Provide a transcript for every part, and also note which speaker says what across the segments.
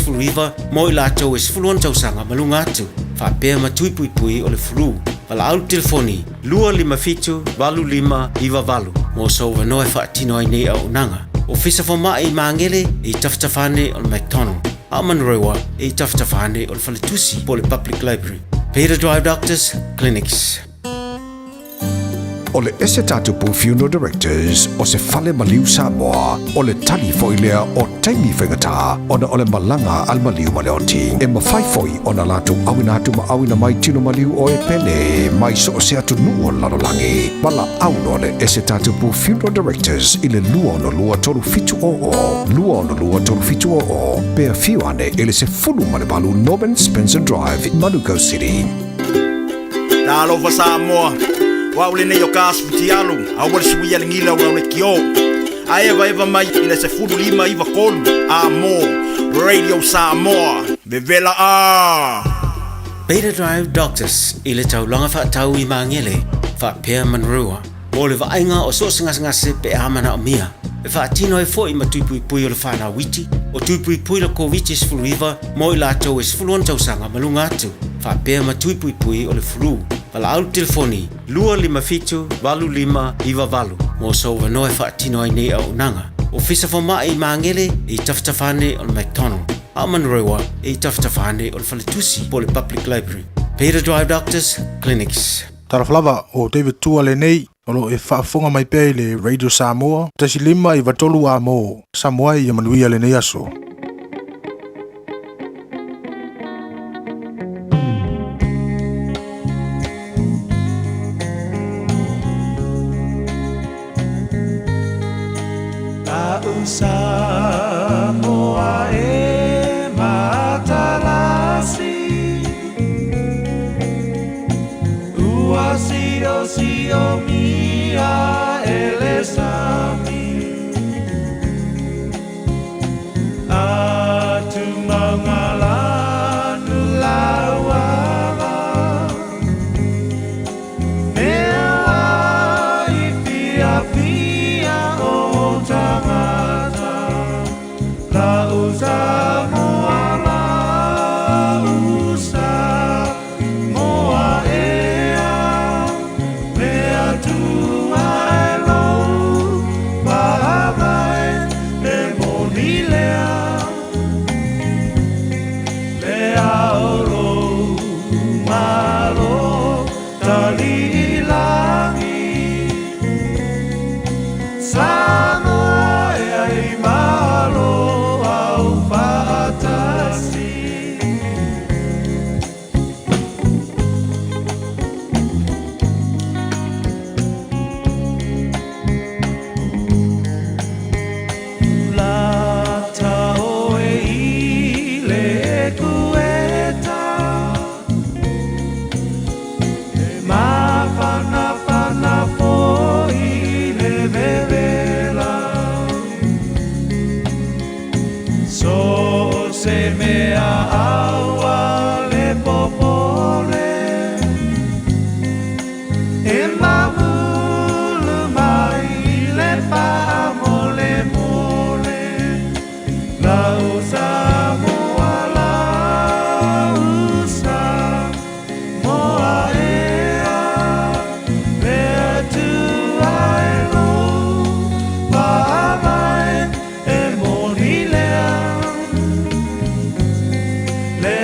Speaker 1: Koviti-19 mo i latou e 16 tausaga ma luga atu, faapea ma tui puipui o le flu. Valaau i le telefoni 257 8598 mo sou avanoa e faatino ai nei auaunaga. Ofisa Fomai i Magele e i tafatafa ane o le McDonald, a o Manurewa e i tafatafa ane o le Faletusi po o le Public Library. Peter Drive Doctors Clinics.
Speaker 2: O le Ese Tatupu Funeral Directors o se fale maliu Samoa, o le tali foi lea o taimi faigata ona o le malaga a le maliu ma le oti. E mafai foi ona latou auina atu ma auina mai tino maliu o e pele mai so o se atunuu o le lalolagi. Valaau loa le Ese Tatupu Funeral Directors i le 262 3700, 262 3700, pe afio ane i le 18 Norman Spencer Drive, Manukau City.
Speaker 3: Talofa Samoa, o au lenei o ka asu fitialu, aua le suia le gila ua le kio. A eva eva mai i le 15 93 a mo Radio Samoa, vevela a!
Speaker 1: Beta Drive Doctors i le taulaga faatau i Magele, faapea Manurewa, mo le vaaiga o so o se gasegase pe a manaomia. E faatino ai foi ma tui puipui o le fanau iti, o tui puipui le Koviti-19 mo i latou e 16 tausaga ma luga atu, faapea ma tui puipui o le flu. Valaau i le telefoni 257 8598 mo sou avanoa e faatino ai nei auaunaga. Ofisa Fomai i Magele e i tafatafa ane o le McDonald, a o Manurewa e i tafatafa ane o le Faletusi po o le Public Library. Peter Drive Doctors Clinics.
Speaker 4: Talofa lava, o David Tua lenei, o lo o e faafofoga mai pea i le Radio Samoa, 1 5 9 3 a mo Samoa ia manuia lenei aso.
Speaker 5: La'u Samoa e matalasi Ua sio mia e le sami Atu maungalanu lauala Mea i fia fia o tangata La'u Samoa la'u Samoa ea Le Atua e lou faavae e moni lea Le ao lou malo taliilagi Samoa e ai malo au faatasi. Lata oe i le ekueta E mafanafana foi le vevela So se mea aua le popole E mamulu mai le faamolemole La'u Samoa la'u Samoa ea Le Atua e lou faavae e moni lea Le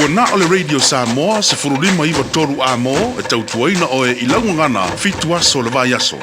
Speaker 6: Ua na o le Radio Samoa 1593 A-mo e tautuaina oe i lau gagana fitu aso le vaiaso.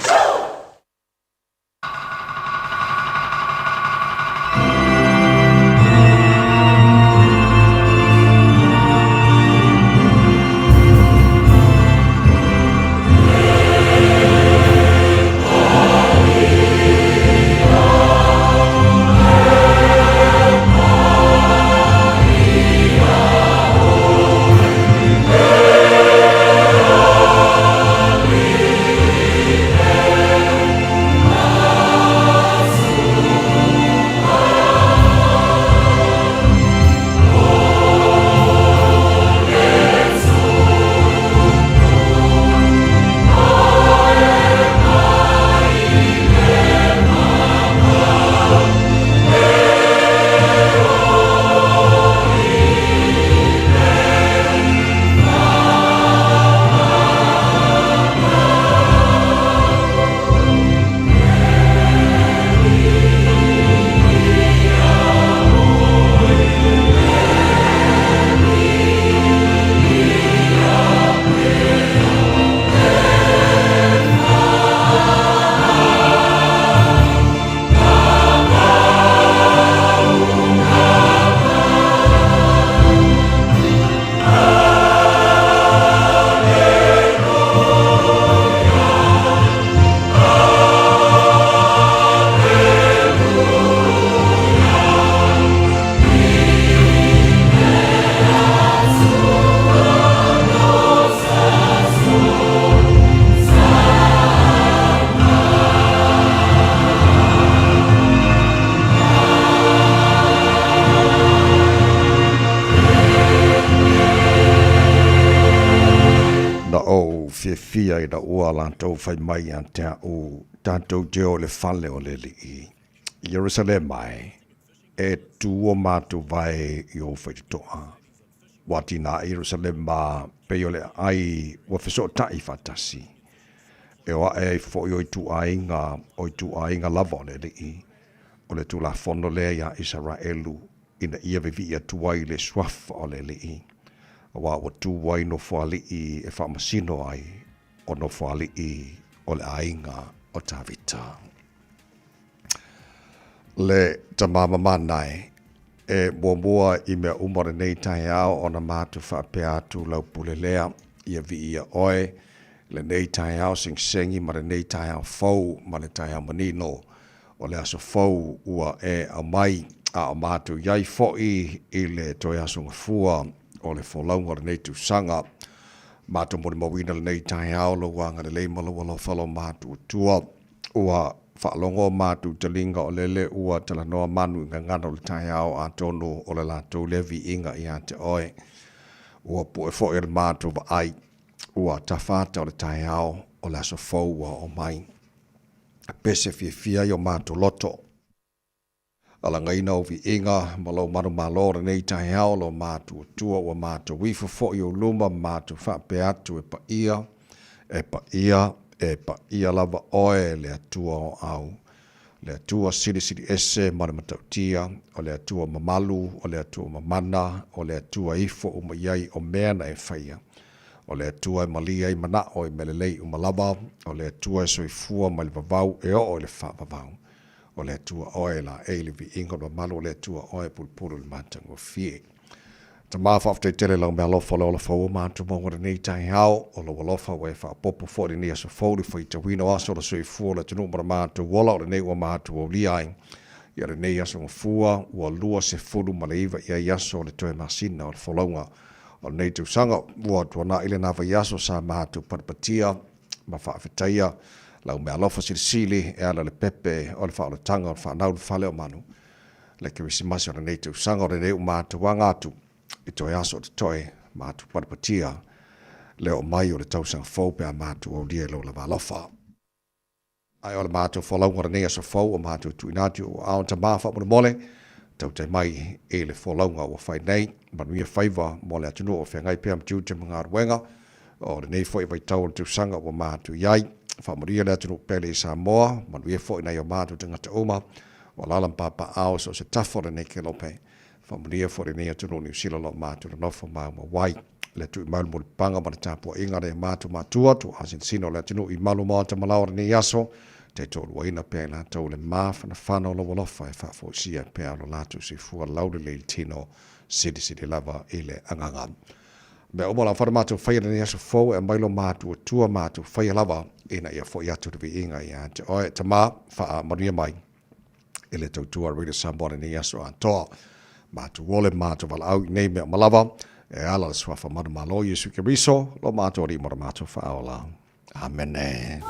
Speaker 2: Na ou fiafia ina ua latou fai mai ia te a'u, Tatou te o i le fale o le Alii, i Ierusalema e, e tu o matou vae i ou faitotoa. Ua atinae Ierusalema pei o le aai ua fesootai faatasi, e o ae ai foi o ituaiga o ituaiga lava o le Alii, o le Tulafono lea iā Isaraelu ina ia vivii atu ai le suafa o le Alii, aua ua tu ai nofoalii e faamasino ai o nofoalii o le aiga o Tavita. Le tama mamana e, e muamua i mea uma o lenei taeao ona matou faapea atu lau pule lea, ia viia oe lenei taeao segisegi ma lenei taeao fou ma le taeao manino o le aso fou ua e aumai, a o matou i ai foi i le toe aso gafua o le folauga o lenei tausaga. Matou molimauina lenei taeao lou agalelei ma lou alofa lo matou Atua. Ua faalogo matou taliga o lele ua talanoa manu i gagana o le taeao atonu o le latou lea viiga ia te oe. Ua pue foi le matou vaai, ua tafa ata o le taeao o le aso fou ua oo mai. Pese fiafia ai o matou loto. Alagaina ou viiga ma lou manumalo lenei taeao lo matou Atua ua matou ifo foi i ou luma ma matou faapea atu e paia, e paia, e paia lava oe le Atua o au, le Atua silisili ese ma le matautia, o le Atua mamalu, o le Atua mamana, o le Atua ifo uma i ai o mea na e faia. O le Atua e malie ai manao i mea lelei uma lava, o le Atua e soifua mai le vavau e oo i le faavavau. O le Atua oe e laei le viiga o le mamalu, o le Atua oe e pulupulu i le matagofie. Tama, faafetai tele i lau meaalofa o le ola fou o matou maua i lenei taeao. O lou alofa ua e faaopoopo foi i lenei aso fou i le faitauina o aso o le soifua o le atunuu ma le matou ola o lenei ua matou aulia ai. Ia lenei aso gafua ua 29 i ai aso o le toe masina o le folauga o lenei tausaga. Ua tuanai lena vaiaso sa matou patipatia ma faafetaia lau meaalofa silisili e ala i le pepe o le faaolataga o le fanau le fale o manu le Kerisimasi o lenei tausaga o lenei ua matou aga atu i toe aso o totoe matou patipatia le oo mai o le tausaga fou pe a matou aulia i lou lava alofa. Ae o le matou folauga o lenei aso fou ua matou tuuina atu i ou aao tama faamolemole, tautai mai i le folauga ua fai nei, manuia faiva mo le atunuu o feagai pea ma tiute ma galuega o lenei foi vaitau o le tausaga ua matou i ai. Faamanuia le atunuu pele i Samoa, manuia foi nai o matou tagata uma. Ua alaala ma papaaao i so o se tafa o lenei kelope. Faamanuia foi lenei atunuu o Niu Sila o lo o matou nonofo maumau ai. Le tui mai o le mulipapaga ma le tapuaiga a nai o matou matua, tuaa sinosino o le atunuu i malu maota ma laoa o lenei aso, taitoaluaina pea i latou le mafanafana o lou alofa e faafoisia pea lo latou soifua laulelei i le tino silisili lava i le agaga. Mea uma o le a mafai ona matou faia i lenei aso fou e aumai lo matuatua matou faia lava ina ia foi atu le viiga ia te oe. Tama, faamanuia mai i le tautua a Radio Samoa lenei aso atoa. Matou ole matou valaau i nei mea uma lava, e ala le suafa manumalo Iesu Keriso, lo matou Alii ma lo matou Faaola. Amene.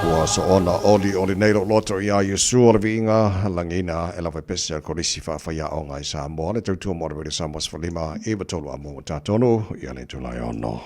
Speaker 2: Ua soona olioli nei lou loto iā Iesu o le viiga lagina e lava e pese a le Kolisi Faafaiaoga i Samoa le tautua mo le Radio Samoa 15 93 a mo tatonu ia le itula e ono.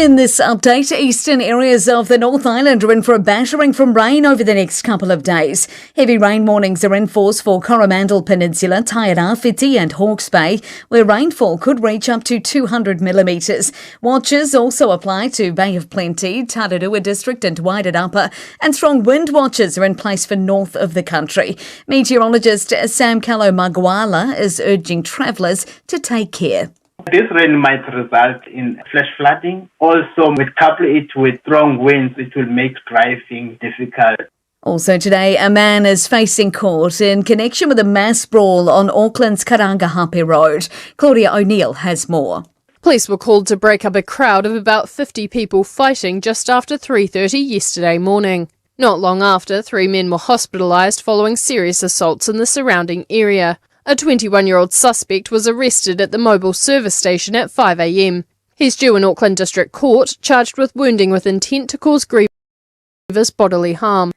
Speaker 7: In this update, eastern areas of the North Island are in for a battering from rain over the next couple of days. Heavy rain warnings are in force for Coromandel Peninsula, Tairāwhiti and Hawke's Bay, where rainfall could reach up to 200 millimetres. Watches also apply to Bay of Plenty, Tararua District and Wairarapa, and strong wind watches are in place for north of the country. Meteorologist Sam Callow Maguala is urging travellers to take care.
Speaker 8: This rain might result in flash flooding. Also, with couple it with strong winds, it will make driving difficult.
Speaker 7: Also today, a man is facing court in connection with a mass brawl on Auckland's Karangahape Road. Claudia O'Neill has more.
Speaker 9: Police were called to break up a crowd of about 50 people fighting just after 3:30 yesterday morning. Not long after, three men were hospitalised following serious assaults in the surrounding area. A 21-year-old suspect was arrested at the mobile service station at 5 a.m. He's due in Auckland District Court, charged with wounding with intent to cause grievous bodily harm.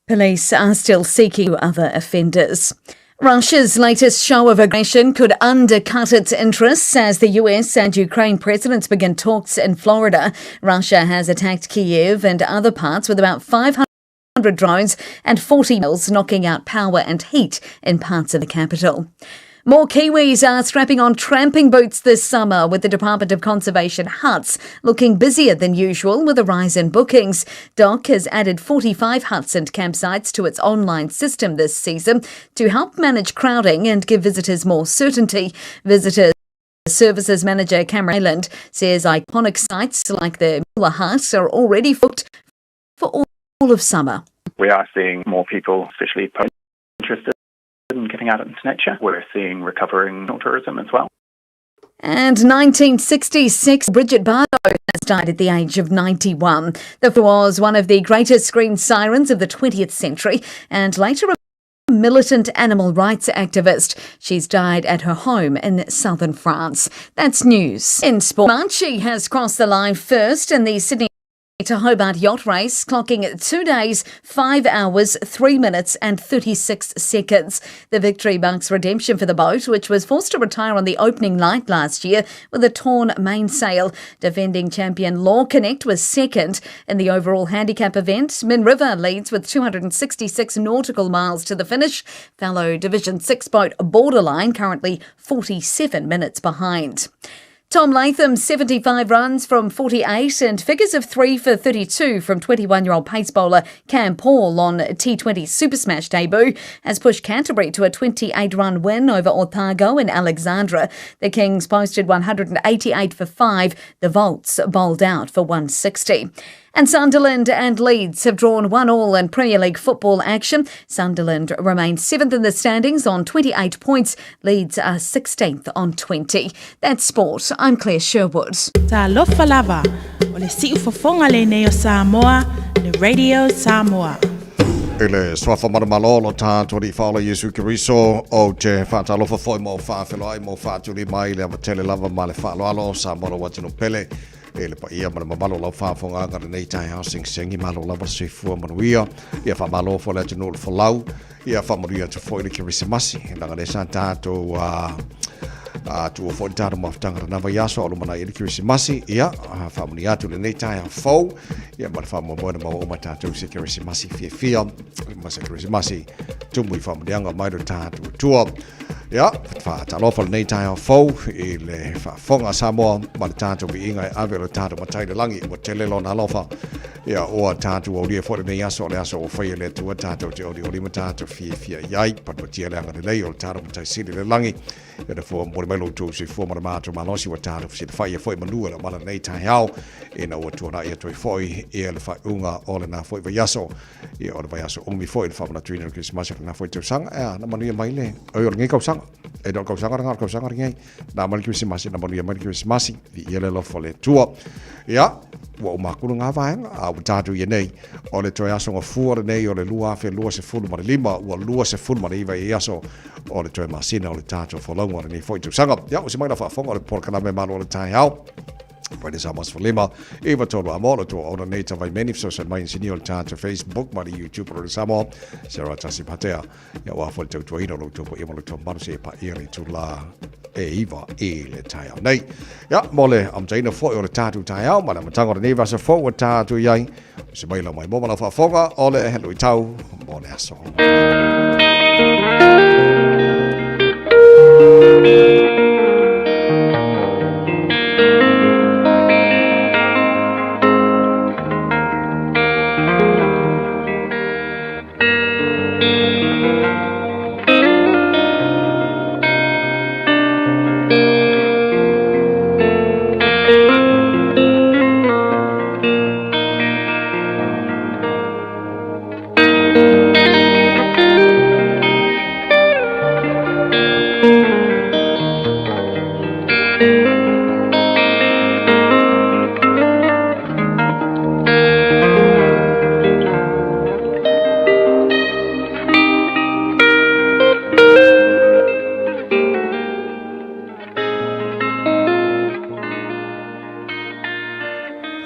Speaker 7: Police are still seeking other offenders. Russia's latest show of aggression could undercut its interests as the US and Ukraine presidents begin talks in Florida. Russia has attacked Kiev and other parts with about 500 drones and 40 missiles, knocking out power and heat in parts of the capital. More Kiwis are strapping on tramping boots this summer, with the Department of Conservation huts looking busier than usual with a rise in bookings. DOC has added 45 huts and campsites to its online system this season to help manage crowding and give visitors more certainty. Visitor Services Manager Cameron Island says iconic sites like the Mueller Hut are already booked for all of summer.
Speaker 10: We are seeing more people, especially interested in getting out into nature. We're seeing recovering tourism as well.
Speaker 7: And 1966, Brigitte Bardot has died at the age of 91. The was one of the greatest screen sirens of the 20th century and later a militant animal rights activist. She's died at her home in southern France. That's news. In sport, Manchi has crossed the line first in the Sydney to Hobart yacht race, clocking 2 days, 5 hours, 3 minutes and 36 seconds. The victory marks redemption for the boat, which was forced to retire on the opening night last year with a torn mainsail. Defending champion LawConnect was second in the overall handicap event. Min River leads with 266 nautical miles to the finish. Fellow Division 6 boat Borderline currently 47 minutes behind. Tom Latham, 75 runs from 48 and figures of 3 for 32 from 21-year-old pace bowler Cam Paul on T20 Super Smash debut has pushed Canterbury to a 28-run win over Otago in Alexandra. The Kings posted 188 for 5. The Volts bowled out for 160. And Sunderland and Leeds have drawn 1-1 in Premier League football action. Sunderland remain 7th in the standings on 28 points. Leeds are 16th on 20. That's sport. I'm Claire Sherwood.
Speaker 11: Talofa lava, o le siufofoga lenei o Samoa, le Radio Samoa.
Speaker 2: I le suafa manumalo lo tātou Alii Faaola Iesu Keriso, ou te faatalofa foi ma ou faafeloai ma ou faatuli mai i le ava tele lava ma le faaaloalo, Samoa lou atunuu pele, e le paia ma le mamalu o lau faafofogaaga i lenei taeao segisegi, malo lava le soifua manuia, ia faamalo foi le atunuu o le folau, ia faamanuia atu foi le Kerisimasi, leaga lea sa tatou a tuua foi le tatou mafutaga lena vaiaso a o lumanai ai le Kerisimasi, ia faamanuia atu lenei taeao fou, ia ma le faamoemoe na maua uma tatou se Kerisimasi fiafia ma se Kerisimasi tumu i faamanuiaga mai lo tatou Atua. Ia, faatalofa lenei taeao fou i le faafofoga a Samoa ma le tatou viiga e ave o le tatou Matai i le lagi ua tele lona alofa. Ia, ua tatou aulia foi lenei aso, o le aso ua faia e le Atua tatou te olioli ma tatou fiafia i ai. Palupatia le agalelei o le tatou Matai Sili i le lagi. Ia na fua momoli mai lo outou soifua ma le matou malosi ua tatou fesilafai ai foi manu e le mala lenei taeao ina ua tuanai atu ai foi ia le faaiuga o lena foi vaiaso. Ia o le vaiaso umi foi le faamanatuina o le Kerisimasi o lena foi tausaga. Ea, na manuia mai le, oi o lenei tausaga. E le o le tausaga lena, o le tausaga lenei. Na mai le Kerisimasi, na manuia mai le Kerisimasi. Viia le alofa o le Atua. Ia, ua uma atu lena vaega, a ua tatou i nei, o le toe aso gafua lenei o le 2025, ua 29 i aso o le toe masina o le tatou folauga o lenei foi tausaga. Ia, ua se mai lau faafofoga o le polokalame malo o le taeao. Pai le Samoa 15 i tolu a molo tua ona nei ta vai meni social mai insinio le tātou Facebook ma le YouTube o le Samoa Sarah Tasi Patea ia ua fo le tautuaina o lo tupu ia ma lo maru se pa ia le tula e iwa i le taiao nei. Ia, mo le amtaina foi o le tātou taiao ma le amataga o lenei vasa fou ua tātou i ai. Se mai lau mai mo ma lau faafofoga o le luitau mo le aso.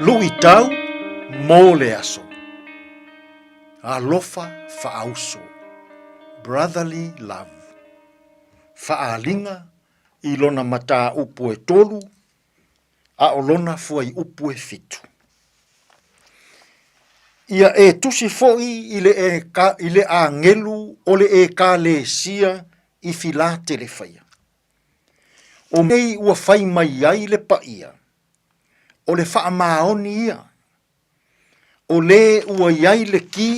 Speaker 12: Luitau mo le aso. Alofa faauso. Brotherly love. Faaliga i lona mataupu e tolu a o lona fuaiupu e fitu. Ia e tusi foi i le, e, ka, i le agelu o le Ekalesia i Filatelefaia. O nei ua fai mai ai le paia, o le faamaoni ia, o lē ua i ai le kī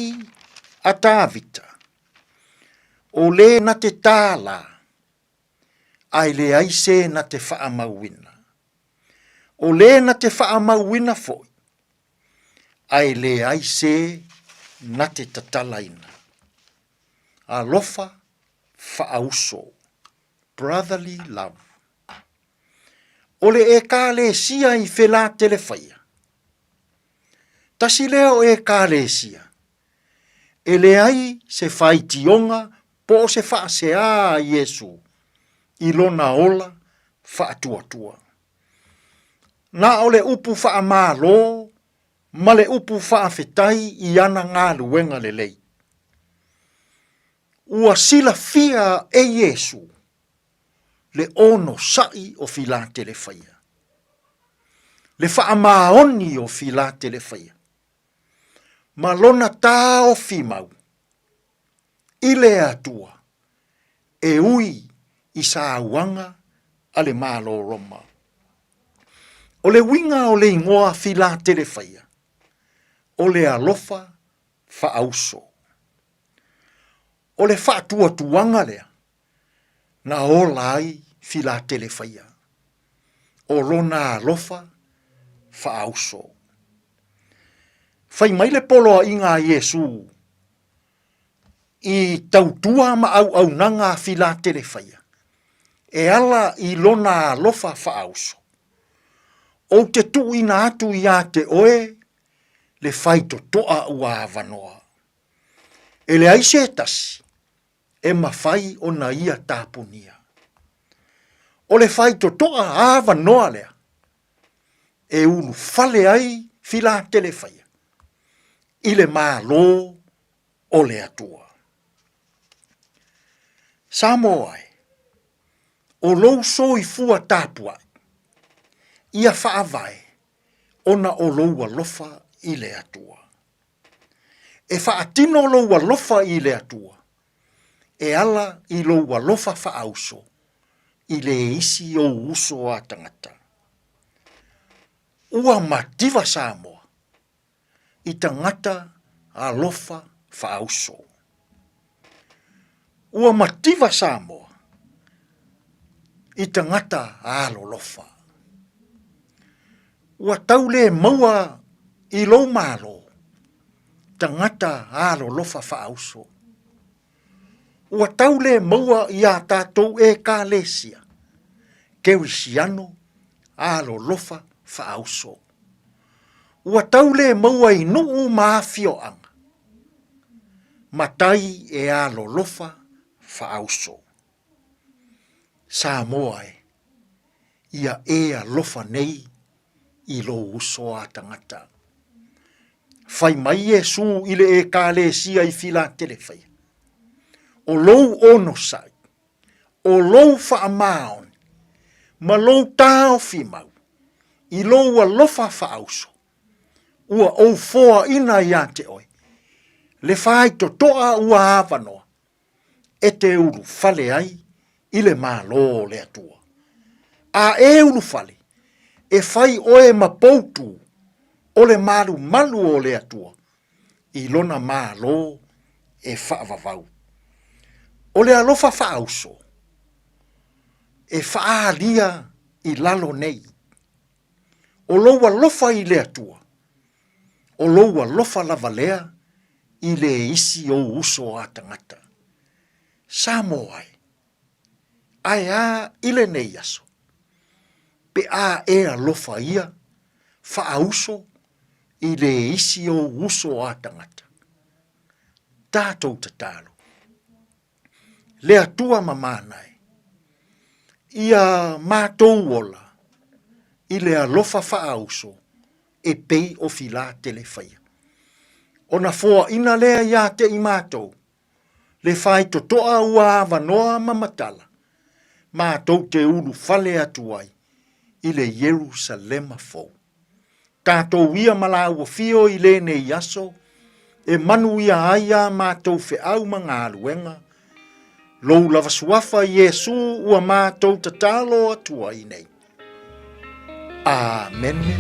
Speaker 12: a Tavita, o lē na te tālā, a e leai se na te faamauina. O lē na te faamauina foi, a e leai se na te tatalaina. Alofa faauso, brotherly love. O le Ekalesia i Felatelefaia, tasi lea o Ekalesia e leai se faitioga po o se faasea a Iesu i lona ola faatuatua. Na o le upu faamalo ma le upu faafetai i ana galuega lelei. Ua silafia e Iesu le onosai o Filatelefaia, le faamaoni o Filatelefaia, ma lona taofi mau i le Atua e ui i sauaga a le Malo Roma. O le uiga o le igoa Filatelefaia, o le alofa faauso. O le faatuatuaga lea na ola ai Filatelefaia, o lona alofa faauso. Fai mai le poloaiga a Iesu i tautua ma auaunaga a Filatelefaia, e ala i lona alofa faauso. Ou te tuuina atu iā te oe le faitotoa ua avanoa. E leai se tasi e mafai ona ia tapunia. O le faitotoa avanoa lea e ulufale ai Filatelefaia i le Malo o le Atua. Samoa e, o lou soifua tapuai, ia faavae ona o lou alofa i le Atua. E faatino lou alofa i le Atua e ala i lou alofa faaauso i le isi ou uso a tagata. Ua mativa Samoa i tagata alofa faaauso. Ua mativa Samoa i tagata alolofa. Ua tau le maua i lou Malo tagata alolofa faauso. Ua tau le maua i a tatou Ekalesia Kerisiano alolofa faauso. Ua tau le maua i nuu ma afioaga matai e alolofa faauso. Samoa e, ia e alofa nei. i lou uso a tagata. Fai mai Iesu i le Ekalesia i Filatelefaia, O lou onosai, o lou faamaoni, ma lou taofi mau, i lou alofa faauso, ua ou foaina iā te oe, le faitotoa ua avanoa, e te ulufale ai i le Malo o le Atua. A e ulufale, e fai oe ma poutū o le malumalu o le Atua i lona Malo e faavavau. O le alofa faauso e faaalia i lalo nei, o lou alofa i le Atua, o lou alofa lava lea i le isi ou uso a tagata. Samoa e, ae a i lenei aso, pe a e alofa ia faauso i le isi ou uso a tagata. Tatou tatalo. Le Atua mamana e, ia matou ola i le alofa faauso e pei o Filatelefaia. Ona foaina lea iā te i matou, le faitotoa ua avanoa ma matala, matou te ulufale atu ai i le Ierusalema fou. Tatou ia ma lāua fio i lenei aso, e manuia ai a matou feau ma galuega, Lou lava suafa Iesu ua matou tatalo atu ai nei. Amene.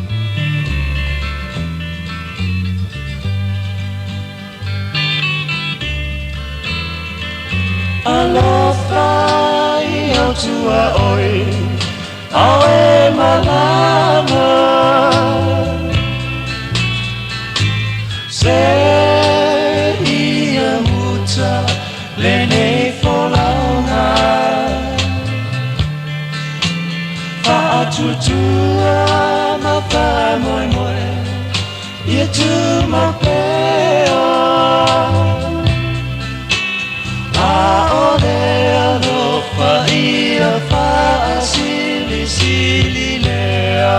Speaker 5: Alofa i au tua oi, ao e malama. Se ia muta lenei folauga. Faatuatua ma faamoemoe ia tumau pea. ʻAʻole alofa ia faasilisili lea.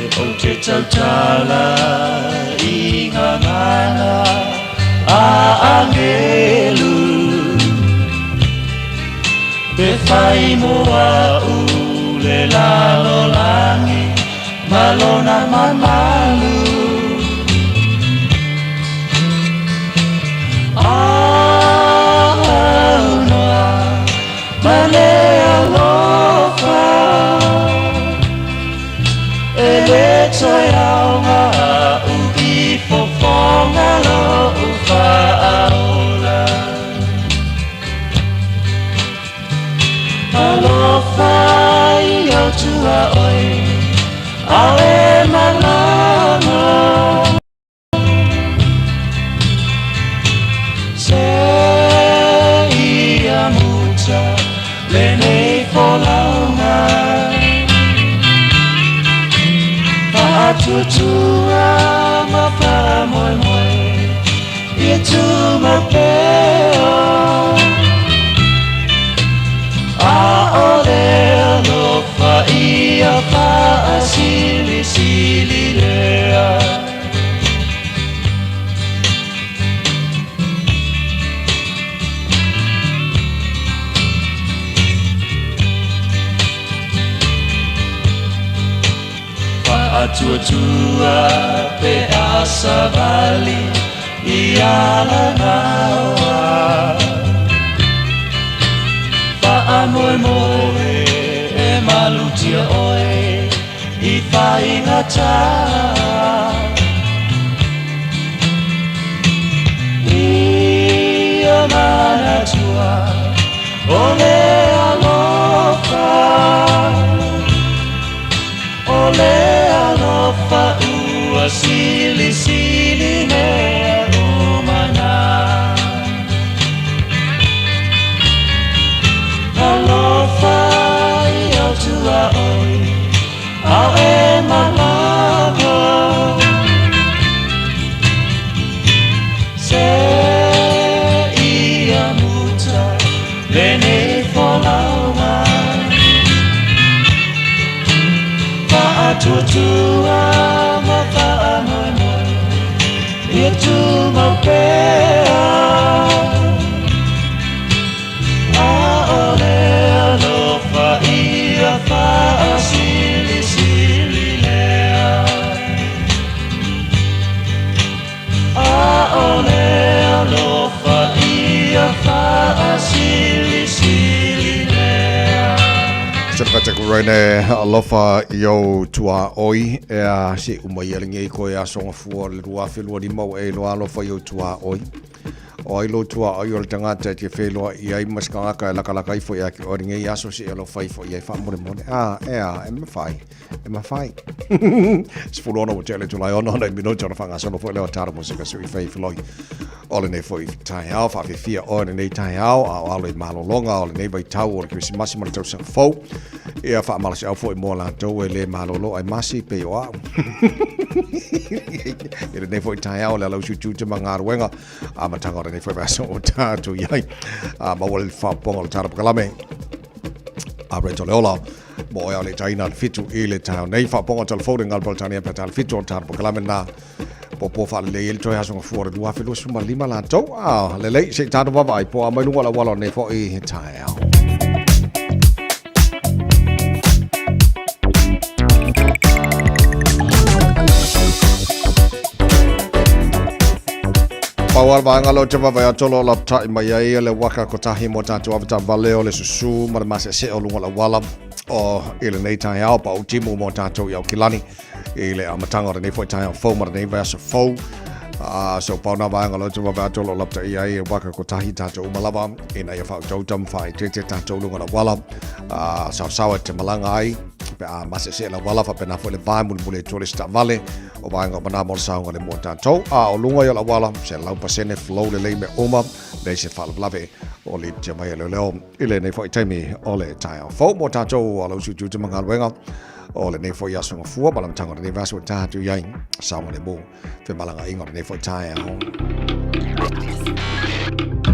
Speaker 5: E ou te tautala i ngā mana a angelu Pe whai mo a u le lalolangi ma lona mamalu Au noa ma le alofa E le toe aoga a'u i fofoga lo'u faaola Alofa i au tuaoi Ao e malama Se ia muta lenei folauga Faatuatua ma faamoemoe ia tumau pea ʻAʻole alofa ia faasilisili lea. Faatuatua pe a savali i Alanaoa Faamoemoe e malutia oe i faigata Ia manatua o le alofa O le alofa ua silisili mea uma na Alofa i au tuaoi Ao e malama. Faatuatua ma faamoemoe ia tumau pea. ʻAʻole alofa ia faasilisili lea. ʻAʻole alofa ia faasilisili lea.
Speaker 2: Sefata Kurene alofa i ou tuaoi ea se uma ia lenei koe aso gafua o le 2025 ua e iloa alofa i ou tuaoi. O ai lou tuaoi o le tagata e te feiloai ai ma se tagata e lakalaka ifo ia te oe lenei aso seia alofa ifo i ai faamolemole. A, ea, e mafai, e mafai. 16 ua tea le itula e 6 nai minute ona faagasolo foi lea o talo mo se kasi i fai filoi. O lenei foi taeao, faafefia oe lenei taeao, a o alo i malologa o lenei vaitau o le Kerisimasi ma le tausaga fou. Ia faamalosiau foi mo latou e le malolo ai masi pei o au. I lenei foi taeao le ala usu tiute ma galuega amataga o lenei foi vaiaso o tatou i ai. A maua le faapopoga o le tala pakalame a Rachel Leola mo oe le taina le fitu i le taeao nei faapopoga o telefone ngal Politania pe tala fitu o le tala pakalame na popo faalelei ai le toe aso gafua o le 2025 latou. A lelei se i tatou vaavaai po a mai luga o le auala o lenei foi taeao. Pau lava le vaega lea ou te vaavaai atu o lo o lapatai mai ai le waka kotahi mo tatou avetaavale o le susū ma le maseasea o luga o le auala o i lenei taeao paʻu timu mo tatou i Aukilani i le amataga o lenei foi taeao fou ma lenei vaiaso fou. So pau nā vaega lea ou te vaavaai atu o lo o lapataia ai e waka kotahi tatou uma lava ina ia faautauta ma faaeteete tatou luga o le auala. Saosaoa e te malaga ai pe a maseasea le auala faapena foi le vae mulimuli atu o le isi taavale o vaega uma na mo le saogalemu o tatou. A o luga ia o le auala, 100% flow lelei mea uma, leai se faalavelave o litia mai e leoleo i lenei foi taimi o le taeao fou mo tatou ala usu tiute ma galuega o lenei foi aso gafua ma le amataga o lenei vaiaso ua tatou i ai saogalemu femalagaaiga o lenei foi taeao.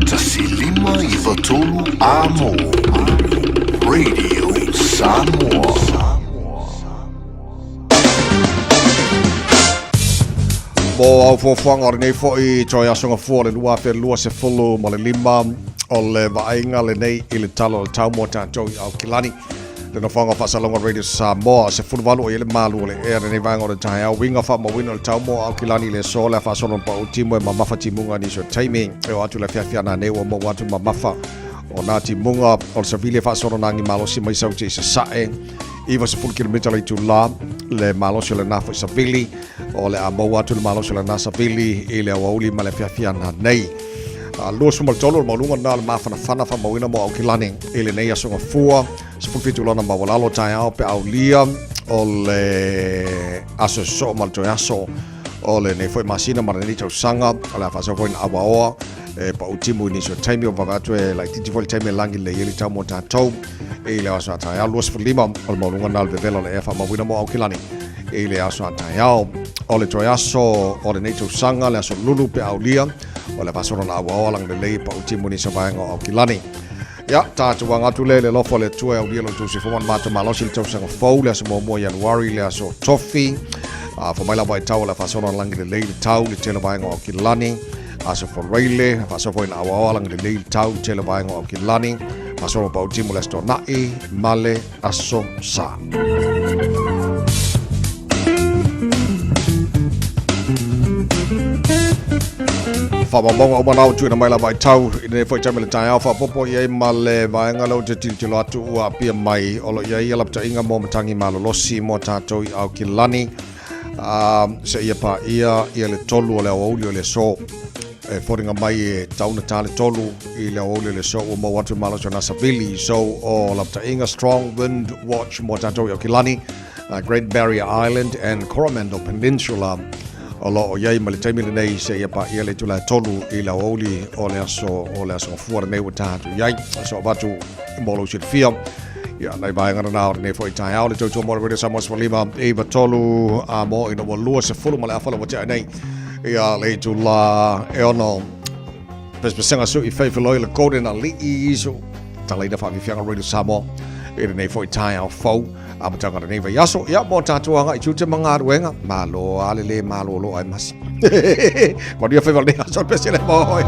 Speaker 6: 1593 Amo Radio Samoa.
Speaker 2: Mo au fuafuaga o lenei foi toe aso gafua o le 2025 o le vaaiga lenei i le tala o le tau mo tatou i Aukilani. Le nofoaga o faasalalauga Radio Samoa, 18 o i ai le malu o le ea lenei vaega o le taeao. Uiga faamauina o le tau mo Aukilani i le aso le a faasolo na paʻu timu e mamafa timuga nisi o taimi. E oo atu i le afiafi ana nei ua maua atu mamafa o nā timuga o le savili e faasolo nā agi malosi mai Saute i Sasae. 90 kilomita le itulā le malosi o lenā foi savili o le a maua atu le malosi o lenā savili i le aoauli ma le afiafi ana nei. 23 o le maualuga lena o le mafanafana faamauina mo Aukilani i lenei aso gafua 17 lona maualalo taeao pe aulia o le aso sosoo ma le toe aso o lenei foi masina ma lenei tausaga o le a faasau foi na auaoa e pau timu i nisi o taimi o vave atu e laititi foi le taimi e lagi lelei ai le tau mo tatou i le aso a taeao 25 o le maualuga na o le vevela o le ea faamauina mo Aukilani i le aso a taeao o le toe aso o lenei tausaga le aso lulu pe aulia o le faasolo na auaoa lagalelei e pau timu i nisi o vaega o Aukilani. Ia, tatou aga atu lea i le alofa o le Atua e aulia lo outou soifua ma le matou malosi i le tausaga fou, le aso muamua Ianuari, le aso Tofi. Fai mai lava i tau o le faasolo na lagi lelei le tau, le tele o vaega o Aukilani. Aso Faraile, faasolo foi na auaoa lagi lelei le tau, le tele o vaega o Aukilani. Faasolo pau timu le aso Toanai ma le aso Sa. Faamaumauga uma na ua tuuina mai lava i tau i lenei foi taimi le taeao faaopoopo i ai ma le vaega lea ou te tilotilo atu ua aapia mai o lo o i ai lapataiga mo matagi malolosi mo tatou i Aukilani seia paia ia le tolu o le aoauli o le aso e foliga mai e taunata le tolu i le aoauli o le aso ua maua atu le malosi o nā savili so o lapataiga Strong Wind Watch mo tatou i Aukilani Great Barrier Island and Coromandel Peninsula o lo o i ai ma le taimi lenei seia paia le itula e tolu i le aoauli o le aso o le aso gafua lenei ua tatou i ai. So avatu mo lou silafia. Ia, nai vaega na o lenei foi taeao le tautua mo le Radio Samoa 15 i tolu a mo ina ua 20 ma le afa le ua tea nei. Ia, le itula e ono pesepesega su i feifeloi le Golden Ali'i so talaina faafiafiaga Radio Samoa i lenei foi taeao fou. Amataga o lenei vaiaso, ia mo tatou agai i tiute ma galuega, malo a le le malolo ai masi. Manuia faiva o lenei aso, le pese le moe.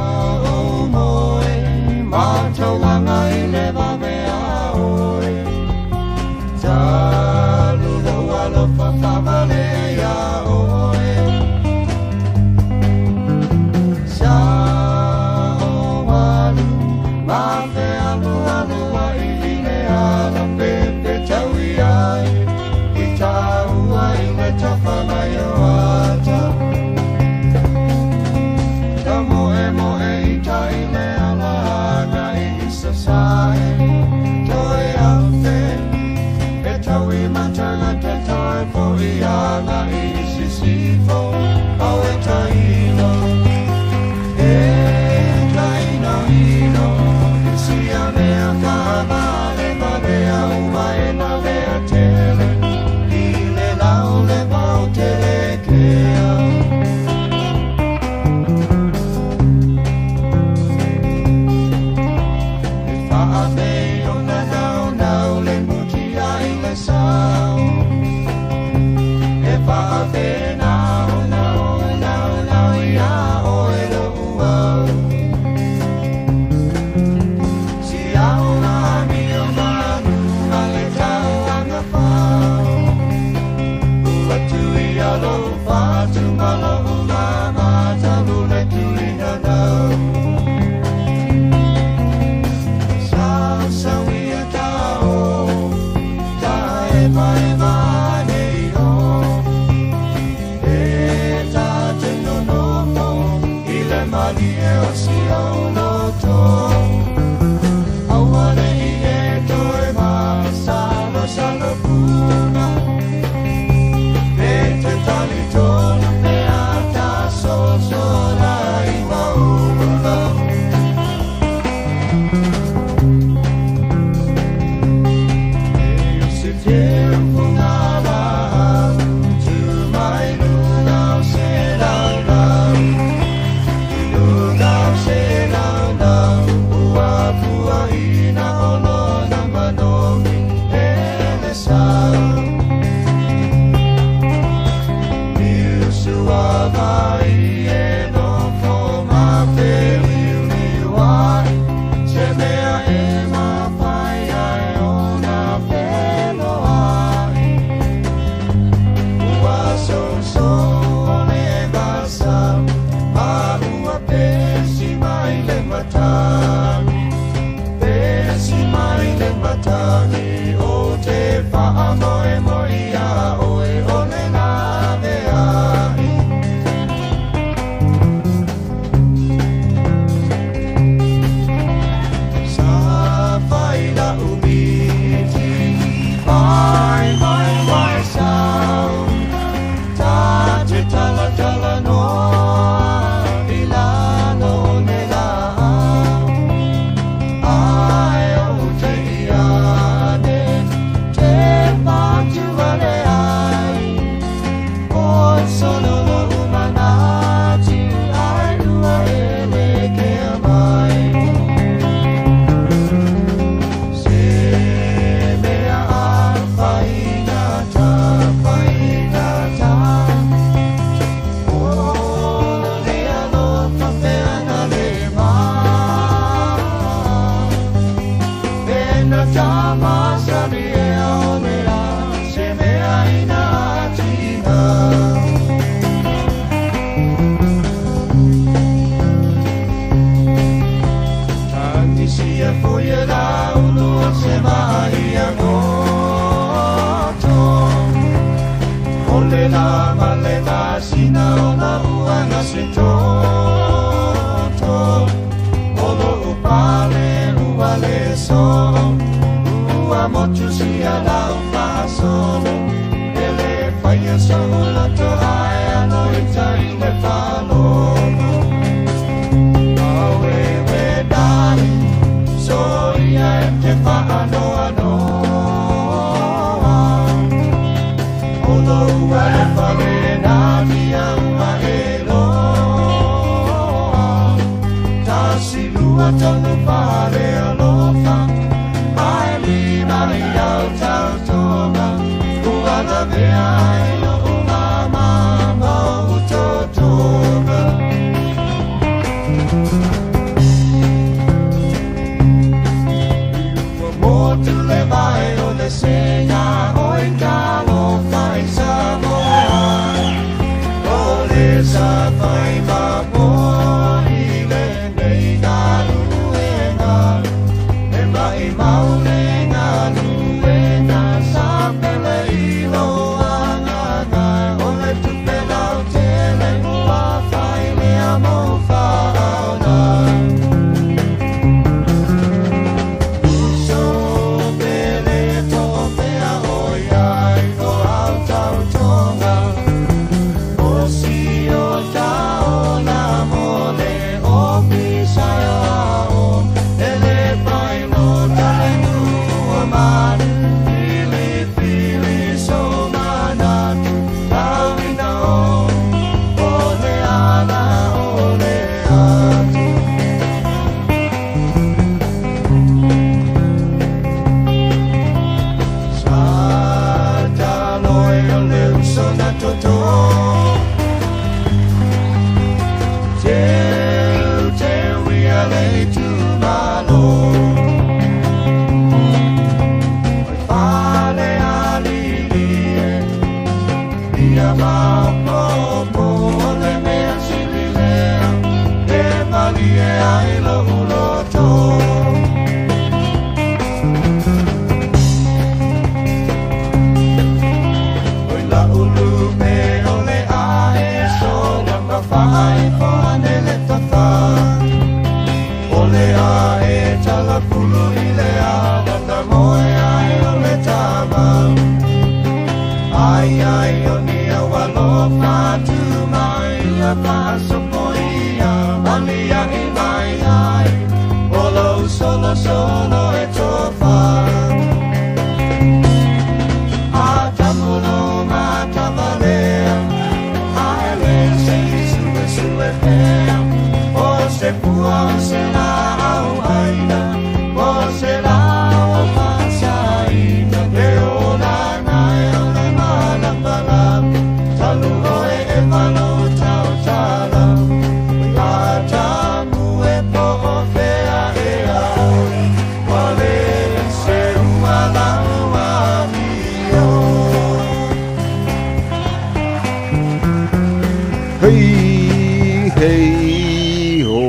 Speaker 2: Hei, hei, ho,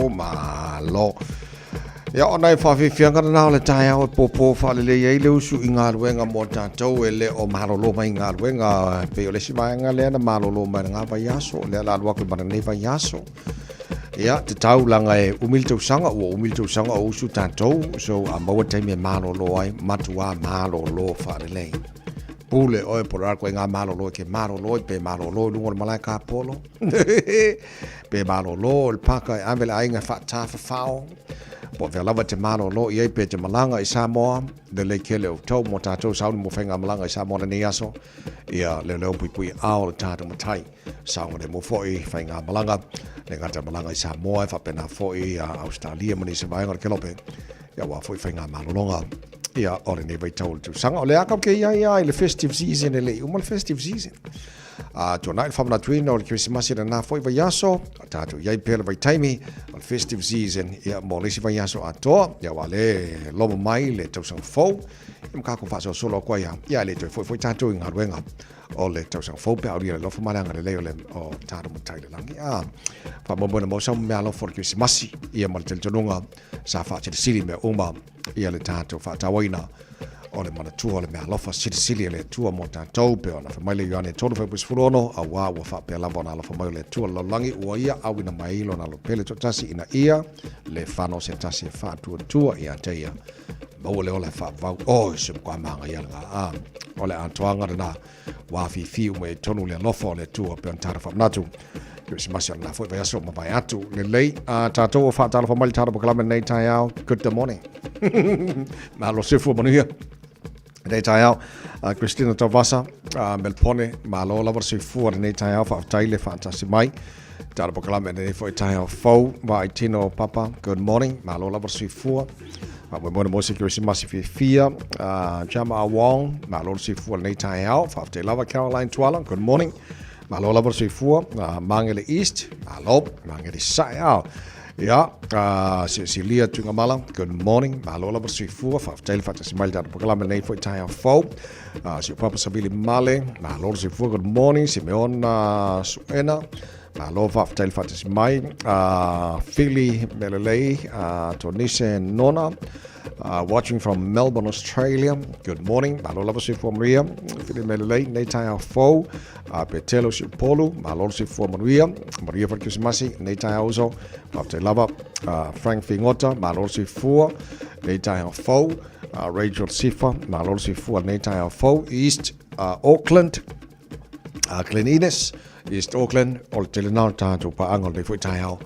Speaker 2: malo. Ia ona e whawhiwhianga na o le taeao e pōpō whaalelei ai le usu i galuega mo tatou e le o malolo mai galuega pei o le isi vaega lea na malolo mai le ngā vaiaso lea la alu atu ma lenei vaiaso. Ia, te taulaga e umi le tausaga, ua umi le tausaga o usu tatou, so a maua taimi e malolo ai, matua malolo faalelei. Pule oe po o le a koe ngā malolo e ke malolo i pe malolo i luga o le malae kapolo. Pe malolo i le paka e ave le aiga e faatafafao. Po o fea lava te malolo i ai pe te malaga i Samoa, lelei kele o tou mo tatou sauni mo faigamalaga i Samoa lenei aso. Ia leoleo puipui ao le tatou matai. Saogalemu foi faigamalaga, le gata malaga i Samoa e faapena foi a Australia ma nisi vaega o le Kelope, ia aua foi faigamalologa ia o lenei vaitau o le tausaga. O le a kau ke ia ia i le festive season e le i uma le festive season. A tuanai le faamanatuina o le Kerisimasi lena foi vaiaso, a tatou i ai pea le vaitaimi o le festive season ia mo le isi vaiaso atoa, ia aua le loma mai le tausaga fou, ia ma kākou faasolosolo atu ai lava, ia e le toe foi foi tatou i galuega o le tausaga fou pe a aulia le alofa ma le agalelei o le o tatou Matai i le lagi. A faamoemoe na maua sau meaalofa o le Kerisimasi ia ma le talitonuga sa faasilisili mea uma ia le tatou faatauaina o le manatua o le meaalofa silisili a le Atua mo tatou pe ona fai mai le Ioane 3:16 auā ua faapea lava ona alofa mai o le Atua le lalolagi ua ia auina mai lona alo pele toatasi ina ia le fano se tasi e faatuatua ia te ia maua le ola e faavavau oi se matua māngaia lena a o le atoaga lena ua afifi uma i tonu le alofa o le Atua pe ona tatou faamanatu Kerisimasi o lena foi vaiaso ma vae atu lelei a tatou o faatalofa mai le tatou polokalame lenei taeao. Good morning. Malo soifua manuia lenei taeao. Christina Tauvasa, Melpone, malo lava le soifua lenei taeao, faafetai le faatasi mai. Tatou polokalame lenei foi taeao fou, vaai tino papa, good morning, malo lava le soifua. Faamoemoe na mo se Kerisimasi fiafia. Jama Wong, malo le soifua lenei taeao, faafetai lava. Caroline Tuala, good morning. Malo lava le soifua, Magele East, malo, Magele Sae, ao. Ia, Cecilia Tuigamala, good morning. Malo lava le soifua, faafetai le faatasi mai i le tatou polokalame lenei foi taeao fou. Si ou papa Savili Male, malo le soifua, good morning. Simeona Suena, malo faafetai le faatasi mai. Fili Melelei, Tonise Nona, watching from Melbourne, Australia. Good morning. Malo lava soifua manuia. Fili Melelei, nei taeao fou. Petelo Siupolu, malo le soifua manuia. Manuia foi le Kerisimasi, nei taeao uso. Faafetai lava. Frank Figota, malo le soifua, nei taeao fou. Rachel Sifa, malo le soifua, nei taeao fou. East Auckland, Glen Innes, East Auckland, o le tele na o tatou paaga o lenei foi taeao.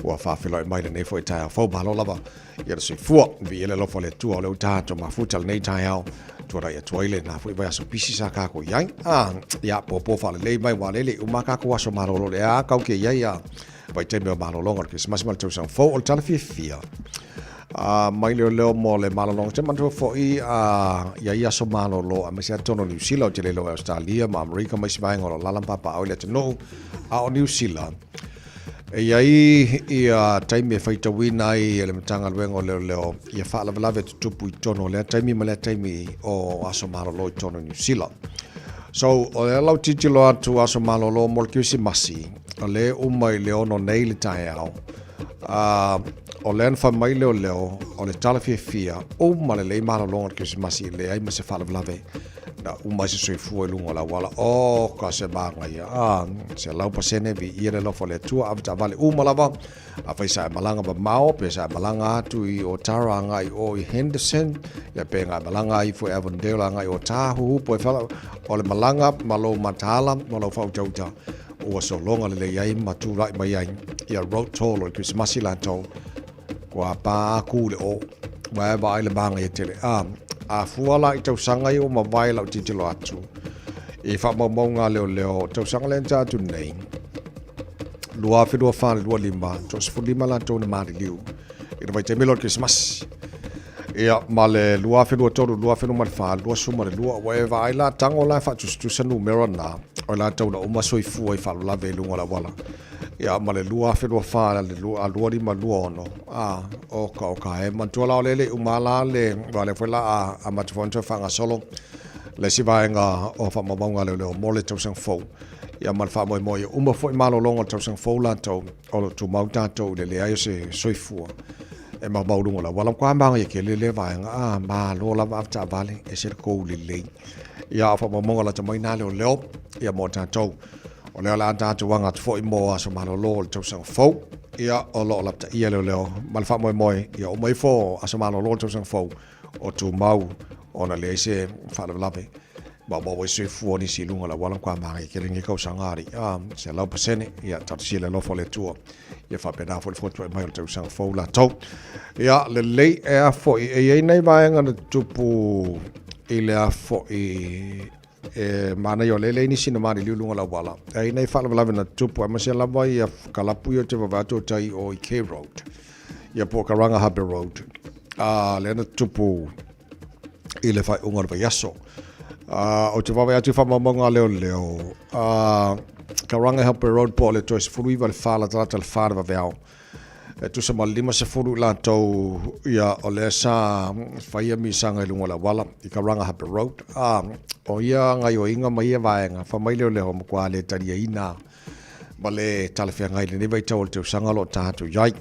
Speaker 2: Ua faafeiloai mai lenei foi taeao fou, malo lava ia le soifua. Viia le alofa o le Atua o lea ua tatou mafuta lenei taeao. Tuanai atu ai lena foi vaiaso pisi sa kākou i ai. Ah, ia, pōpō faalelei mai ua lele uma kākou aso malolo le a kau ke i ai a vaitaimi o malologa o le Kerisimasi ma le tausaga fou o le tala fiafia. Mai leo leo mo le malologa. Te manatua foi ia ia aso malolo aemaise lava totonu o Niu Sila, ou te le iloa i Ausetalia ma Amerika ma isi vaega o lo o alaala ma papaaao i le atunuu, a o Niu Sila, e i ai ia taimi e faitauina ai e le Matagaluega o Leoleo ia faalavelave tutupu i totonu o lea taimi ma lea taimi o aso malolo i totonu o Niu Sila. So, o lea lau tilotilo atu aso malolo mo le Kerisimasi, o lea e uma i le 6 nei le taeao, o lea na fai mai leoleo, o le tala fiafia, uma lelei malologa o le Kerisimasi e leai ma se faalavelave na uma ai se soifua i luga o le auala. O ka se magaia, 100% viia le alofa o le Atua, ave taavale uma lava, afai sa e malaga mamao, pe sa e malaga atu i Otara agai i o i Henderson, ia pe nga e malaga ai ifo i Avondale agai i o Tāhuhu, po e whala, o le malaga ma lou mataala, ma lou whautauta, ua sologa lelei ai ma tulai mai ai ia road toll o le Kerisimasi latou, kua pā aku le o, ua e vaai le māngaia tele. A, a fua la i tausaga ia ua mavae lau tilotilo atu, i faamaumauga a leoleo, o tausaga lea na tea atu nei, 2024 25, 15 latou na maliliu i le vaitaimi lea o le Kerisimasi. Ia, ma le 2023, 2024, 22, ua e vaai la, tago la e faatusatusa numera na, o i latou na uma soifua i faalavelave i luga o le auala. Ia, ma le 2024, le 25, 26, a, oka, oka, e manatua la o lea e le i uma la le, aua o lea foi la a amata foi ona toe faagasolo le isi vaega o faamaumauga a leoleo mo le tausaga fou. Ia, ma le faamoemoe ia uma foi malologa o le tausaga fou latou, o lo o tumau tatou i le leai o se soifua e maumau luga o le auala. Matua manaia tele lea vaega, a, malo lava avetaavale, ese le kou lelei. Ia, o faamaumauga lata mai na leoleo, ia mo tatou. O lea o le a tatou aga atu foi mo aso malolo o le tausaga fou. Ia, o lo o lapataia leoleo ma le faamoemoe, ia uma ifo aso malolo o le tausaga fou, o tumau ona leai se faalavelave maumau ai soifua o nisi i luga o le auala matua manaia tele lenei tausaga alii a 100% ia talosia le alofa o le Atua ia faapena foi le fotuai mai o le tausaga fou latou ia lelei e a foi e i ai nai vaega na tutupu i le a foi e manaia o lea e leai nisi na maliliu i luga o le auala e i ai nai faalavelave na tutupu aemaise lava ia kalapu ia ou te vaavaai atu o tai o i K Road ia po o Karangahape Road a lea na tutupu i le faaiuga o le vaiaso. Ou te vaavaai atu i faamaumauga a leoleo, Karangahape Road po o le toe 19 le 4 latalata le 4 le vaveao. E tusa ma le 50 i latou ia o lea sa faia misaga i luga o le auala i Karangahape Road. O ia gaioiga ma ia vaega, fai mai leoleo matua le taliaina ma le talafeagai i lenei vaitau o le tausaga o lo o tatou i ai.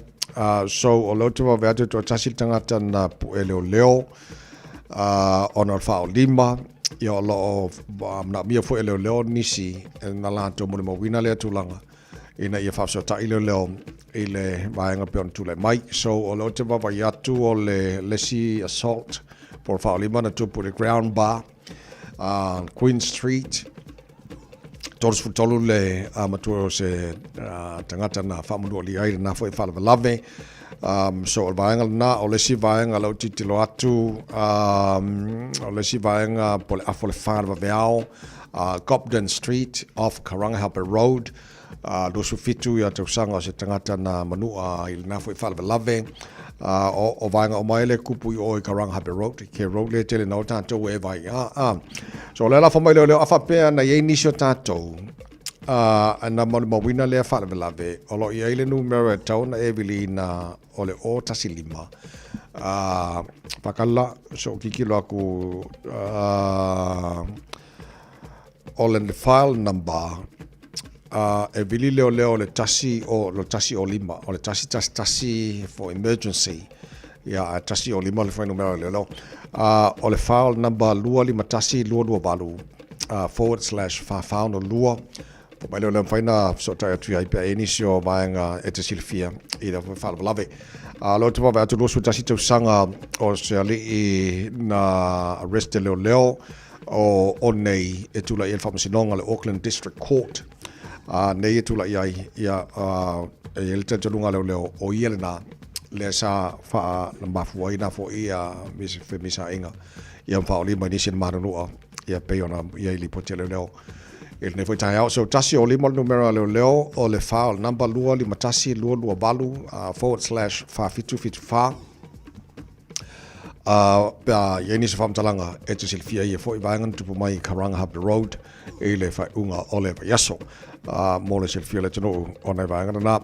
Speaker 2: So, o lea ou te vaavaai atu e toatasi le tagata na pue leoleo ona o le faaolima, ia o lo o manaomia foi e leoleo nisi na latou molimauina lea tulaga ina ia faafesootai leoleo i le vaega pei ona tulai mai. So, o lea ou te vaavaai atu o le isi assault po o le faaolima na tupu i le Ground Bar, Queen Street, 33 le matua o se tagata na faamanualia ai lena foi faalavelave. So o le vaega lena, o le isi vaega lea ou tilotilo atu, o le isi vaega po o le afa o le 4 le vaveao, Cobden Street off Karangahape Road, 27 ia tausaga o se tagata na manua i lena foi faalavelave. O vaega uma ai le kupu i o i Karangahape Road, ke road lea tele na o tatou e vai. So o lea la fai mai leoleo, a faapea na i ai nisi o tatou, Na molimauina lea faalavelave, o lo o i ai le numera e tatau ona e viliina o le 015. Faakala, se i ou tilotilo atu, o le file number, e vili leoleo le 1 o le 105, o le 111 for emergency, ia ae 105 le fuainumera o leoleo. O le file number 251228 forward slash 4462. Po mai lea o lea mafai ona fesootai atu i ai pe a i ai nisi o vaega e te silafia i lea foi faalavelave. O lea ou te vaavaai atu 21 tausaga o se alii na arrest e leoleo o o nei e tulai ai le faamasinoga le Auckland District Court a nei e tulai ai ia e i ai le talitonuga a leoleo o ia lena lea sa faa mafua ai na foi ia femisaiga ia ma faaolima i nisi na manunua ia pei ona i ai lipoti a leoleo i lenei foi taeao. So 105 le numera a leoleo o le file number 251228 forward slash 4774. Pe a i ai nisi o faamatalaga e te silafia ia foi vaega na tupu mai i Karangahape Road i le faaiuga o le vaiaso. Mo le silafia o le atunuu o nai vaega na.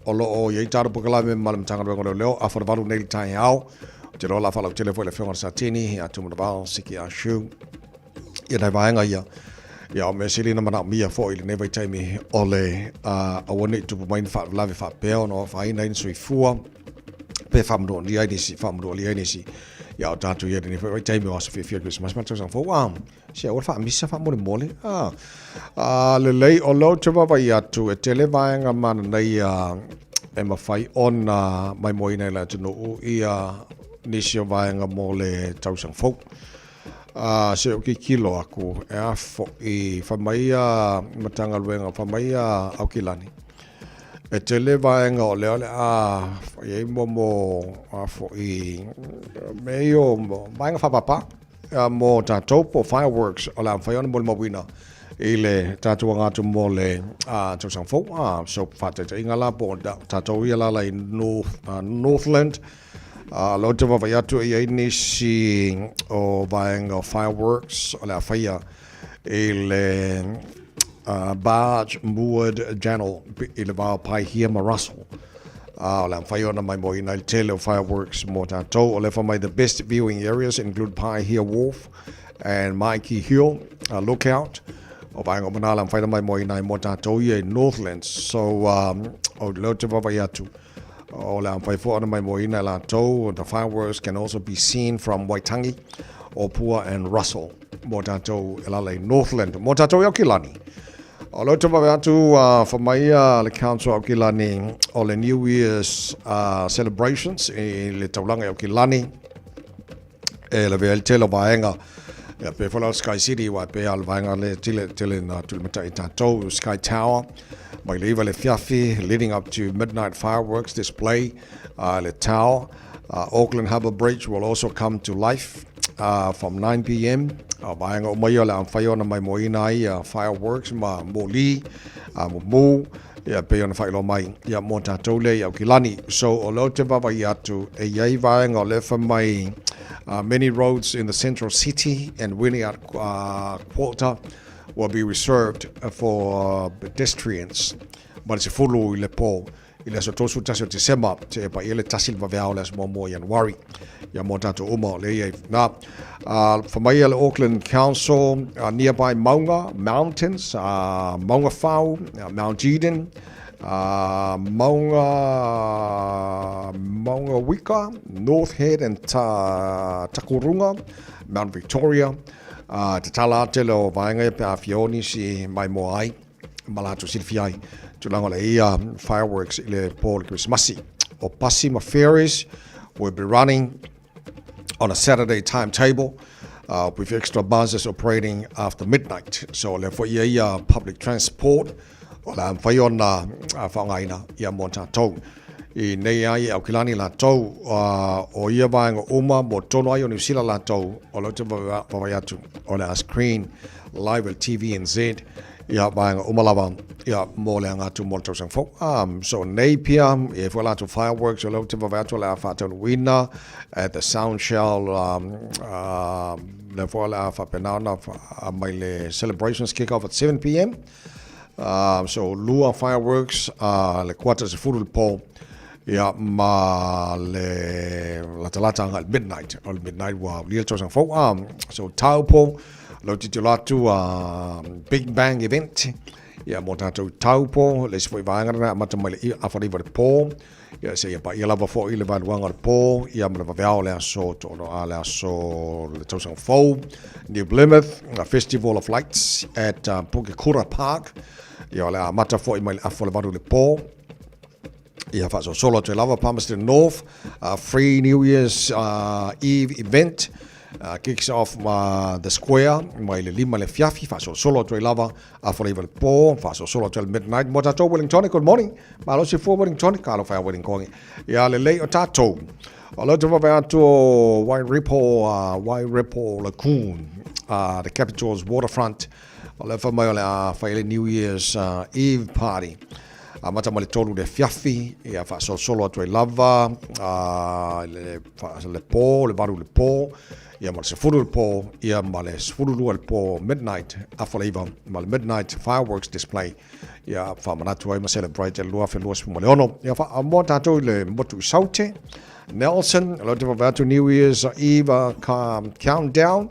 Speaker 2: O lo o i ai tatou polokalame ma le Matagaluega o Leoleo afa le 8 nei le taeao. Ou te iloa o le a faalautele foi le afioga i le Satini ia Tumanavao Siki Ah Shu ia nai vaega ia. Ia o mea sili na manaomia foi i lenei vaitaimi o le aua ne i tupu mai ni faalavelave faapea ona o afaina ai ni soifua pe faamanualia ai nisi, faamanualia ai nisi. Ia o tatou ia lenei foi vaitaimi o aso fiafia o le Kerisimasi ma le tausaga fou. Ah, se aua le faamisa faamolemole. Ah, ah, lelei, o lea ou te vaavaai atu e tele vaega mananaia e mafai ona maimoaina e le atunuu ia nisi o vaega mo le tausaga fou. A, se i ou tilotilo atu e a foi, fai mai ia Matagaluega, fai mai ia Aukilani, e tele vaega o lea o le a fai ai mo mo a foi mea ia o vaega faapapa mo tatou po o fireworks o le a mafai ona molimauina i le tatou aga atu mo le tausaga fou. So faataitaiga la po o tatou ia lala i North, Northland, A lea ou te vaavaai atu e i ai nisi o vaega o fireworks o le a faia i le Barge Moored Channel i le va o Paihia ma Russell. A o le a mafai ona maimoaina ai le tele o fireworks mo tatou. O lea fai mai the best viewing areas include Paihia Wharf and Maiki Hill Lookout. O vaega uma na o le a mafai ona maimoaina ai mo tatou ia i Northlands. So o lea ou te vaavaai atu. O le a mafai foi ona maimoaina e latou, the fireworks can also be seen from Waitangi, Opua and Russell mo tatou e lala i Northland, mo tatou i Aukilani. O lea ou te vaavaai atu fai mai le Council o Aukilani o le New Year's celebrations i le taulaga i Aukilani, e lavea ai le tele o vaega ia pe foi la o Sky City aua e pei lava o le vaega lea tele tele na tulimatai i tatou Sky Tower mai le 9 i le afiafi leading up to midnight fireworks display le tower. Auckland Harbour Bridge will also come to life from 9 pm. O vaega uma ia o le a mafai ona maimoaina ai ia fireworks ma moli mumu Ia, pei ona faailoa mai, ia, mo tatou lea i Aukilani. So, o lea ou te vaavaai atu, e i ai vaega o lea fai mai, many roads in the central city and Wynyard Quarter will be reserved for pedestrians mai le 10 i le po i le aso 31 o Tesema seia paia le 1 i le vaveao o le aso muamua o Ianuari. Ia, mo tatou uma o lea i ai. Na, fai mai le Auckland Council, nearby Maunga, mountains, Maungawhau, Mount Eden, Maunga, Maungauika, North Head and Ta, Takurunga, Mount Victoria, te tala ate le o vaega ia pe a fia o nisi maimoa ai ma latou silafia ai tulaga o le ia fireworks i le po o le Kerisimasi. O pasi ma ferries will be running on a Saturday timetable with extra buses operating after midnight. So o lea foi ia ia public transport o le a mafai ona faaaogaina ia mo tatou. I nei ai e Aukilani latou o ia vaega uma mo totonu ai o Niu Sila latou o lea ou te vaavaai atu o le a screen live e le TVNZ ia vaega uma lava ia mo le aga atu mo le tausaga fou. So Napier, e i ai foi latou fireworks o lea ou te vaavaai atu o le a faataunuuina at the Sound Shell lea foi o le a faapena ona mai le celebrations kick off at 7 pm. So lua fireworks le kuata 10 le po ia ma le latalata agai le midnight. O le midnight ua aulia le tausaga fou. So Taupo, lau tilotilo atu Big Bang event ia mo tatou Taupo, le isi foi vaega lena e amata mai le afa le 9 le po ia seia paia lava foi le vaeluaga o le po ia ma le vaveao o le aso to'o le aso le tausaga fou. New Plymouth, a Festival of Lights at Pukekura Park ia o le a amata foi mai le afa o le 8 le po ia faasolosolo atu ai lava. Palmerston North, free New Year's Eve event kicks off the square mai le 5 le afiafi faasolosolo atu ai lava afa le 9 le po faasolosolo atu ai le midnight. Mo tatou Wellington, good morning, malosi fua Wellington, talofa ia Wellington ia lelei o tatou. O lea ou te vaavaai atu o Wairepo, Wairepo Lagoon, the capital's waterfront. O lea fai mai o le a fai le New Year's Eve party. Amata mai le 3 le afiafi, ia faasolosolo atu ai lava le, le po, le 8 le po, ia ma le 10 le po, ia ma le 12 le po, midnight, afa le 9, ma le midnight fireworks display. Ia faamanatu ai ma celebrate le 2026. Ia mo tatou i le motu i Saute, Nelson, o lea ou te vaavaai atu New Year's Eve countdown.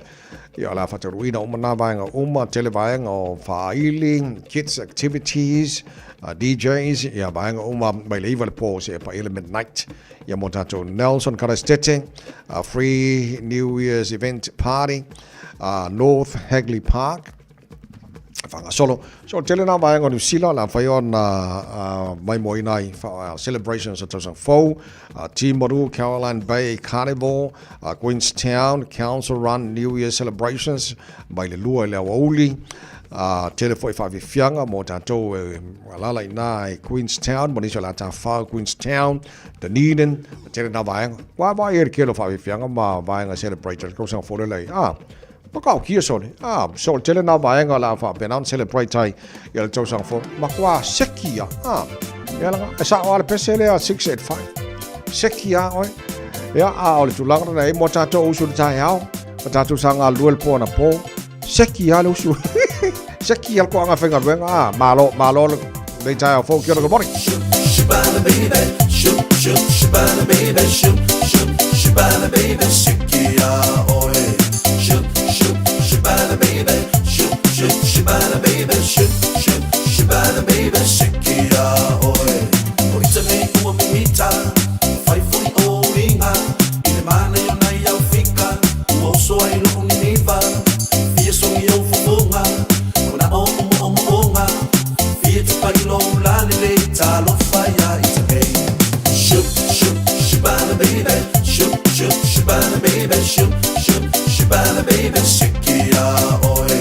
Speaker 2: Ia o le a faataunuuina uma nā vaega uma, tele vaega o faaili, kids activities, DJs, ia vaega uma mai le 9 le po seia paia le midnight. Ia mo tatou Nelson Karestete, free New Year's event party, North Hagley Park, faagasolo. So tele nā vaega o Niu Sila o le a mafai ona maimoaina ai celebrations o tausaga fou, Timaru, Caroline Bay Carnival, Queenstown, Council Run New Year Celebrations mai le 2 i le aoauli. Tele foi faafiafiaga mo tatou e alaala i ina i Queenstown, ma nisi o le a tafafao Queenstown, Dunedin, tele nā vaega. Ua vaai ai le tele o faafiafiaga ma vaega celebrate le tausaga fou lelei. Whakaokia sole. Ah, so le tele nā vaega o le a faapena ona celebrate ai ia le tausaga fou. Matua seki ia. Ah, ia langa, e sao a le pese lea 685. Seki a oe. Ia, a o le tulaga lena e mo tātou usu le taeao, o tātou sa galulue le po anapo. Seki a le usu. Seki a le koaga faigaluega. Ah, malo, malo le nei taeao fou. Kia ora, good morning.
Speaker 5: Shubana baby, shub shub shubana baby, shub shub shubana baby, siki a oe. Shub shub shubana baby, shub shub shubana baby, shub shub shubana baby, siki a oe. O ita nei ua mimita, whai furi o ringa, i le mana i o nai au fika, ua oso ai loko niniva, fia songi au fofoga, kona o o mo o mo onga. Fia tupa i lou lalele, talofa ia ita nei. Shub shub shubana baby, shub shub shubana baby, shub shub shubana baby, siki a oe.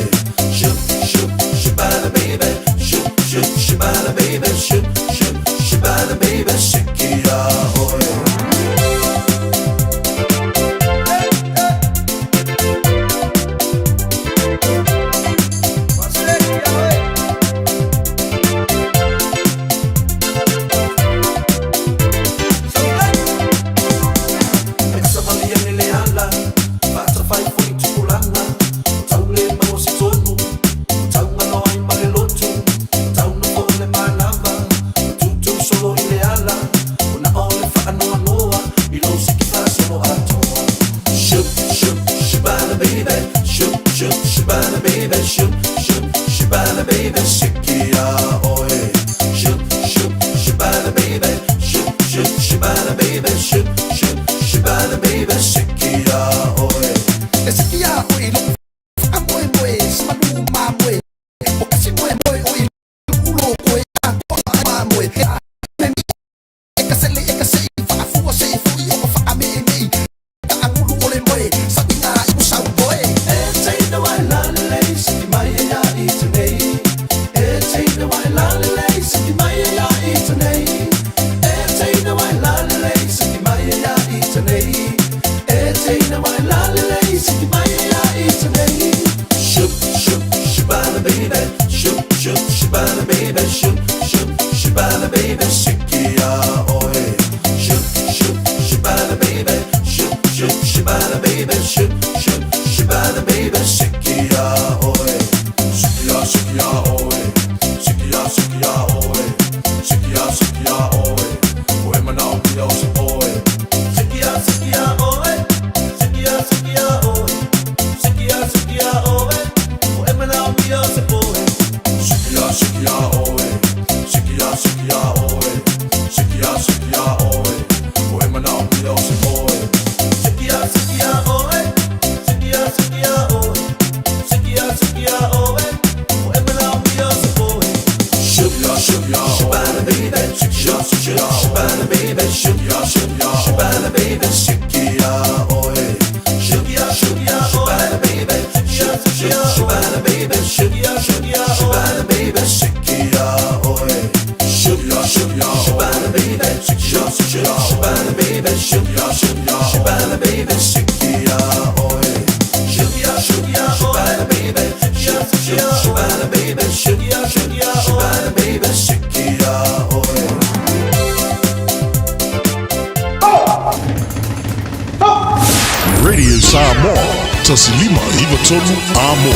Speaker 5: Shub shub shubana baby, shub shub shubana baby, shub shub shubana baby, siki a oe. Shabala baby, sikia oe. Shabala baby, shabala baby, shabala baby, sikia oe.
Speaker 6: Radio Samoa, Tasilima Ivatolu Amo.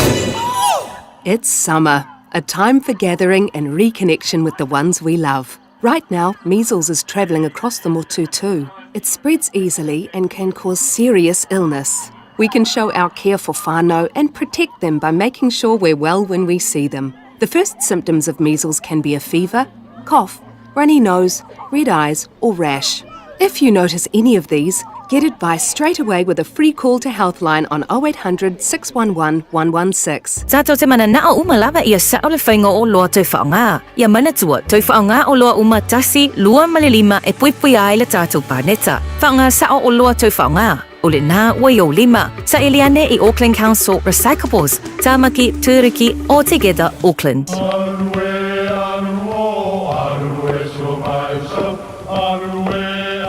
Speaker 13: It's summer, a time for gathering and reconnection with the ones we love. Right now, measles is travelling across the Motu too. It spreads easily and can cause serious illness. We can show our care for whānau and protect them by making sure we're well when we see them. The first symptoms of measles can be a fever, cough, runny nose, red eyes, or rash. If you notice any of these, get advice straight away with a free call to Healthline on 0800 611 116.
Speaker 14: Tātou te mana nao uma lava ia sao le whainga o loa tau whaonga. Ia manatua, tau whaonga o loa uma tasi, lua ma le lima e puipui ai le tātou pāneta. Whaonga sao o loa tau whaonga. O le nā ua i o lima. Sa eliane i Auckland Council Recyclables, Tāmaki, Tūruki, o Together Auckland.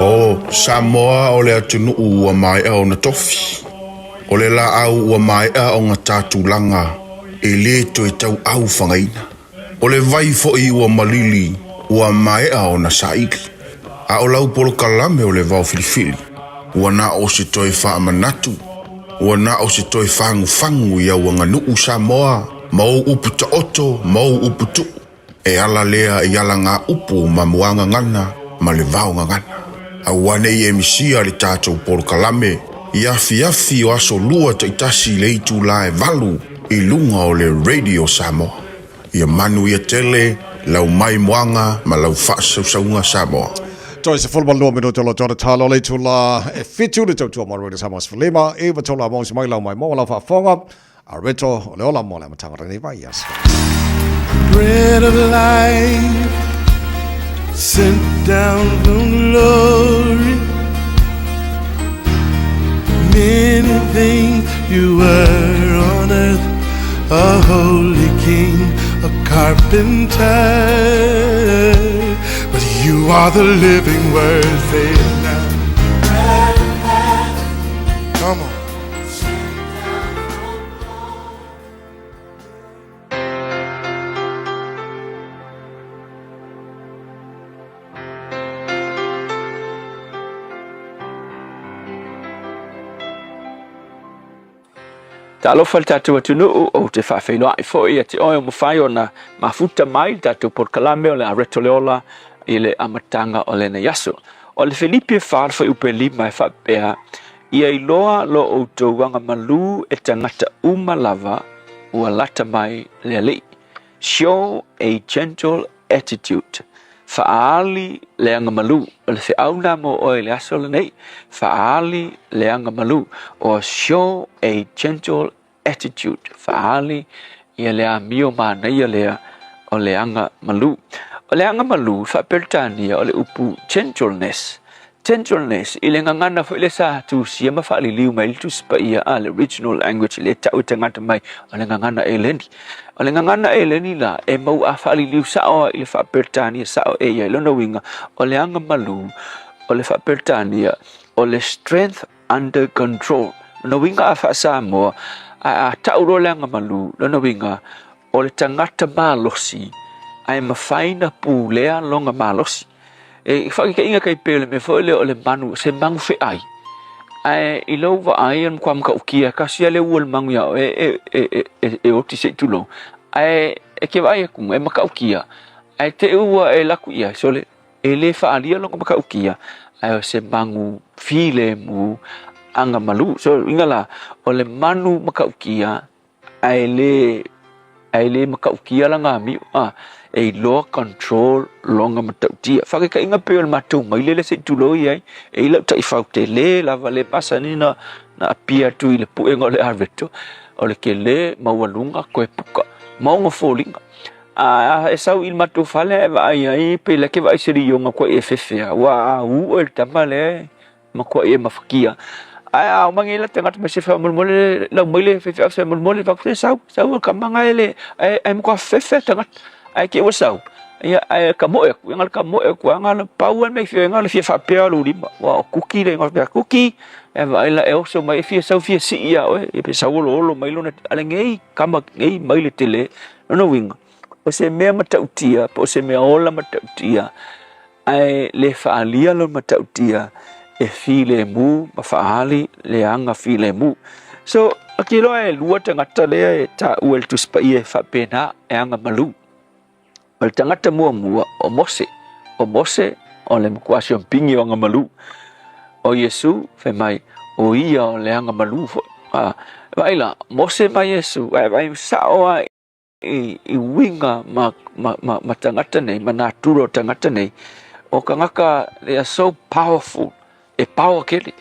Speaker 6: O Samoa o le atunuu ua maea ona tofi. O le laau ua maea ona ta tulaga e lē toe tauau fagaina. O le vai foi ua malili ua maea ona saili. A o lau polokalame o le vao filifili, ua na o se toe faamanatu, ua na o se toe fagufagu i au aganuu Samoa ma ou upu taoto ma ou upu tuu. E ala lea i alagaupu ma muagagana ma le vaogagana. Aua ne i e misia le tatou polokalame i afiafi o aso lua taitasi i le itulā e 8 i luga o le Radio Samoa. Ia manuia tele lau maimoaga ma lau faasausauga Samoa.
Speaker 2: Toe 12 minute o lo tona talo le itulā e 7 le tautua mo Radio Samoa 15 iva tolu a mosi mai lau maimoa lau faafofoga a reto o le ola mo le amataga o lenei vaiaso.
Speaker 5: Bread of life sent down from glory. Many things you were on earth, a holy king, a carpenter. But you are the living word, say it now. Come on.
Speaker 15: Talofa le tatou atunuu, ou te faafeiloai foi ia te oe o mafai ona mafuta mai le tatou polokalame o le Areto le Ola i le amataga o lenei aso. O le Filipi e 4 le fuaiupu e 5 e faapea, Ia iloa lo outou agamalu e tagata uma lava ua lata mai le Alii. Show a gentle attitude. Faaali le agamalu. O le feau lena mo oe i le aso lenei. Faaali le agamalu. Or show a gentle attitude. Faaali ia le amio manaia lea o le agamalu. O le agamalu, faa-Peretania, o le upu gentleness. Gentleness, i le gagana foi lea sa tusia ma faaliliu mai ai le Tusi Paia a le original language lea e tau e tagata mai o le gagana Eleni. O le gagana Eleni la, e mau a faaliliu sao ai i le faa-Peretania sao e i ai. Lona uiga, o le agamalu o le faa-Peretania, o le strength under control. Lona uiga a faa-Samoa, a tau loa le agamalu, lona uiga, o le tagata malosi, ae mafai na pulea lona malosi. E faataitaiga tai pei o le mea foi lea o le manu, se manu feai. Ae i lou vaai o le matua matautia, tasi lava le ua o le manu ia oe e, e, e, e, e oti se i tulou. Ae e te vaai atu, e matautia, ae te i ua e alu atu i ai, sole, e le faaalia lona matautia, ae o se manu filemu agamalu. So, uiga la, o le manu matautia, Ae le ae le matautia lana amio a e iloa control lona matautia. Faataitaiga pei o le matou maile lea se i tulou i ai, e i ai lau taifau tele lava le masani na na apia atu i le puega o le areto, o le tele maualuga toe puka ma ona foliga. A e sau i le matou fale ae vaai ai pei la ke vaai se lioga koe e fefea, ua au oe le tama lea Matuai e mafatia. Ae a omai nei la tagata mai se faamolemole lau mai le faifeau se molemole fai atu, se sau, sau e kamaga e le, ae, ae matua fefe le tagata. Ae te i ua sau, Ia, ae ka moe aku, ia ka moe aku, anga na pau me fia nga le fia faapea lou lima. Ua o kuki le ingoa faapea kuki, e vaai la e oso mai e fia sau fia sii ia oe, ia pe sau oloholo mai lona, ale ngei kama ngei mai le tele. Lona uiga, o se mea matautia po o se mea ola matautia, ae le faaalia lona matautia e filemu ma faaali le aga filemu. So, ou te iloa e lua tagata lea e taua e le Tusi Paia e faapena e aga malu. O le tagata muamua o Mose. O Mose o le matua siompigi o agamalu. O Iesu fai mai, o ia o le agamalu foi. A, vaai la, Mose ma Iesu, ae vaai sao lava i, i uiga ma, ma, ma, ma tagata nei, ma natura o tagata nei. O tagata, they are so powerful, e power kele,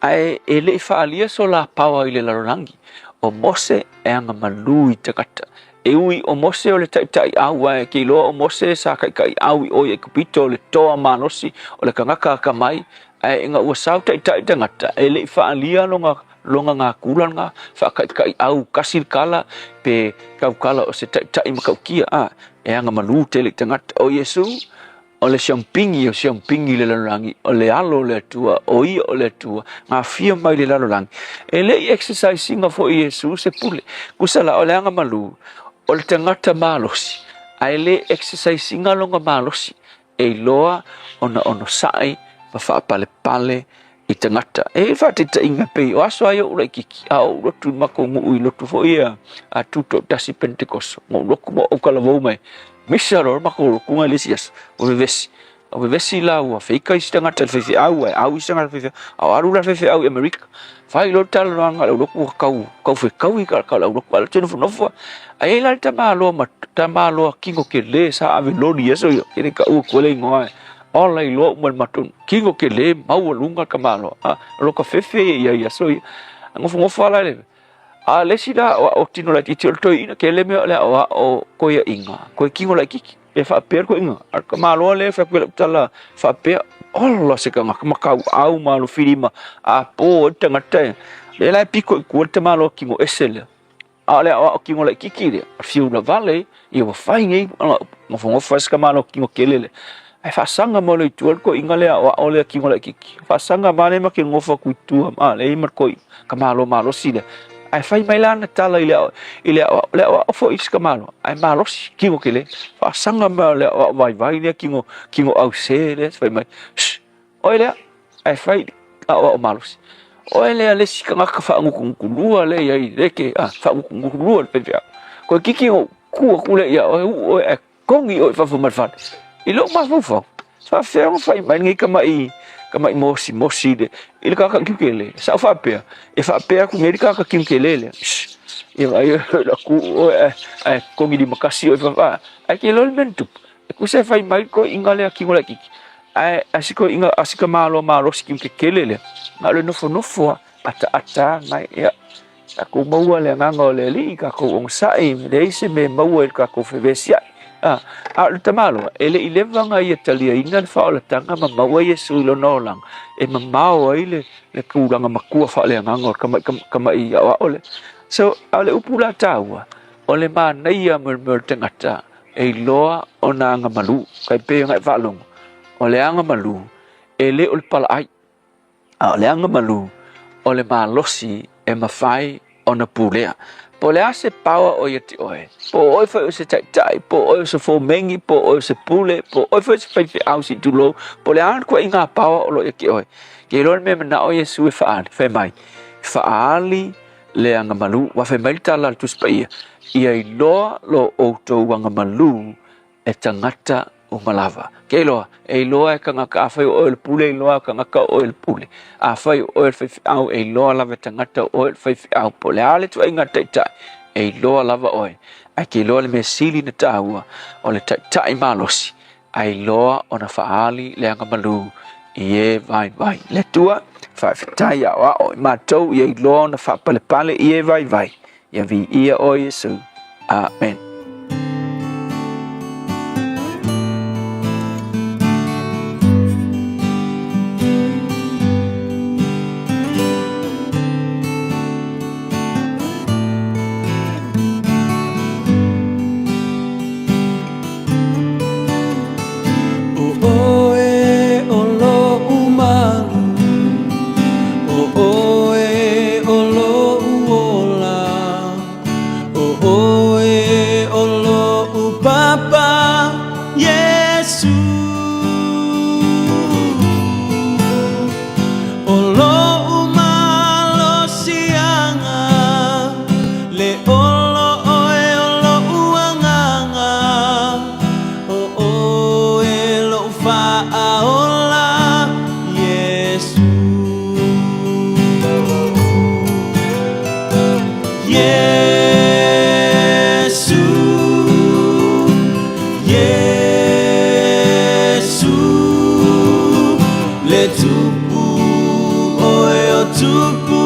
Speaker 15: ae e le i faaalia so la power i le lalolagi. O Mose e agamalu i tagata. E ui o Mose o le taitaiau, ae ke iloa o Mose sa taitaiau i o i Aikupito, o le toa malosi, o le kanaka akamai, ae ina ua sao taitai tagata, e le i faaalia lona lona gakula lena faataitaiau kasi le kala pe taukala o se taitai matautia, a, e agamalu tele i tagata. O Iesu, O le siompigi, o siompigi i le lalolagi, o le Alo o le Atua, o Ia o le Atua, gafia mai i le lalolagi. E le i exercise ina foi Iesu se pule. Kusa la, o le aga malu, o le tagata malosi, ae le exercise ina lona malosi, e iloa ona onosai ma faapalepale i tagata. E i ai le faataitaiga e pei o aso lava ia o ou laitiiti, a o ou lotu i le matou nuu i lotu foi ia a Tutoatasi Penetekoso, na ou lotu ma ou talavou mai, misa loa le matou lotuga i le isi aso, ua vevesi. Ua vevesi la ua feika isi tagata i le faifeau ae au isi tagata i le faifeau, a o alu la le faifeau i Amerika. Fai loa le talanoaga a le aulotu ua tau, tau fetaui ka le aulotu, ae te nofonofo lava. Ae i ai la le tamaloa ma, tamaloa kino tele sa ave loli i aso ia, ou te le taua atua le igoa e Ola iloa uma le matou kino tele maualuga tamaloa a o lota fefe ia i ai i aso ia. Nofonofo lava la le a le isi la o tino laitiiti o le toeaina tele mea o le aoao toeaiina toe tino laitiiti pe faapea le toeaina a le tamaloa lea e fai atu i lau tala faapea ola se tagata matauau ma alofilima a po ai le tagata e lea la e pito i tua le tamaloa tino ese lea. A o le aoao kino laitiiti lea, o le fiu lavale, ia ua fai nei, nofonofo ai si tamaloa kino tele lea. Ae faasaga mai loa i tua le toeaina lea aoao lea kino laitiiti. Faasaga mai lea ma ke nofo atu i tua ma lea ma le toeaina, tamaloa malosi lea. Ae fai mai la ana tala i le i le aoao, le aoao foi i si tamaloa, ae malosi, kino tele. Faasaga mai o le aoao vaivai lea kino, kino ause lea, fai mai, Shh! Oe lea, ae fai aoao malosi. Oe lea le isi tagata faagutugutu lua lea i ai le ke a faagutugutu lua le faifeau. Koe kiki ou ku atu lea ia oe uu oe ae kogi oe i fafo ma le fale. I lou mafaufau, faafefea ona fai mai lenei tama'i tama'i mosimosi i le i le tagata kiukele. Sa ou faapea, e faapea atu nei le tagata kiukele lea, shh, ia vaai oe i lau ku uu oe ae ae kogi limatasi oe i fafo. Ae te iloa le mea na tupu, e tusa e fai mai le toeaina lea kino laitiiti. Ae a si toeaina, a si tamaloa malosi ki kekele lea, na o le nofonofo lava, ataata mai, ia, tatou maua le agaga o le Alii, tatou onosai, e leai se mea e maua i le tatou fevesiai. A, a o le tamaloa, e le i leva ona ia taliaina le faaolataga ma maua Iesu i lona olaga, e mamao ai le, le tulaga matua faaleagaga o le tama'i, tama'i aoao lea. So, a o le upu la taua, o le manaia mo le mea o le tagata, E iloa ona agamalu, kai pei ona e faalogo, o le agamalu e le o le palaai, a o le agamalu o le malosi e mafai ona pulea. Po o le a se power o ia te oe, po o oe foi o se taitai, po o oe o se fomegi, po o oe o se pule, po o oe foi o se faifeau se i tulou, po o le a le ituaiga power o lo o ia te oe. Ke iloa le mea e manao Iesu e faaali, fai mai, faaali le agamalu. Ua fai mai le tala a le Tusi Paia, Ia iloa lo outou agamalu e tagata uma lava. Ke iloa, e iloa e tagata, afai o oe o le pule, e iloa e tagata o oe o le pule. Afai o oe o le faifeau, e iloa lava e tagata o oe o le faifeau. Po o le a le ituaiga taitai, e iloa lava oe. Ae ke iloa le mea sili ona taua, o le taitai malosi, a iloa ona faaali le agamalu i e vaivai. Le Atua, faafetai aoao i matou ia iloa ona faapalepale i e vaivai. Ia viia oe Iesu. Amen.
Speaker 5: tupu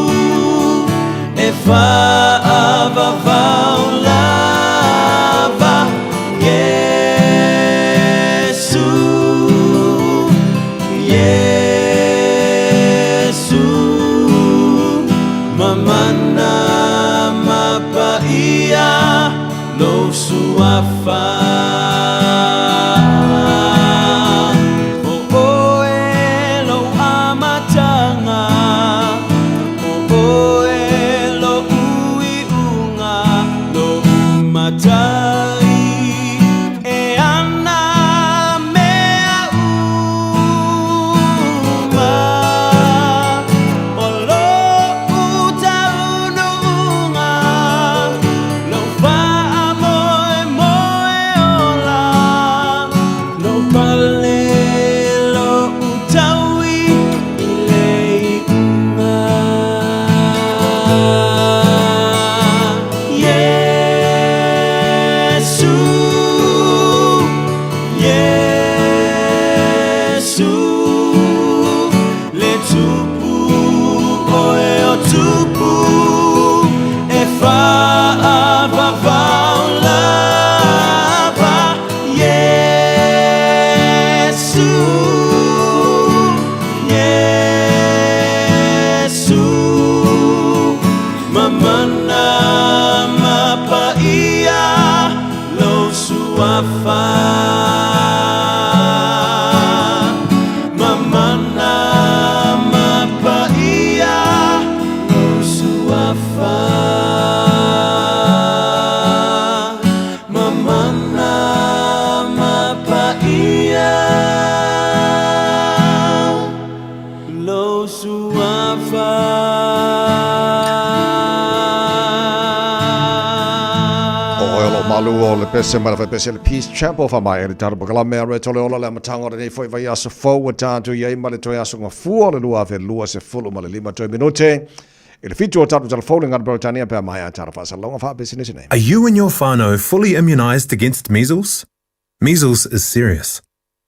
Speaker 5: e faavavao lava Iesu Iesu mamana ma paia lou suafa O oe lou amataga O oe lo'u iuga Lo'u matai e ana mea uma O lo'u taunuuga Lou faamoemoe ola Lou pale lo'u taui i le iuga Iesu Iesu Le tupu oe o tupu e faavavao lava Iesu Iesu mamana ma paia lou suafa Mamana ma paia lou suafa Mamana ma paia lou suafa
Speaker 2: O oe o lo malu o le pese ma le pese le Peace Chapel fa mai le taro pakalame a re tole ola le amataga o lenei foi vaiaso fou ua tatou i ai ma le toe aso gafua o le 2025 toe minute i le 7 o tatou talafou le gana Peretania pe a maea tala faasalalauga faapisinisi nei.
Speaker 16: Are you and your whānau fully immunised against measles? Measles is serious.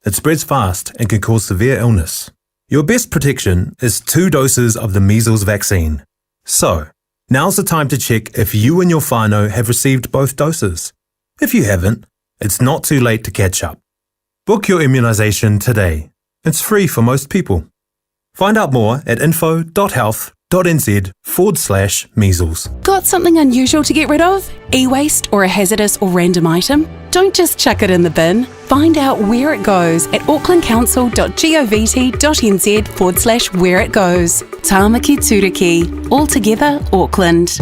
Speaker 16: It spreads fast and can cause severe illness. Your best protection is two doses of the measles vaccine. So, now's the time to check if you and your whānau have received both doses. If you haven't, it's not too late to catch up. Book your immunisation today. It's free for most people. Find out more at info.health.nz forward slash measles.
Speaker 13: Got something unusual to get rid of? E waste or a hazardous or random item? Don't just chuck it in the bin. Find out where it goes at aucklandcouncil.govt.nz forward slash where it goes. Tāmaki Turuki. All together, Auckland.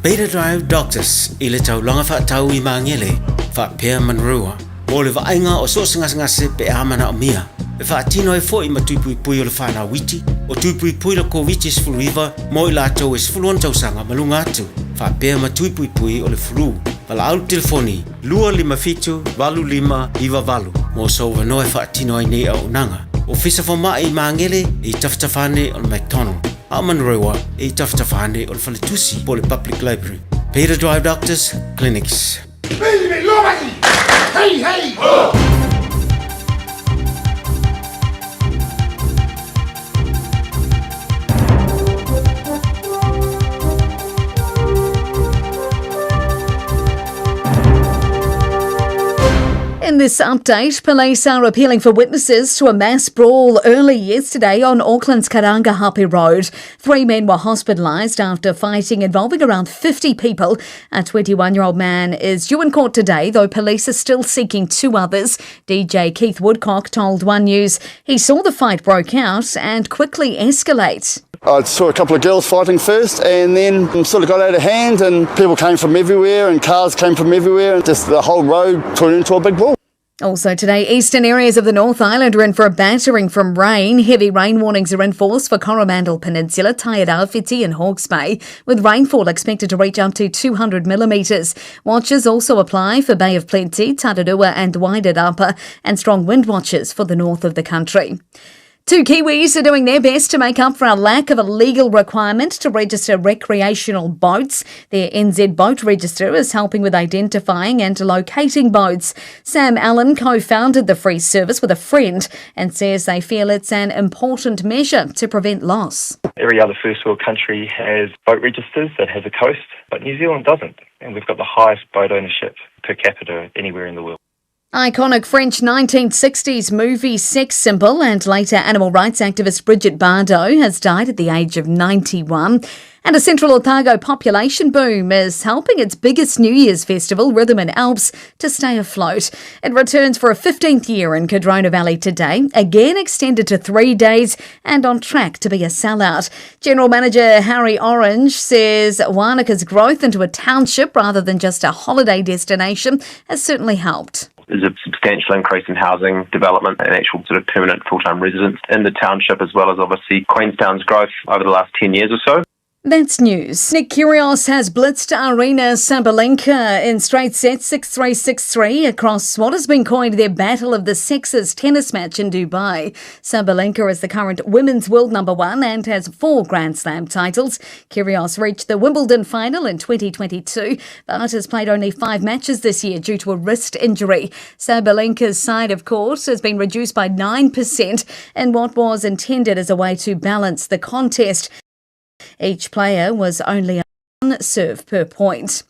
Speaker 1: Beta Drive Doctors i le taulaga faatau i Magele, faapea Manurewa, mo le vaaiga o so o se gasegase pe a manaomia. E faatino ai foi ma tui puipui o le fanau iti, o tui puipui le Koviti-19 mo i latou e 16 tausaga ma luga atu, faapea ma tui puipui o le flu. Valaau i le telefoni 257 8598 mo sou avanoa e faatino ai nei auaunaga. Ofisa Fomai i Magele e i tafatafa ane o le McDonald, a o Manurewa e i tafatafa ane o le Faletusi po o le Public Library. Beta Drive Doctors Clinics.
Speaker 17: Hey, hey! Ho!
Speaker 7: In this update, police are appealing for witnesses to a mass brawl early yesterday on Auckland's Karangahape Road. Three men were hospitalised after fighting involving around 50 people. A 21 year old man is due in court today, though police are still seeking two others. DJ Keith Woodcock told One News he saw the fight broke out and quickly escalate.
Speaker 18: I saw a couple of girls fighting first and then sort of got out of hand and people came from everywhere and cars came from everywhere and just the whole road turned into a big brawl.
Speaker 7: Also today, eastern areas of the North Island are in for a battering from rain. Heavy rain warnings are in force for Coromandel Peninsula, Tairāwhiti and Hawke's Bay, with rainfall expected to reach up to 200 millimetres. Watches also apply for Bay of Plenty, Tararua and Wairarapa, and strong wind watches for the north of the country. Two Kiwis are doing their best to make up for a lack of a legal requirement to register recreational boats. Their NZ Boat Register is helping with identifying and locating boats. Sam Allen co founded the free service with a friend and says they feel it's an important measure to prevent loss.
Speaker 17: Every other first world country has boat registers that has a coast, but New Zealand doesn't. And we've got the highest boat ownership per capita anywhere in the world.
Speaker 7: Iconic French 1960s movie sex symbol and later animal rights activist Brigitte Bardot has died at the age of 91. And a Central Otago population boom is helping its biggest New Year's festival, Rhythm and Alps, to stay afloat. It returns for a 15th year in Cardrona Valley today, again extended to three days and on track to be a sellout. General Manager Harry Orange says Wanaka's growth into a township rather than just a holiday destination has certainly helped.
Speaker 17: There's a substantial increase in housing development and actual sort of permanent full-time residents in the township, as well as obviously Queenstown's growth over the last 10 years or so.
Speaker 7: That's news. Nick Kyrgios has blitzed Aryna Sabalenka in straight sets 6-3, 6-3 across what has been coined their Battle of the Sexes tennis match in Dubai. Sabalenka is the current women's world number one and has four Grand Slam titles. Kyrgios reached the Wimbledon final in 2022, but has played only five matches this year due to a wrist injury. Sabalenka's side, of course, has been reduced by 9% in what was intended as a way to balance the contest. Each player was only one serve per point.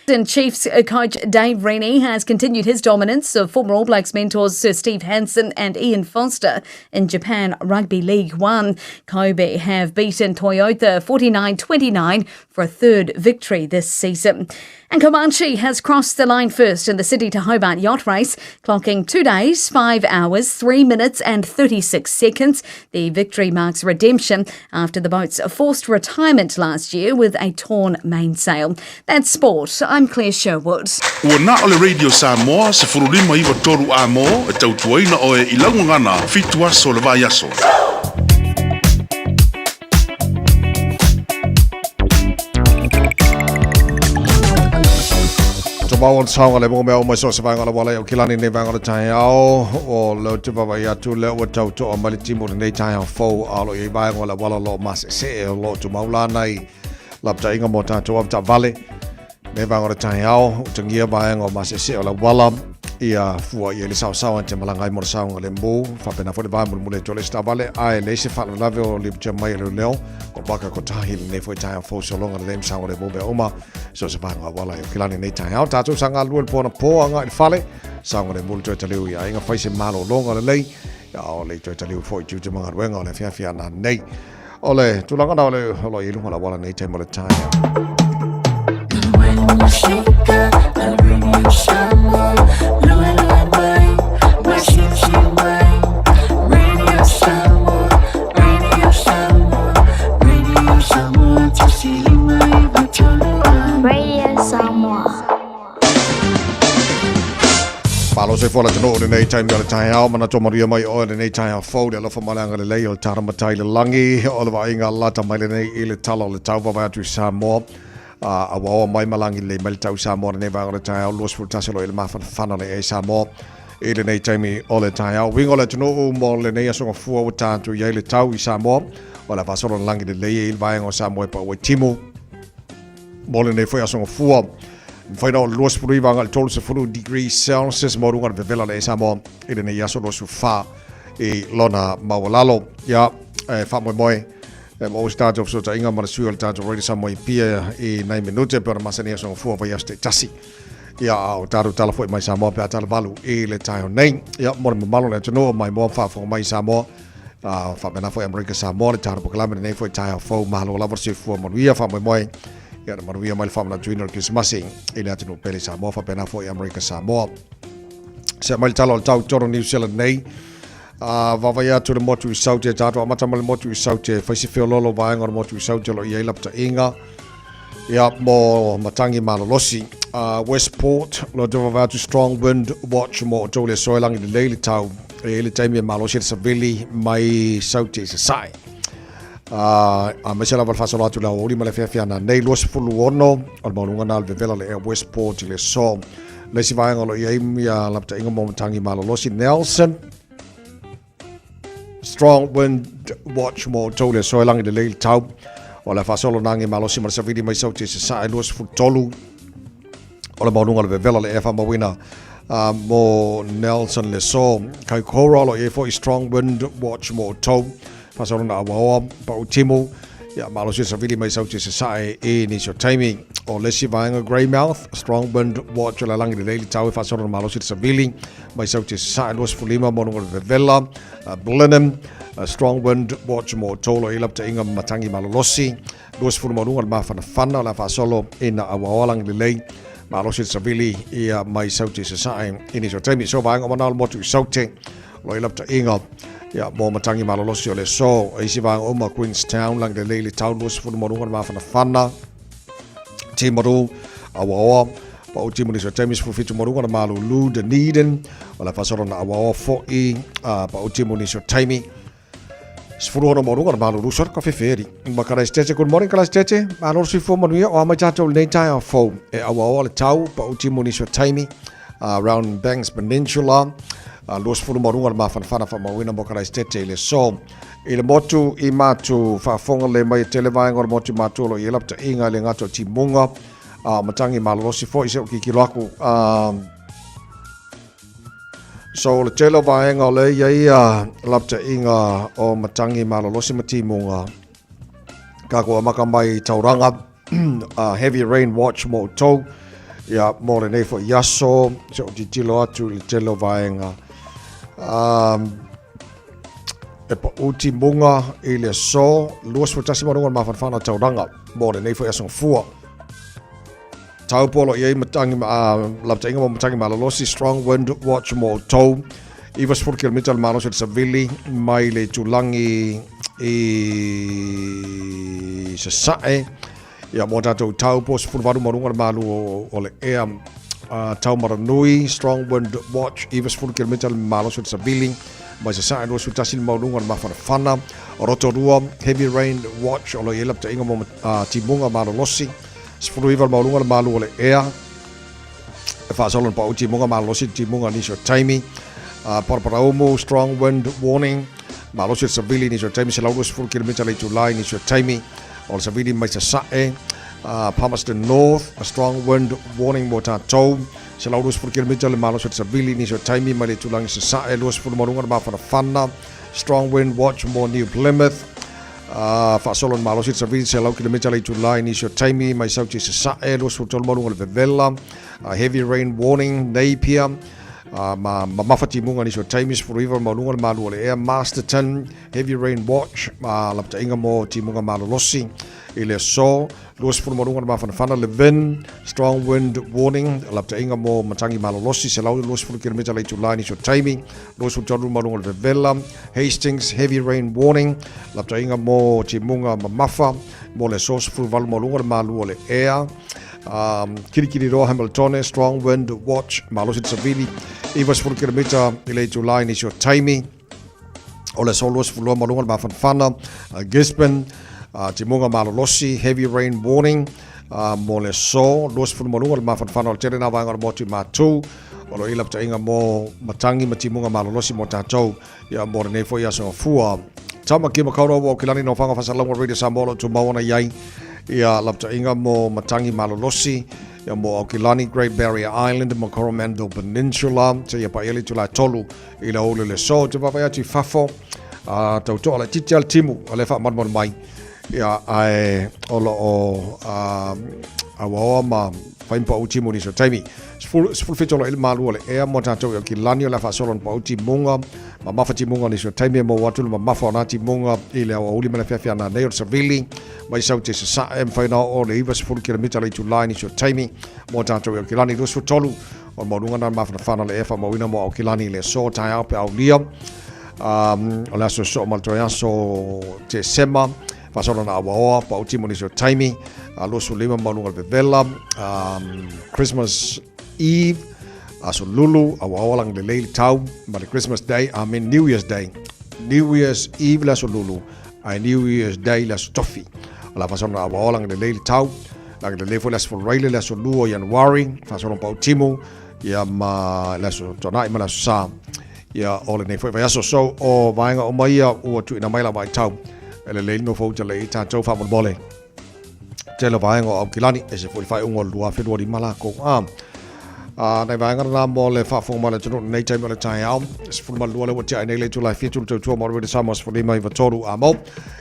Speaker 7: And Chiefs coach Dave Rennie has continued his dominance of former All Blacks mentors Sir Steve Hansen and Ian Foster in Japan Rugby League One. Kobe have beaten Toyota 49-29 for a third victory this season. And Comanche has crossed the line first in the Sydney to Hobart yacht race, clocking 2 days, 5 hours, 3 minutes and 36 seconds. The victory marks redemption after the boat's forced retirement last year with a torn mainsail. That's sport. I'm Claire Sherwood.
Speaker 6: Ua na o le Radio Samoa, 15 93 a mō, e tautuaina oe i laugagana, fitu aso le vai aso.
Speaker 2: Tumau o le saoga le mea uma so se vaega o le wala o kilani nei vaega o le taeao o leo te vavai atu lea ua tautoa mai le timu lenei taeao fou a lo i ai vaega o le wala lo masese o lo tumau lana i laptainga mo tātou avetaavale nei vaega o le taeao utagia vaega o masese o le auala ia fua i ai le saosaoa te malaga ai mo le saoga le mu faapena foi le vae mulimuli atu o le isi taavale ae leai se faalavelave o liputia mai e leoleo ko baka ko tahi lenei foi taeao fou sologa lelei ma saoga le mu mea uma so se vaega auala e okilani nei taeao tātou sa galulue le po anapo agai i le fale saoga le mu le toe taliu i aiga fai se malologa lelei a o le toe taliu foi tiute ma galuega o le afiafi ana nei O le tulaga na o le o lo i luga la wala nei taimi o le taeao.
Speaker 19: Radio Samoa.
Speaker 2: Malo soifua le atunuu i lenei taimi o le taeao, manatua manuia mai oe i lenei taeao fou, le alofa ma le agalelei o le tala matai i le lagi, o le vaaiga lata mai lenei i le tala o le tau vaavaai atu i Samoa. A ua oa mai ma lagi lelei mai le tau i Samoa lenei vaega o le taeao, 21 o lo o i le mafanafana o le ea i Samoa i lenei taimi o le taeao. Uiga o le atunuu mo lenei aso gafua ua tatou i ai le tau i Samoa, o le a faasolo le lagi lelei e i le vaega o Samoa e pau ai timu mo lenei foi aso gafua. Mafai na o le 29 agai le 30 degrees Celsius mo luga le vevela le Samoa i lenei aso 24 i lona maualalo. Ia, e faamoemoe e mo se tātou fesootaiga ma le sui o le tātou Radio Samoa i Apia i nai minute pe ona masani aso gafua vaiaso taitasi. Ia, a o tātou tala foi mai Samoa pe a tala valu i le taeao nei. Ia, mo le mamalu o le atunuu mai moa faafofoga mai i Samoa, a faapena foi Amerika Samoa le tātou polokalame lenei foi taeao fou malo lava le soifua manuia faamoemoe ia na manuia mai le faamanatuina o le Kerisimasi i le atunuu pele Samoa faapena foi Amerika Samoa. Se mai le tala o le tau toro New Zealand nei. A vaavaai atu le motu i Saute, tātou amata mai le motu i Saute, whai se whiololo vaenga o le motu i Saute lo i ai lapatainga. Ia, mo matangi malolosi. Westport, lo te vaavaai atu strong wind watch mo o tou le soe langi lelei le tau. E i le taimi e malosi le savili mai Saute i Sasae. A maise lava le faasolo atu le aoauli ma le afiafi ana nei 26 o le maualuga na o le vevela le Air Westport i le aso. Le isi vaega o lo o i ai ia lapataiga mo matangi malolosi Nelson. Strong wind watch mo outou le aso e lagi lelei le tau. O le a faasolo nagi malosi ma le savili mai Sauti i Sasae 23 o le maualuga o le vevela le ea faamauina mo Nelson le aso. Kaikoura o lo o i ai foi strong wind watch mo outou. Faasolo na auaoa pau timu ia malosi le savili mai Sauti i Sasae i nisi o taimi. O le isi vaega Greymouth, strong wind watch o le lagi lelei le tau e faasolo na malosi le savili mai Sauti i Sasae 25 maualuga o le vevela. Blenheim, strong wind watch mo outou o lo o i ai lapataiga ma matangi malolosi. 20 maualuga o le mafanafana o le a faasolo ina auaoa lagi lelei malosi le savili ia mai Sauti i Sasae i nisi o taimi. So vaega uma na o le motu i Saute o lo o i ai lapataiga ia mo matangi malolosi o le aso. O isi vaega uma Queenstown lagi lelei le tau 20 maualuga o le mafanafana. Timaru, Awaoa, Pau Timu nisi o taimi 17 maualuga o le malulu Dunedin o le a faasolo na Awaoa foi Pau Timu nisi o taimi 16 maualuga o le malulu sore ka feferi. Ma Karaisitete, good morning Karaisitete, malo le soifua manuia o a mai tātou lenei taeao fou e Awaoa le tau, Pau Timu nisi o taimi around Banks Peninsula, 20 maualuga le mafanafana faamauina mo Karaisitete i le aso. I le motu i Matu, faafofoga lelei mai e tele vaega o le motu i Matu o lo o i ai lapataiga i le gata o timuga, a o matangi malolosi foi se o kikilo aku. So le tele o vaega o lea i ai lapataiga o matangi malolosi ma timuga. Kākou amaka mai i Tauranga, heavy rain watch mo outou, ia mo lenei foi aso, se o titilo atu i le tele o vaega. E pau timuga i le aso 21 ma luga o le mafanafana o Tauranga mo lenei foi aso gafua. Taupo o lo o i ai matangi, lapataiga mo matangi malolosi, strong wind watch mo outou. 90 kilomita le malosi o le savili mai le itulagi i Sasae. Ia mo tatou Taupo, 18 ma luga le malu o le ea Taumaranui, strong wind watch, 90 kilomita le malosi o le savili mai Sasae, 21 le maualuga o le mafanafana. Rotorua, heavy rain watch o lo o i ai lapataiga mo timuga malolosi. 19 le maualuga le malu o le ea e faasolo na pau timuga malolosi timuga nisi o taimi. Paraparaumu, strong wind warning, malosi le savili nisi o taimi, 120 kilomita le itulai nisi o taimi o le savili mai Sasae. Palmerston North, a strong wind warning mo tatou, 120 kilomita le malosi o le savili nisi o taimi mai le itulagi Sasae, 20 maualuga le mafanafana, strong wind watch mo New Plymouth. Faasolo le malosi le savili 100 kilomita le itulai nisi o taimi mai Sauti i Sasae, 23 maualuga le vevela, heavy rain warning, Napier, ma mamafa timuga nisi o taimi, 19 maualuga le malu o le ea, Masterton, heavy rain watch, lapataiga mo timuga malolosi i le aso, 20 maualuga le mafanafana, Levin, strong wind warning, lapataiga mo matangi malolosi, 120 kilomita le itulai nisi o taimi, 23 maualuga le vevela, Hastings, heavy rain warning, lapataiga mo timuga mamafa mo le aso, 18 maualuga le malu o le ea, Kirikiriroa, Hamiltone, strong wind watch, malosi le savili, 90 kilomita i le itulai nisi o taimi, o le aso 22 maualuga le mafanafana, Gisborne, timuga malolosi, heavy rain warning, mo le aso 20 maualuga le mafanafana o le tele nā vaega o le motu i Matu, o lo o i ai lapataiga mo matangi ma timuga malolosi mo tatou ia mo lenei foi aso gafua. Tama ki Makaurau o Aukilani no Whanga Whasalonga Radio Samoa o lo o tumau ana i ai ia lapataiga mo matangi malolosi ia mo Aukilani, Great Barrier Island ma Coromandel Peninsula seia paia le itula e tolu i le aoauli o le aso. Ou te vaavaai atu i fafo, tautoa laitiiti lava le timu o lea e faamalumalu mai, ia, ae o lo o auaoa ma fai ma pau timu i nisi o taimi. 17 o lo o i ai le malu o le ea mo tatou i Aukilani o le a faasolo ona pau timuga, mamafa timuga o nisi o taimi e maua atu le mamafa o na timuga i le aoauli ma le afiafi a nanei o le savili mai Saute i Sasae, mafai ona oo le 90 kilomita le itula i nisi o taimi mo tatou i Aukilani. 23 O le maualuga na mafanafana le ea faamauina mo Aukilani i le aso taeao pe aulia. O le aso soo ma le toe aso Tesema, faasolo na auaoa, pau timu nisi o taimi, 25 maualuga le vevela, Christmas Eve, aso lulu, auaoa lagi lelei le tau, ma le Christmas Day, I mean New Year's Day. New Year's Eve le aso lulu, ae New Year's Day le aso tofi. O le a faasolo na auaoa lagi lelei le tau, Lagi lelei foi le aso Faraile, le aso 2 o Ianuari, faasolo pau timu, ia ma le aso Tuanai ma le aso Sa. Ia, o lenei foi vaiaso. So, o vaega uma ia ua tuuina mai lau vaitau e lelei le nofo uta lei i tatou faamolemole. Tele o vaega o Aukilani, ese foi le faaiuga o le 2025 lakou. A, a nai vaega na mo le faafofoga mai le atunuu lenei taimi o le taeao. 12 lea ua tiai nei le itula e 7 le tautua mo le Radio Samoa 15 93 a mo.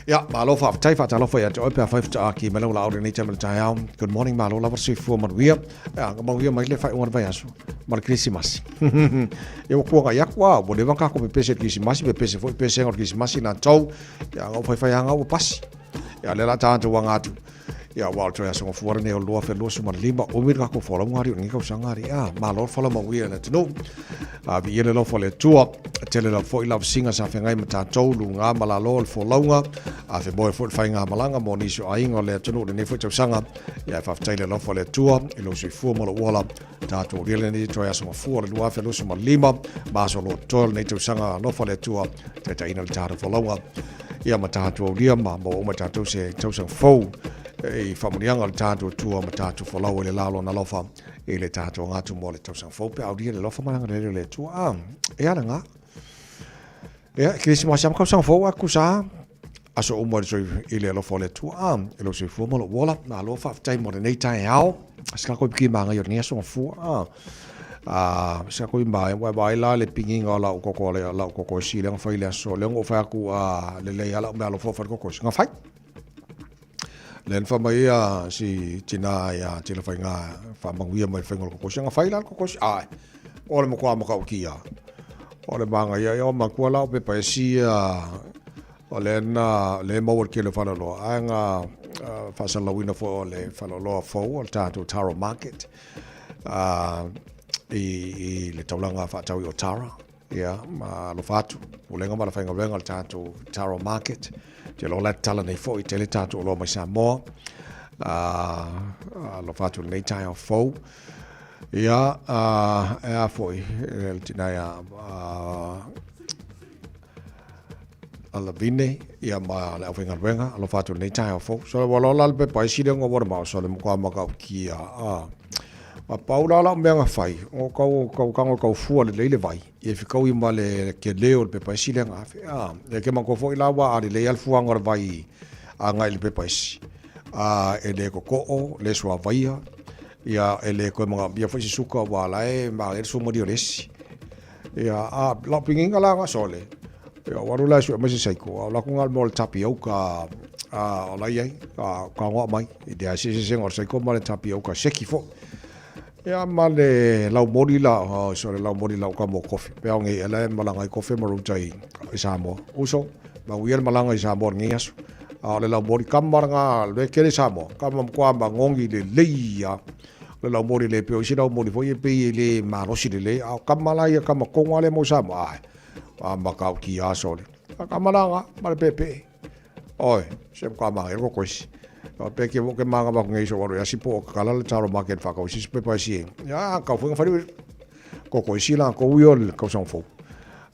Speaker 2: Ia, malo faafetai, faatalofa ia te oe pe afai faatoa ki mai lau laau lenei taimi o le taeao. Good morning, malo lava le soifua manuia. Ia, nga manuia mai le faaiuga o le vaiaso ma le Kerisimasi. Ia ua kuagai aku a, ua leva kako pepese le Kerisimasi, pepese foi pesega o le Kerisimasi latou. Ia, nga ufai fai anga ua pasi. Ia, lea la tātou anga atu. Ia, ua o le toe aso gafua lenei o le 2025, umi le kako folauga ari o lenei tausaga ari. Ia, malo le folau manuia i le atunuu. A viia le alofa o le Atua. Tele lava foi lavasiga sa feagai ma tatou, luga ma lalo o le folauga. A femoe foi le faigamalaga mo nisi o aiga o le atunuu i lenei foi tausaga. Ia, e faafetai le alofa o le Atua i lou soifua ma lou ola. Tatou aulia lenei toe aso gafua o le 2025 ma aso o lo o totoe o lenei tausaga alofa le Atua taitaiina le tatou folauga. Ia ma tatou aulia ma maua uma tatou se tausaga fou i faamanuiaga o le tatou Atua ma tatou folau i le la o lona alofa i le tatou agatu mo le tausaga fou pe aulia le alofa ma le agalelei o le Atua. Ah, e ala ngā. Ia, Kerisimasi ama tausaga fou a tusa aso uma i le alofa o le Atua a e lou soifua ma lou ola. Malo faafetai mo lenei taeao. Se ka koe piki maga i o lenei aso gafua a. A se ka koe ma e vai la le pingiga o lau koko le lau koko si le fai le aso le ngo fai aku a le lei ala me alofa fai koko si nga fai. Le fa mai ia si tina ia tila fai nga fa manguia mai fai ngo koko si nga fai la koko si a. O le matua matautia. O le manaia ia o matua la o pepa e sia o le na le maua le kele o faleoloa ae na faasalalauina foi o le faleoloa fou o le tatou Tara Market i le taulaga faatau i Otara ia ma alofa atu pulega ma le faigaluega o le tatou Tara Market te loa la tala nei foi tele tatou oloa mai Samoa alofa atu lenei taeao fou. Ia, e a foi, e le tina ia a Lavine, ia ma le aufaigaluega, alofa atu lenei taeao fou. So, ua loa la le pepa e sili ona ua mao, so le matua matautia. Ma pau la lau mea na fai, o kau, kau kango kau fua lelei le vai, ia fikaui ma le kele o le pepa e sili ona afe. Ia ke matua foi la ua a lelei a le fuaga o le vai agai i le pepa esi. E le kokoo, le suavaia, ia e le toe manaomia foi se suka aua la e manaia le suamalie o le esi. Ia a lau pigiga la sole, ia ua alu la e sue mai se saiko, a o latou na mo le tapioca a o la i ai, a ka ngoa mai, i le eseesega o le saiko ma le tapioca seki foi. Ia ma le laumoli la, oh, sole laumoli lau ka mo kofi. Pe au ngi ele malaga i kofi ma ruta i Samoa. Uso, manuia le malaga i Samoa lenei aso. A o le laumoli kama nga le kele Samoa, kama matua magogi lelei ia. O le laumoli le pei o isi laumoli foi e pei e le malosi lelei, a o kama la ia kama koga lea mo Samoa, ai, a matautia sole. A kama la nga, ma le peepee. Oi, se matua manaia le kokoesi. O pe ke ke manga ba ngai so waru ya sipo o kala le taro ma ke fa ka si pe pa si. Ya ka fu fa kokoesi la ko ui o le tausaga fou.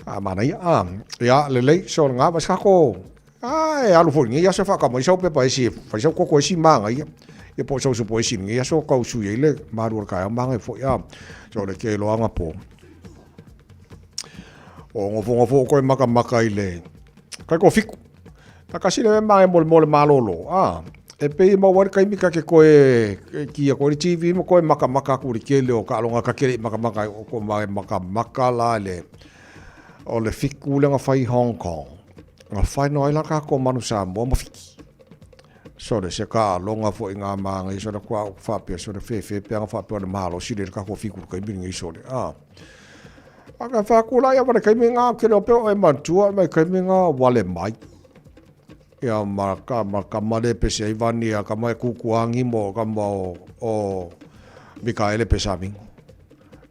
Speaker 2: A manaia, a, ia, lelei, so ngā, ma se kako, a, e alu foi lenei aso e whakamai sau pepa esi, e whai sau koko esi māngaia. Ia po sau supo esi lenei aso, kau sui ai le maru o le kaeao māngai foi, a, so le ke loanga po. O ngofo ngofo koe maka maka i le, kai ko fiku. Ta kasi le māngai mo le mo le malolo, a, e pei maua ai le taimi ka ke koe kia koe le TV ma koe makamaka aku i le kele o kaaloga ka kele i makamaka ai o ko makamaka la le o le fiku le nga fai Hong Kong nga fai no ai la ka ko manu Samoa ma fiki so le se kaaloga foi nga maangai so le kua o faapea so le fefe pe nga faapea le malosi le ka ko fiku le kaimi ngai so le a a ka fa ku la ia ma le kaimi nga kele o pe o e matua mai kaimi nga wale mai Ia ma ka ma ka male pese ai vani a ka mai kukuangi mo ka ma o, o Mikaele Pesamingo.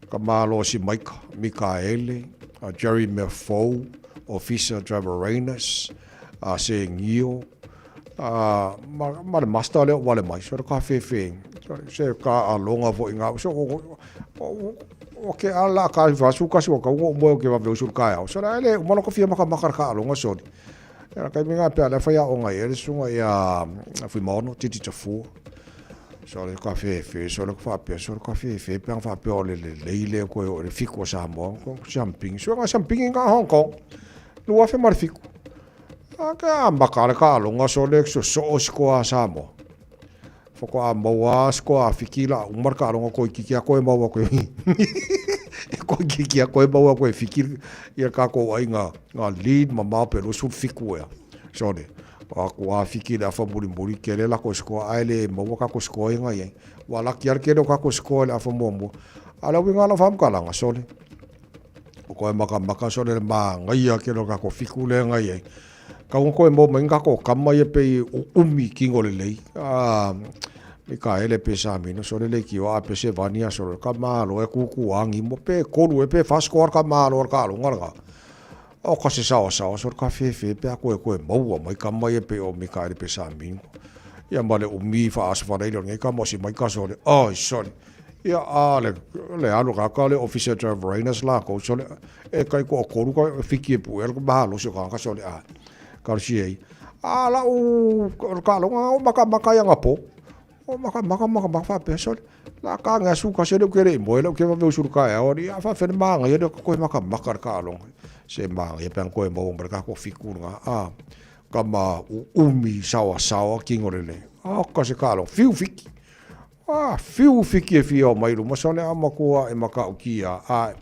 Speaker 2: Ka malo si Maika, Mikaele, a Jerry Mefou, Officer Trevor Reynes, a Se Ngio, a ma, ma le master lea o wale mai. So ka whewhe, se ka alonga fo i ngā, so o, o, o ke ala ka vasu kasi o ka ungo mo ke wawe usul ka au. So la ele, umalo ka fia maka maka ka alonga sori. Ia, kai me ngā pea, le whai a onga i ere sunga i a Fuimaono, Titi Tafua. Sole ka fefe, sole ka faapea, sole ka fefe, pe ang faapea o le lelei lea koe o le fiku o Samoa, ko siamping, sue nga siamping nga Hong Kong, 2007. A ke a maka le ka alonga sole so so o sikoa a Samoa. Foko a maua sikoa a fiki la umar ka alonga koi kiki a koe maua koe. Koi kiki a koe maua koe fiki ia ka ko ai nga nga lead ma mao pe 27 ea. Sole. O aku a fiki le afa muri muri kele la ko sikoa ae le maua ka ko sikoa inga iai. Ua laki ala kele o ka ko sikoa le afa muamua. A le uiga la whamkalanga sole. O koe maka maka sole le maangaia kele o ka ko fiku le ngai ai. Ka unga koe mo mai ka ko kama ia pe u umi kingo le lei. A mi ka ele pe sa mino sole le ki o a pe se vania sole ka malo e kuku angi mo pe kolu e pe fasko ar ka malo ar ka alonga nga. O ka se saosaoa sole ka fefe pe a koe koe maua mai ka mai e pe o mi ka ele pe sa mino. Ia ma le umi fa aso fa leile o ngai ka mosi mai ka sole. Oi sole. Ia a le le alu ka ka le officer driver rainas la ko sole e kai ko koru ka fiki e pu el mahalo sio ka ka sole a ka si ei. A la u ka longa o maka maka ia ngapo. O maka maka maka maka fa pe sole. La ka nga su ka sele ke re mo le ke va usuru ka e o ia fa fe ma nga ia ko maka maka ka longa. Se ma ia pe ko e mo ka ko fiku nga a ka ma u umi sawa sawa kingo le. A ka se ka lo fiu fiki. A fiu fiki e fia o mai luma sole a makua e maka ukia a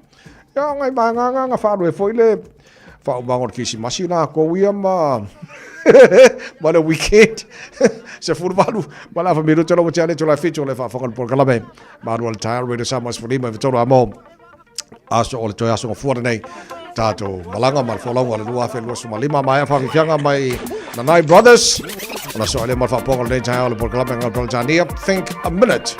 Speaker 2: ia ngai ma nga nga nga wharu e foi le wha o mango kisi masi la ko ia ma ma le weekend se furu valu ma la fa miru tolo mo tele tolo fitu le fa fa por kalame ma ru al tire radio sa mas fuli ma tolo amo aso o le toi aso fua nei tātou malanga ma le folauga le 2025 ma ia whawhiwhianga mai Nanai Brothers ona so ale ma whaponga le tae o le porkalame ngā Britania Think a Minute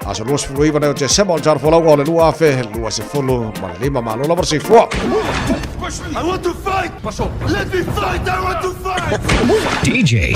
Speaker 2: aso 29 nei o te sema o le tātou folauga o le 2025 ma lola marsi fua.
Speaker 5: I want to fight! Let me fight! I want to fight!
Speaker 20: DJ.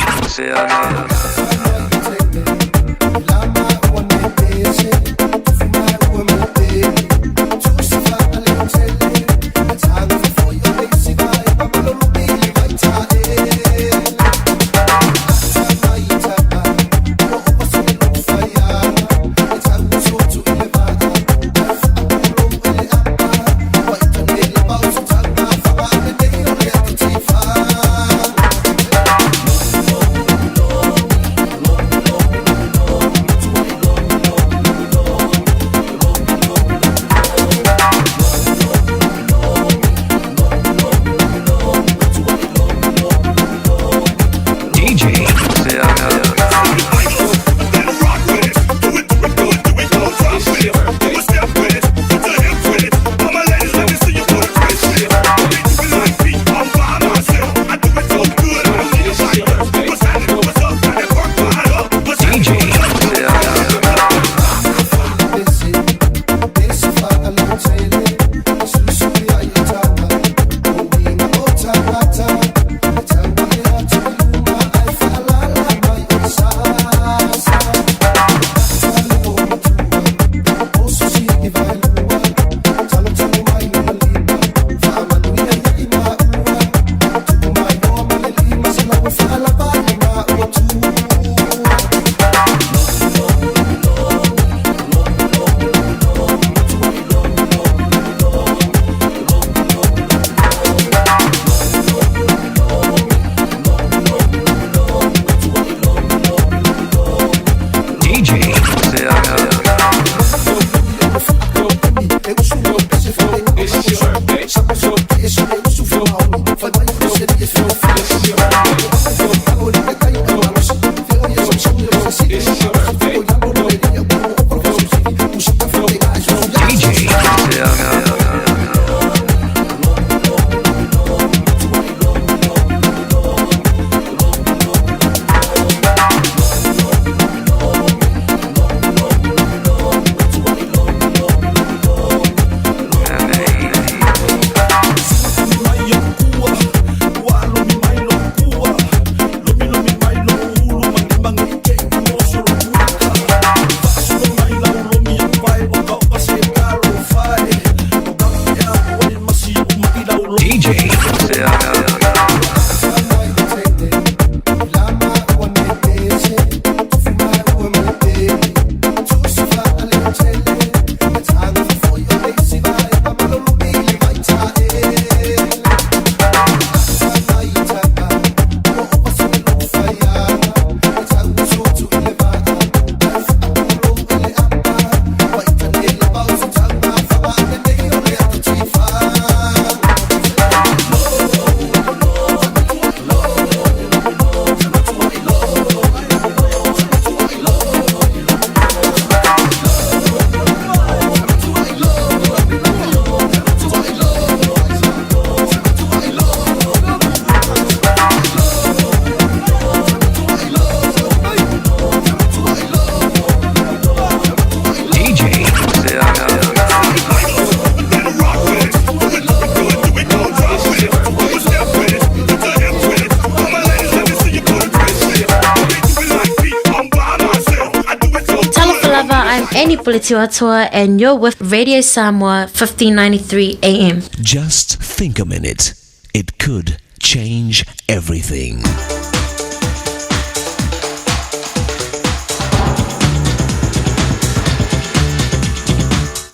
Speaker 20: Annie Pulitiwatoa, and you're with Radio Samoa 1593 AM.
Speaker 5: Just think a minute. It could change everything.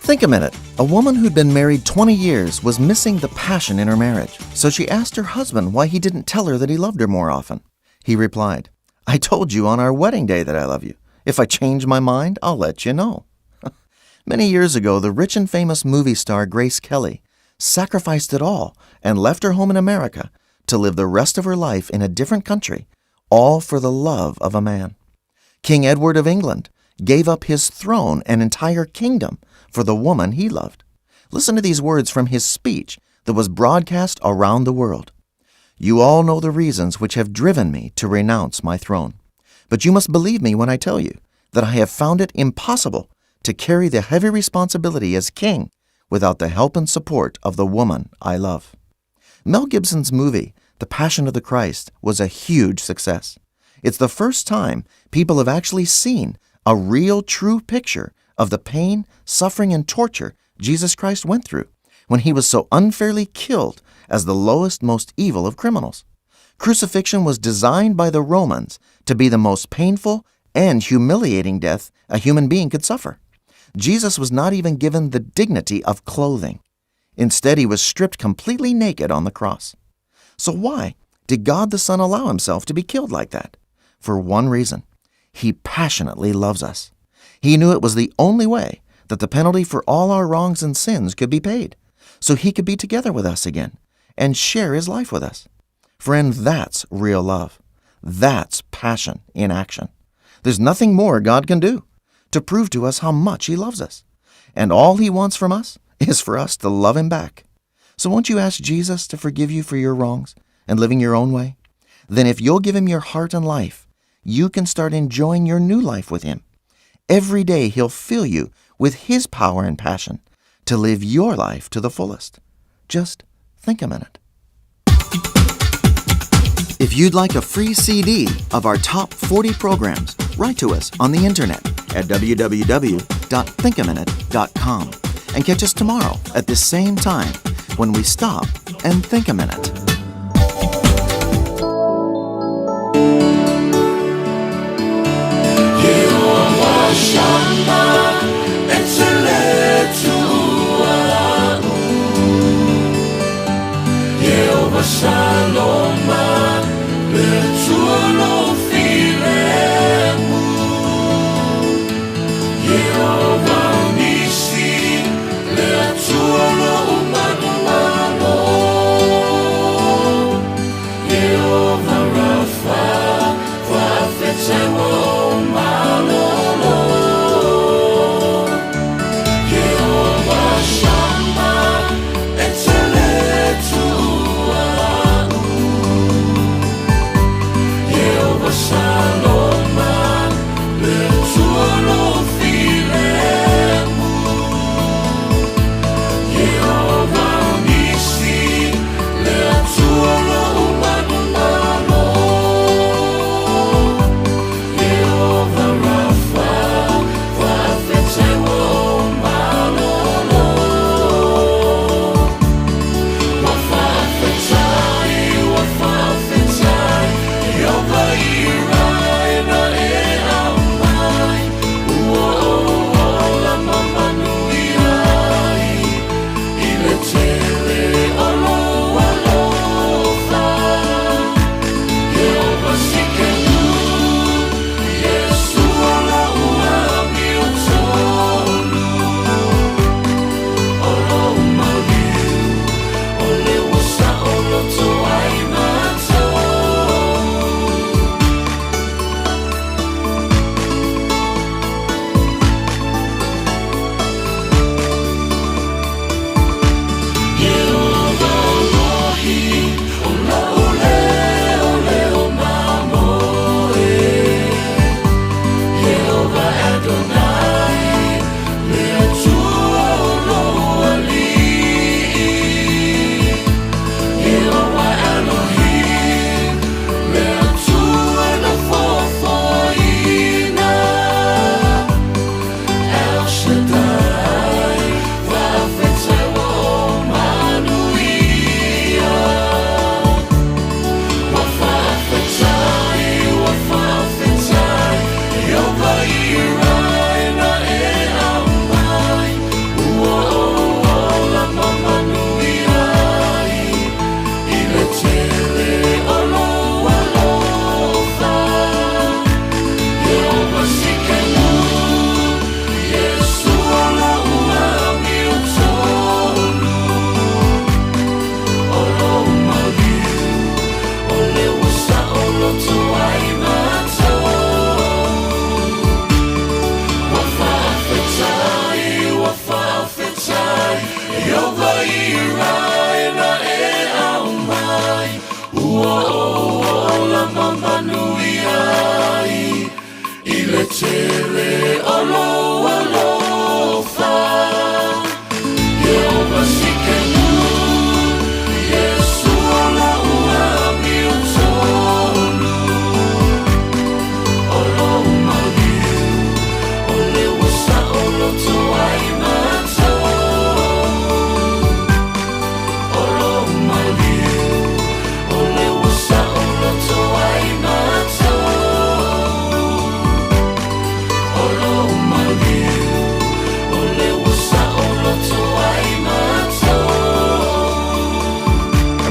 Speaker 21: Think a minute. A woman who'd been married 20 years was missing the passion in her marriage, so she asked her husband why he didn't tell her that he loved her more often. He replied, I told you on our wedding day that I love you. If I change my mind, I'll let you know. Many years ago, the rich and famous movie star Grace Kelly sacrificed it all and left her home in America to live the rest of her life in a different country, all for the love of a man. King Edward of England gave up his throne and entire kingdom for the woman he loved. Listen to these words from his speech that was broadcast around the world. You all know the reasons which have driven me to renounce my throne. But you must believe me when I tell you that I have found it impossible to carry the heavy responsibility as king without the help and support of the woman I love. Mel Gibson's movie, The Passion of the Christ, was a huge success. It's the first time people have actually seen a real, true picture of the pain, suffering, and torture Jesus Christ went through when he was so unfairly killed as the lowest, most evil of criminals. Crucifixion was designed by the Romans to be the most painful and humiliating death a human being could suffer. Jesus was not even given the dignity of clothing. Instead, he was stripped completely naked on the cross. So, why did God the Son allow himself to be killed like that? For one reason He passionately loves us. He knew it was the only way that the penalty for all our wrongs and sins could be paid, so he could be together with us again and share his life with us. Friend, that's real love. That's passion in action. There's nothing more God can do to prove to us how much he loves us. And all he wants from us is for us to love him back. So won't you ask Jesus to forgive you for your wrongs and living your own way? Then if you'll give him your heart and life, you can start enjoying your new life with him. Every day he'll fill you with his power and passion to live your life to the fullest. Just think a minute. If you'd like a free CD of our top 40 programs, write to us on the internet at www.thinkaminute.com and catch us tomorrow at this same time when we stop and think a minute.
Speaker 5: Shalom, le tuo filemu. Jehovah nisi, le tuo manumalo.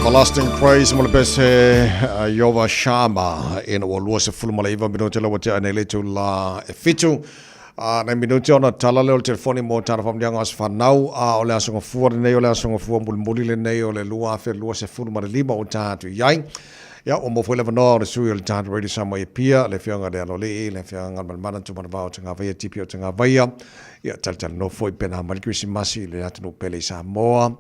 Speaker 2: Everlasting praise mo le pese Iova Sharma ina ua 29 minute la ua tea nei le itula e fitu a nai minute ona tala lea o le telefoni mo tana faamanuiaga o aso fanau a o le aso gafua lenei o le aso gafua mulimuli lenei o le 2025 ua ta atu i ai. Ia, ua maua foi le avanoa o le sui o le tatou Radio Samoa i Apia, le Afioga i le Aloalii, le Afioga Galumalemana Tumanavao o Tagavaia, TP o Tagavaia. Ia, talatalanoa foi pe na mai le Kerisimasi i le atunuu pele i Samoa.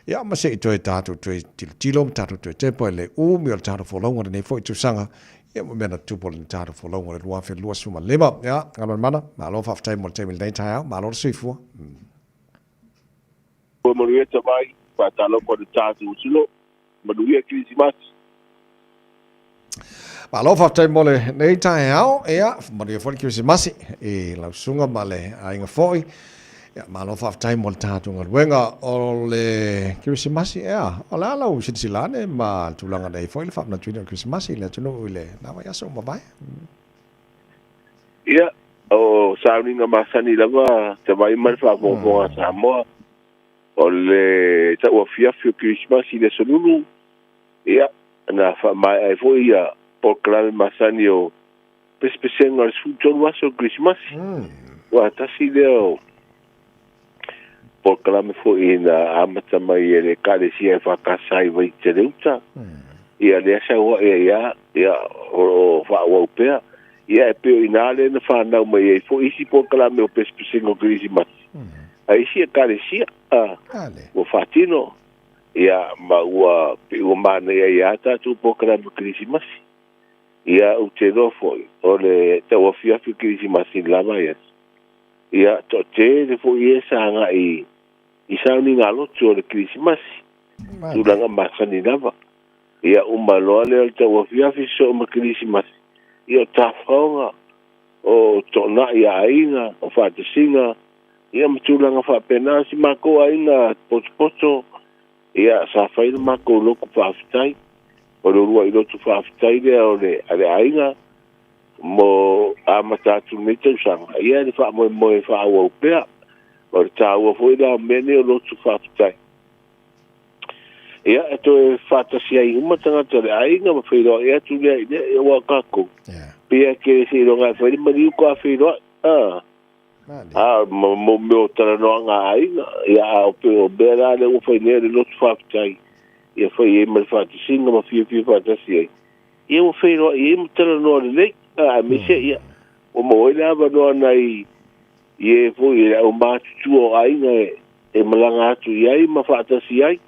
Speaker 2: Ia, ma se i toe tatou toe tilotilo ma tatou toe tepa i le umi o le tatou folauga i lenei foi tausaga. Ia, ma mea na tupu o le tatou folauga o le 2025. Ia, Galumalemana, malo faafetai mo le taimi i lenei taeao, malo le soifua.
Speaker 3: Ua manuia tamai, faatalofa i le tatou atunuu. Manuia Kerisimasi.
Speaker 2: Malo faafetai mo lenei taeao, ia, manuia foi le Kerisimasi i lau susuga ma le aiga foi. Ia, malo faafetai mo le tatou galuega o le Kerisimasi, ea, o le a lau silasila ane ma le tulaga nei foi le faamanatuina o le Kerisimasi i le atunuu i lena vaiaso ua mavae.
Speaker 3: Ia, o sauniga masani lava tamai ma le faafogafoga a Samoa. O le tauafiafi o Kerisimasi i le Aso Lulu, ia, na faamaea ai foi ia polokalame masani o pesepesega o le 13 aso o Kerisimasi. Aua tasi lea o polokalame foi na amata mai e le Ekalesia EFKS i Vaiteleuta. Ia lea sau ai ai lava, ia, o lo o faaauau pea. Ia e pei o i ina lea na fanau mai ai foi isi polokalame o pesepesega o Kerisimasi. A isi Ekalesia, a, ua faatino, ia, ma ua pei ua manaia ai lava tatou polokalame o Kerisimasi. Ia, ou te iloa foi, o le tauafiafi o Kerisimasi i le la vaiaso, ia, toatele foi e sa agai i sauniga lotu o le Kerisimasi, tulaga masani lava. Ia, uma loa lea o le tauafiafi sosoo ma Kerisimasi, ia, o tafaoga, o toonai a aiga, o faatasiga, ia ma tulaga faapena. Si makou aiga potopoto, ia sa fai le makou lotu faafetai. O le uluai lotu faafetai lea o le a le aiga mo amata atu lenei tausaga, ia le faamoemoe e faaauau pea. O le taua foi la o mea nei o lotu faafetai. Ia, e toe faatasi ai uma tagata o le aiga ma feiloai atu lea i lea, ia aua o tatou, pei lava e tele seiloga e fai le maliu toa feiloai, a, a, ma mo mea o talanoaga a aiga, ia a o pei o mea la lea ua fai nei o le lotu faafetai, ia fai ai ma le faatasiga ma fiafia faatasi ai, ia ua feiloai ai ma talanoa lelei, a, aemaise ia, ua maua ai le avanoa nai i e foi e le aumatutua o aiga e malaga atu i ai ma faatasi ai,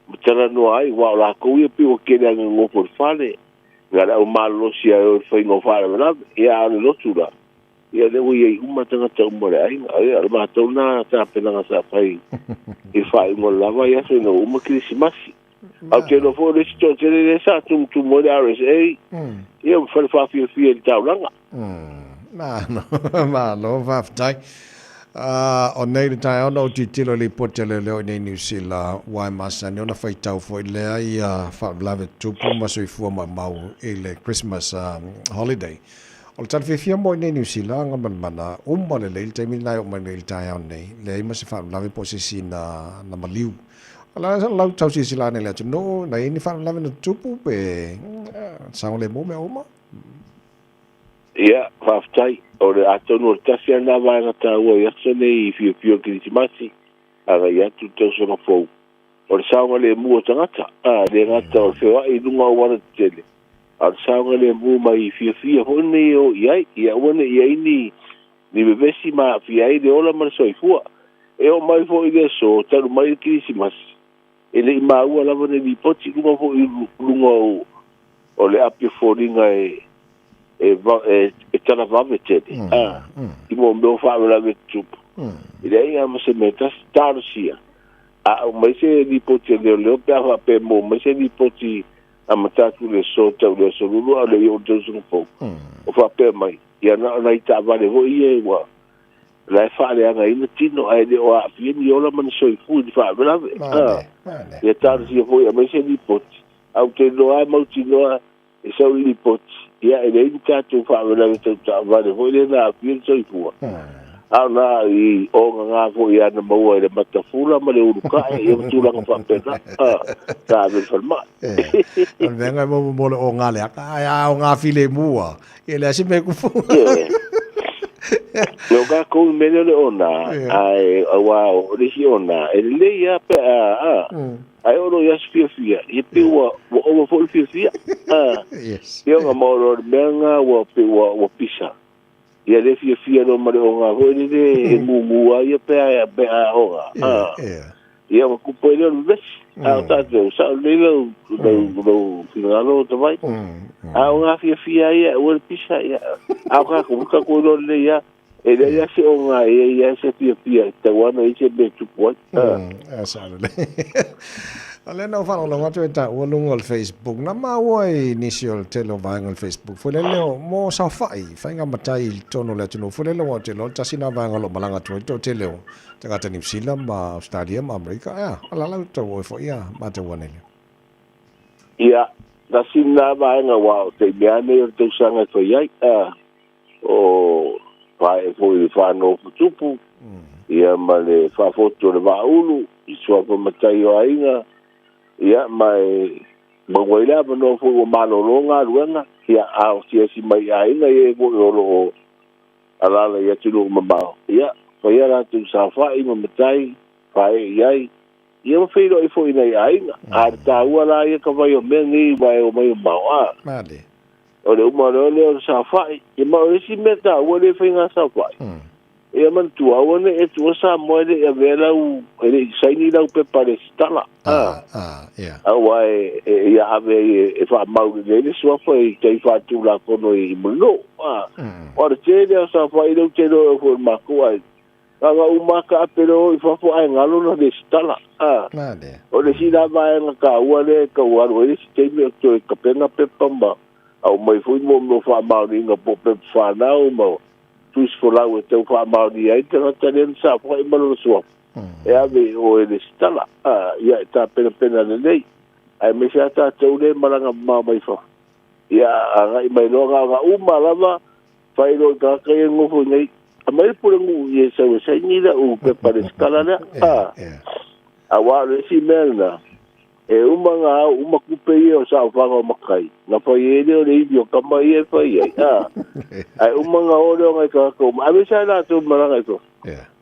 Speaker 3: ma talanoa ai, aua o lakou ia pei ua tele lava ina nonofo i le fale, na o le aumalolosi lava e o i le faiga o faalavelave, ia a o le lotu la, ia o lea ua i ai uma tagata uma o le aiga. Ia o le matou lena tapenaga sa fai i le faaiuga o le la vaiaso ina ua uma Kerisimasi. Ae ou te iloa foi o le isi toatele lea sa tumutumu ai le RSA, ia ma fale faafiafia i le taulaga.
Speaker 2: Malo, malo, faafetai. O nei le taeao na ou tilotilo i lipoti a leoleo i nei Niu Sila, ua e masani ona faitau foi lea ia faalavelave tupu ma soifua maumau i le Christmas holiday. O le tala fiafia mo i nei Niu Sila, Galumalemana, uma lelei le taimi lena e oo mai nei i le taeao nei, leai ma se faalavelave po o se isi na, na maliu. O le a lau tau silasila ane i le atunuu, na i ai ni faalavelave na tutupu pe saogalemu mea uma?
Speaker 3: Ia, faafetai. O le atonu o le tasi lava lena vaega taua i aso nei i fiafia o le Kerisimasi, agai atu i le tausaga fou, o le saogalemu o tagata, ā, e le gata o le feoai i luga o auala tetele, a o le saogalemu mai fiafia foi nei e o i ai, ia aua ne i i ai ni, ni vevesi ma aafia ai le ola ma le soifua. E oo mai foi i le aso talu mai le Kerisimasi, e le i maua lava ni lipoti i luga foi i luga o, o le api o foliga e, e, e, e talavave tele, ā, i mea o faalavelave tutupu. E leai lava ma se mea tasi, talosia. A aumai se lipoti a leoleo pe a faapea e maua mai se lipoti amata atu i le aso tau i le aso lulu a o le i oo i le tausaga fou, o faapea mai, ia na o nai taavale foi ia ua la e faaleagaina tino ae le o aafia ni ola ma ni soifua i ni faalavelave. Ia talosia foi e aumai se lipoti, ae ou te iloa lava e mautinoa e sau le lipoti, ia e leai ni tatou faalavelave tau taavale foi lea na aafia le soifua. A o na i ogaga foi ia na maua i le matafula ma le ulukae, ia ma tulaga faapena, sa ave i le falemai.
Speaker 2: O le mea ngai mo mo le oga leaga, ae a oga filemu lava, ia e leai se mea e kupu.
Speaker 3: O tatou i mea lea o le ona, ae aua o le isi ona, e lelei lava pe a, Ae oo loa i aso fiafia, ia pei ua, ua ova foi le fiafia. Ah,
Speaker 2: yes.
Speaker 3: Ia ona maua loa o le mea lena ua pei ua, ua pisa. Ia le fiafia loa ma le oga foi lele e mumu lava ia pe a, pe a oga. Ah.
Speaker 2: Yeah.
Speaker 3: Ia ona kupu ai lea o le vevesi. A o tatou, sao lelei lau, lau, lau finagalo o Tavai. A o ngā fiafia ia, aua le pisa, ia. A o kākou, kākou iloa lelei lava. E leai lava se oga e i ai se fiafia e tatau ana i se mea e tupu ai.
Speaker 2: A sao lelei. O lea na ou faalogologo atu e taua luga o le Facebook, na maua i nisi o le tele o vaega o le Facebook foi lele o mo saofai, faiga matai i totonu o le atunuu foi lele aua ou te iloa tasi lena vaega o lo o malaga atu ai le toatele o tagata Niu Sila ma Australia ma Amerika. Ea, o le a lau tau oe foi a matau ane lea?
Speaker 3: Ia, tasi lena vaega aua o taimi lava nei o le tausaga e fai ai. A. o pae foi i le faanofotupu, ia ma le faafotu o le vaaulu i suafa matai o aiga, ia ma e maua ai le avanoa foi ua malolo galuega, ia a o asiasi mai i aiga ia e foi o lo o alaala i atunuu mamao, ia fai a latou saofai ma matai, pae i ai, ia ma feiloai foi i nai aiga. A o le taua la ia ka vai o mea nei aua e omai mamao, a.
Speaker 2: Male.
Speaker 3: O le uma loa lea o le saofai, ia ma o le isi mea taua lea e fai ngā saofai. Ia manatua, aua ne i e tuua Samoa e le i avea lau, e le i saini lau pepa resitala.
Speaker 2: Ah, ah, yeah.
Speaker 3: Aua e, e, ia ave ai e, e faamau lelei le suafa i tai faatulafono i Mulinuu. Ah. O le tele o saofai lea ou te iloa e oo foi i le matou aiga. Aga uma ka ape loa i fafo ae galo na resitala. Ah. O le isi la vaega taua lea e tau alu ai le isi taimi o toe tapena pepa ma aumai foi mo mea o faamaoniga po o pepa fanau ma tusi folau e tau faamaonia ai le tagata lea na saofai ma lona suafa e ave i o e resitala. Ah, ia e tapenapena lelei. Aemaise lava tatou lea e malaga mamao mai fafo. Ia agai mai loa gaoga uma lava fai loa i tagata ia e nofo i nei. Aumai le pulenuu i e sau e saini lau pepa resitala lea. Ah. Aua o le isi mea lena, e uma na ao uma tupe ia o saofaga o matai, na fai ai lea o le ivi o tama ia e fai ai. Ah. Ae uma na o lea o nai tagata uma, aveese lava latou malaga i fafo.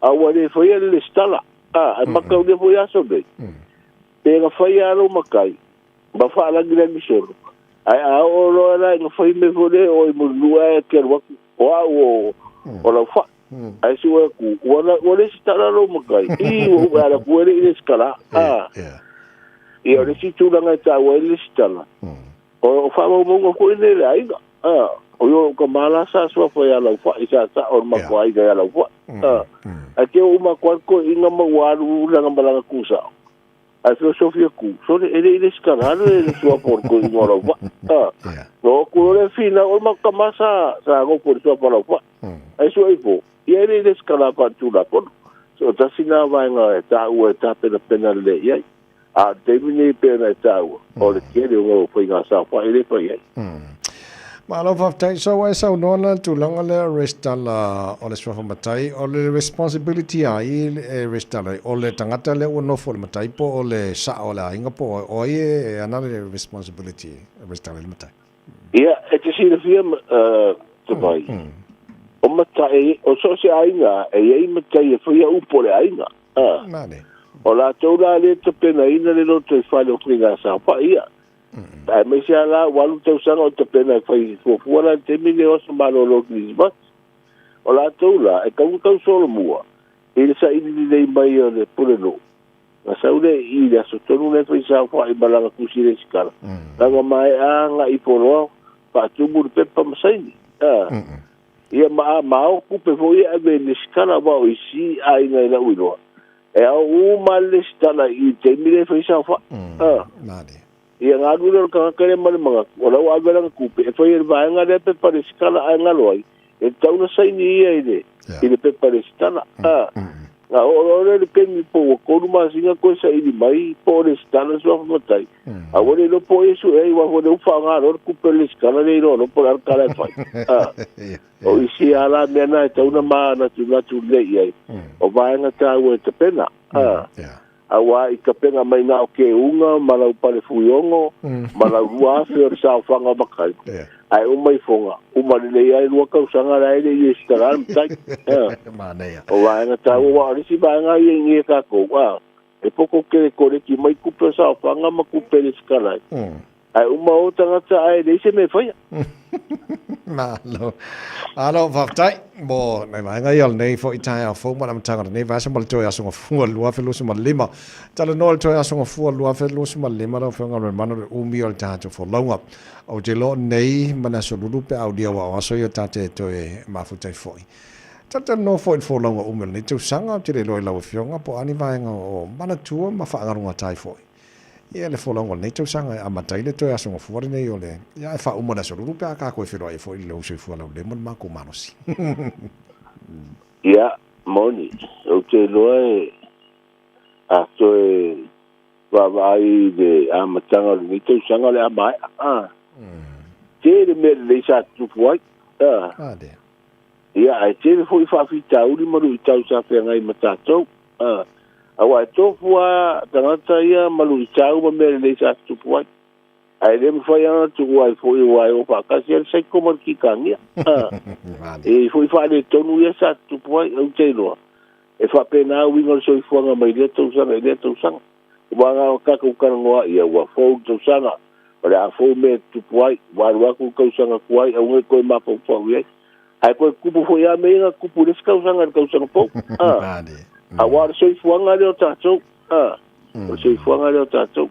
Speaker 3: A ua le faia le resitala. Ah, ae mataulia foi aso nei. Pe na faia lava lou matai, ma faalagilagi solo. Ae a oo loa la ina fai mea foi lea o i Mulinuu ae te alu atu, o au o, o lau fai. Ae sue atu, ua, la, ua lesitala lou matai. I, ua ua ala ku e le i lesitala. Ah. Ia, o le isi tulaga e taua ai le lesitala, o faamaumauga foi nei le aiga. Ah, o yo ka tama la sa suafa ia Laufai, sa sa o le matou aiga ia Laufai. Ah. Ae te oo uma atu ai le toeaina ma ua alu lana malaga tusao. Ae filosofi atu, sole, e le i lesitala le le suafa o le toeaina o Laufai. Ah. No atu loa lea finau, o le matou tama sa, sa nofo i le suafa o Laufai. Ae sue ifo, ia e le i lesitala faaletulafono. So, tasi lena vaega e taua e tapenapena lelei i ai. A o le taimi nei e pei ona e taua, o le tele o faiga saofai lea e fai ai.
Speaker 4: Malo faafetai. So ua e saunoa la i le tulaga lea resitala o le suafa matai, o le responsibility a ai e resitala ai? O le tagata lea ua nofo i le matai po o le sao o le aiga po o ai e ana le responsibility e resitala ai le matai?
Speaker 3: Ia, e te silafia Tavai, o matai, o so o se aiga e i ai matai e faia upu o le aiga. O latou la lea e tapenaina le lotoifale o faigasaofa'i ia. Aemaise lava la ua alu tausaga o tapena e fai fuafua la i le taimi lenei o aso malolo o Kerisimasi. O latou la, e tatau ona tau solomua i le saili lelei mai o le pulenuu, ona sau lea i i le aso tonu lea e fai saofai ma lana tusi resitala, lana maea agai ifo loa faatumu le pepa ma saini. Ia ma a mao tupe foi e ave i le resitala aua o isi aiga i lau iloa, E ao uma le lesitala i le taimi lea e fai saofai. Ia ona alu lea o le tagata lea ma le manatu, o la ua ave lana tupe e fai e le vaega lea pepa lesitala ae galo ai, e tatau ona saini ia i le, i le pepa lesitala. Na oo loa lea i le taimi po ua 3 masina toe saili mai po o lesitala le suafa matai, a ua le iloa po o ai e sue ai, aua foi o lea ua faaaoga loa le tupe o le lesitala le iloa loa po o le a le tala e fai. O isi lava la mea na e tatau ona manatunatu lelei i ai, o vaega taua e tapena, aua i tapena mai na o keuga ma lau pale fuiono ma lau 2,000 o le saofaga o matai, ae uma ifoga, uma lelei lava le 2 tausaga la e le i resitala le matai. O vaega taua, aua o le isi vaega ia i inei a tatou, e poto tele koleki mai tupe o saofaga ma tupe e resitala ai. Ae uma o tagata ae leai se mea e faia.
Speaker 4: Malo. Alo, faafetai mo nai vaega ia o lenei foi taeao fou ma le amataga o lenei vaiaso ma le toe aso gafua 2025. Talanoa i le toe aso gafua 2025 lau Afioga Raymond o le umi o le tatou folauga. Ou te iloa o nei ma le aso Lulu pe a aulia aua o aso ia ta te toe mafuta ai foi. Talatalanoa foi i le folauga umi o lenei tausaga, ou te le iloa i lau Afioga po o a ni vaega o manatua ma faagalugata ai foi. Ia le folauga o lenei tausaga e amata ai le toe aso gafua lenei o le, ia ae faauma i le aso Lulu pe a ka toe feiloai ai foi i lou soifua laulelei ma le matou malosi.
Speaker 3: Ia, moni, ou te iloa e a toe vaavaai i le amataga o lenei tausaga o le a maea. A. Tele mea lelei sa tutupu ai. A. Ia, ae tele foi faafitauli ma luitau sa feagai ma tatou. A. Aua e tofu lava tagata ia ma luitau ma mea lelei sa tutupu ai. Ae le mafai lava ona tuua ai foi aua e o faatasi lava le saiko ma le kikagia. A. E i ai foi faaletonu ia sa tutupu ai, ou te iloa, e faapena uiga o le soifuaga mai lea tausaga i lea tausaga. Aua na ona tatou talanoa ia ua fou le tausaga, o le a fou mea e tutupu ai, ua alu atu le tausaga tuai, aua ne i toe mafaufau i ai. Ae toe tutupu foi lava mea ia na tutupu i le isi tausaga i le tausaga fou. A. Aua o le soifuaga lea o tatou. A. O le soifuaga lea o tatou.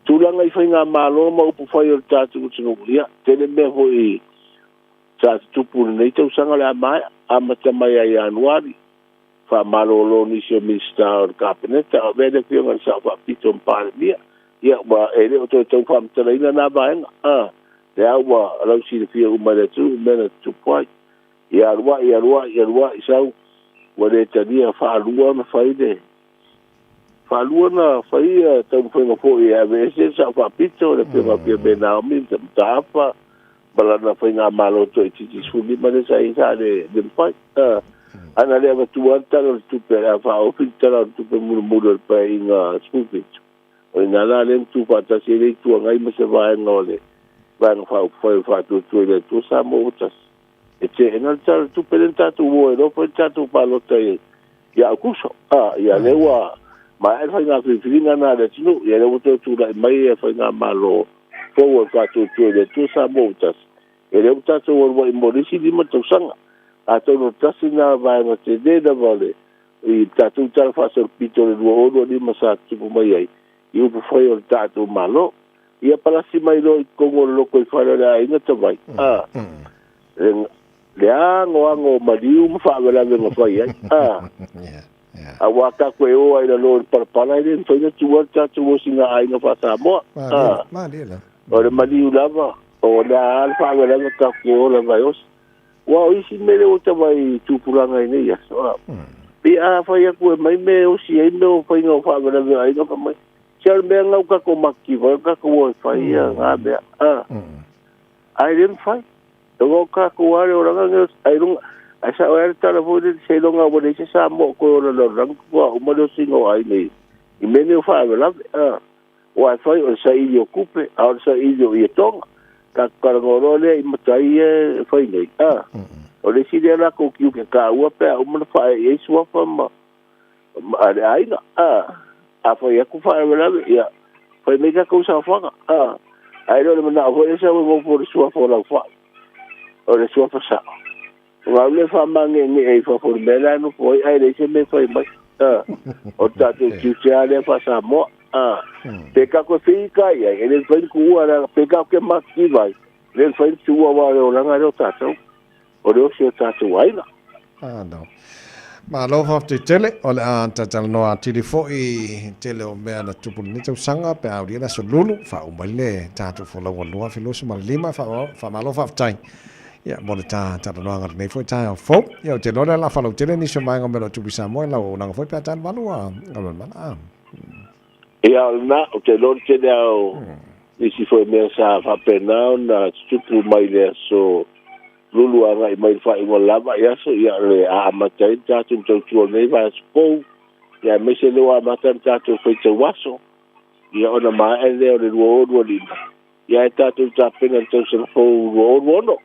Speaker 3: Tulaga i faigamalo ma upufai o le tatou atunuu, ia, tele mea foi sa tutupu i lenei tausaga o le a maea, amata mai ia Ianuari, faamalolo nisi o Minisita o le Kapeneta, o avea le Afioga i le Sao Faapito ma Palemia. Ia, ua, e le o toe tau faamatalaina na vaega, a, lea ua lausilafia uma e le atunuu mea na tutupu ai. Ia aluai, aluai, aluai, sau, ua le talia faalua ona fai le, faalua ona fai ia taumafaiga foi e aveese le Sao Faapito, le Afioga ia Fiame Naomi Mataafa, ma lana faigamalo toaitiiti 15 lea sa i ai sa le mafai. Ae na le avatua le Tala o le Tupe, o le a faaofi le Tala o le Tupe mulimuli o le Paeaiga 17. O i ina la lea na tuufaatasi ai le Itu Agai ma se vaega o le Vaega Faaupufai o le Faatuatua i le Atua Samoa ua Tasi. E teena le Tala o le Tupe lea na tatou o ai loa fai le tatou palota ia Aokuso. Ia lea ua maea le faiga filifiliga lena a le atunuu, ia lea ua toe tulai mai faigamalo fou o le Faatuatua i le Atua Samoa ua Tasi. Ia lea ua tatou alu ai mo le isi 5 tausaga. Atonu tasi lena vaega tele lava o le i le tatou Tala Faasolopito o le 2025 sa tutupu mai ai i upufai o le tatou Malo. Ia palasi mai loa i totonu o le lotoifale o le aiga Tavai, a, le, le anoano o maliu ma faalavelave na fai ai, a. Aua tatou e o ai i lalo i le palapala e le mafai ona tuua le tatou osiga aiga faa-Samoa. A, o le maliu lava, o le a le faalavelave tatou te o lava e osi. Aua o isi mea lea ua tau i tupulaga i nei aso, a. Pei a fai atu e aumai mea e osi ai mea o faiga o faalavelave o aiga, fai mai, se o le mea lena ua tatou matitiva ai, ua tatou o e fai ia na mea. A. Ae le mafai. E ua o tatou lava le olaga lenei ailoga, ae sao ai lava le tala foi lele, seiloga ua leai se Samoa o toe ola i le lalolagi faatoa uma le osiga o aiga i mea nei o faalavelave. A, aua e fai o le saili o tupe, a o le saili o ietoga. Tatou talanoa loa lea i matai ia e fai nei, a, o le isi lea latou tiute taua pe a uma ona faaee i ai suafa ma a le aiga, a, a fai atu faalavelave, ia, fai mai tatou saofaga, a, ae le o le manao foi lea sau e nofo i le suafa o lau fai, o le suafa sao. Ona alu lea faamageegee i fafo i le mea la e nofo ai, ae leai se mea e fai mai. A, o le tatou tiute lava lea faa-Samoa. A, pe tatou e fika i ai, e le mafai ona tuua, leaga pe tatou te matitiva ai, e le mafai ona tuua aua o le olaga lea o tatou. o le osi o tatou aiga.
Speaker 4: Malo. Malo faafetai tele, o le a talatalanoa atili foi i tele o mea na tupu i lenei tausaga pe a aulia le aso Lulu, faauma ai le tatou folauga 2025. Faamalo faafetai ia mo le ta talanoaga i lenei foi taeao fou. Ia ou te iloa o lea o le a faalautele nisi o vaega o mea o lo o tupu i Samoa i lau auaunaga foi pe a ta le valu a Galumalemana.
Speaker 3: Ia o lena, ou te iloa o le tele lava o nisi foi mea sa faapena ona tutupu mai le aso Lulu agai mai le faaiuga lava i aso, ia o le a amata ai le tatou tautua o lenei vaiaso fou, ia aemaise lea ua amata le tatou faitau aso, ia ona maea lea o le 2025, ia ae tatou tapena i le tausaga fou 2026.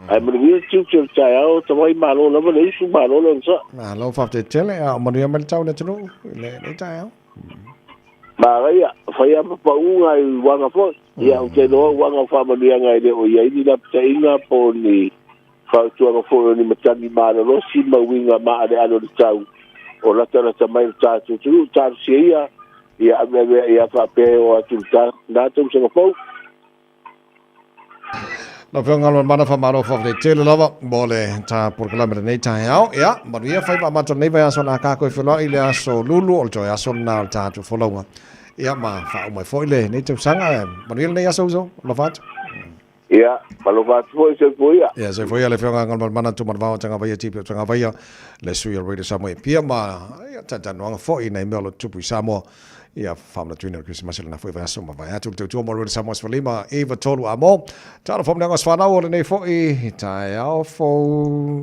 Speaker 3: Ae manuia le tiute o le taeao, tawai malo lava le usu, malo le onosai.
Speaker 4: Malo faafetai tele, a o manuia mai le tau i le atunuu i lenei taeao.
Speaker 3: Manaia, fai lava ma pauga i uaga foi. Ia, ou te iloa uaga o faamanuiaga e le o i ai ni lapataiga po o ni fautuaga foi o ni matagi malolosi ma uiga maaleale o le tau o latalata mai le tatou atunuu. Talosia ia, ia aveaveai lava faapea e oo atu i le na tausaga fou.
Speaker 4: Lau Afioga Galumalemana, faamalo faafetai tele lava mo le ta polokalame lenei taeao. Ia, manuia faiva amata o lenei vaiaso o le a tatou e feiloai i le aso Lulu, o le toe aso lena o le tatou folauga. Ia, ma faauma ai foi lenei tausaga. Manuia lenei aso uso, alofa atu.
Speaker 3: Ia, alofa atu foi, soifua ia.
Speaker 4: Ia, soifua ia le Afioga Galumalemana Tumanavao Tagavaia TP o Tagavaia, le sui o le Radio Samoa i Apia ma ia, talatalanoaga foi i nai mea o lo o tutupu i Samoa. Ia faamanatuina o le Kerisimasi lena foi vaiaso ma vae atu le tautua mo le Samoa 15 9 3 a mo. Talofa mleaga o se whanau o lenei foi taeao fou.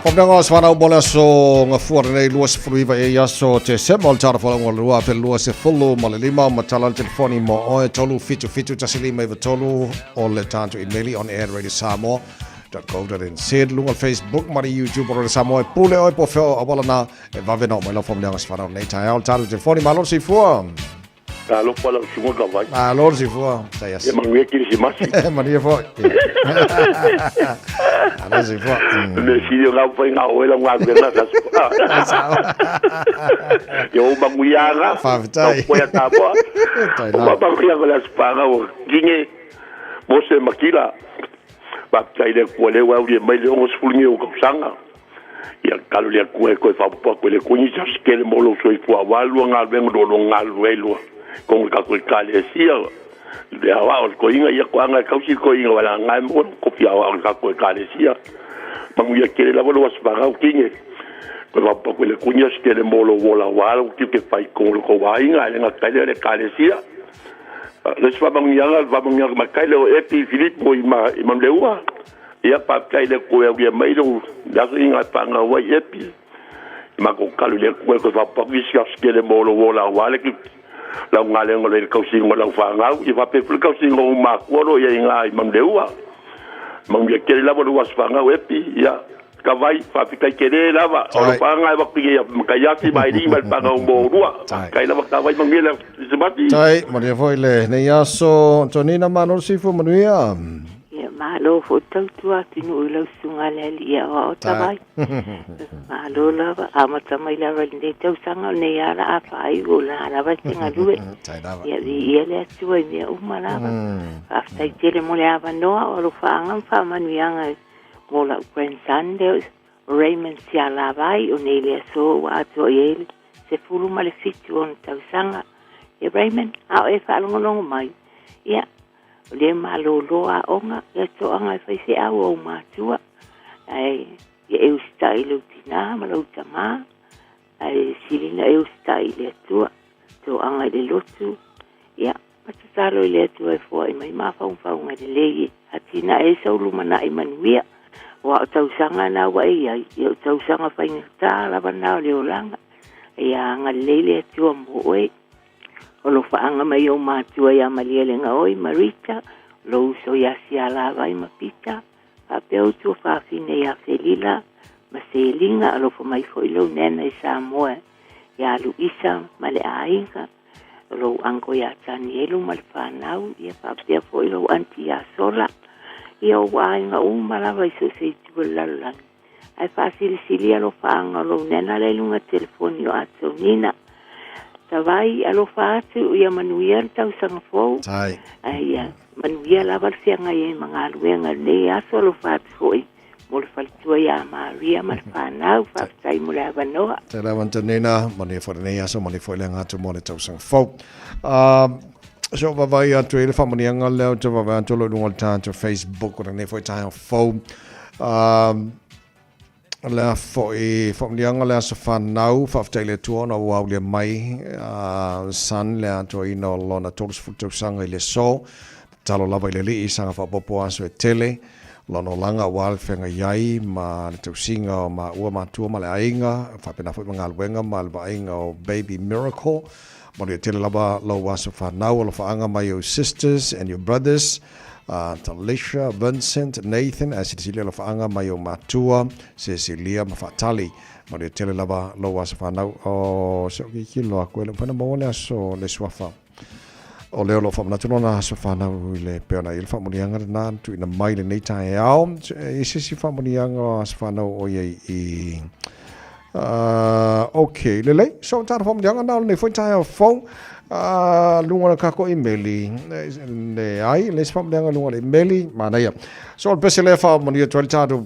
Speaker 4: Faamanuiaga o se whanau mo le aso gafua lenei 29 e aso Tesema o le tara whalaunga le 2025 ma le lima ma tala le telefoni mo oe 377 1593 o le tātou emaili on air radio Samoa .co.nz luga o le Facebook ma le YouTube o le Samoa e pule oe po feo awala na E vave na oo mai lau faamanuiaga se whanau nei taeao le tatou telefoni. Malo le soifua.
Speaker 8: Talofa lau susuga Kavai.
Speaker 4: Malo le soifua. Tai
Speaker 8: asi. Ia manuia Kirisimasi.
Speaker 4: Manuia foi. Malo le soifua.
Speaker 8: Le sili o ngau whai ngā oe lau ngā kuena sa sua. Ia o manuiaga.
Speaker 4: Whawhitai.
Speaker 8: Tau koe a tāmoa.
Speaker 4: Tai
Speaker 8: O
Speaker 4: lau.
Speaker 8: manuiaga le asupanga o kinge. Mose Makila. Whawhitai le kua leo au mai le 60 ni o kausanga. Ia tatalo le Atua e toe faaopoopo atu e le Kuini se aso tele mo lou soifua aua lua galuega lo lo galulue ai lua kong le tatou Ekalesia le aoao o le toeaina ia toaga e tausi le toeaina o Alaga e maua kopi aoao o le tatou Ekalesia. Manuia tele lava lou aso fanau kine. Toe faaopoopo atu e le Kuini aso tele mo lou ola aua lou tiute fai kong lo tou aiga ae le gata ai lea o le Ekalesia. Le isi faamanuiaga, faamanuiaga matai le o Epi Filipo i Manuleua. Ia faafetai i le Atua e aulia mai lou aso i ga fanau ai Epi. I matou tatalo i le Atua e toe faaopoopo atu isi aso tele mo lou ola aua le lau galuega o lo o i ai le tausiga o lau fanau. Ia faapea foi le tausiga o ou matua o lo o i ai i ina i Manuleua. Manuia tele lava lou aso fanau Epi. Ia Kavai, faafetai tele lava. O alofaga e avatu ia Mataiasi ma Ailii ma le fanau mo oulua. Faafetai lava Kavai, manuia le Kirisimasi.
Speaker 4: Tai, manuia foi lenei aso. Tonina, malo le soifua manuia.
Speaker 22: Ia, malo.
Speaker 9: Malo foi tautua atunuu i lau susuga i le Alii e aoao Tavai. Malo lava, amata mai lava i lenei tausaga o lenei lava o le a faaiu o lena lava e te galue. Ia viia le Atua i mea uma lava. Faafetai tele mo le avanoa o alofaaga ma faamanuiaga mo la'u grandson lea o Raymond Sialavai o nei le aso ua atoa i ai le 17 o ona tausaga. Ia Raymond, a o e faalogologo mai, ia O lea e malolo aoga, ia toaga e faifeau ou matua, ae ia e usitai i lou tinā ma lou tamā, ae sili na e usitai i le Atua, toaga i le lotu, ia, ma tatalo i le Atua e foai mai mafaufauga lelei e atinae ai sou lumanai manuia. Aua o tausaga na ua e i ai, ia o tausaga faigata lava na o le olaga, ia agalelei le Atua mo oe. O alofaaga mai ou matua ia Malielegaoi ma Rita, lou uso ia Sialavai ma Pita, faapea ou tuafafine ia Felila ma Seliga, alofa mai foi lou nena i Samoa ia Luisa ma le aiga, o lou uncle ia Tanielu ma le fanau, ia faapea foi lou aunty ia Sola, ia ou aiga uma lava i so o se itu o le lalolagi. Ae faasilisili alofaaga o lou nena lea i luga telefoni o Atonina. Tavai alofa atu ia manuia le tausaga fou.
Speaker 4: Tai.
Speaker 9: Ae ia manuia lava le feagai ai ma galuega i lenei aso alofa atu foi mo le faletua ia Maria ma le fanau. Faafetai mo le avanoa.
Speaker 4: Te lava Antonina, manuia foi lenei aso, manuia foi le aga atu mo le tausaga fou. So vaavaai atu i le faamanuiaga lea ou te vaavaai atu o lo o i luga o le tatou Facebook o lenei foi taeao fou. Lea foi faamanuiaga le aso fanau, faafetai i le Atua ona ua aulia mai son le atoaina o lona 30 tausaga i le aso. Tatalo lava i le Alii saga faaopoopo aso e tele lona olaga aua le feagai ai ma le tausiga o maua matua ma le aiga, faapena foi ma galuega ma le vaaiga o Baby Miracle. Manuia tele lava lou aso fanau, alofaaga mai ou sisters and your brothers, Talisha, Vincent, Nathan, ae silisili alofaaga mai ou matua, Cecilia ma Faatali. Manuia tele lava lou aso fanau. Oh, se o kikilo aku e le mafai ona maua le aso le suafa. O lea o lo o faamanatu lona aso fanau i le pei ona i ai le faamanuiaga lena na tuuina mai i lenei taeao. E i se isi faamanuiaga o aso fanau o i ai i Uh, ok, lelei. So, tāna whamunianga nā o lenei foi taeao fou. Lunga o le kako i meli. Le ai, le isi whamunianga lunga le meli. Manaia. So, o le pese lea whamunia atu ai le tātou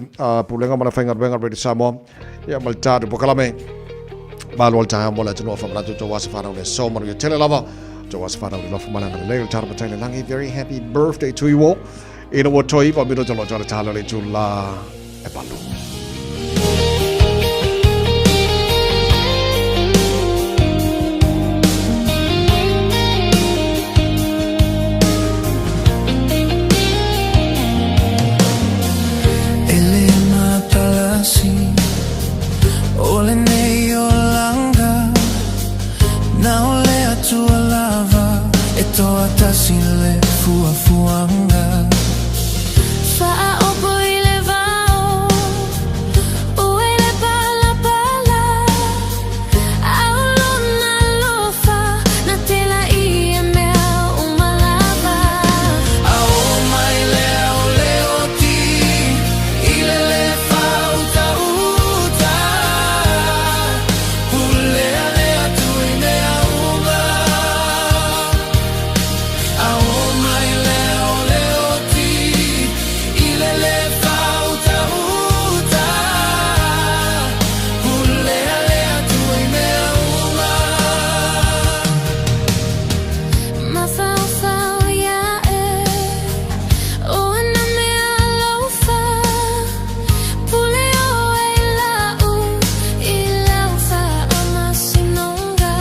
Speaker 4: pulega ma le faigaluega Radio Samoa. Ia, ma le tātou pokalame. Malo le taeao mo le atunuu whamanatu tō aso whanau le so manuia tele lava. Tō aso whanau le lofu malanga le lei o le tātou matai le langi. Very happy birthday to you all. Ina ua toi iwa mino te loto le tālo le tū la e palu.
Speaker 5: E le matalasi o lenei olaga Na o le Atua lava e toatasi le fuafuaga.
Speaker 20: Faaopo i le vao, ua i le palapala, A o lona alofa na tela ia mea uma lava.
Speaker 5: A oo mai lea o le oti i le le faautauta, Pulea le Atua i mea uma. A oo mai lea o le oti i le le faautauta, Pulea le Atua i mea uma.
Speaker 20: Mafaufau ia e o ana mea alofa, Pule oe i la'u i lau faamasinoga.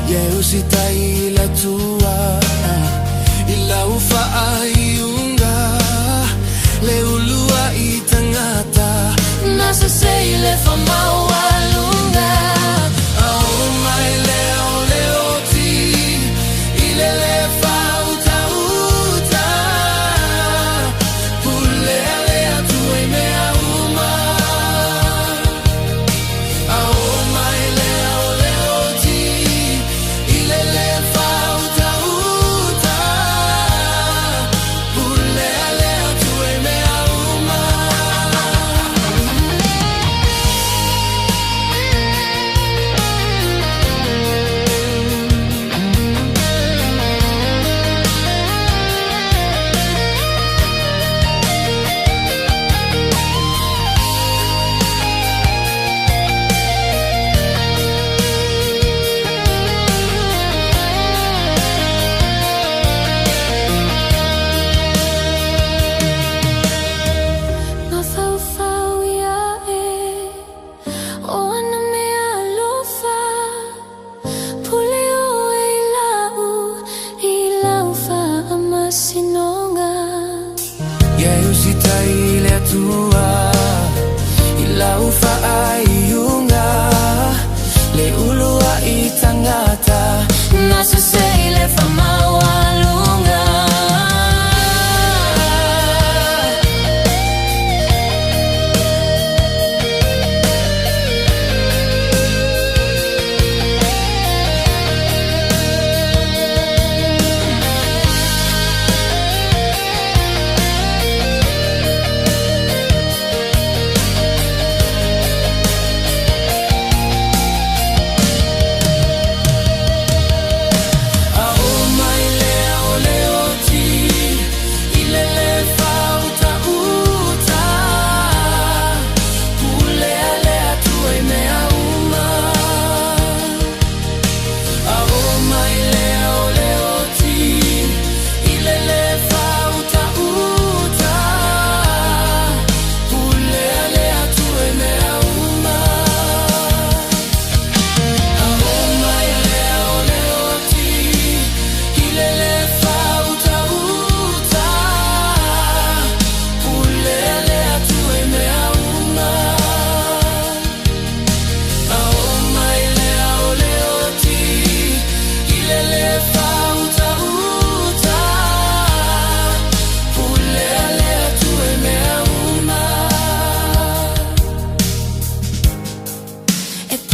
Speaker 5: Ia e usitai i le Atua i lau faaiuga, Le uluai tagata
Speaker 20: Na sese i le faamaualuga.
Speaker 5: A oo mai lea o le oti i le le faautauta, Pulea le Atua i mea uma. A oo mai lea o le oti i le le faautauta, Pulea le Atua.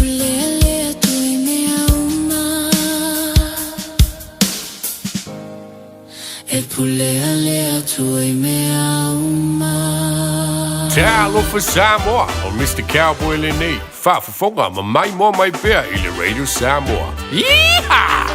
Speaker 20: Pulea lea tu i mea uma. E pulea lea tu i mea uma.
Speaker 10: Talofa Samoa, o Mr. Cowboy lenei, faafofoga ma maimoa mai pea i le Radio Samoa. Yeehaw!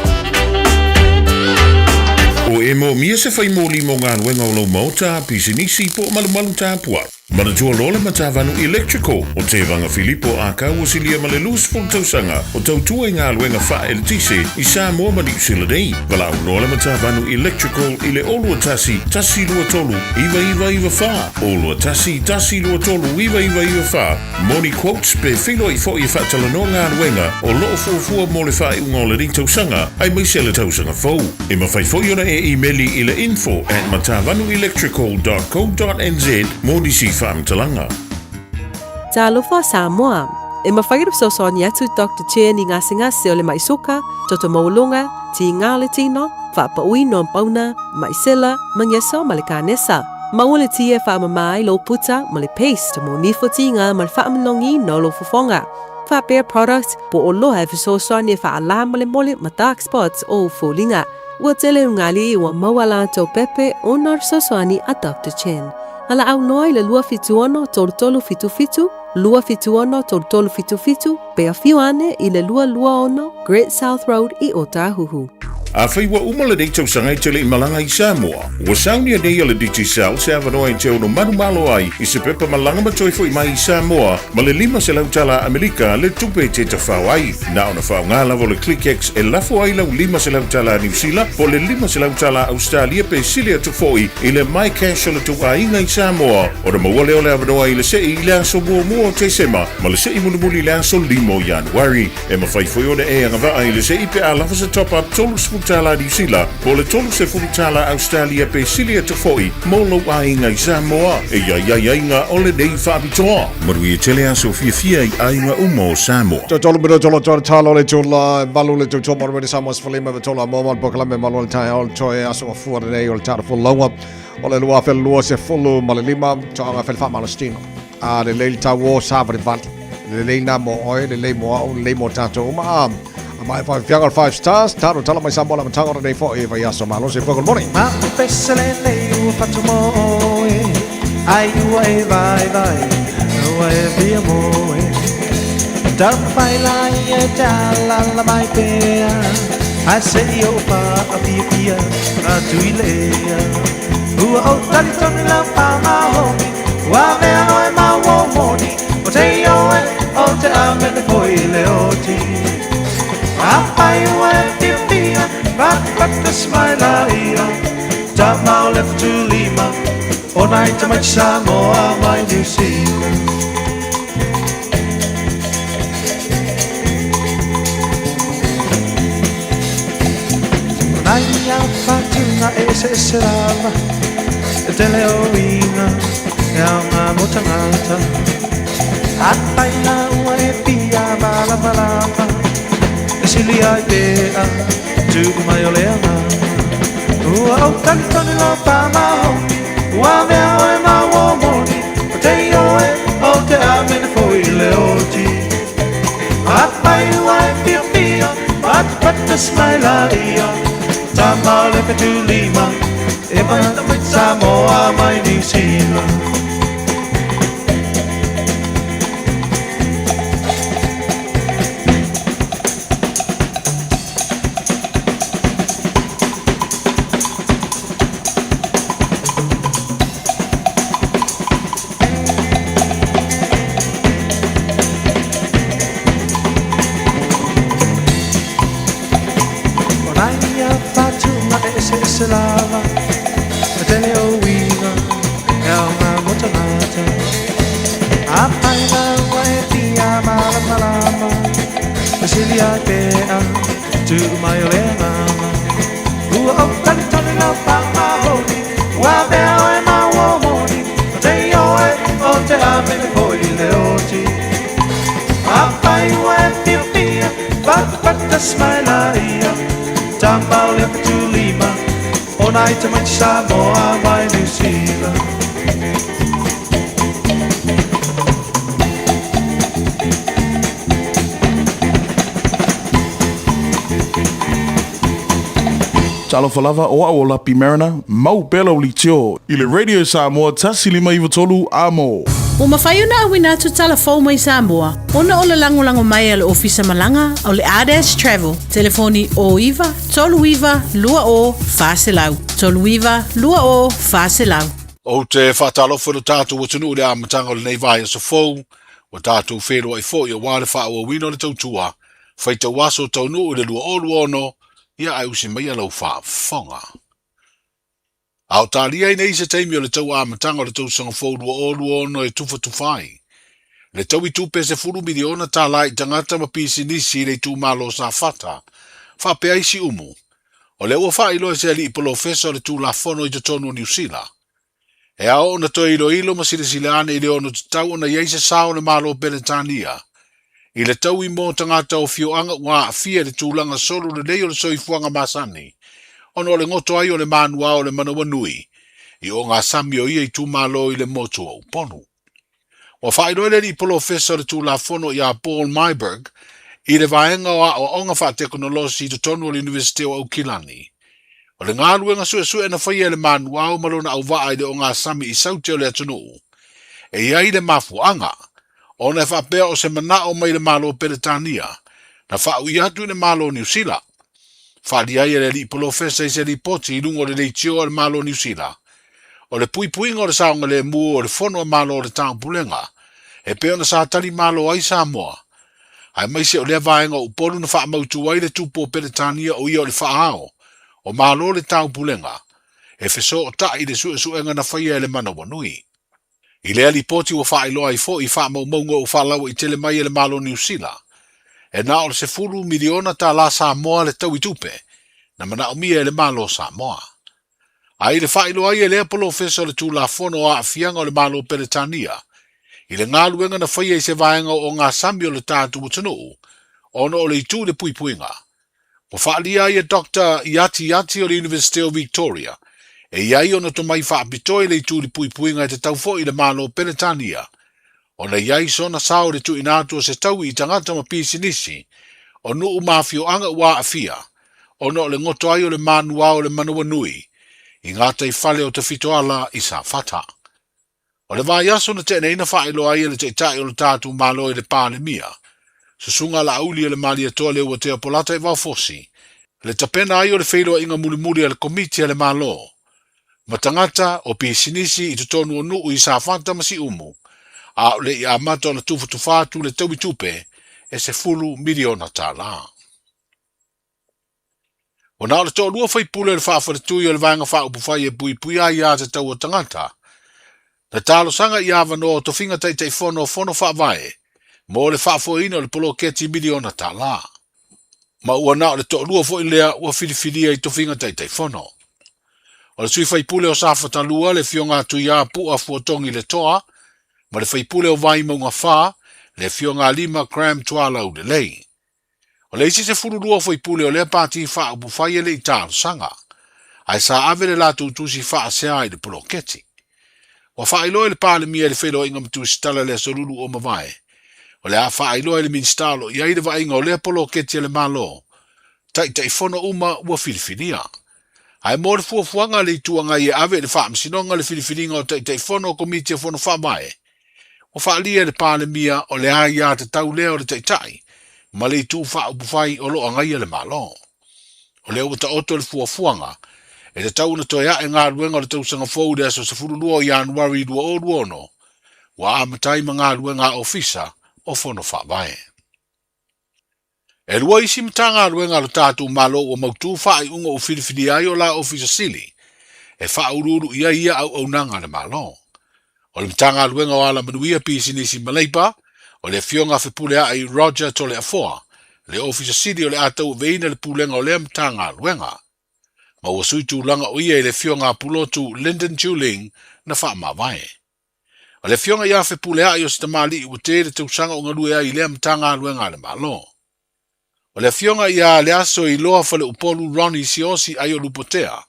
Speaker 6: O e moomia se fai moli mo galuega o lou maota, pisinisi po o malumalu tapuai. Manatua loa le Matavanu Electrical o Tevaga Filipo Akau ua silia ma le 20 tausaga o tautua i galuega faaeletise i Samoa ma Niu Sila nei. Valaau loa le Matavanu Electrical i le 021 123 9994, 021 123 9994 mo ni quotes pe feiloai foi e faatalanoa galuega o lo o fuafua mo le faaiuga o lenei tausaga aemaise le tausaga fou. E mafai foi ona e imeli i le info at matavanuelectrical dot co dot nz mo nisi faamatalaga.
Speaker 13: Talofa Samoa! E mafai ona fesoasoani atu Doctor Chen i gasegase o le mai soka, toto maualuga, tiga o le tino, faapauina o pauna, mai sela, magesa ma le kanesa. Maua le ti e faamama ai lou puta ma le paste mo nifo tiga ma le faamanogiina o lou fofoga. Faapea product po o loa e fesoasoani e faalā molemole ma dark spots o ou foliga. Ua tele ugali ua maua latou pepe ona o le fesoasoani a Doctor Chen. Valaau loa i le 276 3377, 276 3377, pe afio ane i le 226 Great South Road i Ōtāhuhu.
Speaker 6: Afai ua uma lenei tausaga e te le i malaga i Samoa, ua saunia nei e le Digicel se avanoa e te ono manumalo ai i se pepa malaga ma toe foi mai i Samoa ma le $500 tala Amerika le tupe e te tafao ai. Na ona faaaoga lava o le ClickX e lafo ai lau $500 tala Niu Sila po o le $500 tala Ausetalia pe sili atu foi i le MyCash o le tou aiga i Samoa ona maua lea o le avanoa i le sei i le aso muamua o Tesema ma le sei mulimuli i le aso 5 o Ianuari. E mafai foi ona e agavaa i le sei pe a lava se top-up $30 Niu Sila po o le $30 Ausetalia pe sili atu foi mo lou aiga i Samoa. E i ai aiaiga o lenei faapitoa. Manuia tele aso fiafia i aiga uma o Samoa.
Speaker 4: Tolu minute o le talo le tula valu le tutoa mo le Samoa sefulima ma tola mo mo polokalame malo le taeao le toe aso mafua lenei o le tala folauga o le 2025 toaga fele faamalositino a lelei le tau o savalivali lelei nā mo oe lelei mo au lelei mo tātou uma a a mai whaiwhianga o Five Stars talo tala mai Samoa la matanga o nei foi e vai aso malo se good morning.
Speaker 5: Ma pese lenei ua fatu mo oe Ai ua e vai vai Ua e via moe Taumafai la ia e te alala mai pea Ae se i ou faafiafia atu i le ea Ua ou talitonu lau pāmahoni Ua avea oe ma ua moni O te ioe o te amene foi i le oti Afai ua e fiafia Patapata smaila ia Tama o le Fetulima O nai tamaiti Samoa mai Niu Sila. O nai au whatunga e eseese lava E tele o uiga e aoga mo tagata Afai la ua e fia malamalama E sili ai pea tuu mai o le agaga Ua ou talitonu lau pāmahoni Ua avea oe ma ua moni O te ioe o te amene foi i le oti Afai ua e fiafia Patapata smaila ia Tama o le Fetulima E mai Samoa mai Niu Sila. O nai ia whatunga e eseese lava E tele o uiga e aoga mo tagata Afai la ua e fia malamalama E sili ai pea tuu mai o le agaga Ua ou talitonu lau faamahoni Ua avea oe ma ua moni O te ioe o te amene foi i le oti Afai ua e fiafia Patapata smaila ia Tama o le Fetulima O nai tamaiti Samoa mai Niu Sila.
Speaker 6: Talofa lava, o au o Lapi Mariner, mau pea lau leitio i le Radio Samoa 153 amo.
Speaker 11: Ua mafai ona auina atu tala fou mai Samoa ona o le lagolago mai a le Ofisa Malaga o le Ardash Travel, telefoni 09 39 20 400, 39 20 400.
Speaker 6: Ou te faatalofa i lo tatou atunuu i le amataga o lenei vaiaso fou, ua tatou feiloai foi aua le faaauauina o le tautua faitau aso taunuu i le 2026, ia ae usi maia lau faafofoga. A o talia ai nei se taimi o le tau amataga o le tausaga fou 2026 e tufatufa ai le taui tupe $10 miliona tala i tagata ma pisinisi i le itumalo o Safata, faapea ai Siumu, o lea ua faailoa e se alii polofesa o le Tulafono i totonu o Niu Sila. E ao ona toe iloilo ma silasila ane i le ono tatau ona i ai se sao o le Malo Peretania i le taui mo tagata o afioaga ua aafia i le tulaga solo lelei o le soifuaga masani ona o le goto ai o le manuao o le manawanui i ogasami o ia itumalo i le motu o Upolu. Ua faailoa e le alii polofesa o le Tulafono ia Paul Myburgh i le vaega o aoaoga faatekonolosi i totonu o le Iunivesite o Aukilani. O le galuega suesue na faia e le manuao ma lona auvaa i le ogasami i Saute o le atunuu, e i ai le mafuaaga ona e faapea o se manao mai le Malo Peretania na faaui atu i le Malo o Niu Sila. Faaalia ai e le alii polofesa i se lipoti i luga o le leitio a le Malo o Niu Sila, o le puipuiga o le saogalemu o le Fono a Malo o le Taupulega, e pei ona sa tali malo ai Samoa, aemaise o lea vaega o Upolu na faamautu ai le tupu o Peretania o ia o le faaao o Malo o le Taupulega, e fesootai i le suesuega na faia e le Manawanui. I lea lipoti ua faailoa ai foi i faamaumauga ua faalauaitele mai e le Malo o Niu Sila, e na o le $10 miliona tala Samoa le taui tupe na manaomia e le Malo o Samoa. A i le faailoa ai e lea polofesa o le Tulafono o Aafiaga o le Malo o Peretania i le galuega na faia i se vaega o ogasami o le tatou atunuu ona o le itu i le puipuiga, Ua faaalia ai e Doctor Iati Iati o le Iunivesite o Victoria, e i ai ona tomai faapitoa i le itu i le puipuiga e tatau foi i le Malo o Peretania ona i ai sona sao i le tuuina atu o se taui i tagata ma pisinisi o nuu ma afioaga ua aafia ona o le goto ai o le manuao o le manawanui i gataifale o Tafitoala i Safata. O le vaiaso na tea nei na faailoa ai e le Taitai o le tatou Malo i le Palemia, Susuga Laauli o le Malietoa Leuatea Polata i Vaofosi, le tapena ai o le feiloaiga mulimuli a le Komiti a le Malo ma tagata o pisinisi i totonu o nuu i Safata ma Siumu, a o le i amata ona tufatufa atu le taui tupe e $10 miliona. Ua na o le toalua faipule o le faafaletui o le Vaega Faaupufai e puipuia ai aiatatau a tagata, na talosaga i avanoa o tofiga Taitaifono o Fono Faavae mo le faafoeina o le poloketi miliona tala. Ma ua na o le toalua foi lea ua filifilia i tofiga Taitaifono. O le sui faipule o Safata 2, le Afioga a Tuiā Pu'a Fuatogi Letoa, ma le faipule o Vaimauga 4, le Afioga a Lima Graham Tualaulelei. O le isi 12 o faipule o lea pati faaupufai e le i talosaga, ae sa ave le latou tusi faasea i le poloketi. Ua faailoa e le Palemia i le feiloaiga ma tusitala i le Aso Lulu ua mavae, o le a faailoa i le Minisita o lo o i ai le vaaiga o lea poloketi a le Malo, Taitaifono uma ua filifilia. Ae mo le fuafuaga a le Itu Agai e ave i le Faamasinoga le filifiliga o Taitaifono o Komiti o Fono Faavae, Ua faaalia e le Palemia o le aiatatau lea o le Taitai ma le Itu Faaupufai o lo o agaia le Malo. O lea ua taoto le fuafuaga e tatau ona toe ae galuega o le tausaga fou i le aso 12 o Ianuari 2026, ua amata ai ma galuega a Ofisa o Fono Faavae. E lua isi Matagaluega a lo tatou Malo ua mautu faaiuga ua filifilia ai o la Ofisa Sili e faauluulu i ai ia auaunaga a le Malo. O le Matagaluega o Alamanuia, Pisinisi ma Leipa, o le Afioga a Fepuleai Roger Toleafoa, le Ofisa Sili o le a tauaveina le Pulega o lea Matagaluega. Ma ua sui tulaga o ia i le Afioga a Pulotu Lyndon Juling na faamavae. O le Afioga ia Fepuleai o se tamalii ua tele tausaga o galue ai i lea Matagaluega a le Malo. O le Afioga ia Leasoiloa Faleupolu Ronnie Siaosi Aiolupotea,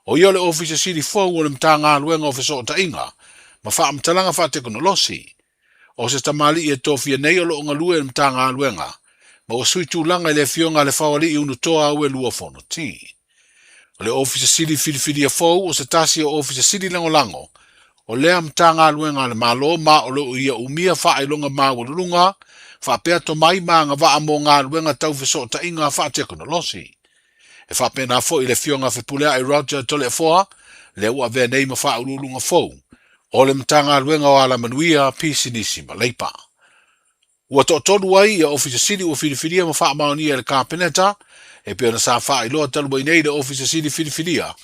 Speaker 6: o ia o le Ofisa Sili fou o le Matagaluega o Fesootaiga ma Faamatalaga Faatekonolosi. O se tamalii e tofia nei o lo o galue i le Matagaluega ma ua sui tulaga i le Afioga a Lefaoalii Unutoa Auelua Fonoti. O le Ofisa Sili filifilia fou o se tasi o Ofisa Sili Lagolago o lea Matagaluega a le Malo ma o lo o ia umia faailoga maualuluga faapea tomai ma agavaa mo galuega tau fesootaiga faatekonolosi. E faapena foi le Afioga Fepuleai Roger Toleafoa, lea ua avea nei ma Faauluuluga fou o le Matagaluega o Alamanuia, Pisinisi ma Leipa. Ua toatolu ai ia Ofisa Sili ua filifilia ma faamaonia e le Kapeneta, e pei ona sa faailoa talu ai nei le Ofisa Sili filifilia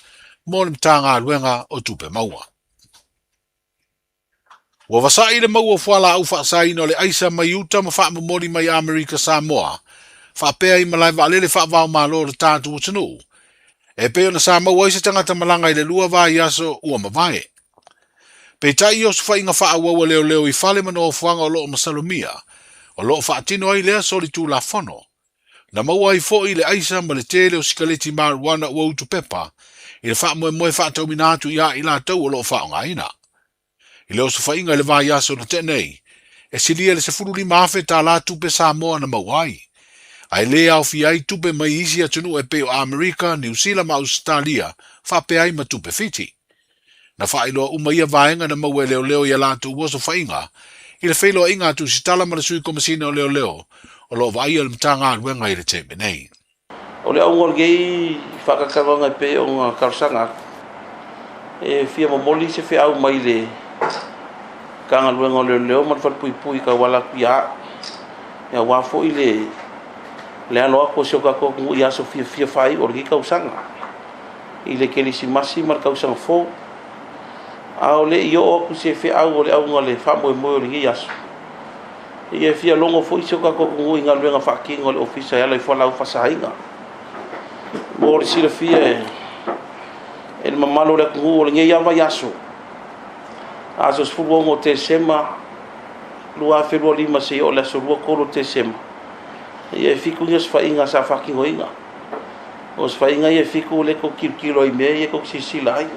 Speaker 6: mo le Matagaluega o Tupe Maua. Ua vasa'i le maua o fualaau faasaina o le aisa mai uta ma faamomoli mai Amerika Samoa faapea i malae vaalele faava-o-Malo o le tatou atunuu, e pei ona sa maua ai se tagata malaga i le lua vaiaso ua mavae. Peitai i osofaiga faaauau a leoleo i fale ma nofoaga o lo o masalomia, o lo o faatino ai lea solitulafono. Na maua ai foi le aisa ma le tele o sikaleti marijuana ua utupepa i le faamoemoe faatauina atu ia i latou o lo o faaaogaina. I le osofaiga i le vaiaso na tea nei, e silia i le $15,000 tala tupe Samoa na maua ai, ae le aofia ai tupe mai isi atunuu e pei o Amerika, Niu Sila ma Ausetalia faapea ai ma tupe Fiti. Na faailoa uma ia vaega na maua e leoleo i a latou osofaiga i le feiloaiga a Tusitala ma le Sui Komesina o Leoleo o lo o vaaia le Matagaluega i le taimi nei.
Speaker 12: O le auga o lenei faatautanoaga e pei ona talosaga atu, e fia momoli se feau mai le Matagaluega o Leoleo ma le Falepuipui e tauala atu ia au, aua foi le le alo atu o si o tatou atunuu i aso fiafia faaiu o lenei tausaga i le Kerisimasi ma le tausaga fou. A o le i oo atu se feau o le auga o le faamoemoe o lenei aso, Ia e fia logo foi si o tatou atunuu i galuega faatino a le Ofisa e ala i fualaau faasaina. Mo le silafia e, e le mamalu o le atunuu o lenei lava vaiaso, aso 16 o Tesema 2025 seia oo i le aso 23 o Tesema, ia e fitu ni osofaiga sa faatinoina. O osofaiga ia e fitu lea tou te tilotilo ai i mea ia tou te silasila ai.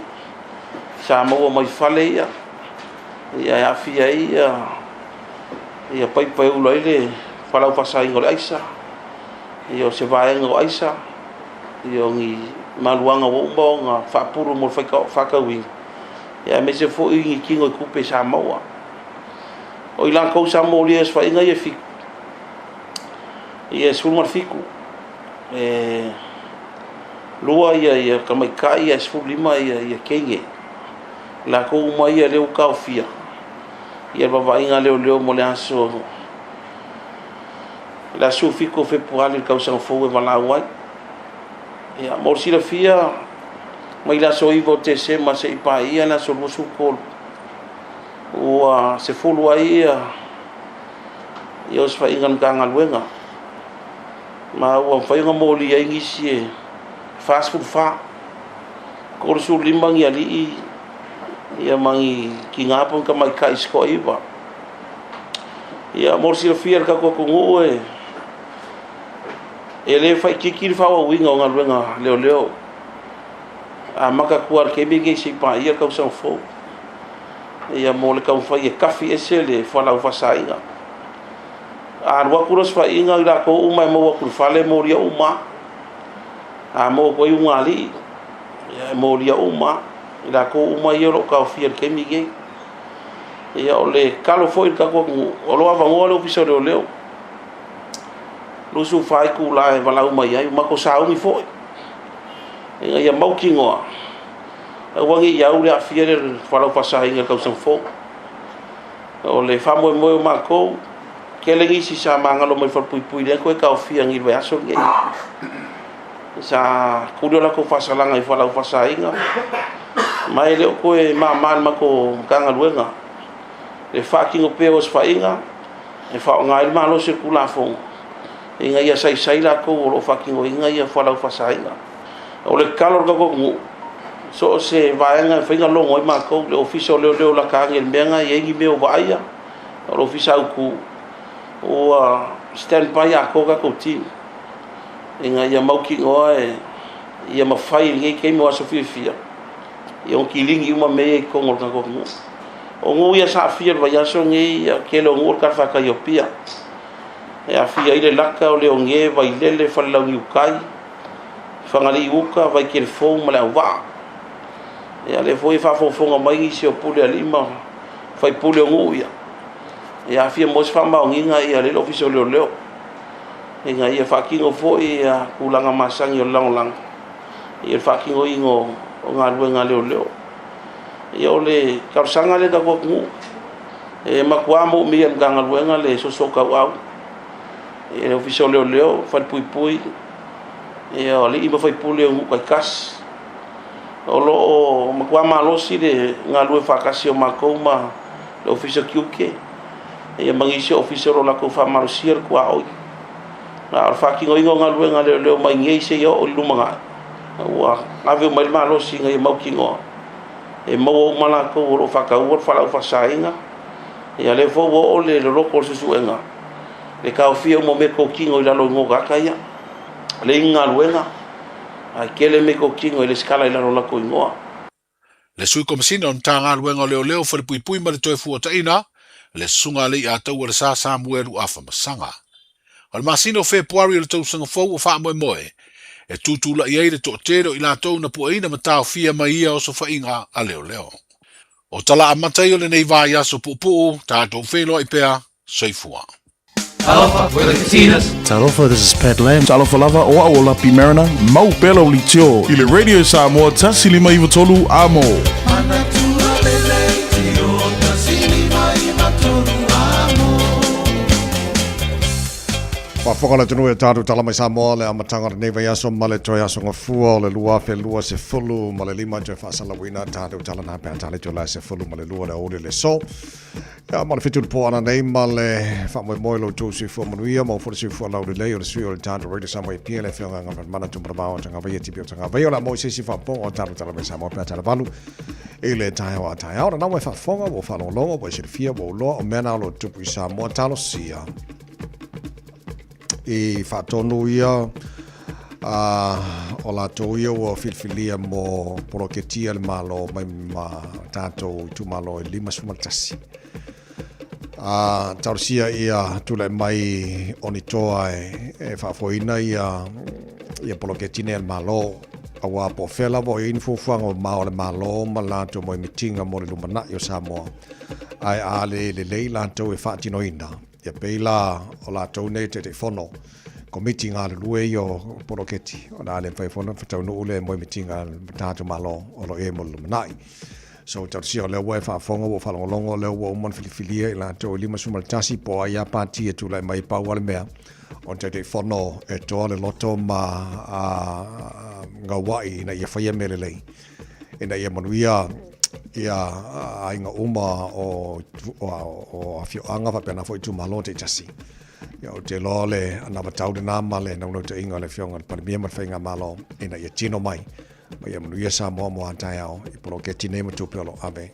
Speaker 12: Sa maua mai fale ia, ia e aafia ai ia ia paipa e ula ai le fualaau faasaina o le aisa, ia o se vaega o aisa, ia o ni maluaga ua uma ona faapulu mo le faatauina, ia aemaise foi ni tino i tupe sa maua. O i latou sa molia i osofaiga ia e fitu, ia e 17, e lua ia, ia tamaitai ae 15 ia, ia teine. Latou uma ia lea ua taofia ia le vaavaaiga a leoleo mo le aso le aso 17 o Fepuari le tausaga fou e valaau ai. Ia, mo le silafia, mai le aso 9 o Tesema seia paia le aso 23, ua sefulu ai ia, ia osofaiga a le Matagaluega, ma ua mafai ona molia ai nisi e 44, 35 ni alii ia ma ni tina po o ni tamaitai se toaiva. Ia mo le silafia e le tatou atunuu e e le faaitiiti le faaauauina o galuega leoleo. Amata atu lava i le taimi lenei seia paia le tausaga fou. Ia mo le taumafai e tafi ese le fualaau faasaina. A alu atu le osofaiga i latou uma e maua atu i le fale e molia uma lava. A maua atu ai ugaalii, ia e molia uma lava. I latou uma ia o lo o taofia i le taimi lenei. Ia o le tatalo foi i le tatou atunuu, o lo o avanoa le Ofisa o Leoleo, 24 itula e valaau mai ai, ua matou sauni foi ina ia mautinoa aua ne i au le aafia le fualaau faasaina i le tausaga fou. O le faamoemoe o matou, tele nisi sa magalo mai i le falepuipui lea na toe taofia nei i le vaiaso lenei. Sa tuli o latou faasalaga i fualaau faasaina, ma e le o toe mama i le matou Matagaluega le faatino pea o osofaiga e faaaoga ai le malosi o le Tulafono ina ia saisai latou o lo o faatinoina ia fualaau faasaina. O le tatalo a le tatou atunuu, so o se vaega e mafai ona logo ai matou, le Ofisa o Leoleo lata ane i le mea lena e i ai ni mea o vaaia, o le Ofisa autu, ua stand by atoa tatou team ina ia mautinoa e ia mafai i lenei taimi o aso fiafia ia ona kiligi uma mea ia i totonu o le tatou atunuu. O nuu ia sa aafia i le vaiaso lenei, ia tele o nuu o le talafatai o Apia, e aafia ai le Laka, o Leoge, Vailele, Falelauniu-tai, Fagalii Uka, Vaitele Fou ma Leauvaa. Ia lea foi e faafogafoga mai nisi o pule alii ma faipule o nuu ia. Ia a fia maua se faamaoniga ia lea le Ofisa o Leoleo ina ia faatino foi ia tulaga masani o le lagolago i le faatinoina o galuega a leoleo. Ia o le talosaga lea i le tatou atunuu, e matua moomia e le Matagaluega le soosoo tauau i le Ofisa o Leoleo, Falepuipui, ia o alii ma faipule o nuu taitasi. O lo o matua malosi le galulue faatasi o matou ma le Ofisa o Tiute ia ma nisi o ofisa o lo o latou faamalosia le tuaoi. A o le faatinoina o galuega a leoleo mai nei seia oo i le lumanai, ua ave uma i ai le malosi ina ia mautinoa e maua uma latou o lo o faataua le fualaau faasaina. Ia lea foi ua oo le loloto o le suesuega le taofia uma o meatotino i lalo o igoa o tagata ia. Leai ni galuega, ae tele meatotino e resitala i lalo o latou igoa.
Speaker 14: Le Sui Komesina o le Matagaluega o Leoleo, Falepuipui ma le Toefuataiga, le Susuga a Leiataua Samuelu Afamasaga. O le masina o Fepuari o le tausaga fou ua faamoemoe e tutulai ai le toatele o i latou na pueina ma taofia mai ia osofaiga a leoleo. O tala amata ia o lenei vaiaso puupuu, tatou feiloai pea, soifua.
Speaker 22: Talofa, we're the Katinas.
Speaker 6: Talofa, this is Pat Lam.
Speaker 23: Talofa lava, o au o Lapi Mariner, mau pea lau leitio i le Radio Samoa 1593 Amo.
Speaker 5: Manatua le leitio 1593 Amo.
Speaker 4: Faafofoga le atunuu e tatou tala mai Samoa le amataga o lenei vaiaso ma le toe aso gafua o le 2025 toe faasalauina tatou tala na pe a tale toe la 12 le aoauli o le aso. Ia, ma le 7 i le po ana nei ma le faamoemoe lo outou soifua manuia ma foi le soifua laulelei o le sui o le tatou Radio Samoa i Apia le afioga Gamalemana Tumalavao o Tagavaia Tipi o Tagavaia o le a maua i se isi faapopoga o tatou tala mai Samoa pe a tala valu i le taeao a taeao. Na ua e faafofoga, ua faalogologo, ua e silafia, ua ou iloa o mea na o lo o tupu i Samoa. Talosia i faatonu ia o latou ia ua filifilia mo poloketi a le Malo mai ma tatou itumalo e 51. A talosia ia tulai mai o ni toa e faafoeina ia ia poloketi nei a le Malo aua po o fea lava o i ai ni fuafuaga mamao a le Malo ma latou moemitiga mo le lumanai o Samoa ae a le lelei latou e faatinoina Ia pei la o latou nei Taitaifono, Komiti galulue ia o poloketi, o le a le mafai foi ona faataunuu le moemitiga a le tatou Malo o lo o i ai mo le lumanai. So talosia o lea ua e faafofoga ua faalogologo o lea ua uma ona filifilia i latou e 51 po o ai lava pati e tulai mai pau lava le mea o le Taitaifono e toa le loto ma gauai ina ia faia mea lelei ina ia manuia ia aiga uma o, o, o afioaga faapena foi itumalo taitasi. Ia, ou te iloa o le anavatau lena ma le naunautaiga o le Afioga i le Palemia ma le Faigamalo ina ia tino mai ma ia manuia Samoa mo a taeao i poloketi nei ma tupe o lo o ave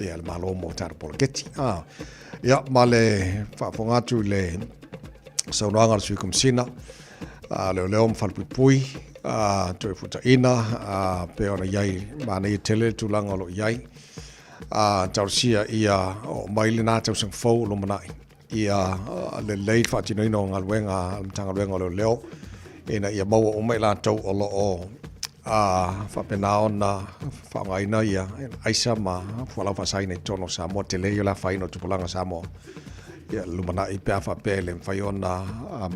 Speaker 4: ia le Malo mo tatou poloketi. Ah, ia, ma le faafofoga atu i le saunoaga a le Sui Komesina a Leoleo ma Falepuipui, a Toefuataiga, a pei ona i ai, manaia tele le tulaga o lo o i ai. A talosia ia oo mai lena tausaga fou o lumanai, ia lelei le faatinoina o galuega a le Matagaluega o Leoleo ina ia maua uma i latou o lo o faapena ona faaaogaina ia aisa ma fualaau faasaina i totonu o Samoa. Tele ia o le afaina o tupulaga o Samoa ia lumanai pe a faapea e le mafai ona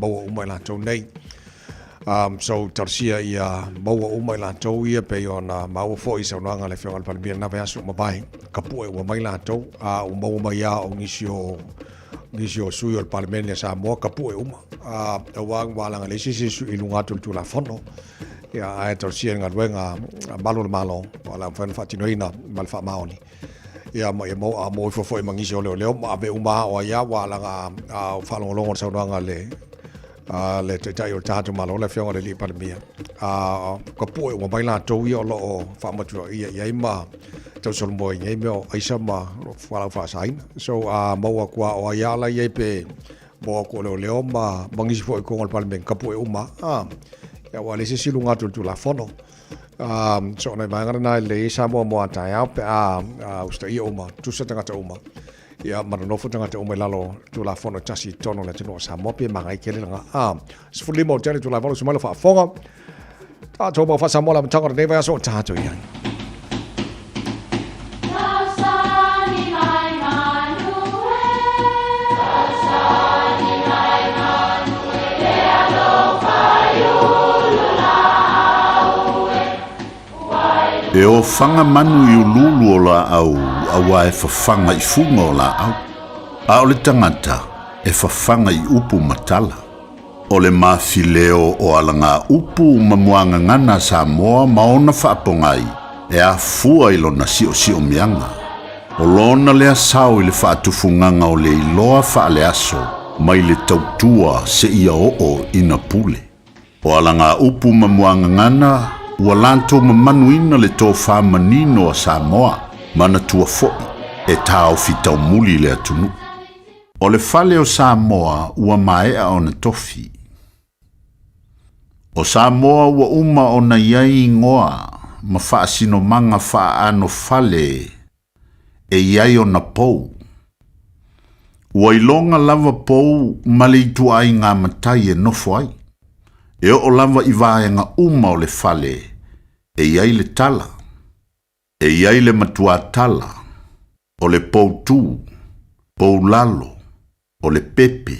Speaker 4: maua uma i latou nei. So talosia ia maua uma i latou ia pei ona maua foi i saunoaga a le Afioga i le Palemia i lena vaiaso ua mavae, ka pue ua mai latou, a ua maua mai lava o nisi o nisi o sui o le Palemene a Samoa ka pue uma. Aua ua alaga leai se isi i luga atu o le Tulafono. Ia, ae talosia i le galuega a malu o le Malo, o le a mafai ona faatinoina ma le faamaoni. Ia ma ia maua a maua ifo foi ma nisi o leoleo ma ave uma lava o ai lava ua alaga a faalogologo i le saunoaga a le a le Taitai o le tatou Malo, le Afioga i le Alii Palemia, a ka pue uma mai latou ia o lo o faamatuaia i ai ma tausolomua i nei mea o aisa ma fualaau faasaina. So a maua atu lava o ai lava la i ai pe maua atu o leoleo ma ma nisi foi i totonu o le Palemene, ka pue uma lava. Ia aua e leai se isi i luga atu o le Tulafono. So o nai vaega lena e lelei ai Samoa mo a taeao pe a usitaia uma, tusa tagata uma, ia ma nonofo tagata uma i lalo o Tulafono e tasi i totonu o le atunuu o Samoa, pei e manaia tele lena. 15 o tele itula e 8 uso mai lau faafofoga. Tātou mau whasamoa la matanga o lenei vaiaso o tātou i ai.
Speaker 6: E ofaga manu i uluulu o laau auā e fafaga i fuga o laau, a o le tagata e fafaga i upu ma tala. O le mafileo o alagaupu ma muagagana a Samoa ma ona faapogai e afua i lona siosiomiaga. O lona lea sao i le faatufugaga o le iloa faaleaso mai le tautua seia oo ina pule. O alagaupu ma muagagana ua latou mamanuina le tofa manino a Samoa, manatua foi e taofi taumuli le atunuu. O le fale o Samoa ua maea ona tofi. O Samoa ua uma ona i ai igoa ma faasinomaga faaano fale e i ai ona pou. Ua iloga lava pou ma le ituaiga matai e nofo ai. E oo lava i vaega uma o le fale e i ai le tala. E i ai le matua tala, o le poutū, poulalo, o le pepe,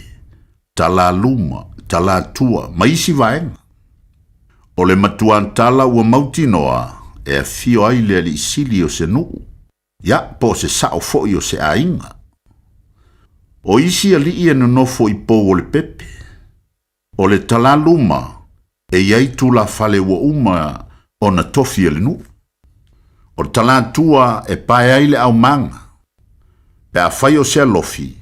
Speaker 6: talaluma, talatua, ma isi vaega. O le matua tala ua mautinoa e afio ai le alii sili o se nuu, ia po o se sao foi o se aiga. O isi alii e nonofo i pou o le pepe. O le talaluma e i ai tulafale ua uma ona tofi e le nuu. O le talatua e pae ai le aumaga, pe afai o se alofi,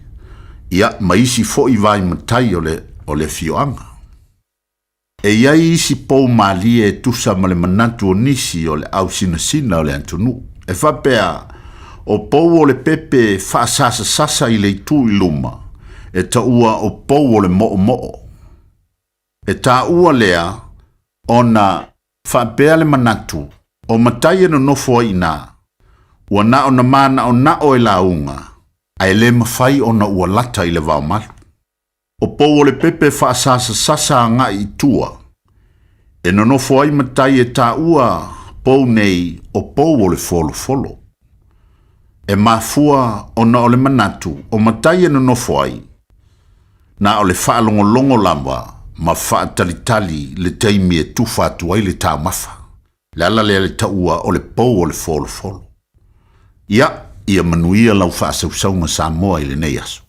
Speaker 6: ia, ma isi foi vai matai o le, o le afioaga. E i ai isi pou malie e tusa ma le manatu o nisi o le ausinasina o le atunuu. E faapea, o pou o le pepe faasasasasa i le itu i luma, e taua o pou o le moomoo. E taua lea ona faapea le manatu o matai e nonofo ai i ina, ua na ona mānaonao e lauga, ae le mafai ona ua lata i le vaomalu. O pou o le pepe faasasasasa agai i tua, e nonofo ai matai e taua pou nei o pou o le folofolo. E mafua ona o le manatu o matai e nonofo ai, na o le faalogologo lava ma faatalitali le taimi e tufa atu ai le taumafa. Le ala lea le taua o le pou o le folofolo. Ia, ia manuia lau faasausauga Samoa i lenei aso.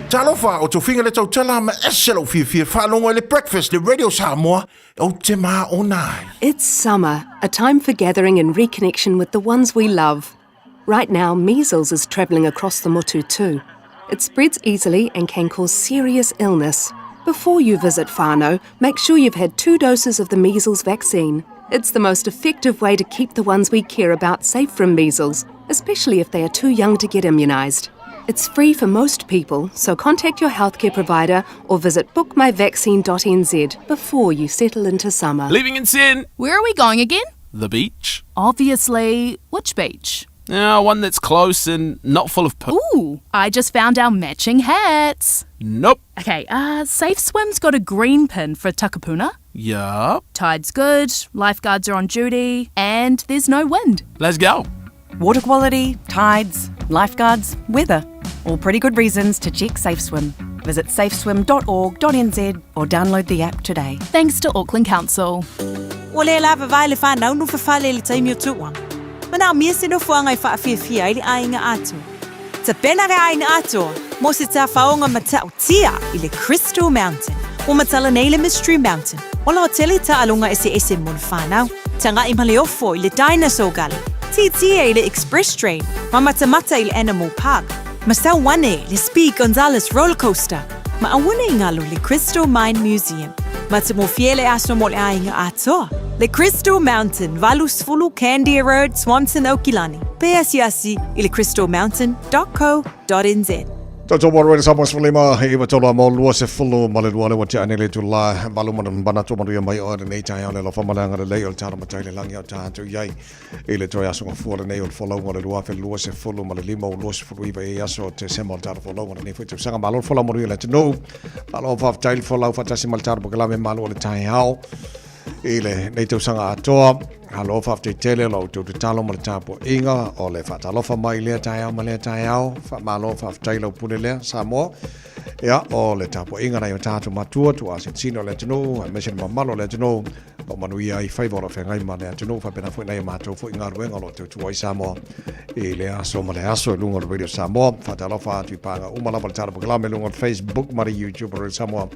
Speaker 6: Talofa, o Tofiga le tautala ma ese lou fiafia faalogo i le Breakfast le Radio Samoa ou te maona ai.
Speaker 13: It's summer, a time for gathering and reconnection with the ones we love. Right now, measles is travelling across the motu too. It spreads easily and can cause serious illness. Before you visit whānau, make sure you've had two doses of the measles vaccine. It's the most effective way to keep the ones we care about safe from measles, especially if they are too young to get immunised. It's free for most people, so contact your healthcare provider or visit bookmyvaccine.nz before you settle into summer.
Speaker 1: Leaving in sin.
Speaker 15: Where are we going again?
Speaker 1: The beach.
Speaker 15: Obviously. Which beach?
Speaker 1: Yeah, one that's close and not full of poo.
Speaker 15: Ooh, I just found our matching hats.
Speaker 1: Nope.
Speaker 15: Okay, uh, Safe Swim's got a green pin for Takapuna.
Speaker 1: Yup.
Speaker 15: Tide's good, lifeguards are on duty, and there's no wind.
Speaker 1: Let's go.
Speaker 16: Water quality, tides, lifeguards, weather. All pretty good reasons to check Safe Swim. Visit safeswim.org.nz or download the app today.
Speaker 15: Thanks to Auckland Council.
Speaker 24: Ua le lava vae le whanau no fafale i le taimi o tuua. Manaomia se nofoaga e faafiafia ai le aiga atoa. Tapena le aiga atoa mo se tafaoga matautia i le Crystal Mountain. Ua matala nei le Mystery Mountain o la hotele taaloga eseese mo le whanau. Taga'i ma le ofo i le Dinosaur Gully, tietie i le Express Train, ma matamata i le Animal Park, ma sau ane le Speed Gonzales Roller Coaster, ma aua ne i galo le Crystal Mine Museum. Matagofie le aso mo le aiga atoa. Le Crystal Mountain, 80 Candia Road, Swanson, Aukilani. Pe asiasi i le crystalmountain.co.nz.
Speaker 4: Toto mo roe sa mo lima i wa tolo mo lua se fulu ma le lua le wa te ane le tu la balu ma bana to manuia mai o nei tai o le lofa malanga le lei o le tala matai le langi o ta atu iai i le toe aso ngafua le nei o le folauga o le 2025 o 29 e aso te sema o le tala folauga lenei foi tausaga. Malo le folau manuia le atunuu. Malo faafetai le folau faatasi ma le tala pokalame malo o le taeao i lenei tausaga atoa. Malo faafetai tele lo outou tatalo ma le tapuaiga o le faatalofa mai lea taeao ma lea taeao. Faamalo faafetai lau pule lea Samoa. Ia, o le tapuaiga nai o tatou matua, tuuasinasina o le atunuu, aemaise le mamalu o le atunuu, o manuia ai faiva o lo o feagai ma le atunuu, faapena foi nai a matou foi galuega o lo o tautua ai Samoa i le aso ma le aso i luga o le Radio Samoa. Faatalofa atu i paga uma lava le tala pokalame i luga o le Facebook ma le YouTube o Radio Samoa.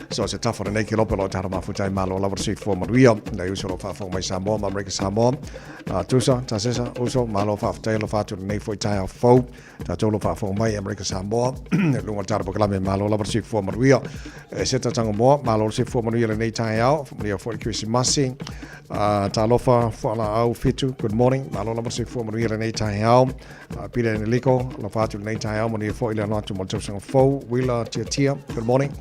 Speaker 4: So se tafa lenei ke lope o lo o tala mafuta ai malo lava le soifua manuia. Nai uso o lo o faafofoga mai Samoa ma Amerika Samoa. Uh, tusa, tasesa, uso, malo faafetai alofa atu lenei foi taeao fou. Tatou lo faafofoga mai Amerika Samoa i luga o le tala pokalame malo lava le soifua manuia. E se tatanga moa, malo le soifua manuia lenei taeao, manuia foi le Kerisimasi. Uh, talofa fualaau fitu, good morning, malo lava le soifua manuia lenei taeao. Uh, Peter Eneliko, alofa atu lenei taeao, manuia foi le alo atu mo le tausaga fou. Wila Tiatia, good morning.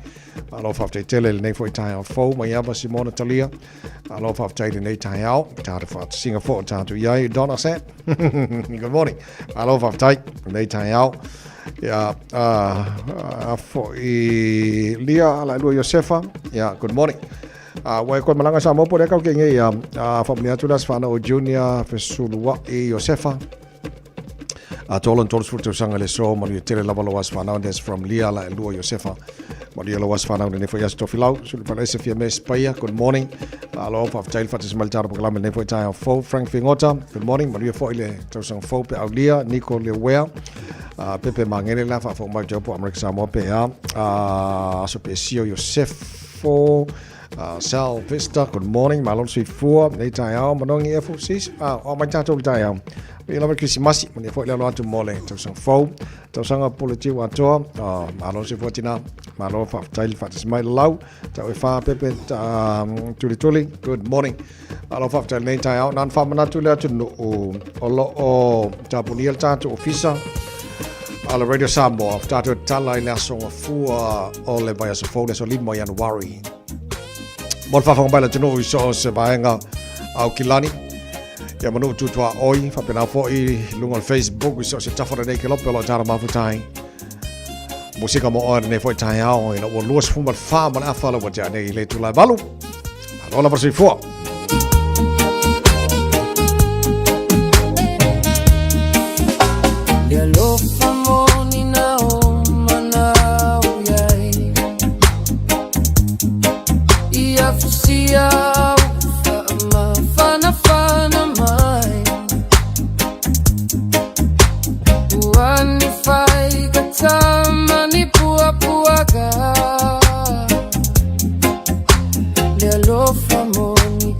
Speaker 4: Malo faafetai tele lenei foi taeao fou. Maiava Simona Talia, Alo faafetai lenei taeao. Tātou whaatusinga fo o tātou iai. Donna Sat. Good morning. Alo faafetai lenei taeao. Ia, uh, fo i Lia ala lua Josefa. Ia, good morning. Uh, ua e koe malanga sa mopo lea kau ke ngei ia. Uh, whamunia atu la sfana o Junior Fesulua i Josefa. A tolo tolo sfuru tausaga le so manuia tele lava lo aso whanau that's from Lia la elua Josefa manuia lo aso whanau nei foi aso tofilau sulu whanau ese fia me spaia good morning alo whafetai le whatasi mai le taro pokalame nei foi taeao fou Frank Fingota good morning manuia foi le tausaga fou pe au Lia Nico Lewea uh, Pepe Mangere la whaafo mai te opo Amerika Samoa pe a uh, aso pe sio Josefo Uh, Sal Vista, good morning. Malo le soifua, nei taeao, manogi e fu, sis. Ah, o mai tātou le taeao. Ia lava Krisimasi, mani foi le alo atu mo le tausaga fou. Tausaga pule tiu atoa, oh, malo le soifua tina. Malo faafetai le faatasi mai le lau. Tau e whā pepe, um, tuli tuli, good morning. Malo faafetai lenei taeao. Nā na whaamanatu le atu nuu o lo o tapunia le tātou ofisa a le Radio Samoa. Tātou tala i le aso ngafua o le vaiaso fou le aso 5 Januari. Mo le faafofoga mai le atunuu i so o se vaega Aukilani. Ia manu tutua oi, faapena foi i luga o le Facebook i so o se tafa o lenei kelope o lo o tala mafutai. Musika mo oe lenei foi taeao ina ua 24 ma le afa le ua tea nei i le itula e valu. Malo lava le soifua.
Speaker 25: Le alofa moni na o manao iai Ia fusia whaamafanafana mai Ua ni whai ka tama ni puapuaga Le alofa moni.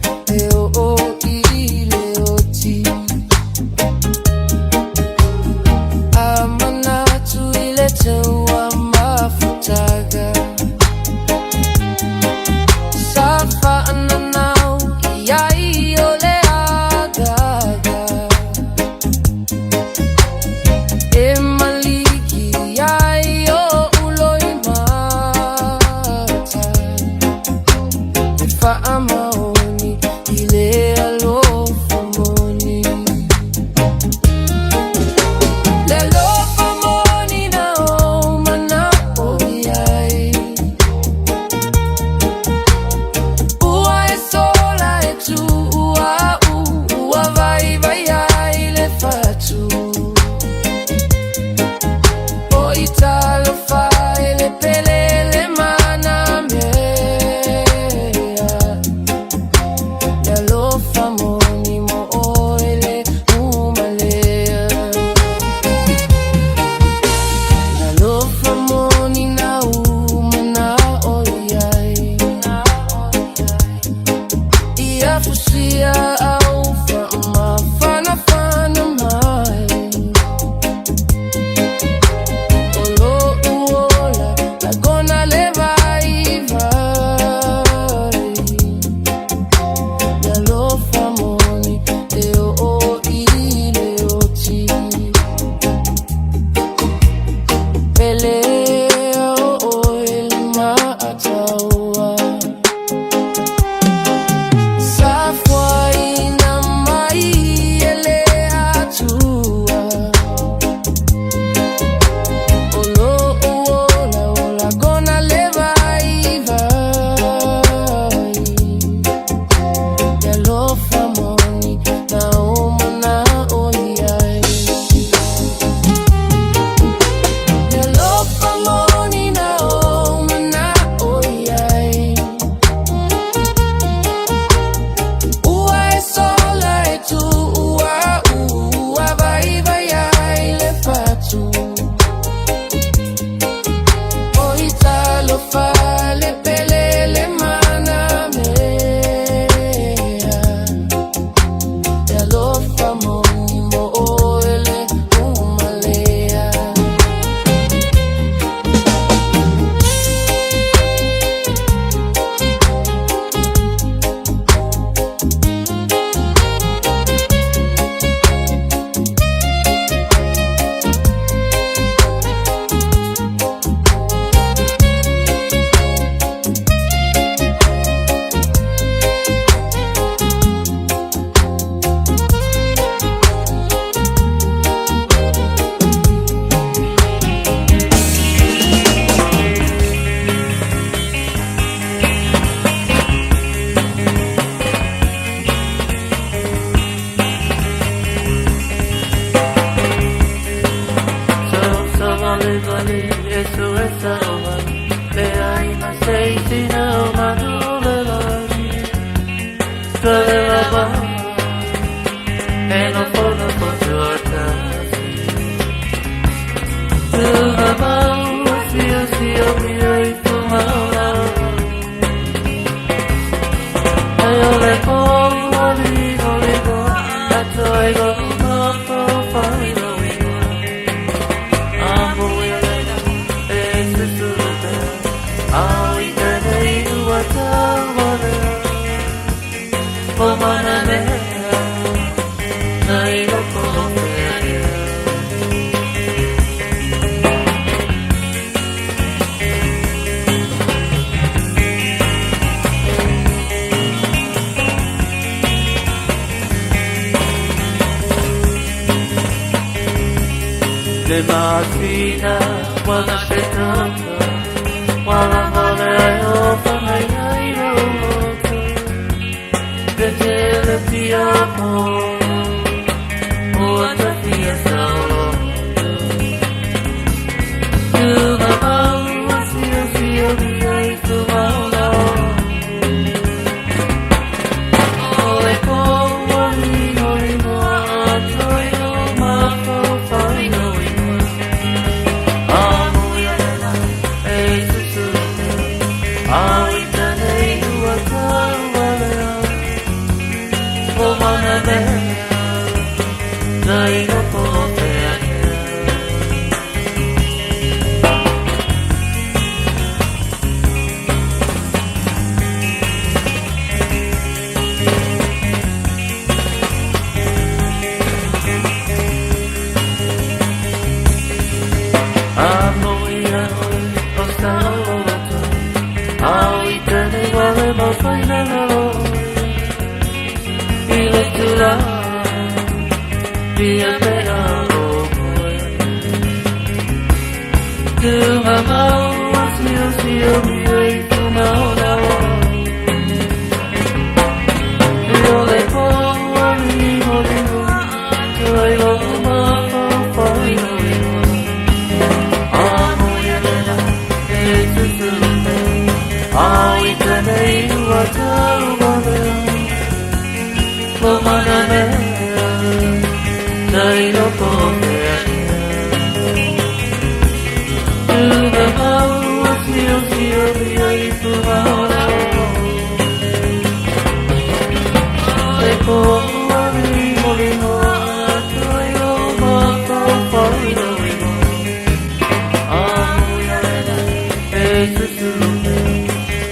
Speaker 25: Le masina wana se tata Wala wale ai o whangai ai roto Te te le pia po O ata fia saolo Tunga mau a sio sio mi ai tu mauna o O le koa lino lino a toi o mafau whaino ingoa A mui arena e susuru A ita nei ua tau walea O mana mea Tai roto o te ake. A mo ia oe o saololoto, A o i tēnei wale mau whainga oe. I le tula, pia pea o koe. Tunga mau a sio sio mi ei tunga ona o. I o le poua limo limo, Tuai lo mafau whaino ingoa. A mo ia lena e tuturu te, A i tēnei ua tau walea. Lo mana mea, tai roto o te ake. Tunga mau a sio sio mi ai tunga ora o. Le koa limo limo a toi o mafau whaino ingoa. A mo ia lena e tuturu te,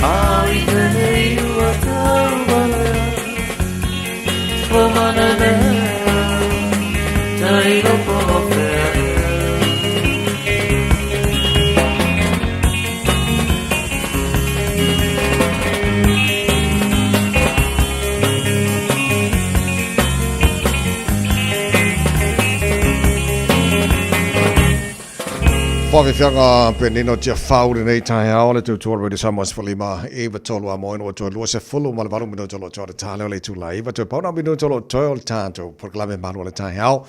Speaker 25: A i tēnei ua tau walea. Lo mana mea, tai roto o te ake.
Speaker 4: Whawhiwhianga penino tia whau lenei taeao le tautua Radio Samoa 15 iva tolu a moeno o toe 28 minuta o lo toe o le tāleo le itula iva toe pauna minuta o lo toe o le tātou polokalame malu o le taeao